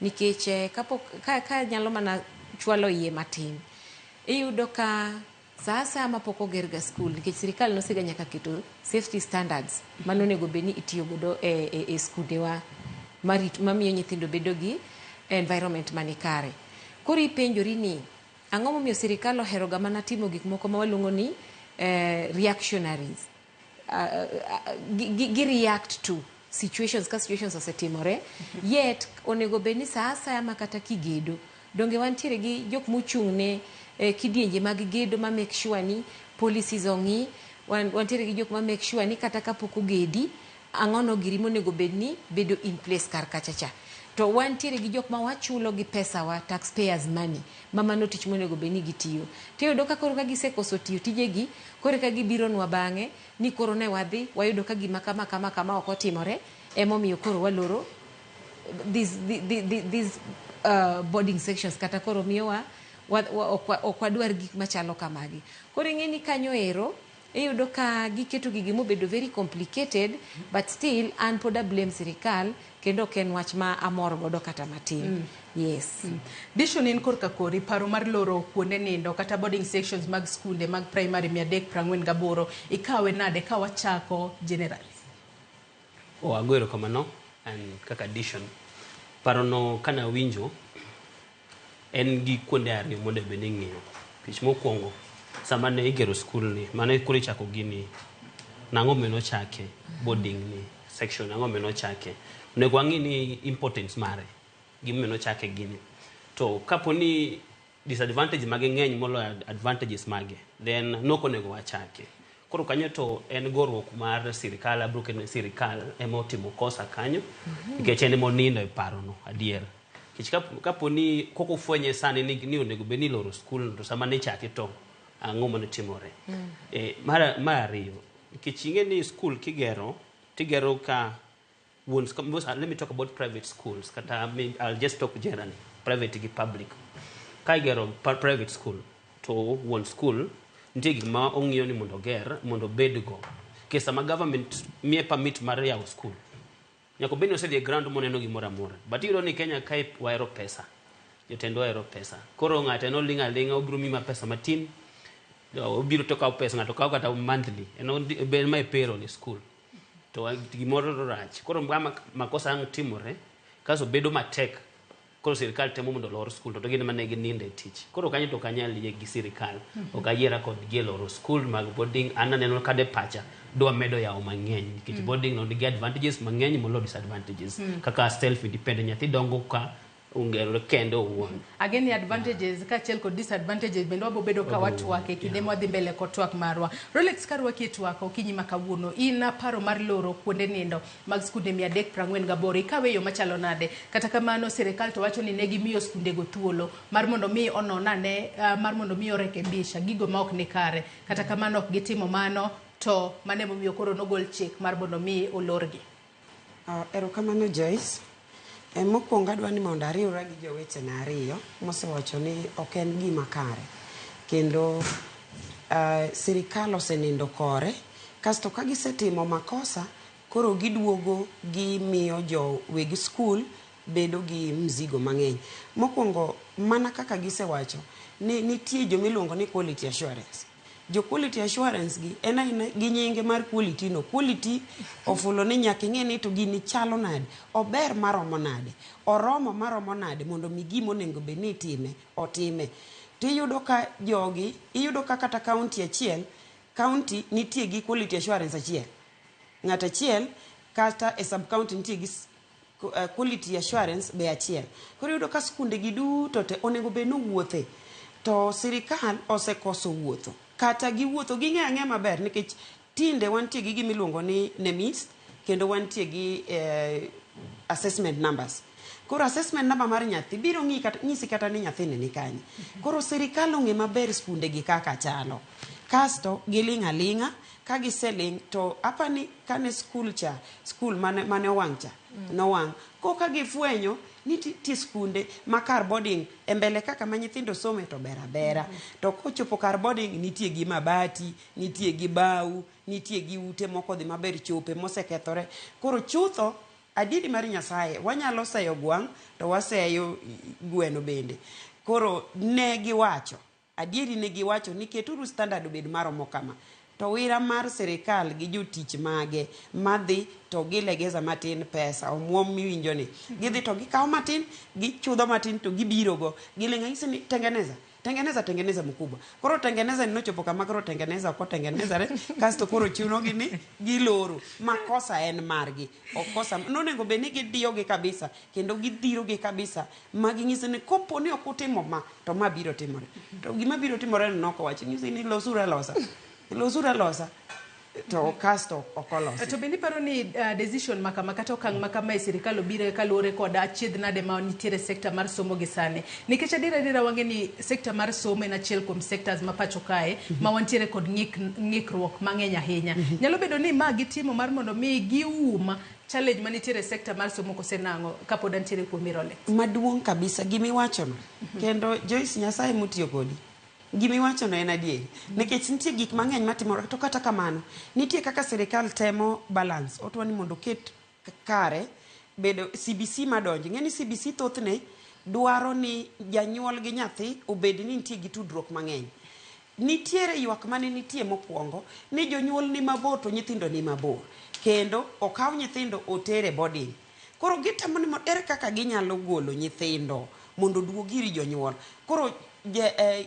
Nikech kapok ka nyalo mana chwalo iye matin, iyudo ka sa asaya mapok oger ga skul, nikech sirikal nosega nyaka keto safety standards manonego bed ni itiyo godo e skundewa mamiyo nyithindo bedo gi environment manikare. Koro ipenjori ni ang'o momiyo sirikal ohero ga mana timo gik moko ma waluongo ni reactionaries. Gi react to situations ka situations osetimore, yet onego bed ni sa asaya ma kata kigedo, donge wantiere gi jok mochung' ne kidienje mag gedo ma make sure ni policies ong'i, wantiere gi jok ma make sure ni kata kapok ogedi, ang'ono giri monego bed ni bedo in place kar kacha cha. To wantiere gi jok ma wachulo gi pesawa, taxpayers money, ma mano tich monego bed ni gitiyo. Tiyudo ka koro ka gisekoso tiyo tijegi, koro eka gibironwa bang'e ni koro ne wadhi wayudo ka gima kama kama kama ok otimore, emomiyo koro waloro these boarding sections, kata koro miyowa ok wadwar gik machalo kamagi. Koro ing'e ni kanyo ero iyudo ka giketo gigi mobedo very complicated, but still an pod a blame sirikal, kendo ok en wach ma amor godo kata matin. Yes. Dishon, in korka kori, paro mar loro kuonde nindo kata boarding sections mag skunde mag primary 348 ikawe nade ka wachako generally? O ago erokamano. An kaka Dishon, parono kana winjo en gi kuonde ariyo mondo bed ni ing'iyo. Nikech mokwongo, sama ne igero skul ni, mane koro ichako gini, nang'o mane ochake boarding ni section, nang'o mane ochake? Onego wang'i ni importance mare, gimomiyo nochake gini. To kapo ni disadvantage mage ng'eny moloyo advantages mage, then nok onego wachake. Koro kanyo to en goruok mar sirikal, abiro keto ni sirikal ema otimo kosa kanyo, nikech en ema onindo e parono adier. Nikech kapo ni kok ofwenye sani ni onego bed ni iloro skul, to sama ne ichake to ang'o mane timore? Mar ariyo, nikech ing'e ni skul kigero, tigero ka wuon, let me talk about private schools, kata I'll just talk generally, private gi public. Ka igero private school, to wuon school nitie gik ma ong'iyo ni mondo oger, mondo obed go. Nikech sama government miye permit mar yawo school, nyaka obed ni osedhi e ground moneno gimoro amora. But iyudo ni Kenya kae wahero pesa. Jotendwa ohero pesa. Koro ng'ato en oling' aling'a, obiro miyi ma pesa matin, obiro to okawo pesa, ng'ato kawo kata monthly. En en ma e payroll e school. To gimoro rach. Koro makosa ang' timore, kaso bedo matek, koro sirikal temo mondo olor skul, to gin ema ne ginindo e tich. Koro kanyo to ok anyal yie gi sirikal. Ok ayiera kodgi e loro skul mag boarding. An aneno kade pacha dwa medo yawo mang'eny, nikech boarding no nigi advantages mang'eny moloyo disadvantages. Kaka self independent, nyathi dongo ka ongerore kende owuon. Ageni advantages kaachiel kod disadvantages bende wabo bedo ka watwak e kinde mwadhi mbele kod twak marwa. Rolex, karwaki e twak okinyi ma kawuono, in paro mar loro kuonde nindo mag skunde 348 ikawe e yo machalo nade? Kata kamano sirikal to wacho ni ne gimiyo skundego thuolo mar mondo mi onon ane, mar mondo mi orekebisha gigo ma ok ni kare. Kata kamano ok gitimo mano, to mano emomiyo koro nogol chik mar mondo mi olorgi. Erokamano Joyce. Mokwongo adwa ni mondo ariwra gi jowetena ariyo mosewacho ni ok en gima kare. Kendo sirikal osenindo kore, kasto ka gisetimo makosa, koro giduogo gimiyo jo weg skul bedo gi mzigo mang'eny. Mokwongo, mana kaka gisewacho, ni nitie jomiluongo ni quality assurance. Jo quality assurance gi en aina gi nyinge mar quality no. Quality ofulo ni nyaka ing'e ni to gini chalo nade, ober maromo nade, oromo maromo nade mondo mi gima onego bed ni itime otime. Tiyudo ka jogi, iyudo ka kata county achiel, county nitie gi quality assurance achiel. Ng'at achiel kata e sub county nitie gi quality assurance be achiel. Koro iyudo ka skunde gi duto te onego bed ni owuothe. To sirikal osekoso wuotho. Kata giwuotho ging'eyo ang'eya maber nikech tinde wantie gi gima iluongo ni NEMIS kendo wantie gi assessment numbers. Koro assessment number mar nyathi biro ng'i kata, nyisi kata ni nyathini ni kanye. Koro sirikal ong'e maber skunde gi kaka chalo. Kasto giling' aling'a, ka giseling' to apani kane skul cha, skul mane owang' cha, nowang'. Koka gifwenyo ni nitie skunde ma kar boarding e mbele kaka ma nyithindo some to ber abera. To kochopo kar boarding nitie gi mabati, nitie gi bau, nitie gi ute moko odhi maber, chope mosekethore. Koro chutho adieri mar Nyasaye, wanyalo seyo gwang' to waseyo gweno bende. Koro ne giwacho, adieri ne giwacho ni keturu standard obed maromo kama. To wira mar sirikal gi jotich mage madhi to gilegeza matin pesa, omuom miwinjo ni. Gidhi to gikawo matin, gichudho matin to gibiro go. Giling' ang'isi ni tengeneza, tengeneza, tengeneza mkubwa. Koro tengeneza ni nochopo kama koro tengeneza ok otengenezare, kasto koro chunogi ni giloro. Makosa en margi. Okosa, nonego bed ni gidiyogi kabisa, kendo gidhirogi kabisa, ma ging'iso ni kopo ni ok utimo ma, to ma biro timore. To gima biro timore no nok owacho, ng'isi ni losuru alosa. Losuru alosa. To kasto ok olosi. To bende iparo ni decision makama kata okang' makama e sirikal obiro kaluwore kod achiedh nade ma nitiere sekta mar somo gi sani, nikech adier adiera wang'e ni sekta mar somo en achiel kuom sectors ma pacho kae ma wantiere kod ng'ikruok mang'eny ahinya. Nyalo bedo ni ma gitimo mar mondo mi gium challenge manitiere e sekta mar somo kose nang'o, kapod antiere kuom Rolex? Maduong' kabisa gimiwachono. Kendo Joyce, Nyasaye motiyo kodi, gimiwachono en adieri, nikech nitie gik mang'eny matimore. To kata kamano, nitie kaka sirikal temo balance, otwa ni mondo oket kare bedo CBC madonjo. Ing'e ni CBC thothne dwaro ni janyuol gi nyathi obed ni nitie gi tudruok mang'eny. Nitiere ywak mane nitie mokwongo ni jonyuol ni mabor to nyithindo ni mabor, kendo okaw nyithindo otere boarding. Koro gitemo ni ere kaka ginyalo golo nyithindo mondo oduog ir jonyuol. Koro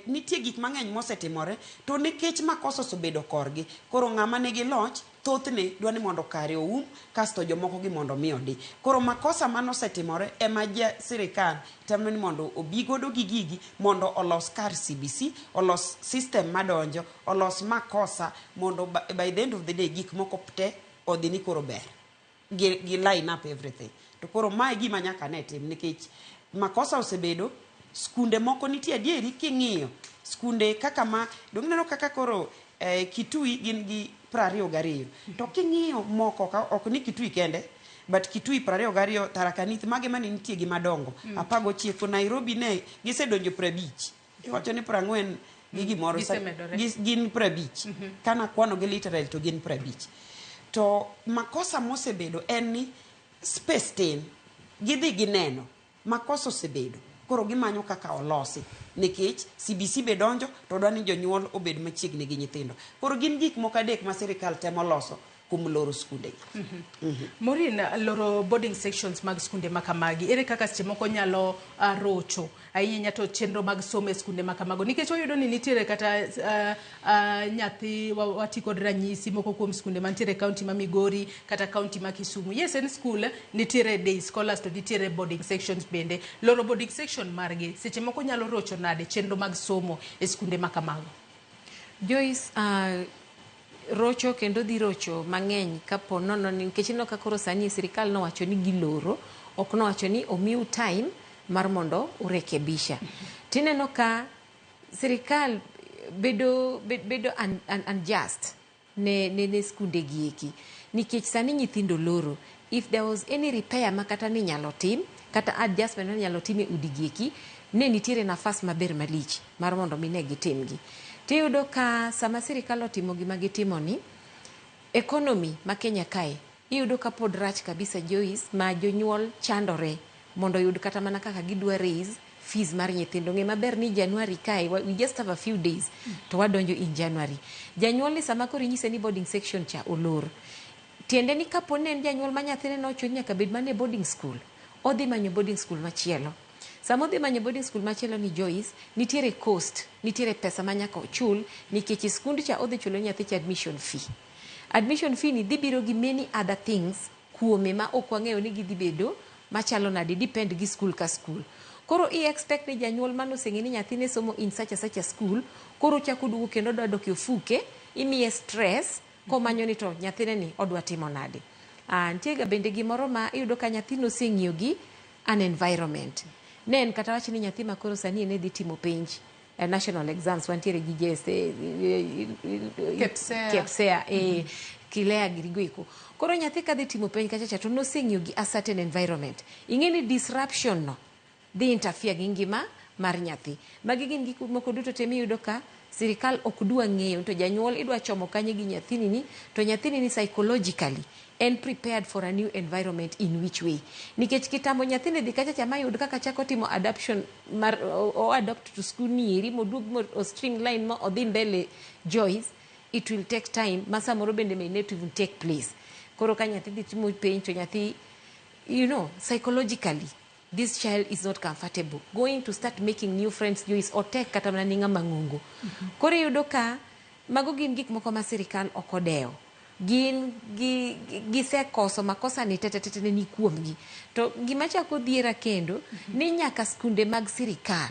nitie gik mang'eny mosetimore, to nikech makosa osebedo korgi, koro ng'ama nigi loch thothne dwa ni mondo kare oum, kasto jomoko gi mondo mi odi. Koro makosa manosetimore ema ja sirikal temo ni mondo obi godo gi gigi mondo olos kar CBC, olos system madonjo, olos makosa mondo by the end of the day gik moko te odhi ni koro ber, gi line up everything. To koro mae gima nyaka ne tim, nikech makosa osebedo. Skunde moko nitie, adieri king'iyo skunde kaka ma dong ineno kaka koro Kitui gin gi 22, to king'iyo moko ka, ok ni Kitui kende, but Kitui 22, Tharaka Nithi mage mane nitie gi madongo 19, Nairobi ne gisedonjo 50, iwacho ni 40 gi gimoro. Gisemedore. Gin 50. Kana kwano gi literal to gin 50. To makosa mosebedo en ni space tin, gidhi gineno makosa osebedo, koro gimanyo kaka olosi, nikech CBC be donjo to dwa ni jonyuol obed machiegni gi nyithindo. Koro gin gik moko adek ma sirikal temo loso kuom loro skundegi. Maureen, loro boarding sections mag skunde ma kamagi, ere kaka seche moko nyalo rocho ahinya to chenro mag somo e skunde ma kamago? Nikech wayudo ni nitiere kata nyathi wati kod ranyisi moko kuom skunde mantiere e kaunti ma Migori kata kaunti ma Kisumu. Yes, en school nitiere day scholars to nitiere boarding sections bende. Loro boarding section margi seche moko nyalo rocho nade chenro mag somo e skunde ma kamago? Joyce, rocho kendo dhi rocho mang'eny kapo nono ni, nikech ineno ka koro sani sirikal nowacho ni giloro, ok nowacho ni omiu time mar mondo urekebisha. Tineno ka sirikal bedo unjust ne skunde gi eki, nikech sani nyithindo loro. If there was any repair ma kata ni nyalo tim, kata adjustment ma nyalo tim e udi gi eki, ne nitiere nafas maber malich mar mondo mi ne gitimgi. Tiyudo ka sama sirikal otimo gima gitimo ni, economy ma Kenya kae iyudo ka pod rach kabisa, Joyce, ma jonyuol chandore mondo oyud kata mana kaka gidwa raise fees mar nyithindo. Ng'e maber ni January kae, we just have a few days to wadonjo in January. Janyuol ni sama koro inyise ni boarding section cha olor, tiende ni kapo ni en janyuol ma nyathine nochuno ni nyaka bed mana e boarding school, odhi manyo boarding school machielo. Sama odhi manyo boarding school machielo ni, Joyce, nitiere cost, nitiere pesa ma nyaka ochul, nikech e skund cha odhi chulo nyathi cha admission fee. Admission fee ni dhi biro gi many other things kuome ma ok wang'eyo ni gidhi bedo machalo nade, depend gi school ka school. Koro i expect ni janyuol mane oseng'e ni nyathine somo in such a such a school, koro ochako duogo kendo odwa dok e ofuke, imiye stress komanyo ni to nyathine ni odwa timo nade. Nitie ga bende gimoro ma iyudo ka nyathi noseng'iyo gi an environment. Ne en kata wach ni nyathi ma koro sani ne dhi timo penj, national exams, wantiere gi JSA, KPSEA. KPSEA, Kilea girigo eko. Koro nyathi kadhi timo penj kacha cha to noseng'iyo gi a certain environment. Ing'e ni disruption no dhi interfere gi ngima mar nyathi. Magi gin gik moko duto te miyudo ka sirikal ok dwa ng'eyo to janyuol idwa chomo kanye gi nyathini ni, to nyathini ni psychologically en prepared for a new environment in which way? Nikech kitambo nyathini dhi kacha cha mayud kaka chako timo adaption mar o adopt to school ni eri moduog mo o streamline ma odhi mbele, Joyce, it will take time ma samoro bende may not even take place. Koro ka nyathi dhi timo penj to nyathi, psychologically this child is not comfortable going to start making new friends. Joyce, otek kata mana ni ng'ama ng'ongo. Koro iyudo ka mago gin gik moko ma sirikal ok odewo. Gin gi gisekoso makosa ni tete ne ni kuomgi. To gima chako dhiera kendo ni nyaka skunde mag sirikal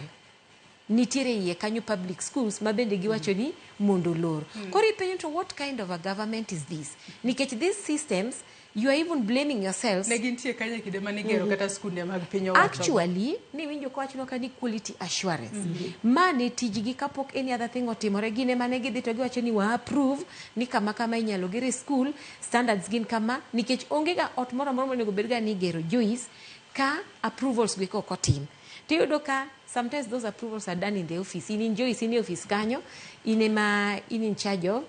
Nitiere iye kanyo public schools ma bende giwacho ni mondo olor. Koro ipenjo to what kind of a government is this? Nikech these systems, you are even blaming yourselves. Ne gintie kanyo e kinde mane igero kata skunde mag piny owacho. Actually, niwinjo kowachnwa ka ni quality assurance. Ma ne tijgi kapok any other thing otimore, gin ema ne gidhi to giwacho ni wa approve ni kama kama inyalo ger e school, standards gin kama, nikech onge ga ot moro amora monego bed ga ni igero Joyce ka approvals go eko ok otim. Tiyudo ka sometimes those approvals are done in the office. In in Joyce, in e office kanyo, in ema in in charge of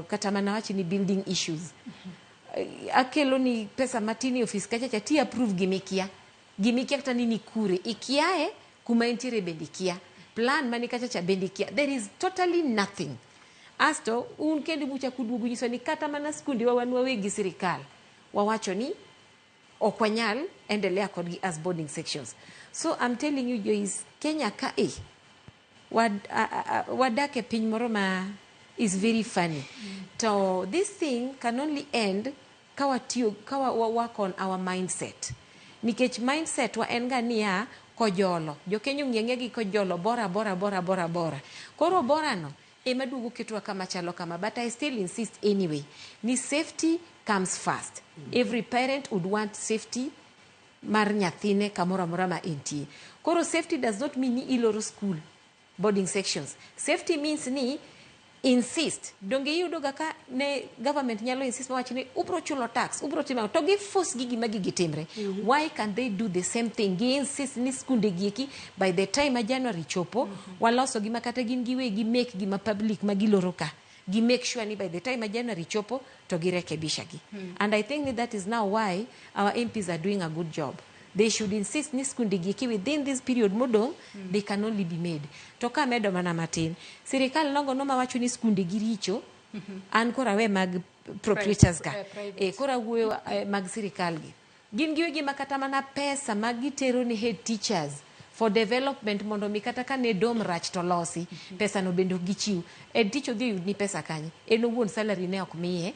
kata mana wach ni building issues. Akelo ni pesa matin e ofis kacha cha ti approve gimikia. Gimikia kata ni nikure. Ikiae kuma entiere bende ikia. Plan mani kacha cha bende ikia. There is totally nothing. Asto un kendo muchako duogo nyiso ni kata mana skunde wa wan wawegi sirikal wawacho ni ok wanyal endelea kodgi as boarding sections. So I'm telling you Joyce, Kenya ka e wadak e piny moro ma is very funny. To this thing can only end ka watiyo ka wa work on our mindset. Nikech mindset wa en ga niya kojolo. Jokenya ong'i ang'eya gi kojolo bora bora bora bora bora. Koro bora no ema duogo ketwa kama chalo kama. But I still insist anyway ni safety comes first. Every parent would want safety mar nyathine kamoro amora ma entie. Koro safety does not mean ni iloro school boarding sections. Safety means ni insist. Donge iyudo ga ka ne government nyalo insist mawach ni ubro chulo tax, ubro timo to gi force gi gima gigi timre. Why can they do the same thing? Gi insist ni skunde gi eki by the time ma January chopo, waloso gi ma kata gin giwegi make gima public ma giloro ka. Gi make sure ni by the time ma January chopo to girekebisha gi. And I think that is now why our MPs are doing a good job. They should insist ni skunde gi eki within this period modong, they can only be made. To ka medo mana matin, sirikal nogo no mawacho ni skunde gi richo, an koro awe mag proprietors ka. Private. E, koro awuoyo mag sirikal gi. Gin giwegi ma kata mana pesa ma gitero ni head teachers for development mondo mi kata ka ne dom rach to losi, pesa no bende ok gichiw. Head teacher odhi oyud ni pesa kanye? En owuon salary ne ok miye,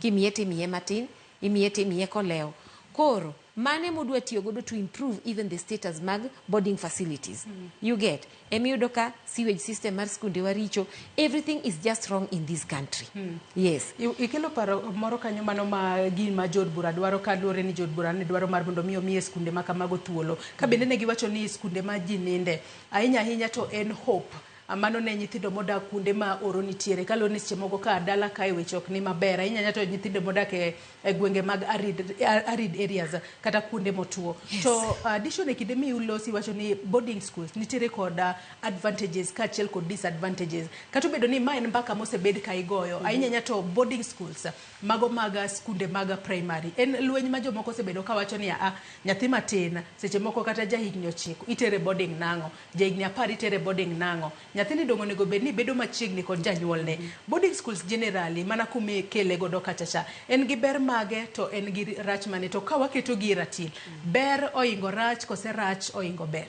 kimiye timiye matin, imiye timiye kolewo. Koro, mane modwa tiyo godo to improve even the status mag boarding facilities. You get? Emiyudo ka sewage system mar skunde wa richo, everything is just wrong in this country. Yes. Ikelo paro moro kanyo mano ma gima jood bura dwaro kaluwore ni jood bura ne dwaro mar mondo mi omiye skunde ma kamago thuolo. Ka bende ne giwacho ni skunde ma ji ninde, ahinya ahinya to en hope. Mano ne nyithindo modak kuonde ma oro nitiere kaluwore ni seche moko ka dala kae weche ok ni maber ahinya ahinya to nyithindo modak e gwenge mag arid areas kata kuonde motuo. To addition e kinde miulosi wacho ni boarding schools nitiere kod advantages kaachiel kod disadvantages. Kata obedo ni ma en mbaka mosebed ka igoyo, ahinya ahinya to boarding schools mago mag skunde mag primary. En lweny ma jomoko osebedo kawacho ni a nyathi matin seche moko kata ja higni 9 itere boarding nang'o, ja higni 10 itere boarding nang'o. Nyathini dong' onego bed ni bedo machiegni kod janyuolne. Boarding schools generally mana kumikele godo kacha cha en gi ber mage to en gi rach mane to ka waketo gi e ratil ber oingo rach kose rach oingo ber.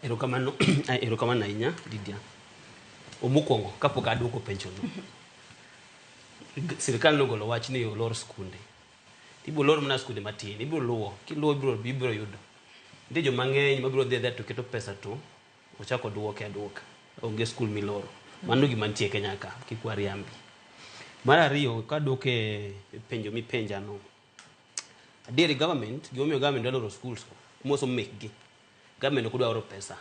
Erokamano, erokamano ahinya Lydia. Mokwongo kapok aduoko penjo no. Sirikal nogolo wach ni olor skunde. Ibiro lor mana skunde matin, ibiro luwo, kiluwo ibiro yudo. Nitie joma ng'eny mabiro dhi adhiya to keto pesa to ochako duoke aduoka. Onge skul miloro. Mano gima nitie Kenya ka, kik wariambi. Mar ariyo, kaduoke e penjo mipenja no. Adieri government, gimomiyo government dwa loro schools go, moso mekgi. Government ok dwa oro pesa.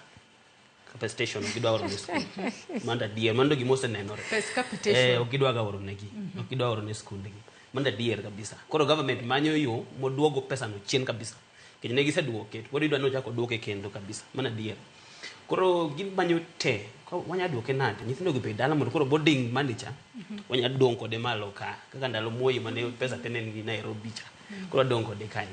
Capitation ok gidwa oro ne skul. Mano adier, mano gima osenenore. Pes capitation. Ok gidwa ga oro negi. Ok gidwa oro ne skundegi. Mano adier kabisa. Koro government manyo yo moduogo pesa no chien kabisa. Nikech ne giseduoke, pod idwa ni ochak oduoke kendo kabisa. Mano adier. Koro gimanyo te, wanya duoke nade? Nyithindo gi bed dala mondo koro boarding manager wanya dong' kode malo ka. Kaka ndalo Moi mane pesa te ne ni Nairobi cha. Koro wadong' kode kae.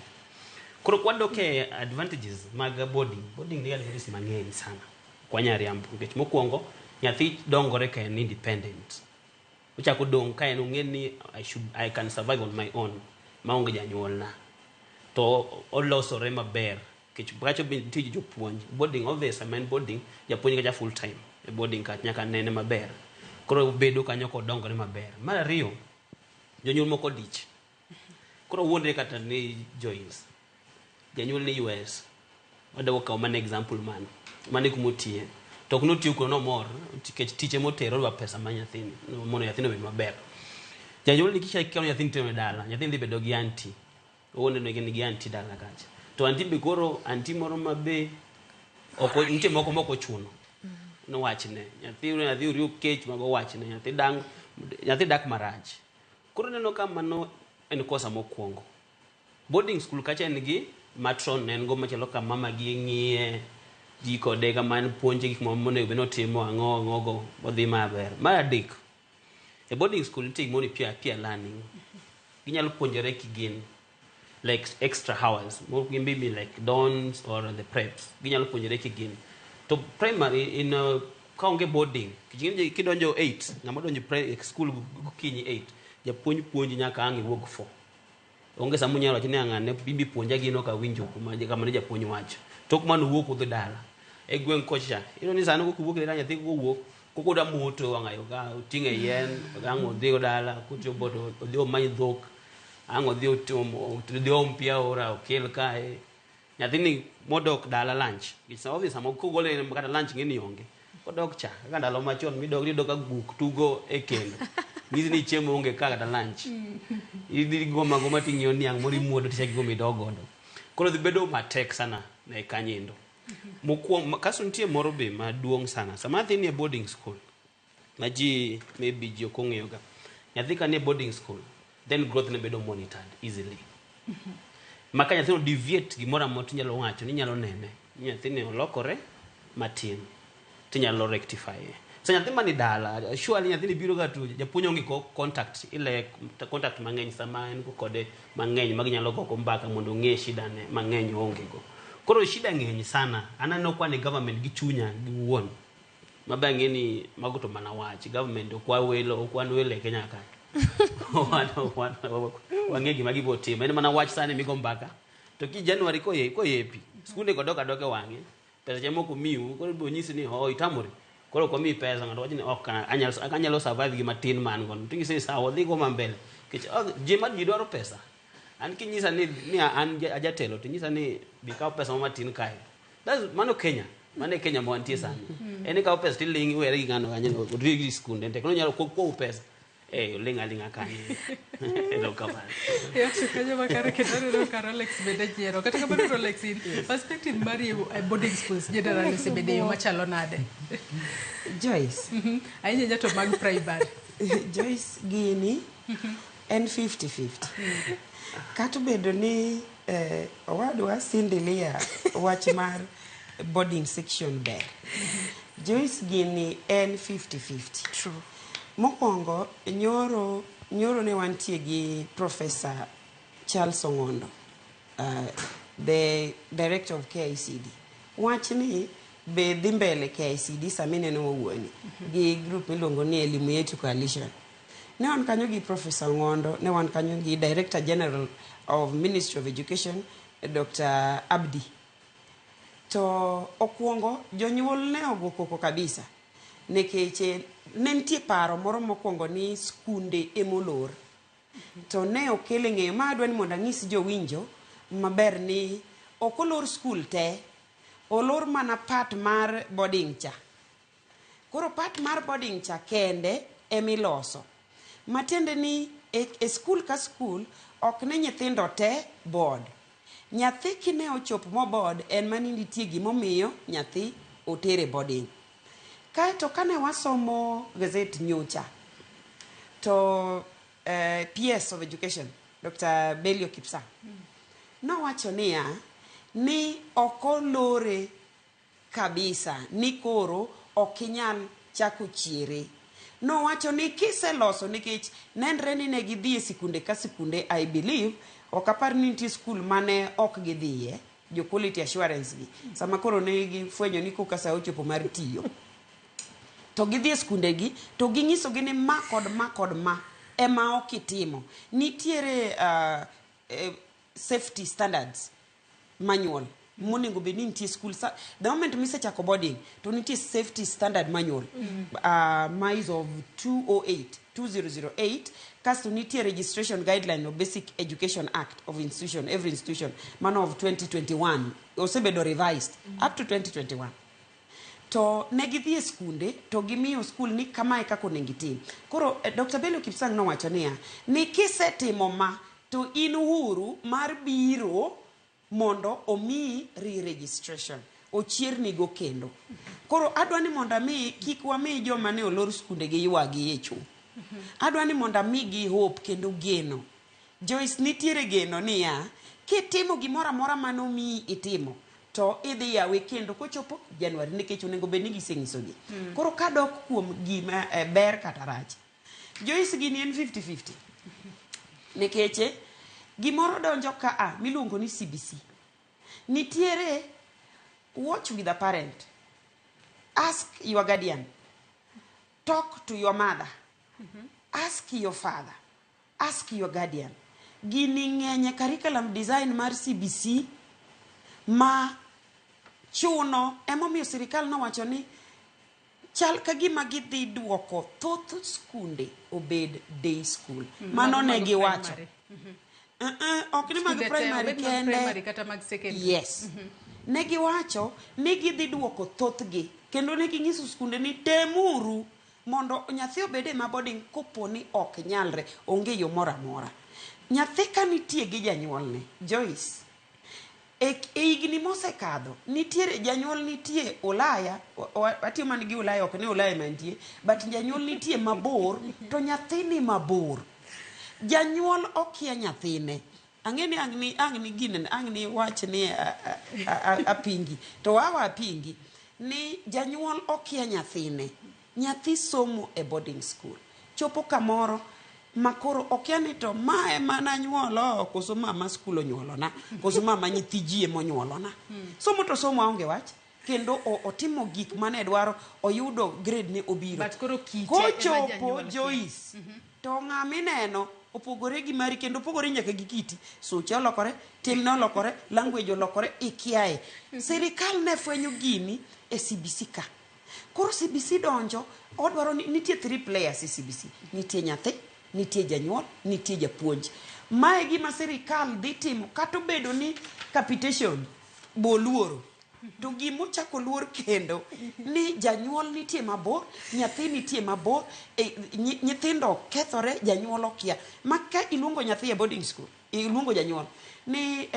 Koro kwadok e advantages mag boarding, boarding nigi advantages mang'eny sana. Ok wanyal riambo nikech mokwongo nyathi dongore ka en independent. Ochako dong' ka en ong'e ni I can survive on my own maonge janyuolna. To olosore maber. Nikech kacha be nitie jopuonj. Boarding obvious sama en boarding, japuonj kacha full time e boarding kacha nyaka nene maber. Koro obedo kanyo kodongore maber. Mar ariyo, jonyuol moko odich. Koro wuondre kata ni Joyce. Janyuol ni US. Wadwa kawo mana example mano. Mano e kuma otiye. To ok notiyo kuno nomor nikech tich ema otere odwa pesa mar nyathini mondo nyathini obed maber. Janyuol ni kikawo nyathini itero e dala, nyathini dhi bedo gi aunty. Oneno gin gi aunty dala kacha. To aunty be koro aunty moro ma be ok nitie moko mok ochuno. Nowachne nyathi nyathi oriwo kech mago wachne nyathi dang nyathi dak marach. Koro ineno ka mano en kosa mokwongo. Boarding school kacha en gi matron en go machalo ka mama gi ng'iye ji kode kama en puonje gik monego bed ni otimo ang'o ang'o go odhi maber. Mar adek, e boarding school nitie gimoro ni peer, peer learning. Ginyalo puonjore kigin like extra hours moko gin maybe like dons or the preps ginyalo puonjore kigin to primary in kaonge boarding kidonjo 8 ng'ama donjo pre school gokinyi 8 japuonj puonji nyaka ang' iwuog 4 onge sama unyalo wacho ni ang'ane bibi puonja gino ok awinjo kuma kama ne japuonj wacho tok mano wuok udhi dala e gweng' kocha iyudo ni sani kok iwuok e dala nyathi kowuok koko oda moto wang'ayo ka oting'e yien ang' odhi go dala kochopo to odhi omany dhok ang' odhi odhi oom pi aora okel kae nyathini modok dala lunch nikech sama kogole kata lunch ng'e ni onge kodok cha kaka ndalo machon midok iyudo ka guk tugo e kendo nyisi ni chiemo onge ka kata lunch idhi goma goma ting'iyo niang' moro imuodo tichako igomo idog godo koro dhi bedo matek sana ne kanyindo mokwongo kasto nitie moro be maduong' sana sama nyathi nie boarding school ma ji maybe ji ok ong'eyo ga nyathi ka nie boarding school then growth ne bedo monitored easily ma ka nyathino deviate gimoro amora tinyalo wacho ni inyalo nene ni nyathini olokore matin tinyalo rectify so nyathi mani dala surely nyathini biro ga to japuonj onge ko contact ile contact mang'eny sama en go kode mang'eny ma ginyalo gogo mbaka mondo ong'e shida ne mang'eny oonge go koro shida ng'eny sana an aneno kwa ni government gi chunya gi wuon mabe ang'e ni mago to mana wach government ok wawelo ok wan welo e Kenya ka wang'e gima gibo timo en mana wach sani migo mbaka to ki January koye koyepi skunde go dok adoka e wang'e pesa cha mok omiu koro ibiro nyisi ni oh itamori koro ok omiyi pesa ng'ato wacho ni ok anyalo anyalo survive gi matin ma an go to ing'ise ni sawa wadhi go ma mbele nikech oh, ji ma ji dwaro pesa an kinyisa ni, ni an ajatelo to inyisa ni bi kaw pesa mo matin kae That's, mano Kenya mano e Kenya ma wantie sani en ikawo pesa tiling' iwere gi ng'ano kanyo odhi gi skunde tek nonyalo kwawu pesa eh oling' aling'a kanyo erokamano Yacho kanyo makare kendo aneno ka Rolex bende nyiero. Kata kamano Rolex in perspective mari e boarding schools generally osebedo e yo machalo nade? Joyce. Ahinya ahinya to mag primary. Joyce gini en 50-50. Kata obedo ni eh, owadwa sindilia wach mar boarding section ber. Joyce gini en 50-50. True. Mokwongo nyoro nyoro ne wantie gi Professor Charles Ong'ondo, the director of KICD. Wachni be dhi mbele KICD sama ineno wawuoyoni gi group miluongo ni Elimu Yetu Coalition. Ne wan kanyo gi Professor Ong'ondo, ne wan kanyo gi Director General of Ministry of Education, Dr. Abdi. To okwongo jonyuol ne ogo koko kabisa nikech ne nitie paro moro mokwongo ni skunde emolor. To ne okele ng'eyo ma adwa ni mondo anyis jowinjo maber ni ok olor skul te, olor mana part mar boarding cha. Koro part mar boarding cha kende emiloso. Matiende ni e, e skul ka skul ok ne nyithindo te board. Nyathi kine ochopo mo board en mani nitie gimomiyo nyathi otere boarding. Kaeto kane wasomo gazet nyocha to PS of Education Dr. Belio Kipsang nowacho niya ni ok olore kabisa ni koro ok inyal chako chiere. Nowacho ni kiseloso nikech nenre ni ne gidhi e sikunde ka sikunde I believe ok apar ni nitie skul mane ok gidhiye jo quality assurance gi sama koro ne gifwenyo ni koka sa ochopo mar tiyo to gidhi e skunde gi to ginyisogi ni ma kod ma kod ma ema ok itimo nitiere safety standards manual Monego bed ni nitie school sa, the moment misechako boarding to nitie safety standard manual ma is of 208 2008, kasto nitie registration guideline of Basic Education Act of institution, every institution, mano of 2021 osebedo revised up to 2021. To ne gidhi e skunde to gimiyo skul ni kamae kaka onego itim. Koro Dr. Belio Kipsang nowacho niya ni kisetimo ma to in uhuru mar biro mondo omiyi re-registration, ochiernigo kendo. Koro adwa ni mondo ami kik wami joma ne olor skunde gi ywagi e cho. Adwa ni mondo amigi hope kendo geno. Joyce, nitiere geno niya kitimo gimoro amora manomiyi itimo to idhi yawe kendo kochopo January, nikech onego bed ni gisenyisogi. Koro kadok kuom gima ber kata rach, Joyce, gini en 50-50, nikech gimoro donjo ka a miluongo ni CBC. Nitiere watch with a parent, ask your guardian, talk to your mother, ask your father, ask your guardian. Gini ng'eny e curriculum design mar CBC ma chuno. Emomiyo sirikal nowacho ni chal ka gima gidhi duoko thoth skunde obed day school. Mano ne Mag giwacho. primary. Ok ni mag Skunde te, primary obed mag kende. primary kata mag secondary. Yes. Ne giwacho ni gidhi duoko thothgi kendo ne ginyiso skunde ni temuru mondo nyathi obed e ma boarding kopo ni ok nyalre, onge yo moro amora. Nyathi ka nitie gi janyuolne, Joyce, e higni mosekadho nitiere janyuol nitie Ulaya, watiyo mana gi Ulaya, ok ni Ulaya mantie, but janyuol nitie mabor to nyathi ni mabor. Janyuol okia nyathine. Ang'e ni ang' ni ang' ni gine ang' ni wach ni apingi to wawa apingi ni janyuol okia nyathine. Nyathi somo e boarding school, chopo kamoro ma koro okia ni to ma ema nanyuolo koso mama skul onyuolona koso mama nyithi ji emonyuolona. Somo to somo, aonge wach, kendo otimo gik mane dwaro, oyudo grade ne obiro. But koro kite ema Kochopo janyuol kia. Joyce, to ng'ama ineno opogore gi mari kendo opogore nyaka gi kiti, suche olokore, timne olokore, language olokore, ikiaye. Sirikal ne fwenyo gini e CBC ka. Koro CBC donjo, odwaro ni nitie three players e CBC: nitie nyathi, nitie janyuol, nitie japuonj. Mae gima sirikal dhi timo. Kata obedo ni capitation boluoro, to gimochako luor kendo ni janyuol nitie mabor, nyathi nitie mabor, nyithindo kethore, janyuol okia. Ma ka iluongo nyathi e boarding school, iluongo janyuol ni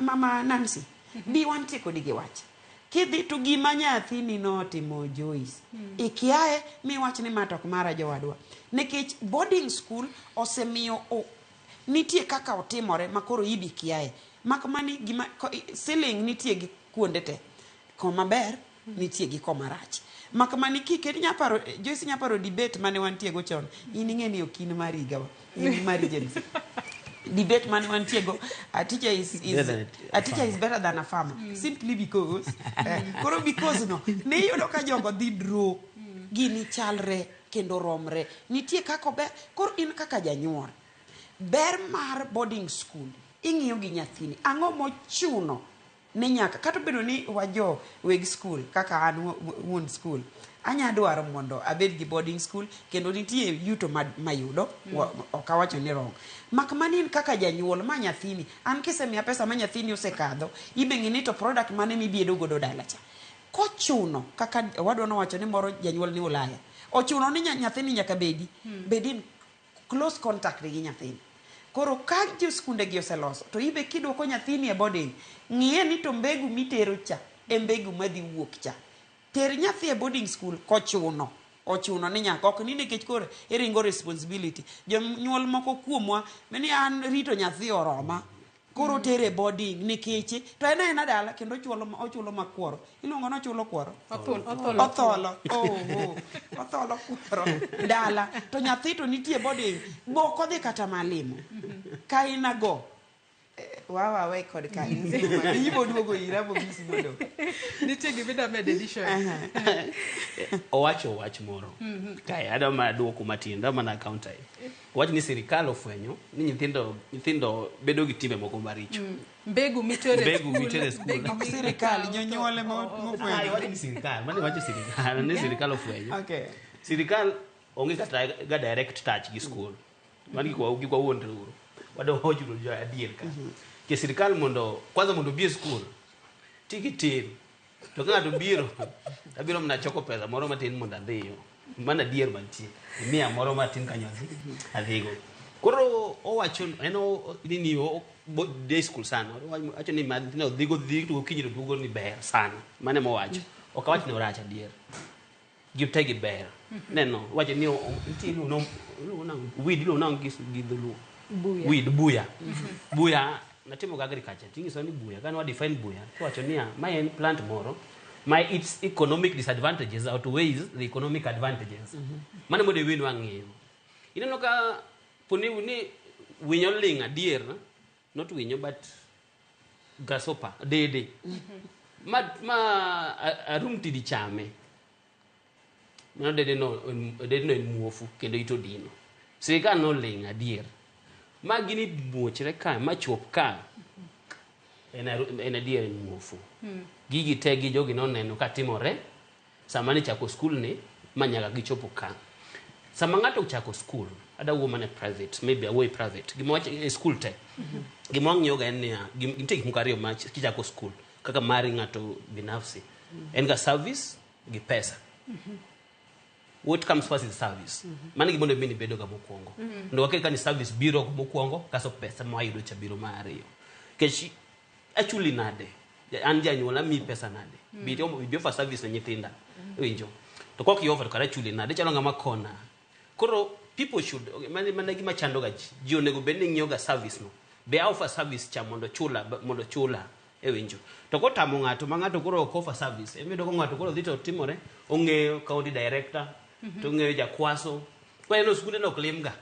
mama Nancy, bi wantie kodi gi wach. Kidhi to gima nyathini notimo, Joyce, ikiaye miwach ni ma to ok mara jowadwa, nikech boarding school osemiyo nitie kaka otimore ma koro ibi kiaye. Mak mani gima ceiling nitie gi kuonde te, koma ber nitie gi koma rach. Mak mani kiket nyaparo, Joyce, nyaparo debate mane wantie go chon. In ing'e ni ok in mar higawa, in mar Gen Z. Debate mane wantie go, a teacher is Better than a teacher is better than a farmer, simply because koro because no ne iyudo ka jogo dhi draw gini chalre kendo romre, nitie kaka ober. Koro in kaka janyuol, ber mar boarding school ing'iyo gi nyathini, ang'o mochuno ni nyaka kata obedo ni wajo weg school kaka an wuon school anya dwaro mondo abed gi boarding school kendo nitie yuto mayudo. Ok awacho ni wrong, mak mana in kaka janyuol ma nyathini an kisemiya pesa ma nyathini osekadho, ibe ng'i ni to product mane mibiedo godo dala cha. Kochuno kaka owadwa nowacho ni moro janyuol ni Ulaya, ochuno ni nyathini nyaka bedi bed in close contact gi nyathini. Koro ka jo skunde gi oseloso to ibe kiduoko nyathini e boarding, ng'iye ni to mbegu mitero cha e mbegu madhi wuok cha. Ter nyathi e boarding school kochuno, ochuno ni nyaka, ok ni nikech koro iringo responsibility. Jonyuol moko kuomwa ni an rito nyathi oroma, koro tere boarding nikech to en aena dala kendo ochulo makuoro, iluongo ni ochulo kuoro. Otholo. Otholo, oh, otholo kuoro dala to nyathi to nitie boarding bok odhi kata malimo kaina go. Wawa we kod kaina ibo duogo ira bogisi mondo Nitie gima medo edition. Owacho wach moro kae, adwa mana duoko matin, adwa mana counter e wach ni sirikal ofwenyo ni nyithindo bedo gi timbe moko maricho. Mbegu mitere Mbegu mitere skul. Ok sirikal, jonyuol ema ofwenyo. Ah, iwacho ni sirikal, mano iwacho sirikal, ni sirikal ofwenyo. Okay. Sirikal onge kata ga direct touch gi skul. Mano gik wawuondre uru. Wadwa wacho jo adier ka. Ke sirikal mondo kwanza mondo obi e skul tigi tin. To ka ng'ato biro, abiro mana choko pesa moro matin mondo adhiyo. Mano adier mantie. Imiya moro matin kanyo adhi adhigo. Koro owacho en nini day school sana. Owacho ni nyithindo dhigo dhi to gokinyi to duogo ni ber sana. Mano ema owacho. Ok awach ni orach adier. Gite gi ber. Neno, wacho ni nitie iluongo nang'o? Weed iluongo nang'o gi dholuo? Buya. Weed, buya. Buya, natimo ga agriculture. Ting'iso ni buya, kane wa define buya, tiwacho niya, mae en plant moro ma its economic disadvantages outweighs the economic advantages. Mano mondo iwin wang'iyo. Ineno ka poni ni winyo ling' adier, not winyo but grasshopper, dede. Ma arum tidi chame. Mano dede no en muofu kendo ito dino. Sirikal noling' adier. Ma gini muochre ka, ma chop ka, en adier en muofu. Gigi te gi jogi noneno ka timore, sama ne chako skul ni, ma nyaka gichopo ka. Sama ng'ato ochako skul, ada wuo mana private, maybe awuo e private, gima wacho e skul te. Gima wang'iyo ga en niya, nitie gik moko ariyo ma kichako skul, kaka mari ng'ato binafsi. En ga service gi pesa. What comes first is service. Mano gima onego bed ni bedo ga mokwongo. Mondo waket ka ni service biro mokwongo, kasto pesa ma wayudo cha biro mar ariyo. Nikech achuli nade? An janyuol amiyi pesa nade? Bi offer service ne nyithinda. Iwinjo? To kok i offer to kara achuli nade? Ichalo ng'ama kona. Koro people should, okay, mano gima chando ga ji. Ji onego bed ni ng'iyo ga service no. Be a offer service cha mondo chula, mondo chula. Iwinjo? To kotamo ng'ato ma ng'ato koro ok offer service, emiyudo ka ng'ato koro dhi to timore, ong'eyo county director, to ong'eyo jakwaso. Kwa neno skunde no ok lim ga.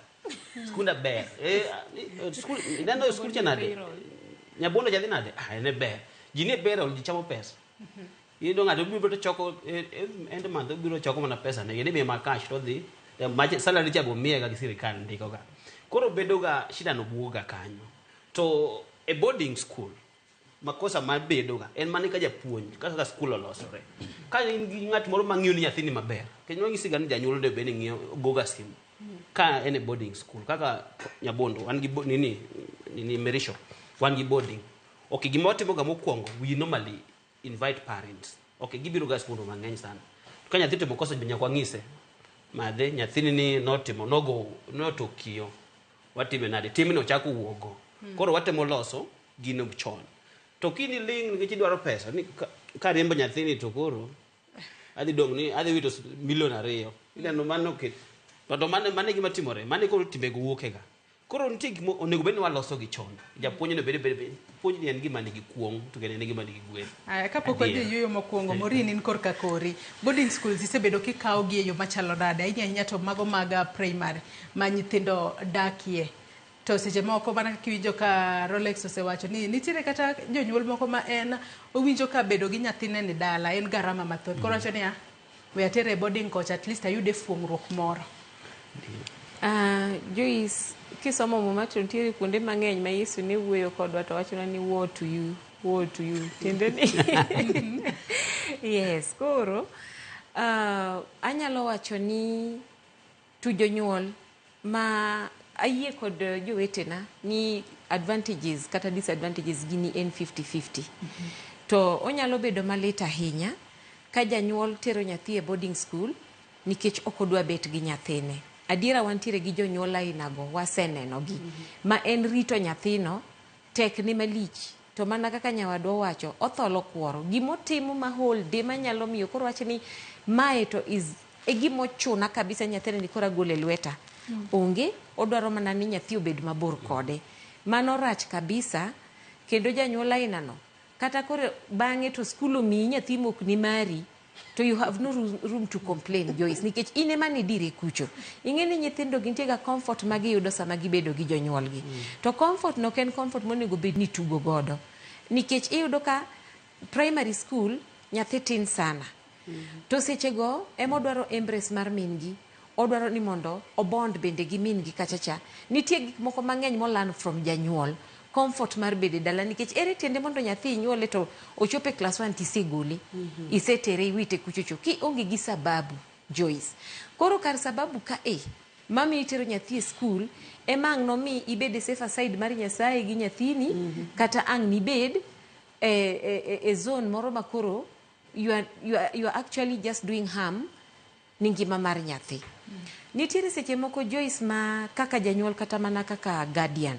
Skunda ber. Skul, ineno skul cha nade? Nyabondo cha dhi nade? Ah, en e ber. Ji nie payroll, ji chamo pesa. Iyudo ng'ato biro to choko, end month obiro choko mana pesa ne, imiye ma cash to odhi, salary cha be omiye ga gi sirikal ndiko ga. Koro bedo ga shida no buok ga kanyo. To e boarding school, makosa mabedo ga en mana ka japuonj, kaka skul olosore. Ka in gi ng'at moro mang'iyo ni nyathini maber, kendo wanyisi ga ni janyuol onego bed ni ng'iyo go ga simu. Ka en e boarding school, kaka Nyabondo, wan gi nini Merisho, wan gi boarding. Okay, gima watimo ga mokwongo, we normally invite parents. Okay, gibiro ga skul mang'eny sana. To ka nyathi otimo kosa, nyaka wang'ise. Madhe, nyathini ni notimo, nogo, notokiyo. Watime nade? Timno ochako wuogo. Koro watemo loso gino chon. To kini ling' nikech idwaro pesa, ni ka riembo nyathini to koro adhi dong' ni adhi wito milion 2. Ineno mano ke. To mano e gima timore, mano koro timbego wuok e ga. Koro nitie gik onego bed ni waloso gi chon. Japuonj onego bed puonj ni en gima nigi kuong' to kendo en gima nigi gweth. Aya, kapok wadhi e yueyo mokwongo, Maureen, in korka kori. Boarding schools isebedo kikawo gi e yo machalo nade? Ahinya ahinya to mago mag primary ma nyithindo dakie. To seche moko mana kaka iwinjo ka Rolex osewacho ni nitiere kata jonyuol moko ma en owinjo ka bedo gi nyathine ni dala en garama mathoth. Koro wacho niya, we atere e boarding kocha at least ayude fuong'ruok moro. Joyce, kisomo Muma to nitiere kuonde mang'eny ma Yesu ne wuoyo kodwa to wachona ni woe to you, woe to you. Tiende ni yes, koro anyalo wacho ni to jonyuol ma ayie kod jowetena ni advantages kata disadvantages gini en 50-50. To onyalo bedo malit ahinya ka janyuol tero nyathi e boarding school nikech ok odwa bet gi nyathine. Adiera wantiere gi jonyuol ainago, wasenenogi. Ma en rito nyathino tek ne malich. To mana kaka nyawadwa owacho, otholo kuoro. Gimotimo ma whole day manyalo miyo koro wacho ni mae to is e gimochuna kabisa nyathini ni koro agole lweta. Onge, odwaro mana ni nyathi obed mabor kode. Mano rach kabisa, kendo janyuol ainano. Kata koro bang'e to skul omiyi nyathi mok ni mari, to you have no room to complain, Joyce, nikech in ema nidire kucho. Ing'e ni nyithindo gintie ga comfort ma giyudo sama gibedo gi jonyuolgi. To comfort no ok en comfort monego bed ni tugo godo. Nikech iyudo ka primary school nyathi tin sana. To sechego ema odwaro embrace mar min-gi. Odwaro ni mondo obond bende gi min-gi kacha cha. Nitie gik moko mang'eny molearn from janyuol. Comfort mar bedo e dala nikech ere tiende mondo nyathi inyuole to ochopo e class 1 tisegole. Isetere iwite kuchocho kionge gi sababu Joyce. Koro kar sababu ka e mami itero nyathi e skul ema ang' nomi ibed e safer side mar Nyasaye gi nyathini kata ang' nibed e zone moro ma koro you are actually just doing harm ni ngima mar nyathi. Nitiere seche moko, Joyce, ma kaka janyuol kata mana kaka guardian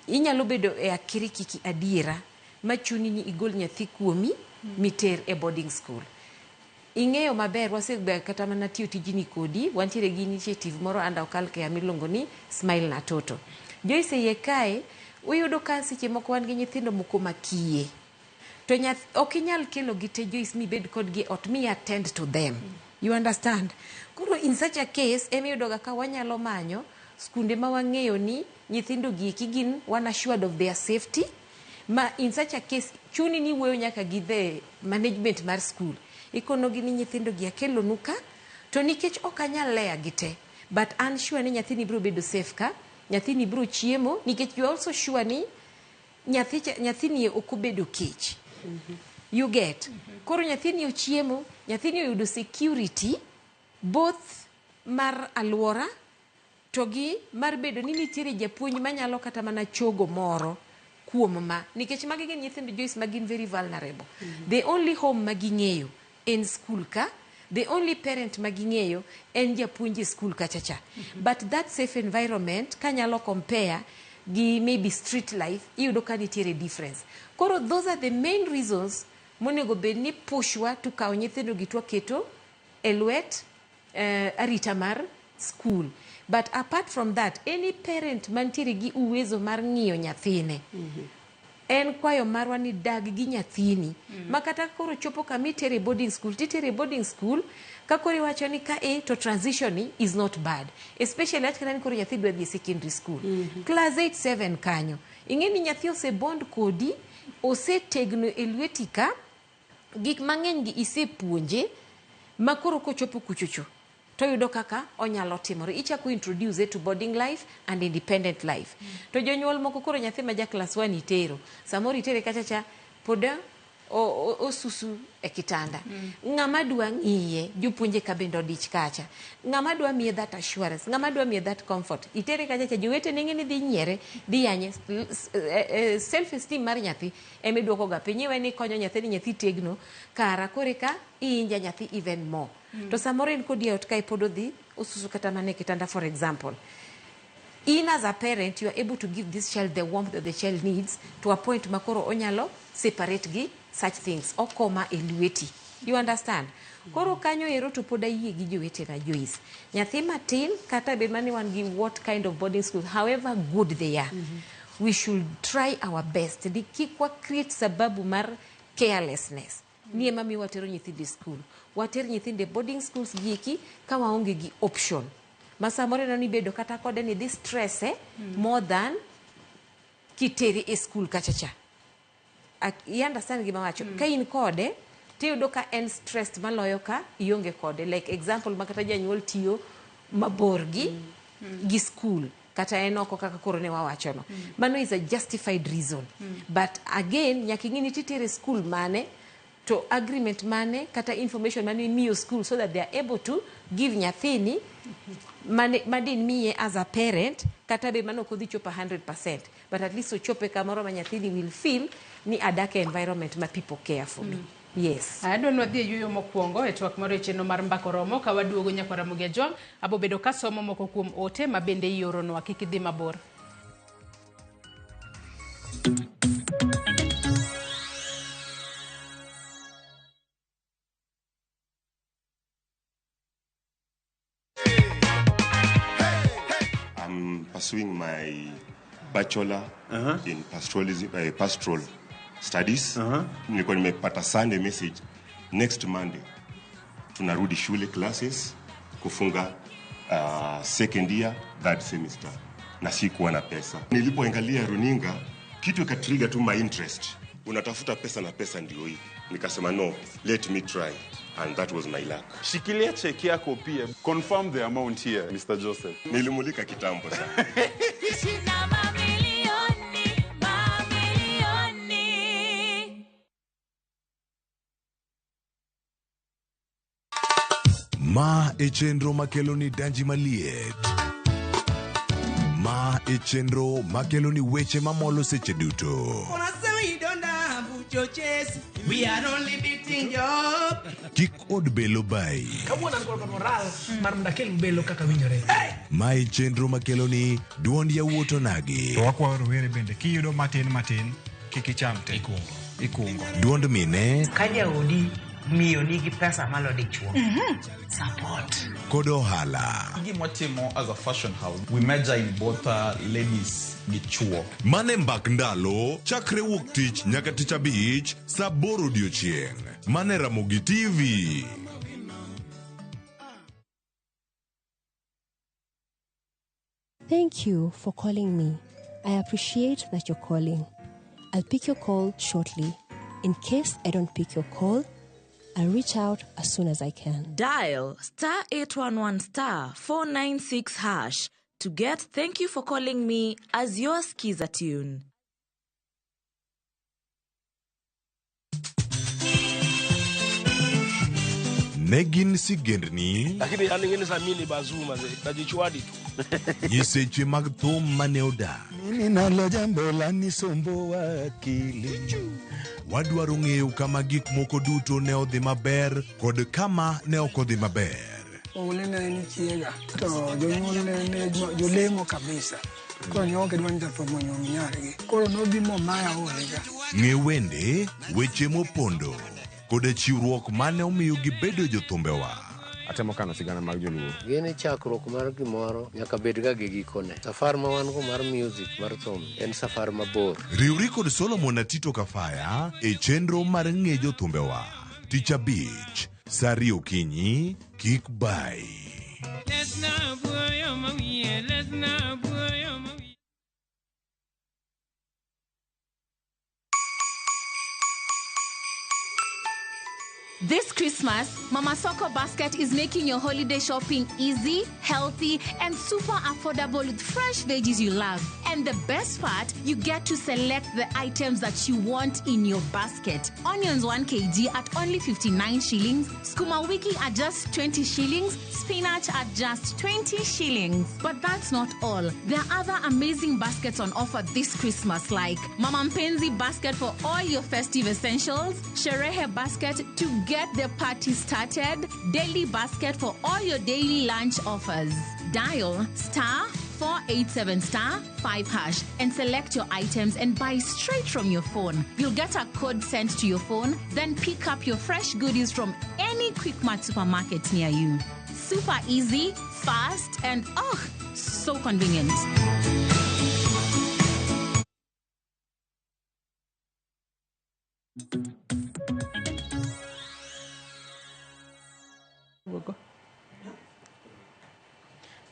inyalo bedo e akirikiki adiera machuni ni igol nyathi kuomi miter e boarding school. Ing'eyo maber wasebedo kata mana tiyo tijni kodi, wantiere gi initiative moro under Okal Care miluongo ni Smile na Toto. Joyce, iye kae uyudo ka seche moko wan gi nyithindo moko makiye to nyath ok inyal kelo gi te, Joyce, mibed kodgi e ot mi attend to them, you understand? Koro in such a case emiyudo ga ka wanyalo manyo skunde ma wang'eyo ni nyithindo gi eki gin one assured of their safety, ma in such a case chuni ni wuoyo nyaka gi the management mar school, ikonogi ni nyithindo gi akelonu ka to nikech ok anyal leya gi te, but an sure ni nyathini biro bedo safe ka, nyathini biro chiemo, nikech you are also sure ni nyathini ok obedo kech, you get? Koro nyathini ochiemo, nyathini oyudo security both mar aluora to gi mar bedo ni nitiere japuonj manyalo kata mana chogo moro kuom ma, nikech magi gin nyithindo, Joyce, ma gin very vulnerable. The only home ma ging'eyo en school ka, the only parent ma ging'eyo en japuonj e school kacha cha. But that safe environment kanyalo compare gi maybe street life, iyudo ka nitiere difference. Koro those are the main reasons monego bed ni pushwa to kawo nyithindo gi twaketo e lwet arita mar school. But apart from that, any parent mantiere gi uwezo mar ng'iyo nyathine, en kwayo marwa ni dag gi nyathini ma kata koro chopo kama itere boarding school, titere boarding school ka koro iwacho ni ka e to transition ni is not bad, especially ach kata ni koro nyathi dwa dhi e secondary school, class 8 7 kanyo, ing'e ni nyathi osebond kodi, osetegno e lweti ka gik mang'eny gi isepuonje, ma koro kochopo kuchocho toyudo kaka onyalo timore, ichako introduce to boarding life and independent life. To jonyuol moko koro nyathi ma ja class 1 itero, samoro itere kacha cha pod osusu e kitanda. Ng'ama dwa ng'iye, jopuonje ka bende odich kacha, ng'ama dwa miye that assurance, ng'ama dwa miye that comfort, itere kacha cha jowetene ng'e ni dhi nyiere, dhi yanye, self esteem mar nyathi emiduoko ga piny, iwe ni konyo nyathi ni nyathi tegno kara kore ka iinja nyathi even more. To samoro en kodi e ot kae pod odhi osusu kata mana e kitanda, for example. In as a parent, you are able to give this child the warmth that the child needs to a point ma koro onyalo separate gi such things, okoma e lweti, you understand? Koro kanyo ero to pod ayie gi jowetena, Joyce. Nyathi matin, kata bed mani wan gi what kind of boarding school, however good they are, we should try our best ni kik wa create sababu mar carelessness ni ema miyo watero nyithindo e school. Water nyithindo e boarding schools gieki ka waonge gi option ma samoro ineno ni bedo kata kode ni dhi stress more than kitere e school kacha cha. I understand gima wacho? Ka in kode tiyudo ka en stressed maloyo ka ionge kode. Like example, ma kata janyuol tiyo mabor gi school kata en oko kaka koro ne wawachono, mano is a justified reason. But again, nyaka ing'i ni titere school mane, to agreement mane kata information mane imiyo school so that they are able to give nyathini mane madin miye as a parent, kata be mano ok odhi chopo 100%, but at least ochope kamoro ma nyathini will feel ni adak e environment ma people care for me. Yes. Adwa ni wadhi e yueyo mokwongo e twak moro e chenro mar Mbaka Oromo. Ka waduogo, nyakwar Ramogi Ajwang', abo bedo kasomo moko kuom ote ma bende ioronwa. Kik idhi mabor. I'm pursuing my bachelor in pastoralism, pastoral studies. Nilikuwa nimepata Sunday message, next Monday tunarudi shule classes kufunga second year third semester, na sikuwa na pesa. Nilipoangalia runinga, kitu ikatrigger tu my interest. Unatafuta pesa na pesa ndio hii. Nikasema no, let me try, and that was my luck. Shikilia cheki yako pia. Confirm the amount here, Mr. Joseph. Nilimulika kitambo sana. Sina mamilioni. Ma e chenro makelo ni danji maliet. Ma e chenro makelo ni weche mamolo seche duto. Wanasema you don't have churches. We are only beating job. Kik od belo bai. Kawuono an kod moral mar mondo akel belo kaka winjore. Ma e chenro makelo ni duond yawuot onagi. To wakwayo rowere bende kiyudo matin matin kik icham te. Ikungo. Duond mine Ka jaodi miyo nigi pesa malo dichuo. Support. kod ohala. Gima watimo as a fashion house, we major in both ladies gi chuo. Mane mbak ndalo chakre wuok tich nyaka tich abich saa aboro odiochieng'. Mane Ramogi TV. Thank you for calling me. I appreciate that you're calling. I'll pick your call shortly. In case I don't pick your call, I'll reach out as soon as I can. Dial star 811 star 496 hash to get Thank You for Calling Me as your skiza tune. Ne gin sigendni, Lakini yani ngine saa mimi ni bazuu mazee. Najichwadi tu. nyiseche mag thum mane odak. Mimi nalo jambo la nisumbuwa akili. Wadwaro ng'eyo kama gik moko duto ne odhi maber kod kama ne ok odhi maber. Ole ne en chiega to jonyuol ne ne jolemo kabisa. Koro ne ok gidwa ni jathum onyuom nyargi. Koro nobi momaya olega. Ng'e wende, weche mopondo, koda chiwruok mane omiyo gibedo jothumbewa. Atemo kano sigana mag joluo. Gini chakruok mar gimoro nyaka bed ga gi gikone. Safar ma wan go mar music mar thum en safar mabor. Riwri kod Solomon Atito Kafaya e chenro mar ng'e jothumbewa. Tich abich, saa ariyo okinyi, kik bai. Lesna buoyo mawiye, lesna buoyo mawiye. This Christmas, Mama Soko Basket is making your holiday shopping easy, healthy, and super affordable with fresh veggies you love. And the best part, you get to select the items that you want in your basket. Onions 1 kg at only 59 shillings, skuma wiki at just 20 shillings, spinach at just 20 shillings. But that's not all. There are other amazing baskets on offer this Christmas, like Mama Mpenzi basket for all your festive essentials, Sherehe basket to get the party started, daily basket for all your daily lunch offers. Dial star 487 star 5 hash and select your items and buy straight from your phone. You'll get a code sent to your phone, then pick up your fresh goodies from any Quickmart supermarket near you. Super easy, fast, and oh, so convenient.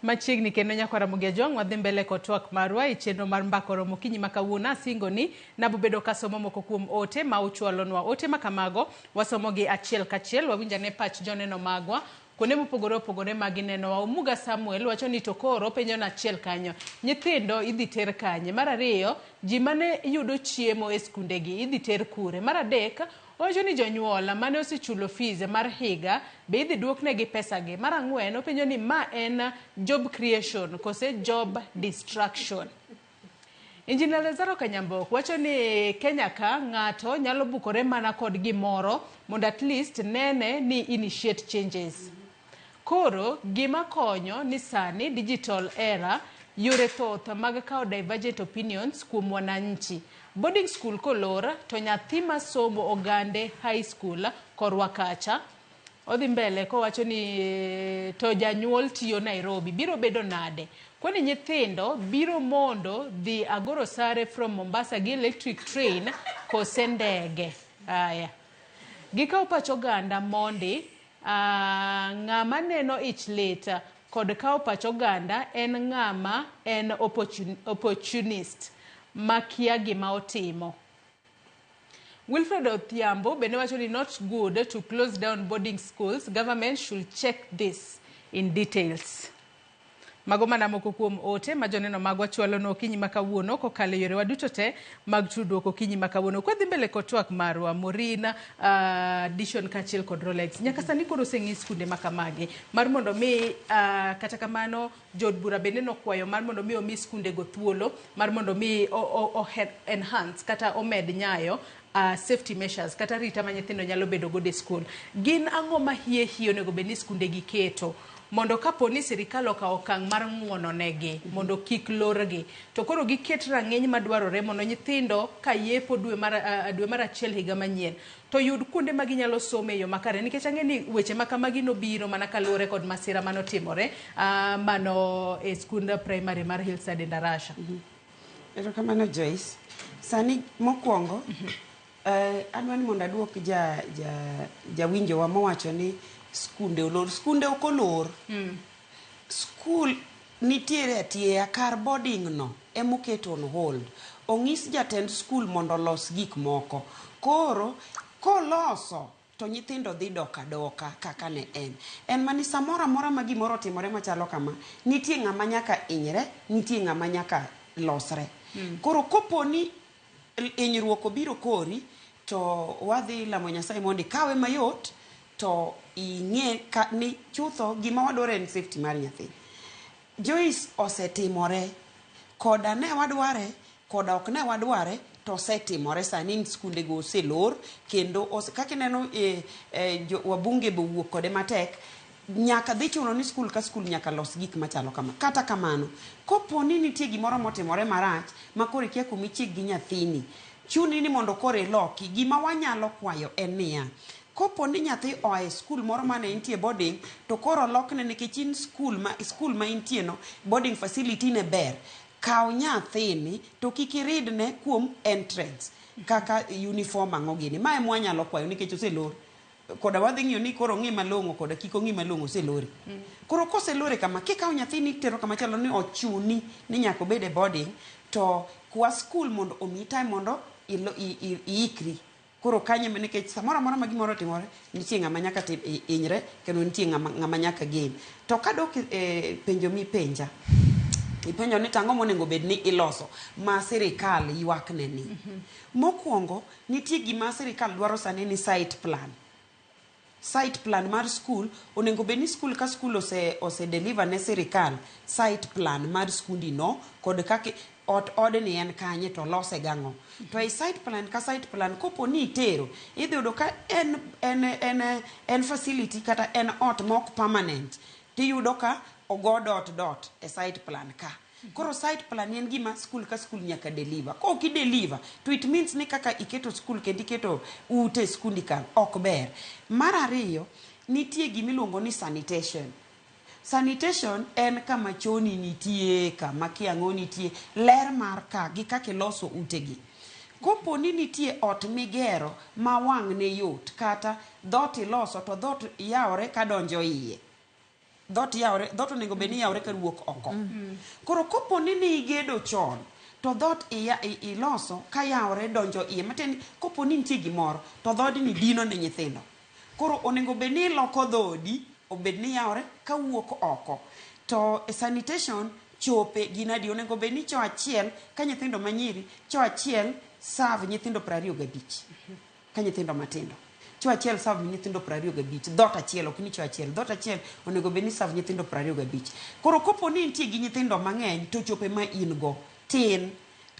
Machiegni kendo nyakwar Ramogi Ajwang' wadhi mbele kod twak marwa e chenro mar mbaka oromo okinyi ma kawuono asingo ni nabobedo kasomo moko kuom ote ma uchwalonwa. Ote ma kamago wasomogi achiel kachiel wawinj ane pach joneno magwa kuonde mopogore opogore ma ginenowa. Omuga Samuel wacho ni to koro penjo na achiel kanyo, nyithindo idhi ter kanye? Mar ariyo, ji mane yudo chiemo e skundegi idhi ter kure? Mar adek, owacho ni jonyuol mane osechulo fees mar higa be idhi duoknegi pesagi. Mar ang'wen, openjo ni ma en job creation kose job destruction. Engineer Lazaro Kanyambok wacho ni Kenya ka ng'ato nyalo bukore mana kod gimoro mondo at least nene ni initiate changes. Koro gima konyo ni sani digital era yore thoth mag kawo divergent opinions kuom wananchi. Boarding school kolor to nyathi masomo Ogande High School korwa kacha odhi mbele kowacho ni to janyuol tiyo Nairobi biro bedo nade? Kwani nyithindo biro mondo dhi Agoro Sare from Mombasa gi electric train kose ndege? Aya. Gikawo pach oganda mondi ng'ama neno ich lit kod kawo pach oganda en ng'ama en opportunist makia gima otimo. Wilfred Odhiambo bende wacho ni not good to close down boarding schools. Government should check this in details. Mago mana moko kuom ote ma joneno magwa chwalonwa okinyi ma kawuono kokalo e yorewa duto te mag tudruok okinyi ma kawuono. Kwadhi mbele kod twak marwa, Maureen, Dishon kaachiel kod Rolex. Nyaka sani koro oseng'i skunde ma kamagi mar mondo mi kata kamano jood bura bende nokwayo mar mondo mi omi skundego thuolo mar mondo mi o enhance kata omed nyayo safety measures kata arita ma nyithindo nyalo bedo godo e skul. Gin ang'o ma hie hie onego bed ni skunde gi keto mondo kapo ni sirikal okawo okang' mar ng'uono negi mondo kik lorgi to koro giket rang'iny madwarore mondo nyithindo ka yepo dwe mar achiel higa manyien to yud kuonde ma ginyalo some e yo makare nikech ang'e ni weche ma kamagi nobiro mana kaluwore kod masira manotimore mano e skund primary mar Hillside Endarasha. Erokamano Joyce. Sani mokwongo adwa ni mondo aduok jawinjowa mowacho ni skunde olor. Skunde ok olor. Skul nitiere atieya kar boarding no emoket on hold. Ong'is jatend skul mondo olos gik moko. Koro koloso to nyithindo dhi dok adoka kaka ne en. En mani samoro amora ma gimoro otimore machalo kama, nitie ng'ama nyaka hinyre, nitie ng'ama nyaka losre. Koro kopo ni hinyruok obiro kori, to wadhi lamo Nyasaye mondo ikawe mayot, to ing'e ni chutho gima wadwaro en safety mar nyathi. Joyce, osetimore. Koda ne wadware, koda ok ne wadware, to osetimore sani skunde go oselor kendo kaka ineno wabunge be owuok kode matek nyaka dhi chuno ni skul ka skul nyaka los gik machalo kama. Kata kamano, kopo ni nitie gimoro motimore marach ma koro ikia kuma ichik gi nyathini, chuni ni mondo koro iloki. Gima wanyalo kwayo en niya, kopo ni nyathi oa e skul moro mane entie boarding to koro olokne nikech in skul ma intie no boarding facility ne ber, kaw nyathini to kik iridne kuom entrance kaka uniform ang'o gini. Ma ema wanyalo kwayo nikech oselor. Koda wadhi ng'iyo ni koro ong'i malong'o koda kik ong'i malong'o oselore. Koro koselore kama, kikawo nyathini itero kama chielo ni ochuni ni nyaka obed e boarding, to kwa skul mondo omiyi time mondo iikri. Koro kanyo ema nikech samoro amora ma gimoro otimore, nitie ng'ama nyaka hinyre kendo nitie ng'ama nyaka gain. To kadok e penjo mipenja, ipenjo ni tang'o monego bed ni iloso ma sirikal ywak ne ni. Mokwongo, nitie gima sirikal dwaro sani ni site plan. Site plan mar skul onego bed ni skul ka skul ose deliver ne sirikal site plan mar skundi no kod kaka ot odni en kanye to olose gang'o. To ei site plan ka site plan kopo ni itero, idhi yudo ka en facility kata en ot mok permanent, tiyudo ka ogo dot dot e site plan ka. Koro site plan en gima skul ka skul nyaka deliver. Kok i deliver, to it means ni kaka iketo skul kendo iketo ute e skundi ka ok ber. Mar ariyo, nitie gimiluongo ni sanitation. Sanitation en kama choni nitie, kama kiang'o nitie, ler mar ka gi kaka iloso utegi. Kopo ni nitie ot migero ma wang' ne yot kata dhot iloso to dhot yawore kadonjo iye. Dhot yawore, dhot onego bed ni yawore kawuok oko. Koro kopo ni nigedo chon, to dhot iloso ka yawore donjo iye. Matiende ni kopo ni nitie gimoro, to dhodni dino ne nyithindo. Koro onego bed ni iloko dhodi, obed ni yawore kawuok oko. To sanitation chope gin adi onego bed ni cho achiel ka nyithindo manyiri, cho achiel serve nyithindo 25 ka nyithindo matindo. Cho achiel serve nyithindo 25, dhot achiel ok ni cho achiel, dhot achiel onego bed ni serve nyithindo 25. Koro kopo ni intie gi nyithindo mang'eny to chope ma in go tin,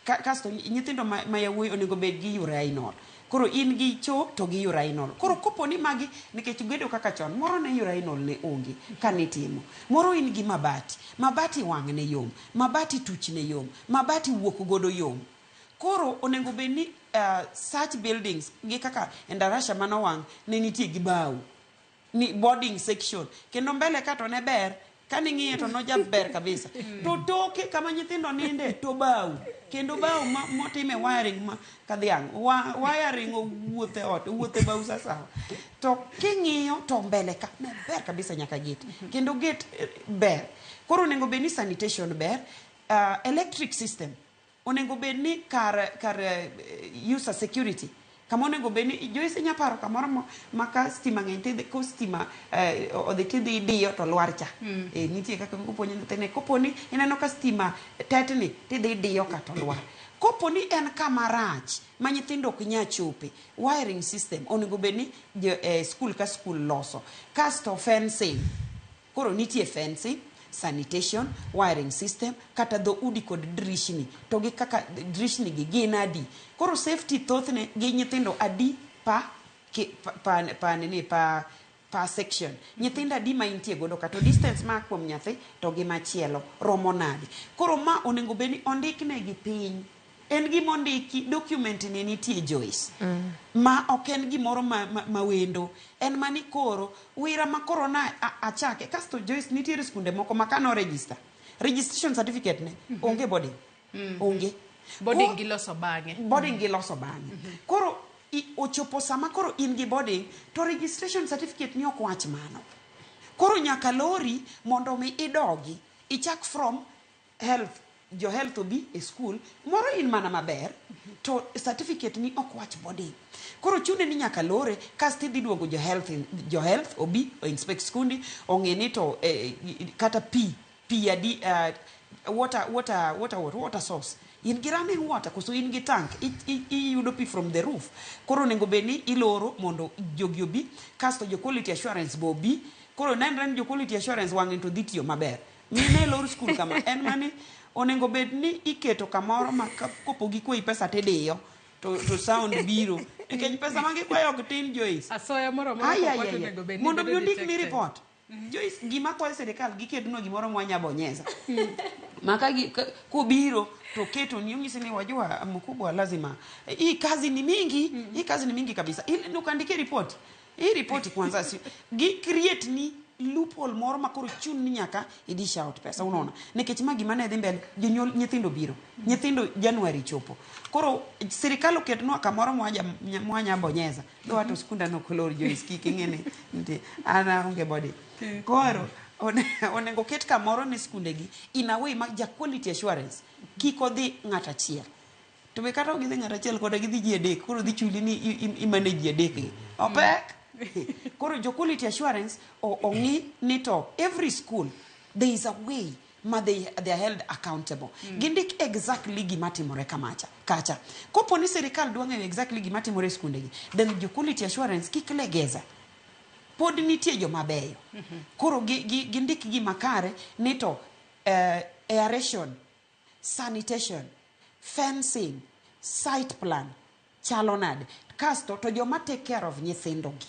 kasto nyithindo ma yawuoyi onego bed gi urinal. Koro in gi cho to gi urinal. Koro kopo ni magi nikech gedo kaka chon, moro ne urinal ne onge kanitimo. Moro in gi mabati, mabati wang' ne yom, mabati tuch ne yom, mabati wuok godo yom. Koro onego bed ni such buildings gi kaka Endarasha manowang' ne nitie gi bao ni boarding section kendo mbele ka to ne ber kaning'iye to nojaber kabisa to toke kama nyithindo ninde to bao kendo bao motime wiring ma ka dhiang' wiring owuothe ot owuothe bao sasawa to king'iyo to mbele ka ne ber kabisa nyaka gate kendo gate ber. Koro onego bed ni sanitation ber, electric system onego bed ni kar user security kama Kama onego bed ni Joyce inya paro kamoro ma ka stima ng'eny tidhi ko stima odhi tidhi idiyo to lwar cha. Nitie kaka kopuonjo nyithindo kopo ni ineno ka stima tetni tidhi idiyo ka to lwar. Kopo ni en kama rach ma nyithindo ok nyal chope, wiring system onego bed ni skul ka skul loso. Kasto fencing. Koro nitie fencing, sanitation, wiring system, kata dho udi kod drishni. To gi kaka drishni gi gin adi. Koro safety thothne gi nyithindo adi pa, ki, pa, pa, pa, nini, pa, pa section. Nyithindo adi ma intie godo ka to distance ma kuom nyathi to gi machielo romo nade. Koro ma onego bed ni ondiknegi piny. En gima ondiki, document ni nitie Joyce. Ma ok en gimoro ma wendo. En mani koro, wira ma koro na achake. Kasto Joyce nitiere skunde moko ma kano register. Registration certificate ne, onge boarding. Onge. Boarding giloso bang'e. Boarding giloso bang'e. Koro ochopo sama koro in gi boarding, to registration certificate ni ok wach mano. Koro nyaka lori mondo mi idogi. Ichak from health. Jo health obi e school, moro in mana maber, to certificate ni ok wach boarding. Koro chune ni nyaka lore, kasto idhi duogo jo health, jo health obi, o inspect skundi, ong'e ni to kata pi, pi adi, water, water, water, water, water source. In gi running water, koso in gi tank, iyudo pi from the roof. Koro onego bed ni iloro mondo jogi obi, kasto jo quality assurance bo obi. Koro nenre ni jo quality assurance wang'e to dhi tiyo maber. Mine lor skul kama, en mani onego bed ni iketo kamoro ma kopo gikwayi pesa tidiyo, to sound biro. Nikech pesa ma gikwayo ok tin, Joyce. Asoya moro amora Ai, ai, kopo ai, to ai. onego bed ni Mondo mi bedo ondikni detected. report. Joyce, gima kwayo sirikal giketnwa gimoro mwanyabonyeza. Ma ka kobiro to keto ni onyisi ni wajua mkubwa lazima. Hii kazi ni mingi, hii kazi ni mingi kabisa. Ili nukandike report. Hii report kwanza si gi create ni loophole moro ma koro chun ni nyaka idish out pesa, unaona. Nikech ma gima ne dhi mbele, jonyuol nyithindo biro. Nyithindo January chopo. Koro sirikal oketnwa kamoro mwanya bonyeza. Dho wato skunda no kolor Joyce kik ing'e ni nitie. An aonge body. Koro onego ket kamoro ne skundegi in a way ma ja quality assurance kik odhi ng'at achiel. To be kata ok gidhi ng'at achiel koda gidhi ji adek, koro dhi chuli ni i manage ji adek gi. Opek. Koro jo quality assurance ong'i ni to every school there is a way ma they are held accountable. Gindik exactly gima timore kamacha kacha. Kopo ni sirikal dwa ng'eyo exactly gima timore e skundegi, then jo quality assurance kik legeza. Pod nitie joma beyo. Koro gindik gima kare ni to aeration, sanitation, fencing, site plan chalo nade. Kasto to joma take care of nyithindogi.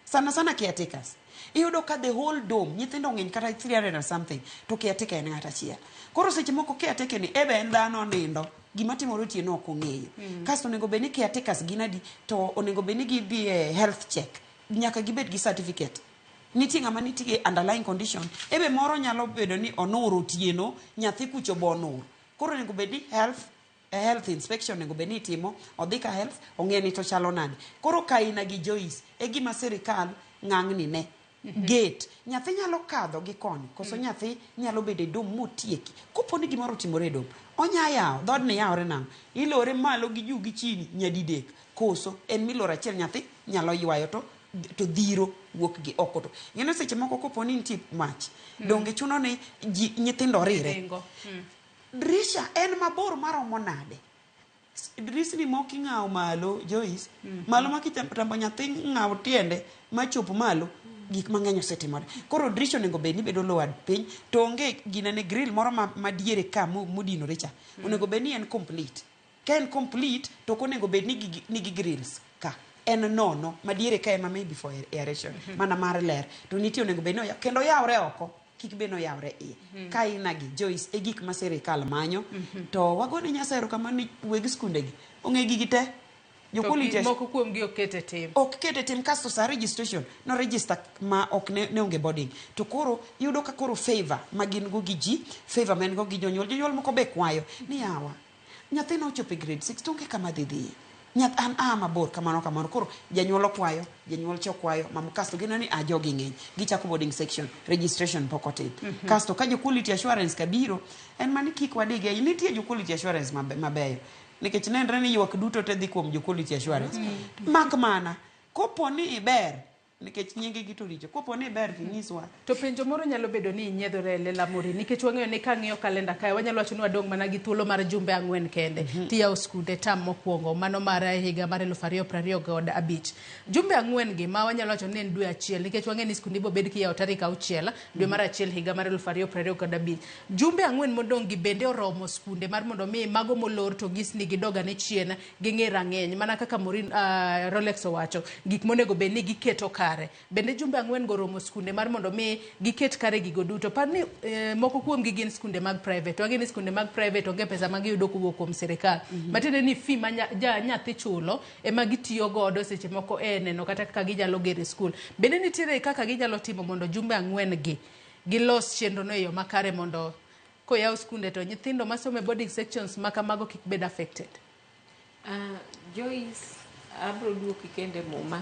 Sana sana caretakers. Iyudo ka the whole dome, nyithindo ng'eny kata 300 and something, to caretaker en ng'at achiel. Koro seche moko caretaker ni ebe en dhano nindo, gima timore otieno ok ong'eyo. Kasto onego bed ni caretakers gin adi, to onego bed ni gidhi e health check. Nyaka gibed gi certificate. Nitie ng'ama nitie underlying condition, ebe moro nyalo bedo ni onur otieno, nyathi kucho bo onur. Koro onego bed ni health inspection onego bed ni itimo, odhi ka health, ong'e ni to chalo nade. Koro Kaina gi Joyce e gima sirikal ng'ang'ni ne. Gate, nyathi nyalo kadho gi koni, koso nyathi nyalo bedo e dom motieki. Kopo ni gimoro otimore e dom, onya yawo, dhoodni yawore nang'o? Ilore malo gi juu gi chini nyadidek, koso en miloro achiel nyathi nyalo ywayo to dhiro wuok gi oko to. Ing'e ni seche moko kopo ni nitie mach, donge chuno ni nyithindo rire. Ringo. Dirisha en mabor maromo nade? Dirisni moko ing'awo malo, Joyce. Malo ma kitambo nyathi ng'awo tiende machop malo, gik mang'eny osetimore. Koro dirisha onego bed ni bedo lowered piny, to onge ginene grill moro ma diere ka modinore cha. Onego bed ni en complete. Ka en complete, to ok onego bed ni nigi grills ka. En nono, ma diere ka ema maybe for aeration, mana mar ler. To nitie onego bed ni kendo oyawre oko. Kik bed ni oyawre iye. Ka inagi, Joyce, e gik ma sirikal manyo, to wagone Nyasaye erokamano ni weg skundegi ong'e gigi te. Jo To quality moko kuomgi ok ket e tim. Ok ket e tim, kasto sa registration, no register ma ok ne onge boarding. To koro iyudo ka koro favor ma gin go gi ji, favor ma en go gi jonyuol. Jonyuol moko be kwayo ni yawa, nyathina ochopo e grade 6 to onge kama dhi dhiye. Nyath an a mabor kamano kamano. Koro janyuol okwayo, janyuol cha okwayo, mama kasto gineno ni a jogi ng'eny. Gichako boarding section, registration pok otim. Kasto ka jo quality assurance ka biro, en mani kik wadige. Nitie jo quality assurance mabeyo. Nikech nenre ni ywak duto te dhi kuom jo quality assurance. Mak mana, kopo ni iber, nikech nyinge gi to richo, kopo ni iber to inyiswa. To penjo moro nyalo bedo ni inyiedhore e lela mori nikech wang'eyo ni kang'iyo kalenda kae wanyalo wacho ni wadong' mana gi thuolo mar jumbe 4 kende tiyawo skunde tam mokwongo mano mar higa mar 2025. Jumbe 4 gi ma wanyalo wacho ni en dwe 1 nikech wang'eyo ni skunde ibiro bed kiyawo tarik 6 dwe mar 1 higa mar 2025. Jumbe 4 modong' gi bende oromo skunde mar mondo mi mago molor to gis ni gidog ane chien ging'i rang'eny mana kaka Maureen Rolex owacho gik monego bed ni giketo kare. Bende jumbe 4 go oromo skunde mar mondo mi giket kare gigo duto. Par ni moko kuom gi gin skunde mag private. Wang'e ni skunde mag private onge pesa ma giyudo kowuok kuom sirikal. Matiende ni fee ma nyathi chulo ema gitiyo godo seche moko e neno kata kaka ginyalo gero skul. Bende nitiere kaka ginyalo timo mondo jumbe 4 gi gilos chenro no e yo makare mondo koyaw skunde to nyithindo masomo e boarding sections ma kamago kik bed affected. Joyce, abro duoki kende Muma.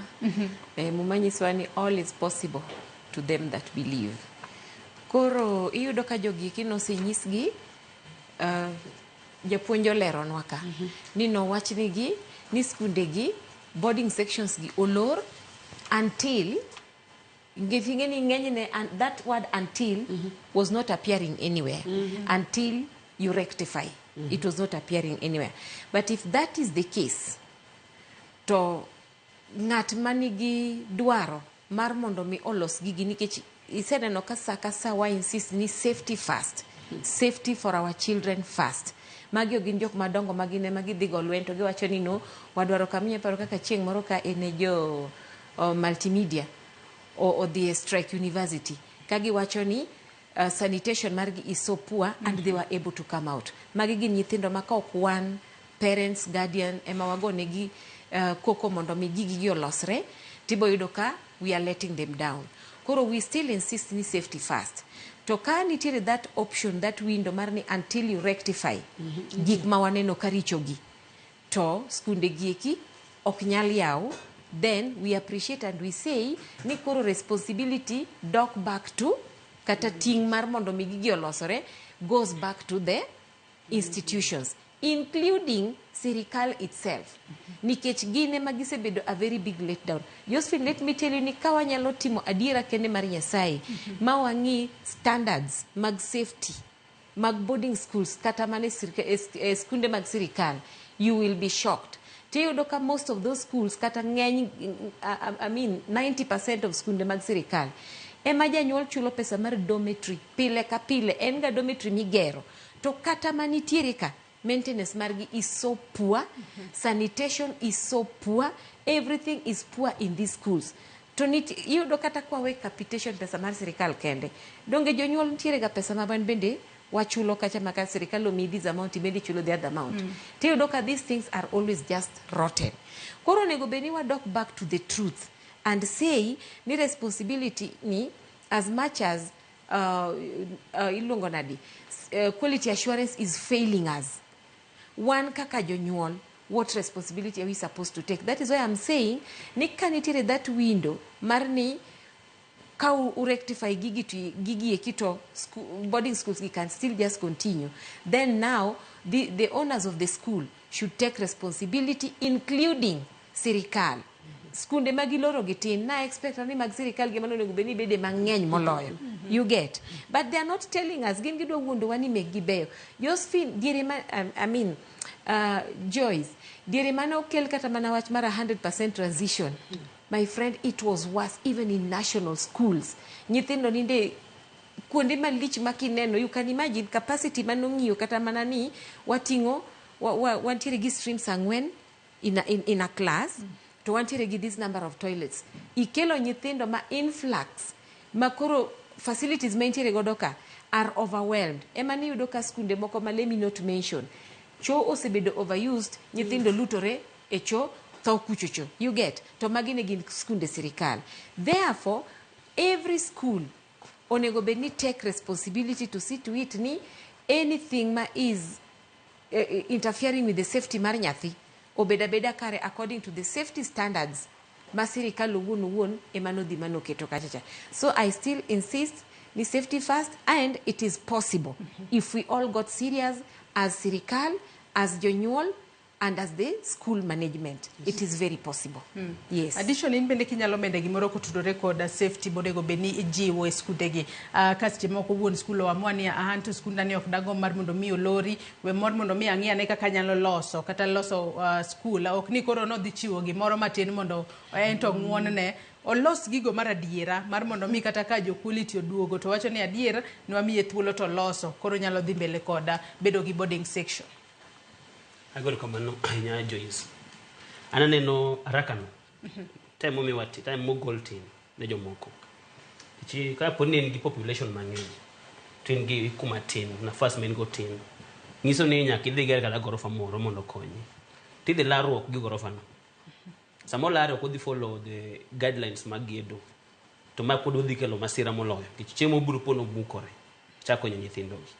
Muma nyisowa ni all is possible to them that believe. Koro iyudo ka jogi eki nosenyisgi, japuonj oleronwa ka ni nowachnigi ni skundegi boarding sections gi olor until nikech ing'e ni ng'enyne and that word until was not appearing anywhere. Until you rectify, it was not appearing anywhere. But if that is the case, to ng'at manigi dwaro mar mondo mi olos gigi nikech iseneno ka sa ka sa wa insist ni safety first, safety for our children first. Magi ok gin jok madongo ma gin ema gidhi go lweny to giwacho ni no wadwaro kaminya paro kaka chieng' moro ka en e jo multimedia odhi e strike university ka giwacho ni sanitation margi is so poor and they were able to come out. Magi gin nyithindo ma ka ok wan parents, guardian ema wagonegi koko mondo mi gigi gi olosre, tibo yudo ka we are letting them down. Koro we still insist ni safety first. To ka nitiere that option, that window mar ni until you rectify gik ma waneno ka richogi, to skunde gi eki ok nyal yaw, then we appreciate and we say ni koro responsibility dok back to kata ting' mar mondo mi gigi olosore goes back to the institutions, including sirikal itself, nikech gin ema gisebedo a very big letdown. Josephine, let me tell you ni ka wanyalo timo adiera kende mar Nyasaye ma wang'i standards mag safety mag boarding schools kata mana e skunde mag sirikal, you will be shocked. Tiyudo ka most of those schools kata ng'eny, I mean 90% of skunde mag sirikal ema janyuol chulo pesa mar dormitory pile ka pile, en ga dormitory migero to kata manitiere ka maintenance margi is so poor, sanitation is so poor, everything is poor in these schools. To iyudo kata kwawe capitation pesa mar sirikal kende, donge jonyuol nitiere ga pesa ma wan bende wachulo kacha ma ka sirikal omiyi this amount ibende ichulo the other amount. Tiyudo ka these things are always just rotten. Koro onego bed ni wadok back to the truth and say ni responsibility ni as much as iluongo nadi, quality assurance is failing us, wan kaka jonyuol, what responsibility are we supposed to take? That is why I'm saying ni ka nitiere that window mar ni ka u rectify gigi to gigi eki to boarding schools gi can still just continue, then now the owners of the school should take responsibility, including sirikal. Skunde ma giloro gi tin na expect ni mag sirikal gi mano onego bed ni bede mang'eny moloyo, you get? But they are not telling us. Gin gidwa wuondowa ni mekgi beyo. Josephine, diere ma I mean, Joyce, diere mane okel kata mana wach mar 100% transition, my friend, it was worse even in national schools. Nyithindo ninde kuonde malich ma kineno, you can imagine capacity manong'iyo kata mana ni wating'o wantiere gi streams 4 in a class to wantiere gi this number of toilets. Ikelo nyithindo ma influx ma koro facilities ma intiere godo ka are overwhelmed. Ema niyudo ka skunde moko ma let me not mention, cho osebedo overused, nyithindo lutore e cho tho kuchocho, you get? To magi ne gin skunde sirikal. Therefore every school onego bed ni take responsibility to see to it ni anything ma is interfering with the safety mar nyathi obed abeda kare according to the safety standards ma sirikal owuon owuon ema nodhi manoketo kacha cha. So I still insist ni safety first, and it is possible if we all got serious as sirikal, as jonyuol. And as the school management, it is very possible. Yes. Addition in bende kinyalo mede gimoro kotudore kod safety monego bed ni ijiwo e skundegi. Ka seche moko wuon skul oamua ni an to skunda ni ok dagomb mar mondo mi olori, we mor mondo mi ang'i ane kaka anyalo loso kata loso skul. Ok ni koro nodhi chiwo gimoro matin mondo en to ng'uon ne. Olos gigo mar adiera mar mondo mi kata ka jo quality oduogo to wacho ni adier ne wamiye thuolo to loso koro nyalo dhi mbele koda bedo gi boarding section. Agoro kamano ahinya Joyce. An aneno haraka no. Time momiwa time mogol tin ne jomoko. Nikech kapo ni in gi population mang'eny to in gi kuma tin, nafas ma in go tin. Nyiso ni nyaka idhi ger kata gorofa moro mondo okonyi. Tidhi larruok gi gorofa no. Sama olare ok odhi follow the guidelines mag gedo. To ma pod odhi kelo masira moloyo. Nikech chieng' mobiro po nomukore. Chako hinyo nyithindo gi.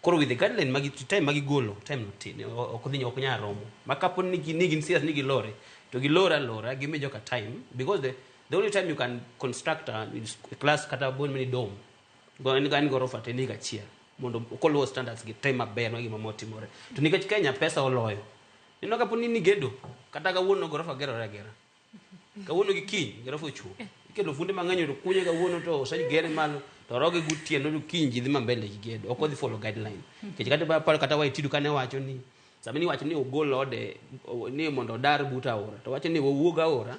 Koro with the guideline magi time magigolo, time no tin, ok odhi ok nyal romo. Ma kapo ni gin serious ni gilore, to gilore alora, gimi joka time because the only time you can construct a class kata bon mini dom. Go en gorofa te ni achiel mondo koluwo standards gi time maber ma gima motimore. To nikech Kenya pesa oloyo. Ineno kapo ni nigedo kata kawuono gorofa gerore agera. Kawuono gi kiny gorofa ochung'. Ikelo funde mang'eny to kunye kawuono to osegere malo to roge gotieno to kiny ji dhi mambele gi gedo. Ok odhi follow guideline. Nikech kata paro kata Waititu kane wacho ni sama ni wacho ni ogol ode ni mondo odar but aora to wacho ni wawuog aora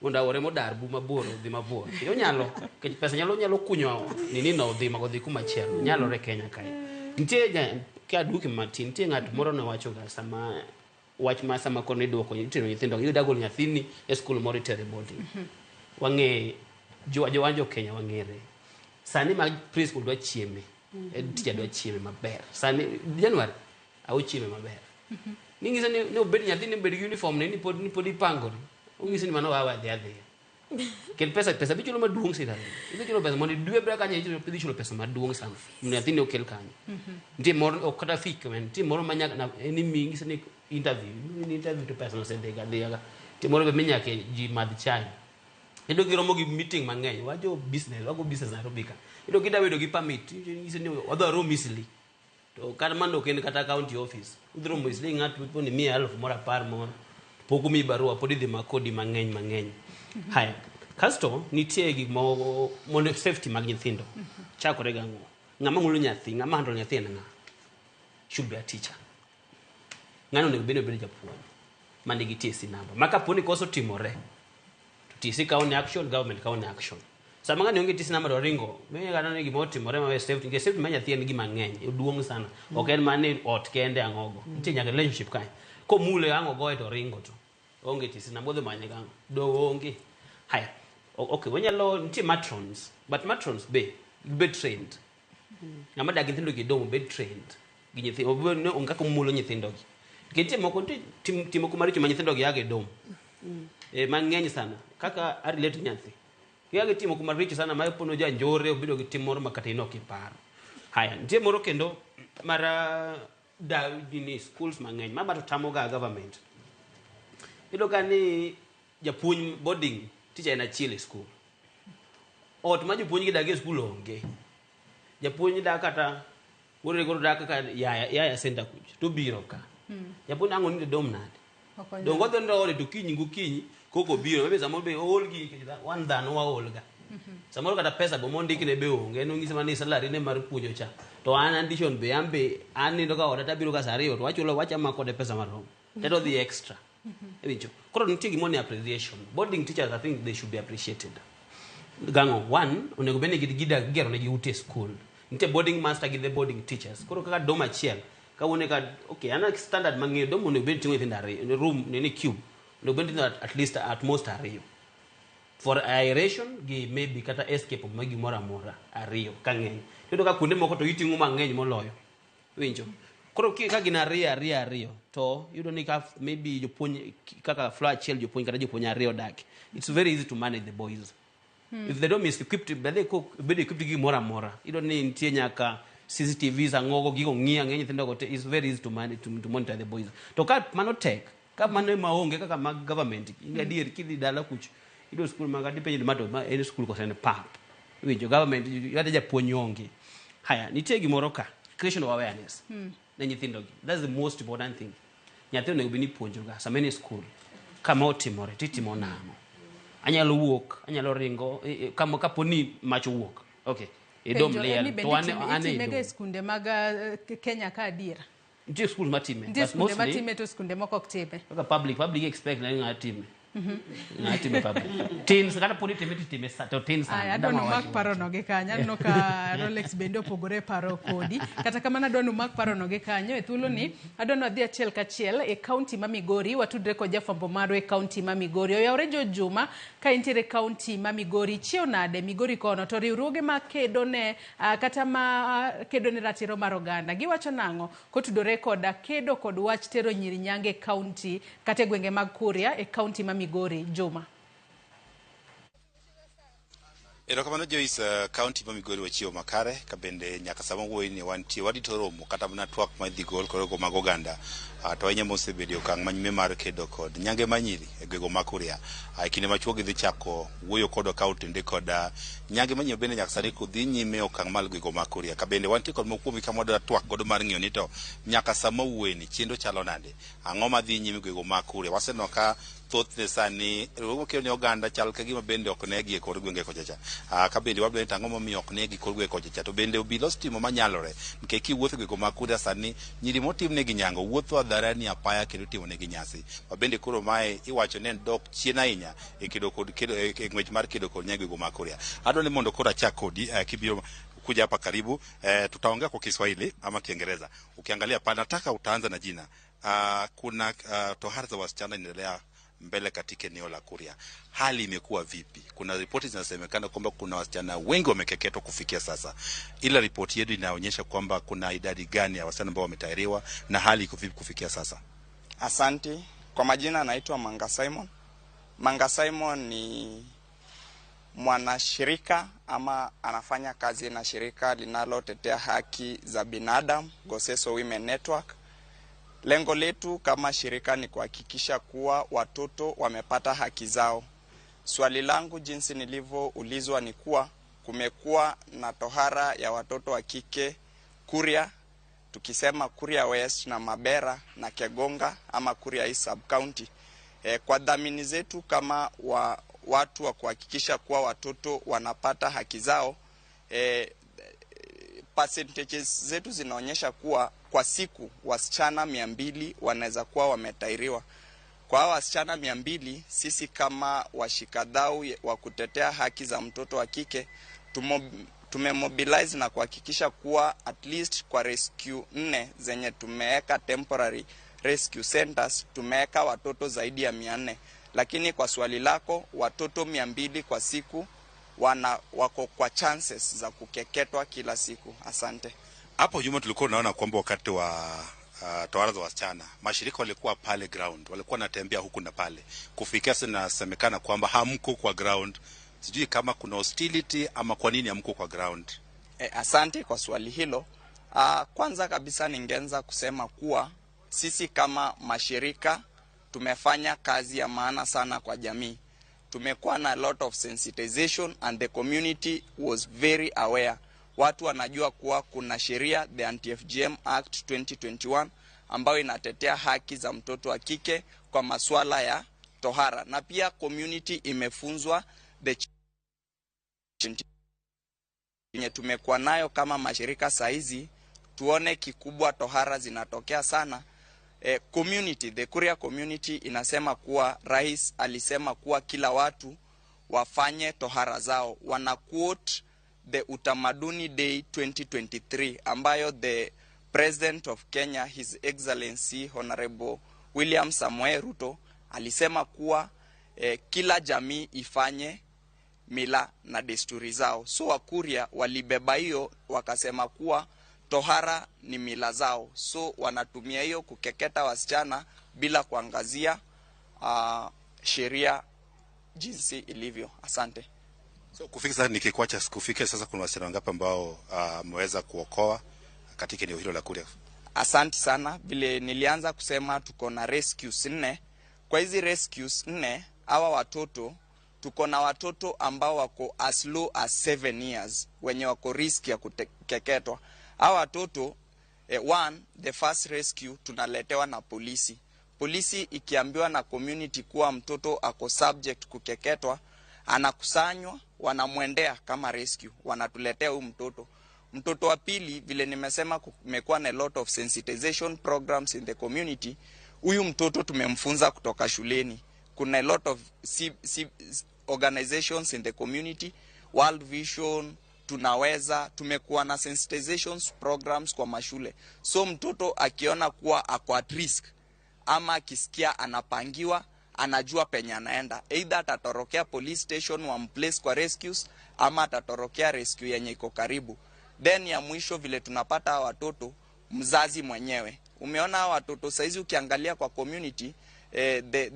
mondo aora modar bu mabor odhi mabor. Onyalo nikech pesa nyalo kunyo nini no odhi magodhi kuma chielo. Nyalore Kenya kae. Nitie ka duki matin nitie ng'at moro ne wacho ga sama wach ma sama koro idwoko itero nyithindo iyudo golo nyathini e skul moro itere boarding. Wang'e jo Kenya wang'ere. Sani ma preschool dwa chieme. Teacher dwa chieme maber. Sani January au chieme maber. Ning'iso ni obed nyathini obed gi uniform ne ni pod ipangori. Ong'iso ni mano wawa dhi adhiya. Kel pesa bichulo maduong' sirkal. Idhi chulo pesa mondo idwe bra kanyo idhi chulo pesa maduong' sana. Mondo nyathini okel kanyo. Nitie moro ok kata fik men nitie moro ma nyaka en mi ng'iso ni interview ni interview to pesa nosedhiga dhiga. Nitie moro be minyaka ji madh chai. Iyudo giromo gi meeting mang'eny wajo business wago business Nairobi ka. Iyudo kida bedo gi permit ng'iso ni wadhi romo easily. To kata mano ok en kata county office. Udhi romo easily ng'ato po ni 100,000 moro 10 moro. Pok omiyi barua pod idhi makodi mang'eny mang'eny. Haya. Kasto nitie gik moko mondo safety mag nyithindo. Chakore gang'o? Ng'ama ng'ulo nyathi, ng'ama handle nyathi en ng'a? Should be a teacher. Ng'ano onego bed ni obedo japuonj man nigi TSC number. Ma kapo ni koso timore to TSC kawo ne action, government kawo ne action. Sama ng'ani onge TSC number to oringo, miyo kata ni gima otimore ma safety, nikech safety mar nyathi en gima ng'eny, oduong' sana. Ok en mana ni ot kende ang'ogo. Nitie nyaka relationship kae. Komule ang' ogoye to oringo to. Onge TSC number odhi manye gang'o? Do onge. Haya. Okay, wanyalo nitie matrons, but matrons be trained. Ng'ama dak gi nyithindo gi dom bed trained. Gi nyithindo, obed ni onge kaka omulo nyithindo gi. Nikech nitie moko nitie tim moko maricho ma nyithindo gi aga e dom. Mang'eny sana. Kaka a relate nyathi. Giaga tim moko maricho sana ma pono janjore obedo gi tim moro ma kata in ok iparo. Haya, nitie moro kendo mar da ni schools mang'eny ma to tamo ga government. Iyudo ka ni japuonj boarding teacher en achiel e school. Ot ma jopuonj gi dak e school onge. Japuonj dak kata wuore koro dak kaka yaya center kucho to biro ka. Japuonj ang'o ni dom nade? Dongo odhi nindo ode to kiny gokinyi koko biro maybe samoro be ool gi wan dhano waol ga. Samoro kata pesa bo mondikne be onge en ong'ise mana ni salary ne mar puonjo cha. To an ambition be an be an nindo ka oda tabiro ka saa 2 to wachulo wachama kode pesa marom. Tedo dhi extra. Iwinjo. Koro nitie gimoro ni appreciation. Boarding teachers I think they should be appreciated. Gang'o one onego bed ni gigero negi ute e school. Nitie boarding master gi the boarding teachers. Koro kaka dom achiel kawuono ka okay an standard mang'eyo dom onego bed ni ting'o nyithindo ariyo room nini cube onego bed ni ting'o at least at most ariyo. For aeration gi maybe kata escape ma gimoro amora ariyo ka ng'eny. Iyudo ka kuonde moko to giting'o mang'eny moloyo. Iwinjo. Koro ka gin ariyo ariyo ariyo to iyudo ni ka maybe jopuonj kaka floor achiel jopuonj kata jopuonj ariyo dak. It's very easy to manage the boys. If the dom is equipped, be bedo equipped gi gimoro amora. Iyudo ni nitie nyaka CCTVs ang'ogo gigo ng'iyo ang'e nyithindo go te. It's very easy to manage to monitor the boys. To ka mano tek, ka mano ema onge kaka mag government, adier kidhi dala kucho, iyudo skul mag adipenjo ni ma to ma en skul koso en pap. Iwinjo government kata japuonj onge. Haya, nitie gimoro ka, creation of awareness ne nyithindo gi. That's the most important thing. Nyathi onego bed ni ipuonjo ga sama en e skul kama otimore titimo nang'o. Anyalo wuok, anyalo ringo kama kapo ni mach owuok. Okay. E dom Penjo en ni liel bende to an an e itimega dom. e skunde mag Kenya ka adier? Nitie skul matime. Nitie But skunde mostly matime to skunde moko ok time. kaka public expect ni ng'a time. Ng'a time public. Tin kata poni time titime sa to tin sana. Aya, adwa ni umak parono gi kanyo. Aneno ka Rolex bende opogore e paro kodi. Kata kamano adwa ni umak parono gi kanyo. E thuoloni, adwa ni wadhi achiel kachiel e kaunti ma Migori. Watudre kod jafwambo marwa e kaunti ma Migori. Oyawore George Juma, ka intiere e kaunti ma Migori. Chiew nade Migori kono? To riwruoge ma kedo ne, kata ma kedo ne ratiro mar oganda. Giwacho nang'o kotudore koda kedo kod wach tero nyiri nyange e kaunti kata e gwenge mag Kuria e kaunti ma Migori. Juma. Erokamano Joyce, kaunti ma Migori wachiewo makare ka bende nyaka sama wuoyi ni wantie warito romo kata mana twak ma idhi gol kod mag oganda to ahinya mosebedo e okang' manyime mar kedo kod nyange ma nyiri e gwenge ma Kuria. E kinde machuok gidhi chako wuoyo kodwa ka otende kod nyange ma nyiri bende nyaka sani kodhi nyime e okang' mar gwenge ma Kuria. Ka bende wantie kod moko kuomgi kama wadwa twak godo mar ng'iyo ni to nyaka sama wuoyi ni chenro chalo nade, ang'o madhi nyime e gwenge ma Kuria. Waseneno ka thothne sani riwruoge makedo ne oganda chal ka gima bende ok negi e kor gwenge kocha cha. Ka bende wadwa ni to ang'o momiyo ok negi e kor gwenge kocha cha, to bende obila osetimo manyalore nikech kiwuotho e gwenge ma Kuria sani nyiri motimnegi nyango wuotho adharani apaya kendo itimonegi nyasi. Ma bende koro mae iwacho ni en dok chien ahinya e kedo kod kedo e ng'wech mar kedo kod nyango e gwenge ma Kuria. Adwa ni mondo koro achak kodi kibiro kuja hapa karibu, tutaongea kwa Kiswahili ama Kiingereza. Ukiangalia pale nataka utaanza na jina. Kuna tohara za wasichana inaendelea mbele katika eneo la Kuria. Hali imekuwa vipi? Kuna ripoti zinasemekana kwamba kuna wasichana wengi wamekeketwa kufikia sasa, ila ripoti yetu inaonyesha kwamba kuna idadi gani ya wasichana ambao wametahiriwa na hali iko vipi kufikia sasa? Asanti. Kwa majina naitwa Manga Simon. Manga Simon ni mwanashirika ama anafanya kazi na shirika linalotetea haki za binadamu, Goseso Women Network. Lengo letu kama shirika ni kuhakikisha kuwa watoto wamepata haki zao. Swali langu jinsi nilivyoulizwa ni kuwa kumekuwa na tohara ya watoto wa kike Kuria, tukisema Kuria West na Mabera na Kegonga ama Kuria East Sub County. Kwa dhamini zetu kama watu wa kuhakikisha kuwa watoto wanapata haki zao, percentages zetu zinaonyesha kuwa kwa siku wasichana 200 wanaweza kuwa wametairiwa. Kwa hawa wasichana 200, sisi kama washikadau wa kutetea haki za mtoto wa kike tumemobilize na kuhakikisha kuwa at least kwa rescue 4 zenye tumeweka temporary rescue centers tumeweka watoto zaidi ya 400. Lakini kwa swali lako, watoto 200 kwa siku wako kwa chances za kukeketwa kila siku. Asante. Hapo nyuma tulikuwa tunaona kwamba wakati wa tohara za wasichana mashirika walikuwa pale ground, walikuwa wanatembea huku na pale. Kufikia sasa inasemekana kwamba hamko kwa ground. Sijui kama kuna hostility ama kwa nini hamko kwa ground. Asante kwa swali hilo. Kwanza kabisa ningeanza kusema kuwa sisi kama mashirika tumefanya kazi ya maana sana kwa jamii. Tumekuwa na lot of sensitization and the community was very aware. Watu wanajua kuwa kuna sheria, the Anti-FGM Act 2021, ambayo inatetea haki za mtoto wa kike kwa masuala ya tohara. Na pia community imefunzwa the yenye tumekuwa nayo kama mashirika saizi, tuone kikubwa tohara zinatokea sana. Community, the Kuria community inasema kuwa rais alisema kuwa kila watu wafanye tohara zao. Wana quote the Utamaduni Day 2023 ambayo the President of Kenya, His Excellency Honorable William Samoei Ruto alisema kuwa kila jamii ifanye mila na desturi zao. So Wakuria walibeba hiyo wakasema kuwa tohara ni mila zao. So wanatumia hiyo kukeketa wasichana bila kuangazia sheria jinsi ilivyo. Asante. So kufika sasa nikikwacha, kufika sasa kuna wasichana wangapi ambao mmeweza kuokoa katika eneo hilo la Kuria? Asante sana. Vile nilianza kusema tuko na rescues 4. Kwa hizi rescues 4, hawa watoto tuko na watoto ambao wako as low as 7 years wenye wako risk ya kukeketwa. Hawa watoto, one, the first rescue tunaletewa na polisi. Polisi ikiambiwa na community kuwa mtoto ako subject kukeketwa, anakusanywa, wanamwendea kama rescue, wanatuletea huyu mtoto. Mtoto wa pili, vile nimesema, kumekuwa na a lot of sensitization programs in the community. Huyu mtoto tumemfunza kutoka shuleni. Kuna a lot of organizations in the community, World Vision, Tunaweza, tumekuwa na sensitizations programs kwa mashule. So mtoto akiona kuwa ako at risk ama akisikia anapangiwa, anajua penye anaenda. Either atatorokea police station wamplace kwa rescues ama atatorokea rescue yenye iko karibu. Then ya mwisho, vile tunapata hawa watoto, mzazi mwenyewe. Umeona hawa watoto saizi ukiangalia kwa community,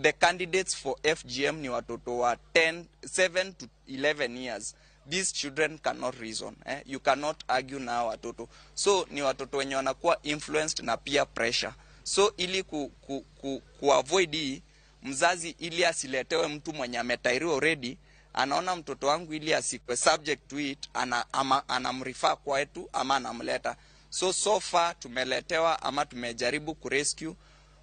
the candidates for FGM ni watoto wa 10, 7 to 11 years. These children cannot reason. You cannot argue na hawa watoto. So ni watoto wenye wanakuwa influenced na peer pressure. So ili ku avoid hii, mzazi ili asiletewe mtu mwenye ametairiwa already, anaona mtoto wangu ili asikuwe subject to it, anamrefer kwetu ama anamleta. So far tumeletewa ama tumejaribu kurescue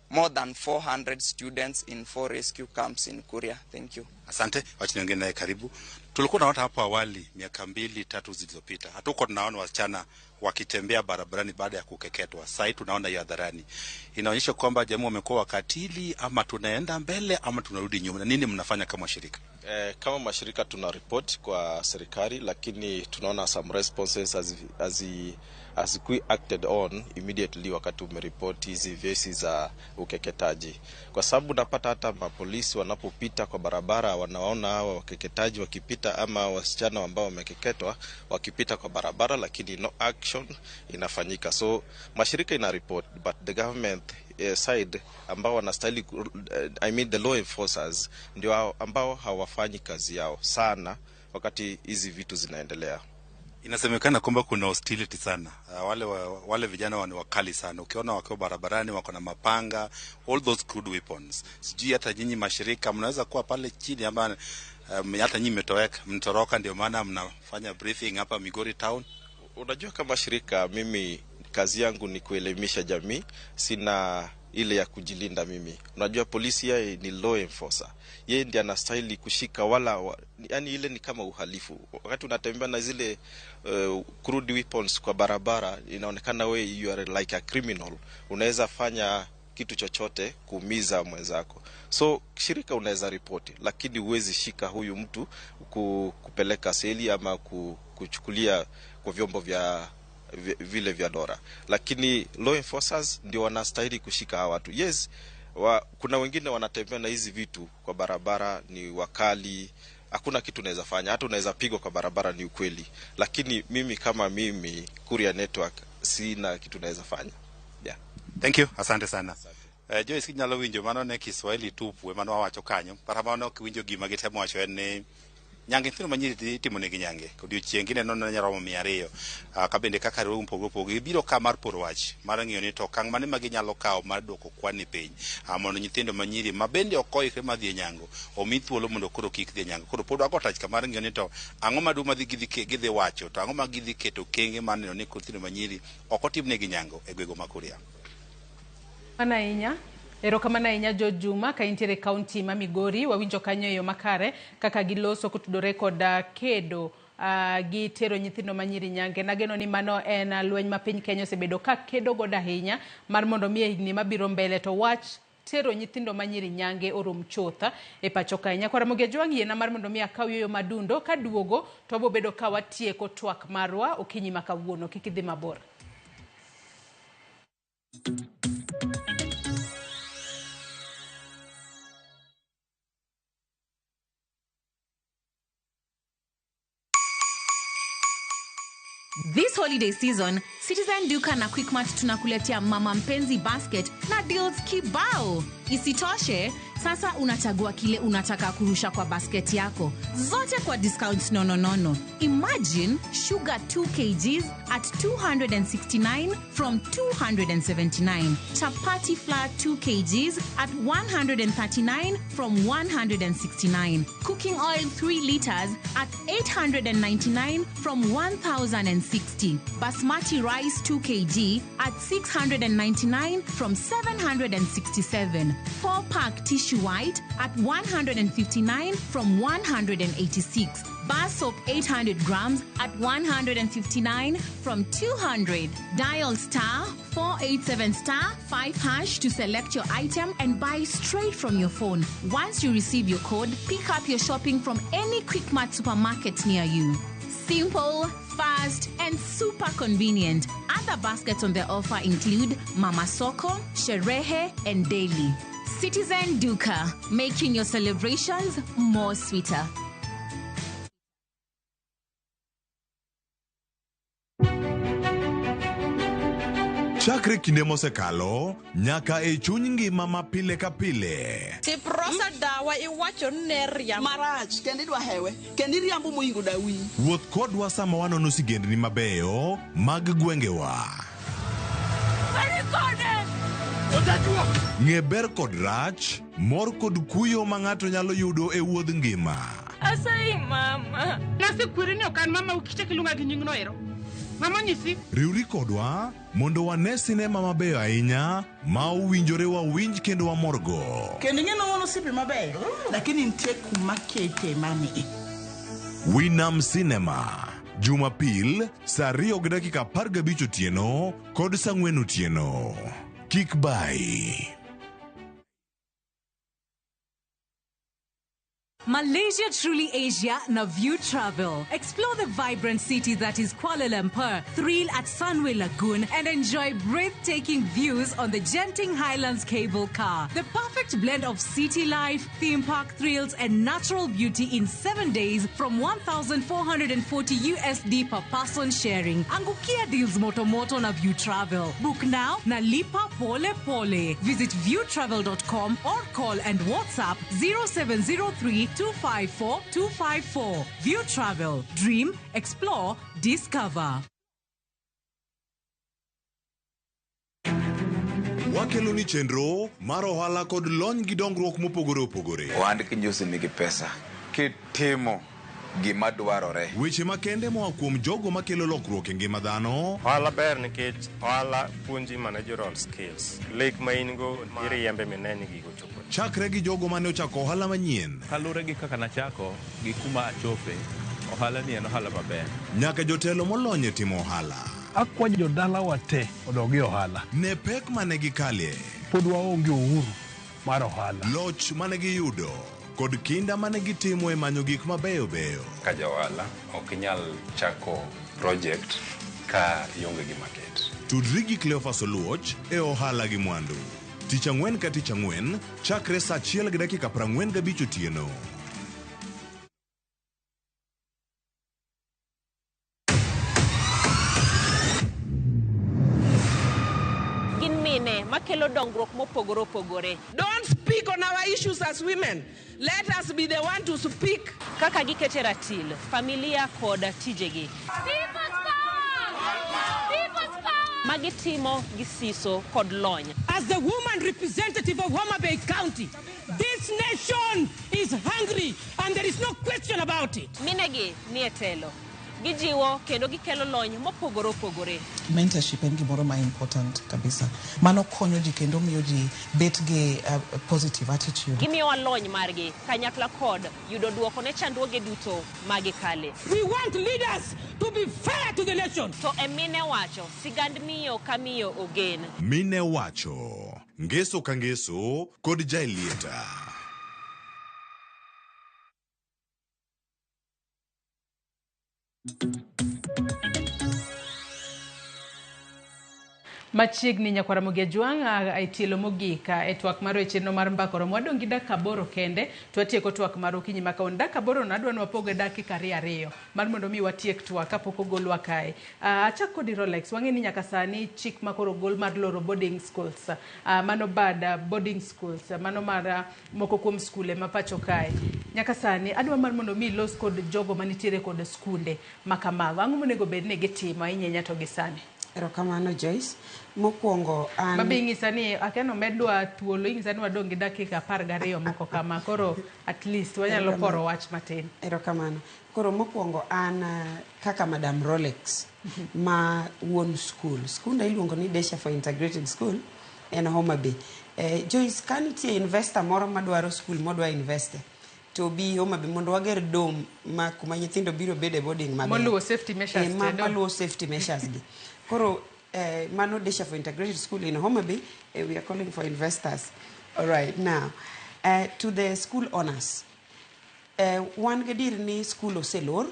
more than 400 students in 4 rescue camps in Kuria. Thank you. Asante, wacha niongee naye karibu. Tulikuwa tunaona hapo awali miaka 2-3 zilizopita. Hatukuwa tunaona wasichana wakitembea barabarani baada ya kukeketwa. Sasa tunaona hiyo hadharani. Inaonyesha kwamba jamii wamekuwa wakatili, ama tunaenda mbele ama tunarudi nyuma. Nini mnafanya kama shirika? Kama mashirika tuna report kwa serikali, lakini tunaona some responses hazikui acted on immediately wakati umeripoti hizi vesi za ukeketaji. Kwa sababu unapata hata mapolisi wanapopita kwa barabara wanaona hawa wakeketaji wakipita ama wasichana ambao wamekeketwa wakipita kwa barabara, lakini no action inafanyika. So mashirika ina report, but the government side ambao wanastahili, I mean the law enforcers, ndio ambao hawafanyi kazi yao sana wakati hizi vitu zinaendelea. Inasemekana kwamba kuna hostility sana. Wale vijana ni wakali sana. Ukiona wakiwa barabarani wako na mapanga, all those crude weapons. Sijui hata nyinyi mashirika mnaweza kuwa pale chini ama hata nyinyi mmetoweka, mtoroka, ndio maana mnafanya briefing hapa Migori town. Unajua, kama shirika mimi kazi yangu ni kuelimisha jamii, sina ile ya kujilinda mimi. Unajua polisi yeye ni law enforcer. Yeye ndiye anastahili kushika yani ile ni kama uhalifu. Wakati unatembea na zile crude weapons kwa barabara, inaonekana we you are like a criminal. Unaweza fanya kitu chochote kuumiza mwenzako. So shirika unaweza ripoti, lakini huwezi shika huyu mtu kupeleka seli ama kuchukulia kwa vyombo vya vile vya dola. Lakini law enforcers ndio wanastahili kushika hawa watu. Yes, kuna wengine wanatembea na hizi vitu kwa barabara, ni wakali, hakuna kitu unaweza fanya, hata unaweza pigwa kwa barabara, ni ukweli. Lakini mimi kama mimi Kuria Network sina kitu naweza fanya. Yeah. Thank you, asante sana. Joyce, kinyalo winjo mano ne Kiswahili tupu mano wawacho kanyo, kata mano ok winjo gima gitemo wacho en ni nyange nyithindo manyiri itimo negi nyange odiochieng' gineno ne nyalo romo 200. Ka bende kaka riwruoge mopogore opogore gibiro ka mar poro wach mar ng'iyo ni to okang' mane ma ginyalo kawo mar duoko kwan ni piny, mondo nyithindo manyiri ma bende ok oikre mar dhi e nyango omi thuolo mondo koro kik dhi e nyango. Koro pod wago tach ka mar ng'iyo ni to ang'o maduong' ma gidhi wacho, to ang'o ma gidhi keto okenge mar neno ni nyithindo manyiri ok otimnegi nyango e gwenge ma Kuria. Mana ahinya. Erokamano ahinya George Juma ka intiere e kaunti ma Migori. Wawinjo kanyo e yo makare kaka giloso kotudore kod kedo gi tero nyithindo manyiri nyange. Nageno ni mano en lweny ma piny Kenya osebedo ka kedo godo ahinya mar mondo mi e higni mabiro mbele to wach tero nyithindo manyiri nyange orum chuth e pacho kae. Nyakwar Ramogi Ajwang' yiena mar mondo mi akaw yueyo madundo kaduogo to wabobedo ka watieko twak marwa okinyi ma kawuono. Kik idhi mabor. This holiday season, Citizen Duka na Quickmart tunakuletea Mama Mpenzi Basket na deals kibao. Isitoshe, Sasa unachagua kile unataka kurusha kwa basket yako. Zote kwa discounts nononono. Imagine sugar 2 kgs at 269 from 279. Chapati flour 2 kgs at 139 from 169. Cooking oil 3 liters at 899 from 1060. Basmati rice 2 kg at 699 from 767. 4-pack tissue white at 159 from 186. Bar soap 800 grams at 159 from 200. Dial star 487 star 5 hash to select your item and buy straight from your phone. Once you receive your code, pick up your shopping from any Quickmart supermarket near you. Simple, fast, and super convenient. Other baskets on the offer include Mama Soko, Sherehe, and Daily. Citizen Duka, making your celebrations more sweeter. Chakre kinde mosekalo nyaka e chuny ngima ma pile ka pile. Tiprosa dawa iwacho ne riambo. Marach kendo idwa hewe kendo iriambo moingo dawi. Wuoth kodwa sama wanono sigendni mabeyo mag gwengewa. Ng'e ber kod rach, mor kod kuyo ma ng'ato nyalo yudo e wuodh ngima. Asayi mama. Nasekweri ni ok an mama ukichak iluonga gi nyingno ero. Mama nyisi. Riwri kodwa mondo wane sinema mabeyo ahinya ma owinjore wawinj kendo wamorgo. Kendo ing'e ni wan osiepe mabeyo, lakini nitie kuma kete mani. Winam Cinema, Jumapil saa 2:15 otieno kod saa 4 otieno. Kik bai. Malaysia Truly Asia na View Travel. Explore the vibrant city that is Kuala Lumpur, thrill at Sunway Lagoon, and enjoy breathtaking views on the Genting Highlands cable car. The perfect blend of city life, theme park thrills, and natural beauty in 7 days from 1,440 USD per person sharing. Angukia deals moto moto na View Travel. Book now na lipa pole pole. Visit viewtravel.com or call and WhatsApp 0703 254 254. View Travel. Dream, explore, discover. Wakelo ni chenro mar ohala kod lony gi dongruok mopogore opogore. Ohand kinjusi nigi pesa kitimo gima dwarore. Weche makende moa kuom jogo makelo lokruok e ngima dhano. Ohala ber nikech ohala puonji managerial skills. Lek ma in go iriembe mine ni gigo chopo. Chakre gi jogo mane ochako ohala manyien. Kaluwore gi kaka nachako gi kuma achope, ohala ni en ohala maber. Nyaka jotelo molony e timo ohala. Akwayo jodalawa te odog e ohala. Ne pek mane gikalie. Pod waonge uhuru mar ohala. Loch mane giyudo kod kinda mane gitimo e manyo gik mabeyo beyo. Ka ja ohala ok inyal chako project ka ionge gi market. Tudri gi Cleophas Oluoch e ohala gi mwandu. Tich ang'wen ka tich ang'wen chakre saa 1:45 otieno. Gin mine makelo dongruok mopogore opogore. Don't speak on our issues as women. Let us be the one to speak. Kaka gikete ratil, familia kod tijegi. Magitimo gi siso kod lony. As the woman representative of Homa Bay County, this nation is hungry and there is no question about it. Minegi ni e telo. Gijiwo kendo gikelo lony mopogore opogore. Mentorship en gimoro ma important kabisa. Mano konyo ji kendo miyo ji bet gi positive attitude. Gimiyowa lony margi kanyakla kod yudo duoko ne chandruoge duto magikale. We want leaders to be fair to the nation. To e mine wacho, sigand miyo ka miyo ogen. Mine wacho, ngeso ka ngeso kod Jaelieta. Machiegni nyakwar Ramogi Ajwang' e tielo mogik e twak mar chenro mar mbaka oromo. Wadong' gi dakika 8 kende to watieko twak mar okinyi ma kawuono. Dakika 8 no adwa ni wapog e dakika 2 mar mondo mi watiek twak kapok ogolwa kae. Achak kodi Rolex, wang'e ni nyaka sani chik ma koro ogol mar loro boarding schools, mano bad boarding schools, mano mar moko kuom skule ma pacho kae. Nyaka sani adwa mar mondo mi ilos kod jogo manitiere kod skunde ma kamago. Ang'o monego bed ni gitimo ahinya ahinya to gi sani? Erokamano Joyce. Mokwongo an... Mabe ing'isa ni akia nomedwa thuolo, ing'isa ni wadong' gi dakika 12 moko kama. Koro at least wanyalo poro wach matin. Erokamano. Koro mokwongo an kaka Madam Rolex ma wuon school. Skunda iluongo ni Desha for Integrated School en Homa Bay. Joyce, ka nitie investor moro madwaro school modwa investe, to bi Homa Bay mondo wager dom ma kuma nyithindo biro bede boarding maber. Moluwo safety measures. Maluwo safety measures gi. Koro mano Desha for Integrated School in Homa Bay, we are calling for investors. All right, now, to the school owners. Wan gadier ni school oselor,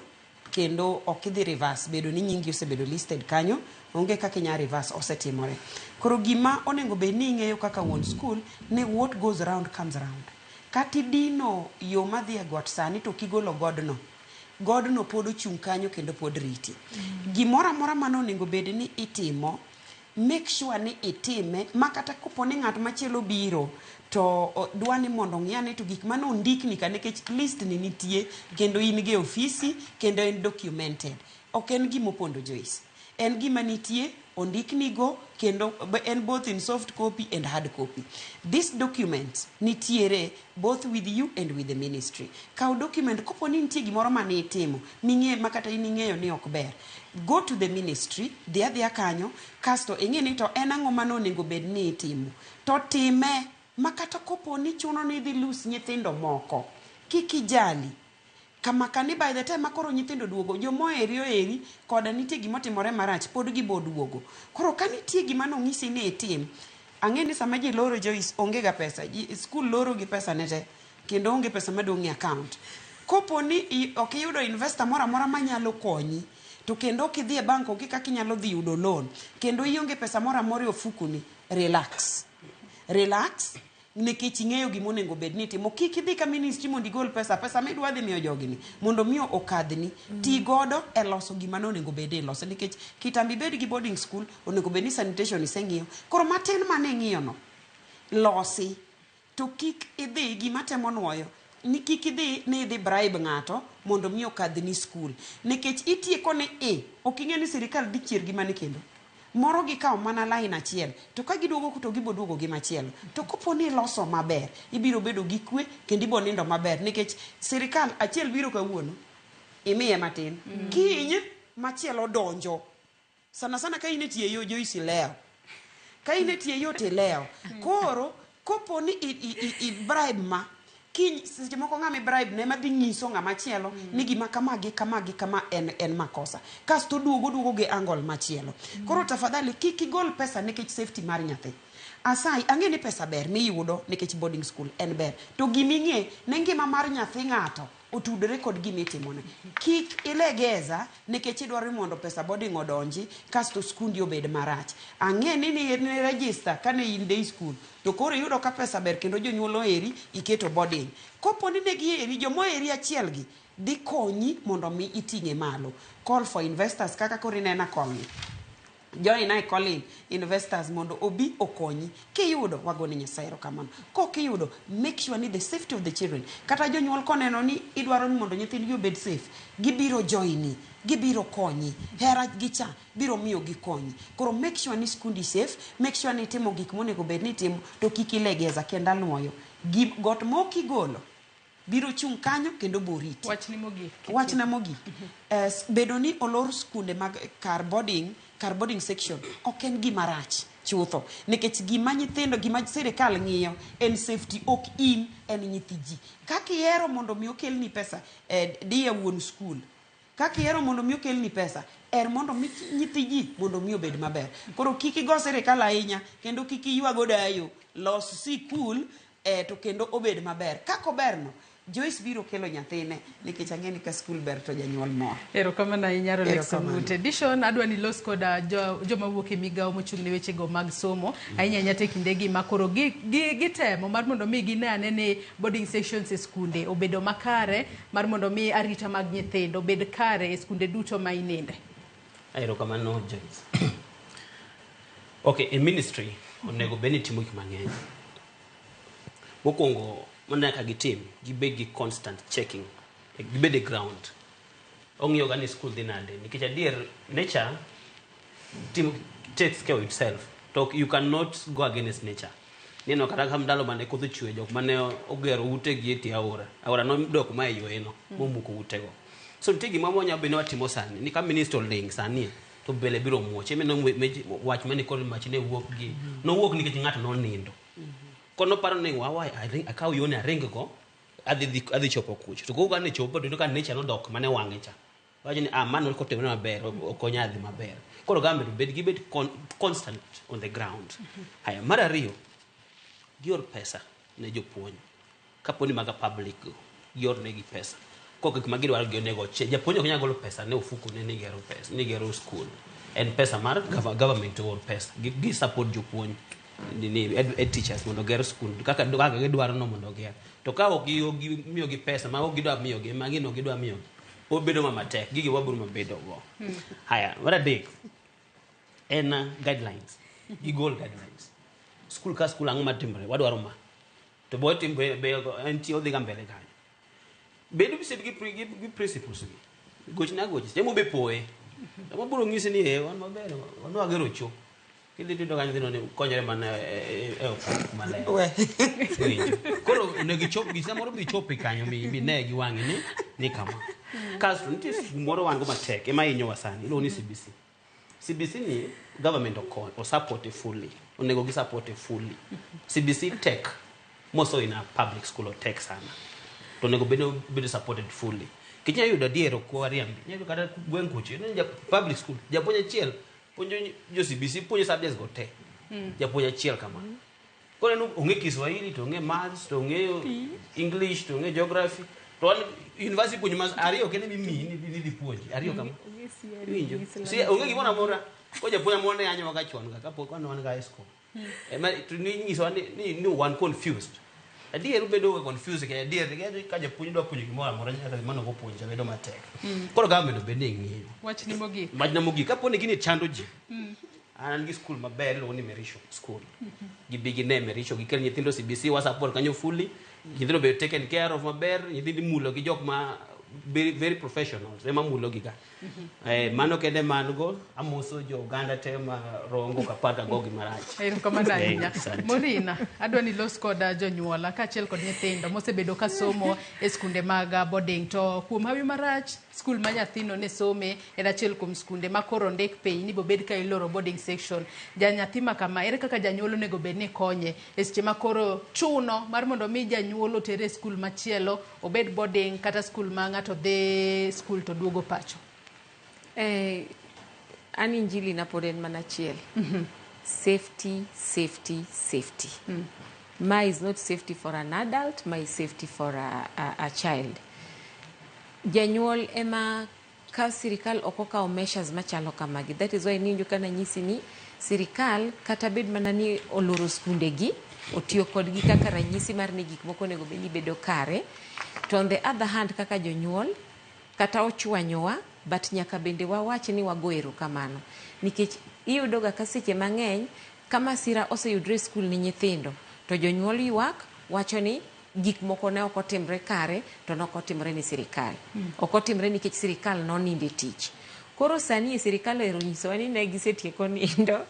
kendo ok idhi reverse, bedo ni nyingi osebedo listed kanyo, onge kaka inya reverse, osetimore. Koro gima onego bed ni ing'eyo kaka wuon school, ni what goes round comes round. Kata idino yo madhi e got sani to kigolo godno, godno pod ochung' kanyo kendo pod riti. Gimoro amora mane onego bed ni itimo, make sure ni itime, ma kata kopo ni ng'at machielo biro to dwa ni mondo ong'i ane to gik mane ondikni ka, nikech list ni nitie kendo in gi e ofisi kendo en documented. Ok en gima opondo Joyce. En gima nitie, ondiknigo kendo en both in soft copy and hard copy. This document nitiere both with you and with the ministry. Kaw document kopo ni nitie gimoro mane itimo, ming'e ma kata in ing'eyo ni ok ber. Go to the ministry, dhi adhiya kanyo, kasto ing'e ni to en ang'o mane onego bed ni itimo. To time, ma kata kopo ni chuno ni idhi lose nyithindo moko, kik ijali. Kama kani by the time makoro nyithindo duogo, jomoheri oheri, koda nitie gimotimore marach, pod gibo duogo. Koro ka nitie gima nong'isi ni itim, ang'e ni sama ji loro Joyce, onge ga pesa. School loro gi pesa ne te, kendo onge pesa madong' e account. Kopo ni ok iyudo investor moro amora manyalo konyi, to kendo ok idhi e bank, onge kaka inyalo dhi yudo loan, kendo ionge pesa moro amora e ofukuni, relax. Relax, nikech ing'eyo gima onego bed ni itimo. Kik idhi ka ministry mondo igol pesa, pesa midwa dhi miyo jogi ni, mondo mi okadhni. Ti godo e loso gima nonego bed ni iloso, nikech kitambo ibed gi boarding school, onego bed ni sanitation iseng'iyo. Koro matin mane ing'iyo no, losi. To kik idhi, gima temo nuoyo, ni kik idhi ni idhi bribe ng'ato mondo mi okadhni school. Nikech itieko ni ok ing'e ni sirikal dhi chier gi mane kendo. Moro gikawo mana line achiel, to ka giduogo to gibo duogo gi machielo. To kopo ni iloso maber, ibiro bedo gi kwe kendo ibo nindo maber, nikech sirikal achiel biro kawuono, imiye matin. Kiny machielo donjo. Sana sana ka in e tie yo Joyce ilewo. Ka in e tie yo to ilewo. Koro kopo ni i bribe ma, kiny seche moko ng'ama i bribe ne ema dhi nyiso ng'ama chielo ni gima kama gi kama gi kama en makosa. Kasto duogo gi angle machielo. Koro tafadhali kik igol pesa nikech safety mar nyathi. Asai, ang'e ni pesa ber miyudo nikech boarding school en ber. To giming'e ne ngima mar nyathi ng'ato otudore kod gima itimone. Kik ilegeza nikech idwaro ni mondo pesa boarding odonji kasto skundi obed marach. Ang'e ni ni register kane in day school to koro iyudo ka pesa ber kendo jonyuol oheri iketo boarding. Kopo ni ne giheri, jomoheri achiel gi dhi konyi mondo mi iting'e malo. Call for investors kaka koro inena call ni. Join I calling investors mondo obi okonyi. Kiyudo wagone Nyasaye erokamano. Kok iyudo, make sure ni the safety of the children. Kata jonyuol koneno ni idwaro ni mondo nyithindgi obed safe, gibiro joini, gibiro konyi. Hera gi cha biro miyo gikonyi. Koro make sure ni skundi safe, make sure ni itimo gik monego bed ni itimo, to kik ilegeza kendo anuoyo. Got mok igolo biro chung' kanyo kendo boriti. Wachni mogik. Wachna mogik. Bedo ni olor skunde mag kar boarding section ok en gima rach chutho, nikech gima nyithindo, gima sirikal ng'iyo en safety, ok in, en nyithi ji. Kaka ihero mondo mi okelni pesa, diye wuon school. Kaka ihero mondo mi okelni pesa, er mondo mi nyithi ji mondo mi obed maber. Koro kik igo sirikal ahinya kendo kik iywa godo ayo. Los sikul to kendo obed maber. Kaka oberno, Joyce biro kelo nyathine nikech ang'e ni ka skul ber to janyuol mor. Erokamano ahinya Rolex Erokamano. Ongute. Dishon adwa ni los koda joma wuok e migawo mochung' ne wechego mag somo ahinya ahinya te kindegi ma koro gitemo mar mondo mi gine ane ni boarding sections e skunde obedo makare mar mondo mi arita mag nyithindo obed kare e skunde duto ma ininde. Erokamano Joyce. Okay, e ministry onego bed ni timo gik mang'eny. Mokwongo, mano nyaka gitim, gibed gi constant checking, gibed e ground. Ong'iyo ga ni school dhi nade, nikech adier nature takes care of itself. To you cannot go against nature. Neno kata ka ndalo mane koth ochwe, jok mane ogero utegi e tie aora, aora nodok ma e yweno, momuko utego. So nitie gima wanyalo bedo ni watimo sani, ni ka minister oling sani, to bele biro muoch. Ema wach mane koro mach ne wuok gi, nowuok nikech ng'ato nonindo. Kono paro ni wawa akaw yone aring go, adhi chopo kucho. To koro kane chopo, to ka nature nodok mane wang'e cha. Wacho ni mano kotimore maber, okonya dhi maber. Koro government obed gibed constant on the ground. Haya, mar ariyo, gior pesa ne jopuonj. Kapo ni maga public go, gior negi pesa. Kok gik ma gidwaro gi onego oche. Japuonj ok nyal golo pesa ne ofuko ne ni gero pesa, ni gero school. En pesa mar government or pesa. Gi support jopuonj. Ni ed teachers mondo oger school kaka gidwaro no mondo oger. To ka ok gimiyo gi pesa ma ok gidwa miyo gi, ma gino gidwa miyo gi, obedo ma matek. Gigi wabiro mabedo go. Haya, mar adek en guidelines. Gigol guidelines. School ka school ang'o matimore, wadwaro ma. To bo tim be entie odhi ga mbele kanyo. Bedo gi principles gi. Gochna gochi, temo be poe. Temo biro ng'isi ni wan maber, wan wagero cho. Kidhi tiyudo ka nyithindo ni konyore mana e okang' maler. Koro onego ichop gi samoro bi ichopi kanyo mi ne gi wang'i ni kama. Kasto nitie gimoro wan go matek ema hinyowa sani iluongo ni CBC. CBC ni government o support fully. Onego gi support fully. CBC tech moso in a public school or tech sana. To onego bedo supported fully. Kinya yudo adier ok wariambi. Inya yudo kata gweng' kucho, ineno public school, japuonj achiel puonjo jo CBC puonjo subjects go te. Japuonj achiel kama. Koro en ong'e Kiswahili to ong'e maths to ong'e English to ong'e geography. To wan university puonjo mas ariyo kende mimiyi ni dhi puonji. Ariyo kama. Iwinjo? Si onge gimoro amora. Ko japuonj amora ne yanyowa ga chon ga kapok wan ga high school. Ema to ni nyisowa ni wan confused. Adier ubedo ga confused ka adier ka japuonj dwa puonjo gimoro amora nyaka mano go puonjo bedo matek. Koro government obed ni ng'iyo. Wachni mogik. Wachna mogik kapo ni gini chando ji. An gi school maber iluongo ni Merisho school. Gibi gine Merisho gikel nyithindo CBC wa support kanyo fully. Nyithindo be taken care of maber, nyithindo imulo gi jok ma very, very professionals ema mulo gi ga. Mano kende man go amoso jo oganda te ma Rongo kapar ka gogi marach. Erokamano ahinya. Morina, adwa ni los koda jonyuola kaachiel kod nyithindo mosebedo ka somo e skunde mag boarding to kuom hawi marach skul ma nyathino ne some en achiel kuom skunde ma koro ndik piny ni bobed ka iloro boarding section. Ja nyathi ma kama ere kaka janyuol onego bed ni konye e seche ma koro chuno mar mondo mi janyuol otere e skul machielo obed boarding kata skul ma ng'ato dhi skul to duogo pacho? An injili na pod en mana achiel. Safety, safety, safety. Ma is not safety for an adult, ma is safety for a child. Janyuol ema ka sirikal ok okawo measures machalo kamagi. That is why ninjo kana nyisi ni sirikal kata bed mana ni oloro skundegi, otiyo kodgi kaka ranyisi mar ni gik moko onego bed ni bedo kare. To on the other hand kaka jonyuol, kata ochwanyowa, but nyaka bende wawach ni wago erokamano. Nikech iyudoga ka seche mang'eny, ka masira oseyudre e skul ni nyithindo, to jonyuol ywak, wacho ni gik moko ne ok otimre kare, to ne ok otimre ni sirikal. Ok otimre nikech sirikal nonindo e tich. Koro sani e sirikal ohero nyisowa ni ne gisetieko nindo,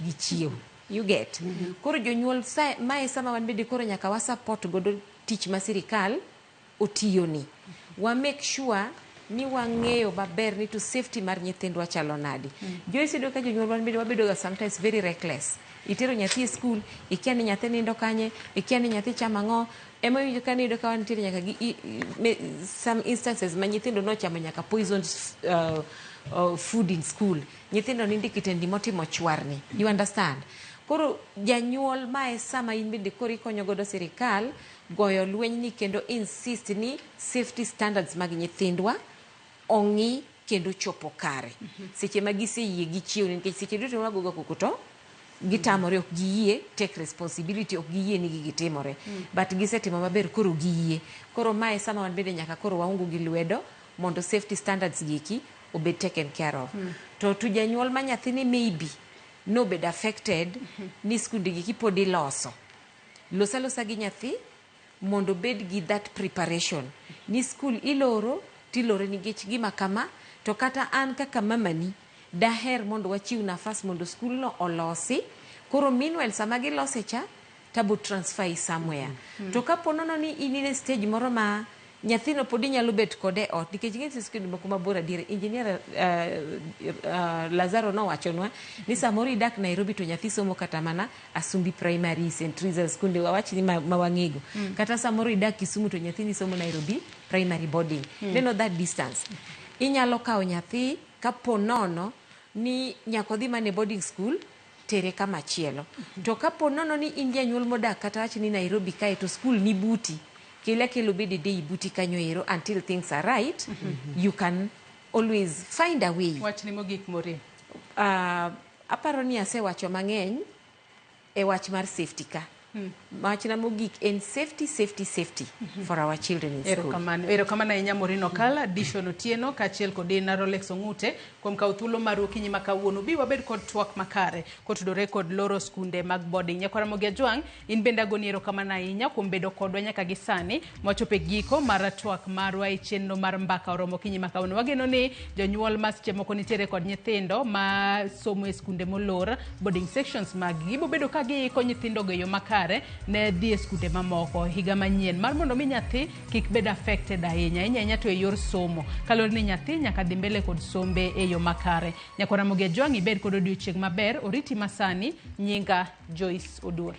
gichiew. You get? Koro jonyuol mae sama wan bende koro nyaka wa support godo tich ma sirikal otiyoni. Wa make sure ni wang'eyo maber ni to safety mar nyithindwa chalo nade. Joyce yudo ka jonyuol wan bende wabedo ga sometimes very reckless. Itero nyathi e school, ikia ni nyathi nindo kanye, ikia ni nyathi chamo ang'o. Ema iwinjo ka niyudo ka wantiere nyaka gi some instances ma nyithindo nochamo nyaka poisoned food in school. Nyithindo nindo e kitendi motimo chwarni. You understand? Koro janyuol mae sama in bende koro ikonyo godo sirikal goyo lweny ni kendo insist ni safety standards mag nyithindwa ong'i kendo chopo kare. Seche ma giseyie gi chiewni, nikech seche duto ma wagoga koko to gitamore, ok giyie take responsibility, ok giyie ni gigi timore. But gisetimo maber, koro giyie. Koro mae sama wan bende nyaka koro waungu gi lwedo mondo safety standards gieki obed taken care of. To janyuol ma nyathini maybe nobed affected ni skunde giki pod iloso, los alosa gi nyathi mondo obed gi that preparation ni skul iloro tilore nikech gima kama. To kata an kaka mamani daher mondo wachiw nafas mondo skul no olosi. Koro meanwhile sama gilose cha tabo transfer i somewhere. To kapo nono ni in e stage moro ma nyathino pod inyalo bet kode e ot, nikech ing'e nitie skunde moko mabor adier. Engineer Lazaro nowachonwa ni samoro idak Nairobi to nyathi somo kata mana Asumbi Primary, St. Teresa's, skunde wawach ni ma wang'ego. Kata samoro idak Kisumu to nyathini somo Nairobi Primary boarding. Neno that distance. Inyalo kawo nyathi kapo nono ni nyaka odhi mana e boarding school, tere kama chielo. To kapo nono ni in janyuol modak kata wach ni Nairobi kae to skul ni buti, kele akela obed e day buti kanyo ero until things are right. You can always find a way. Wachni mogik, Maureen. Aparo ni asewacho mang'eny e wach mar safety ka. Wachna mogik en safety, safety, safety for our children in school. Erokamano, erokamano ahinya Maureen Okala, Dishon Otieno kaachiel kod Ina Rolex Ong'ute kuom kawo thuolo maru okinyi ma kawuono. Bi wabed kod twak makare kotudore kod loro skunde mag boarding. Nyakwara Ramogi Ajwang', in bende agoni erokamano ahinya kuom bedo kodwa nyaka gi sani mwachopo e giko mar twak marwa e chenro mar Mbaka Oromo okinyi ma kawuono. Wageno ni jonyuol ma seche moko nitiere kod nyithindo ma somo e skunde molor, boarding sections mag gi, gibo bedo ka giiko nyithindogo e yo makare ne dhi e skunde mamoko higa manyien, mar mondo mi nyathi kik bed affected ahinya ahinya ahinya to e yor somo, kaluwore ni nyathi nyaka dhi mbele kod sombe e yo makare. Nyakwara Ramogi Ajwang', ibed kod odiochieng' maber. Oriti masani, nyinga Joyce Oduor.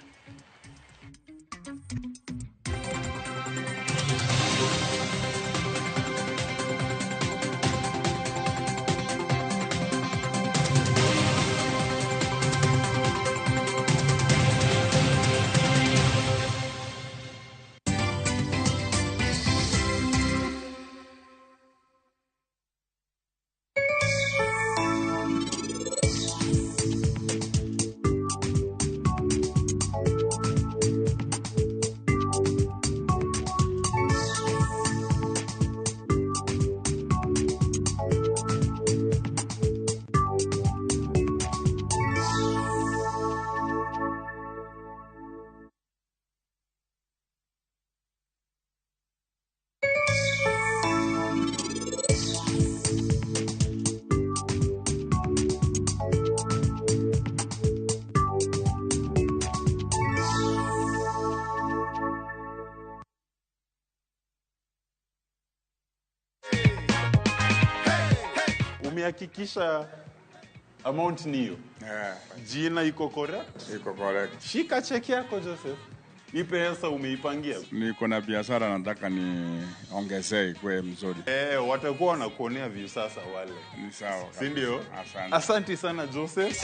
Umehakikisha amount ni hiyo? Yeah. Jina iko correct? Iko correct. Shika cheki yako, Joseph. Hii pesa umeipangia? Niko na biashara nataka niongezee ikuwe mzuri. Watakuwa wanakuonea visasa wale. Ni sawa. Si ndio? Asante. Asante sana, Joseph.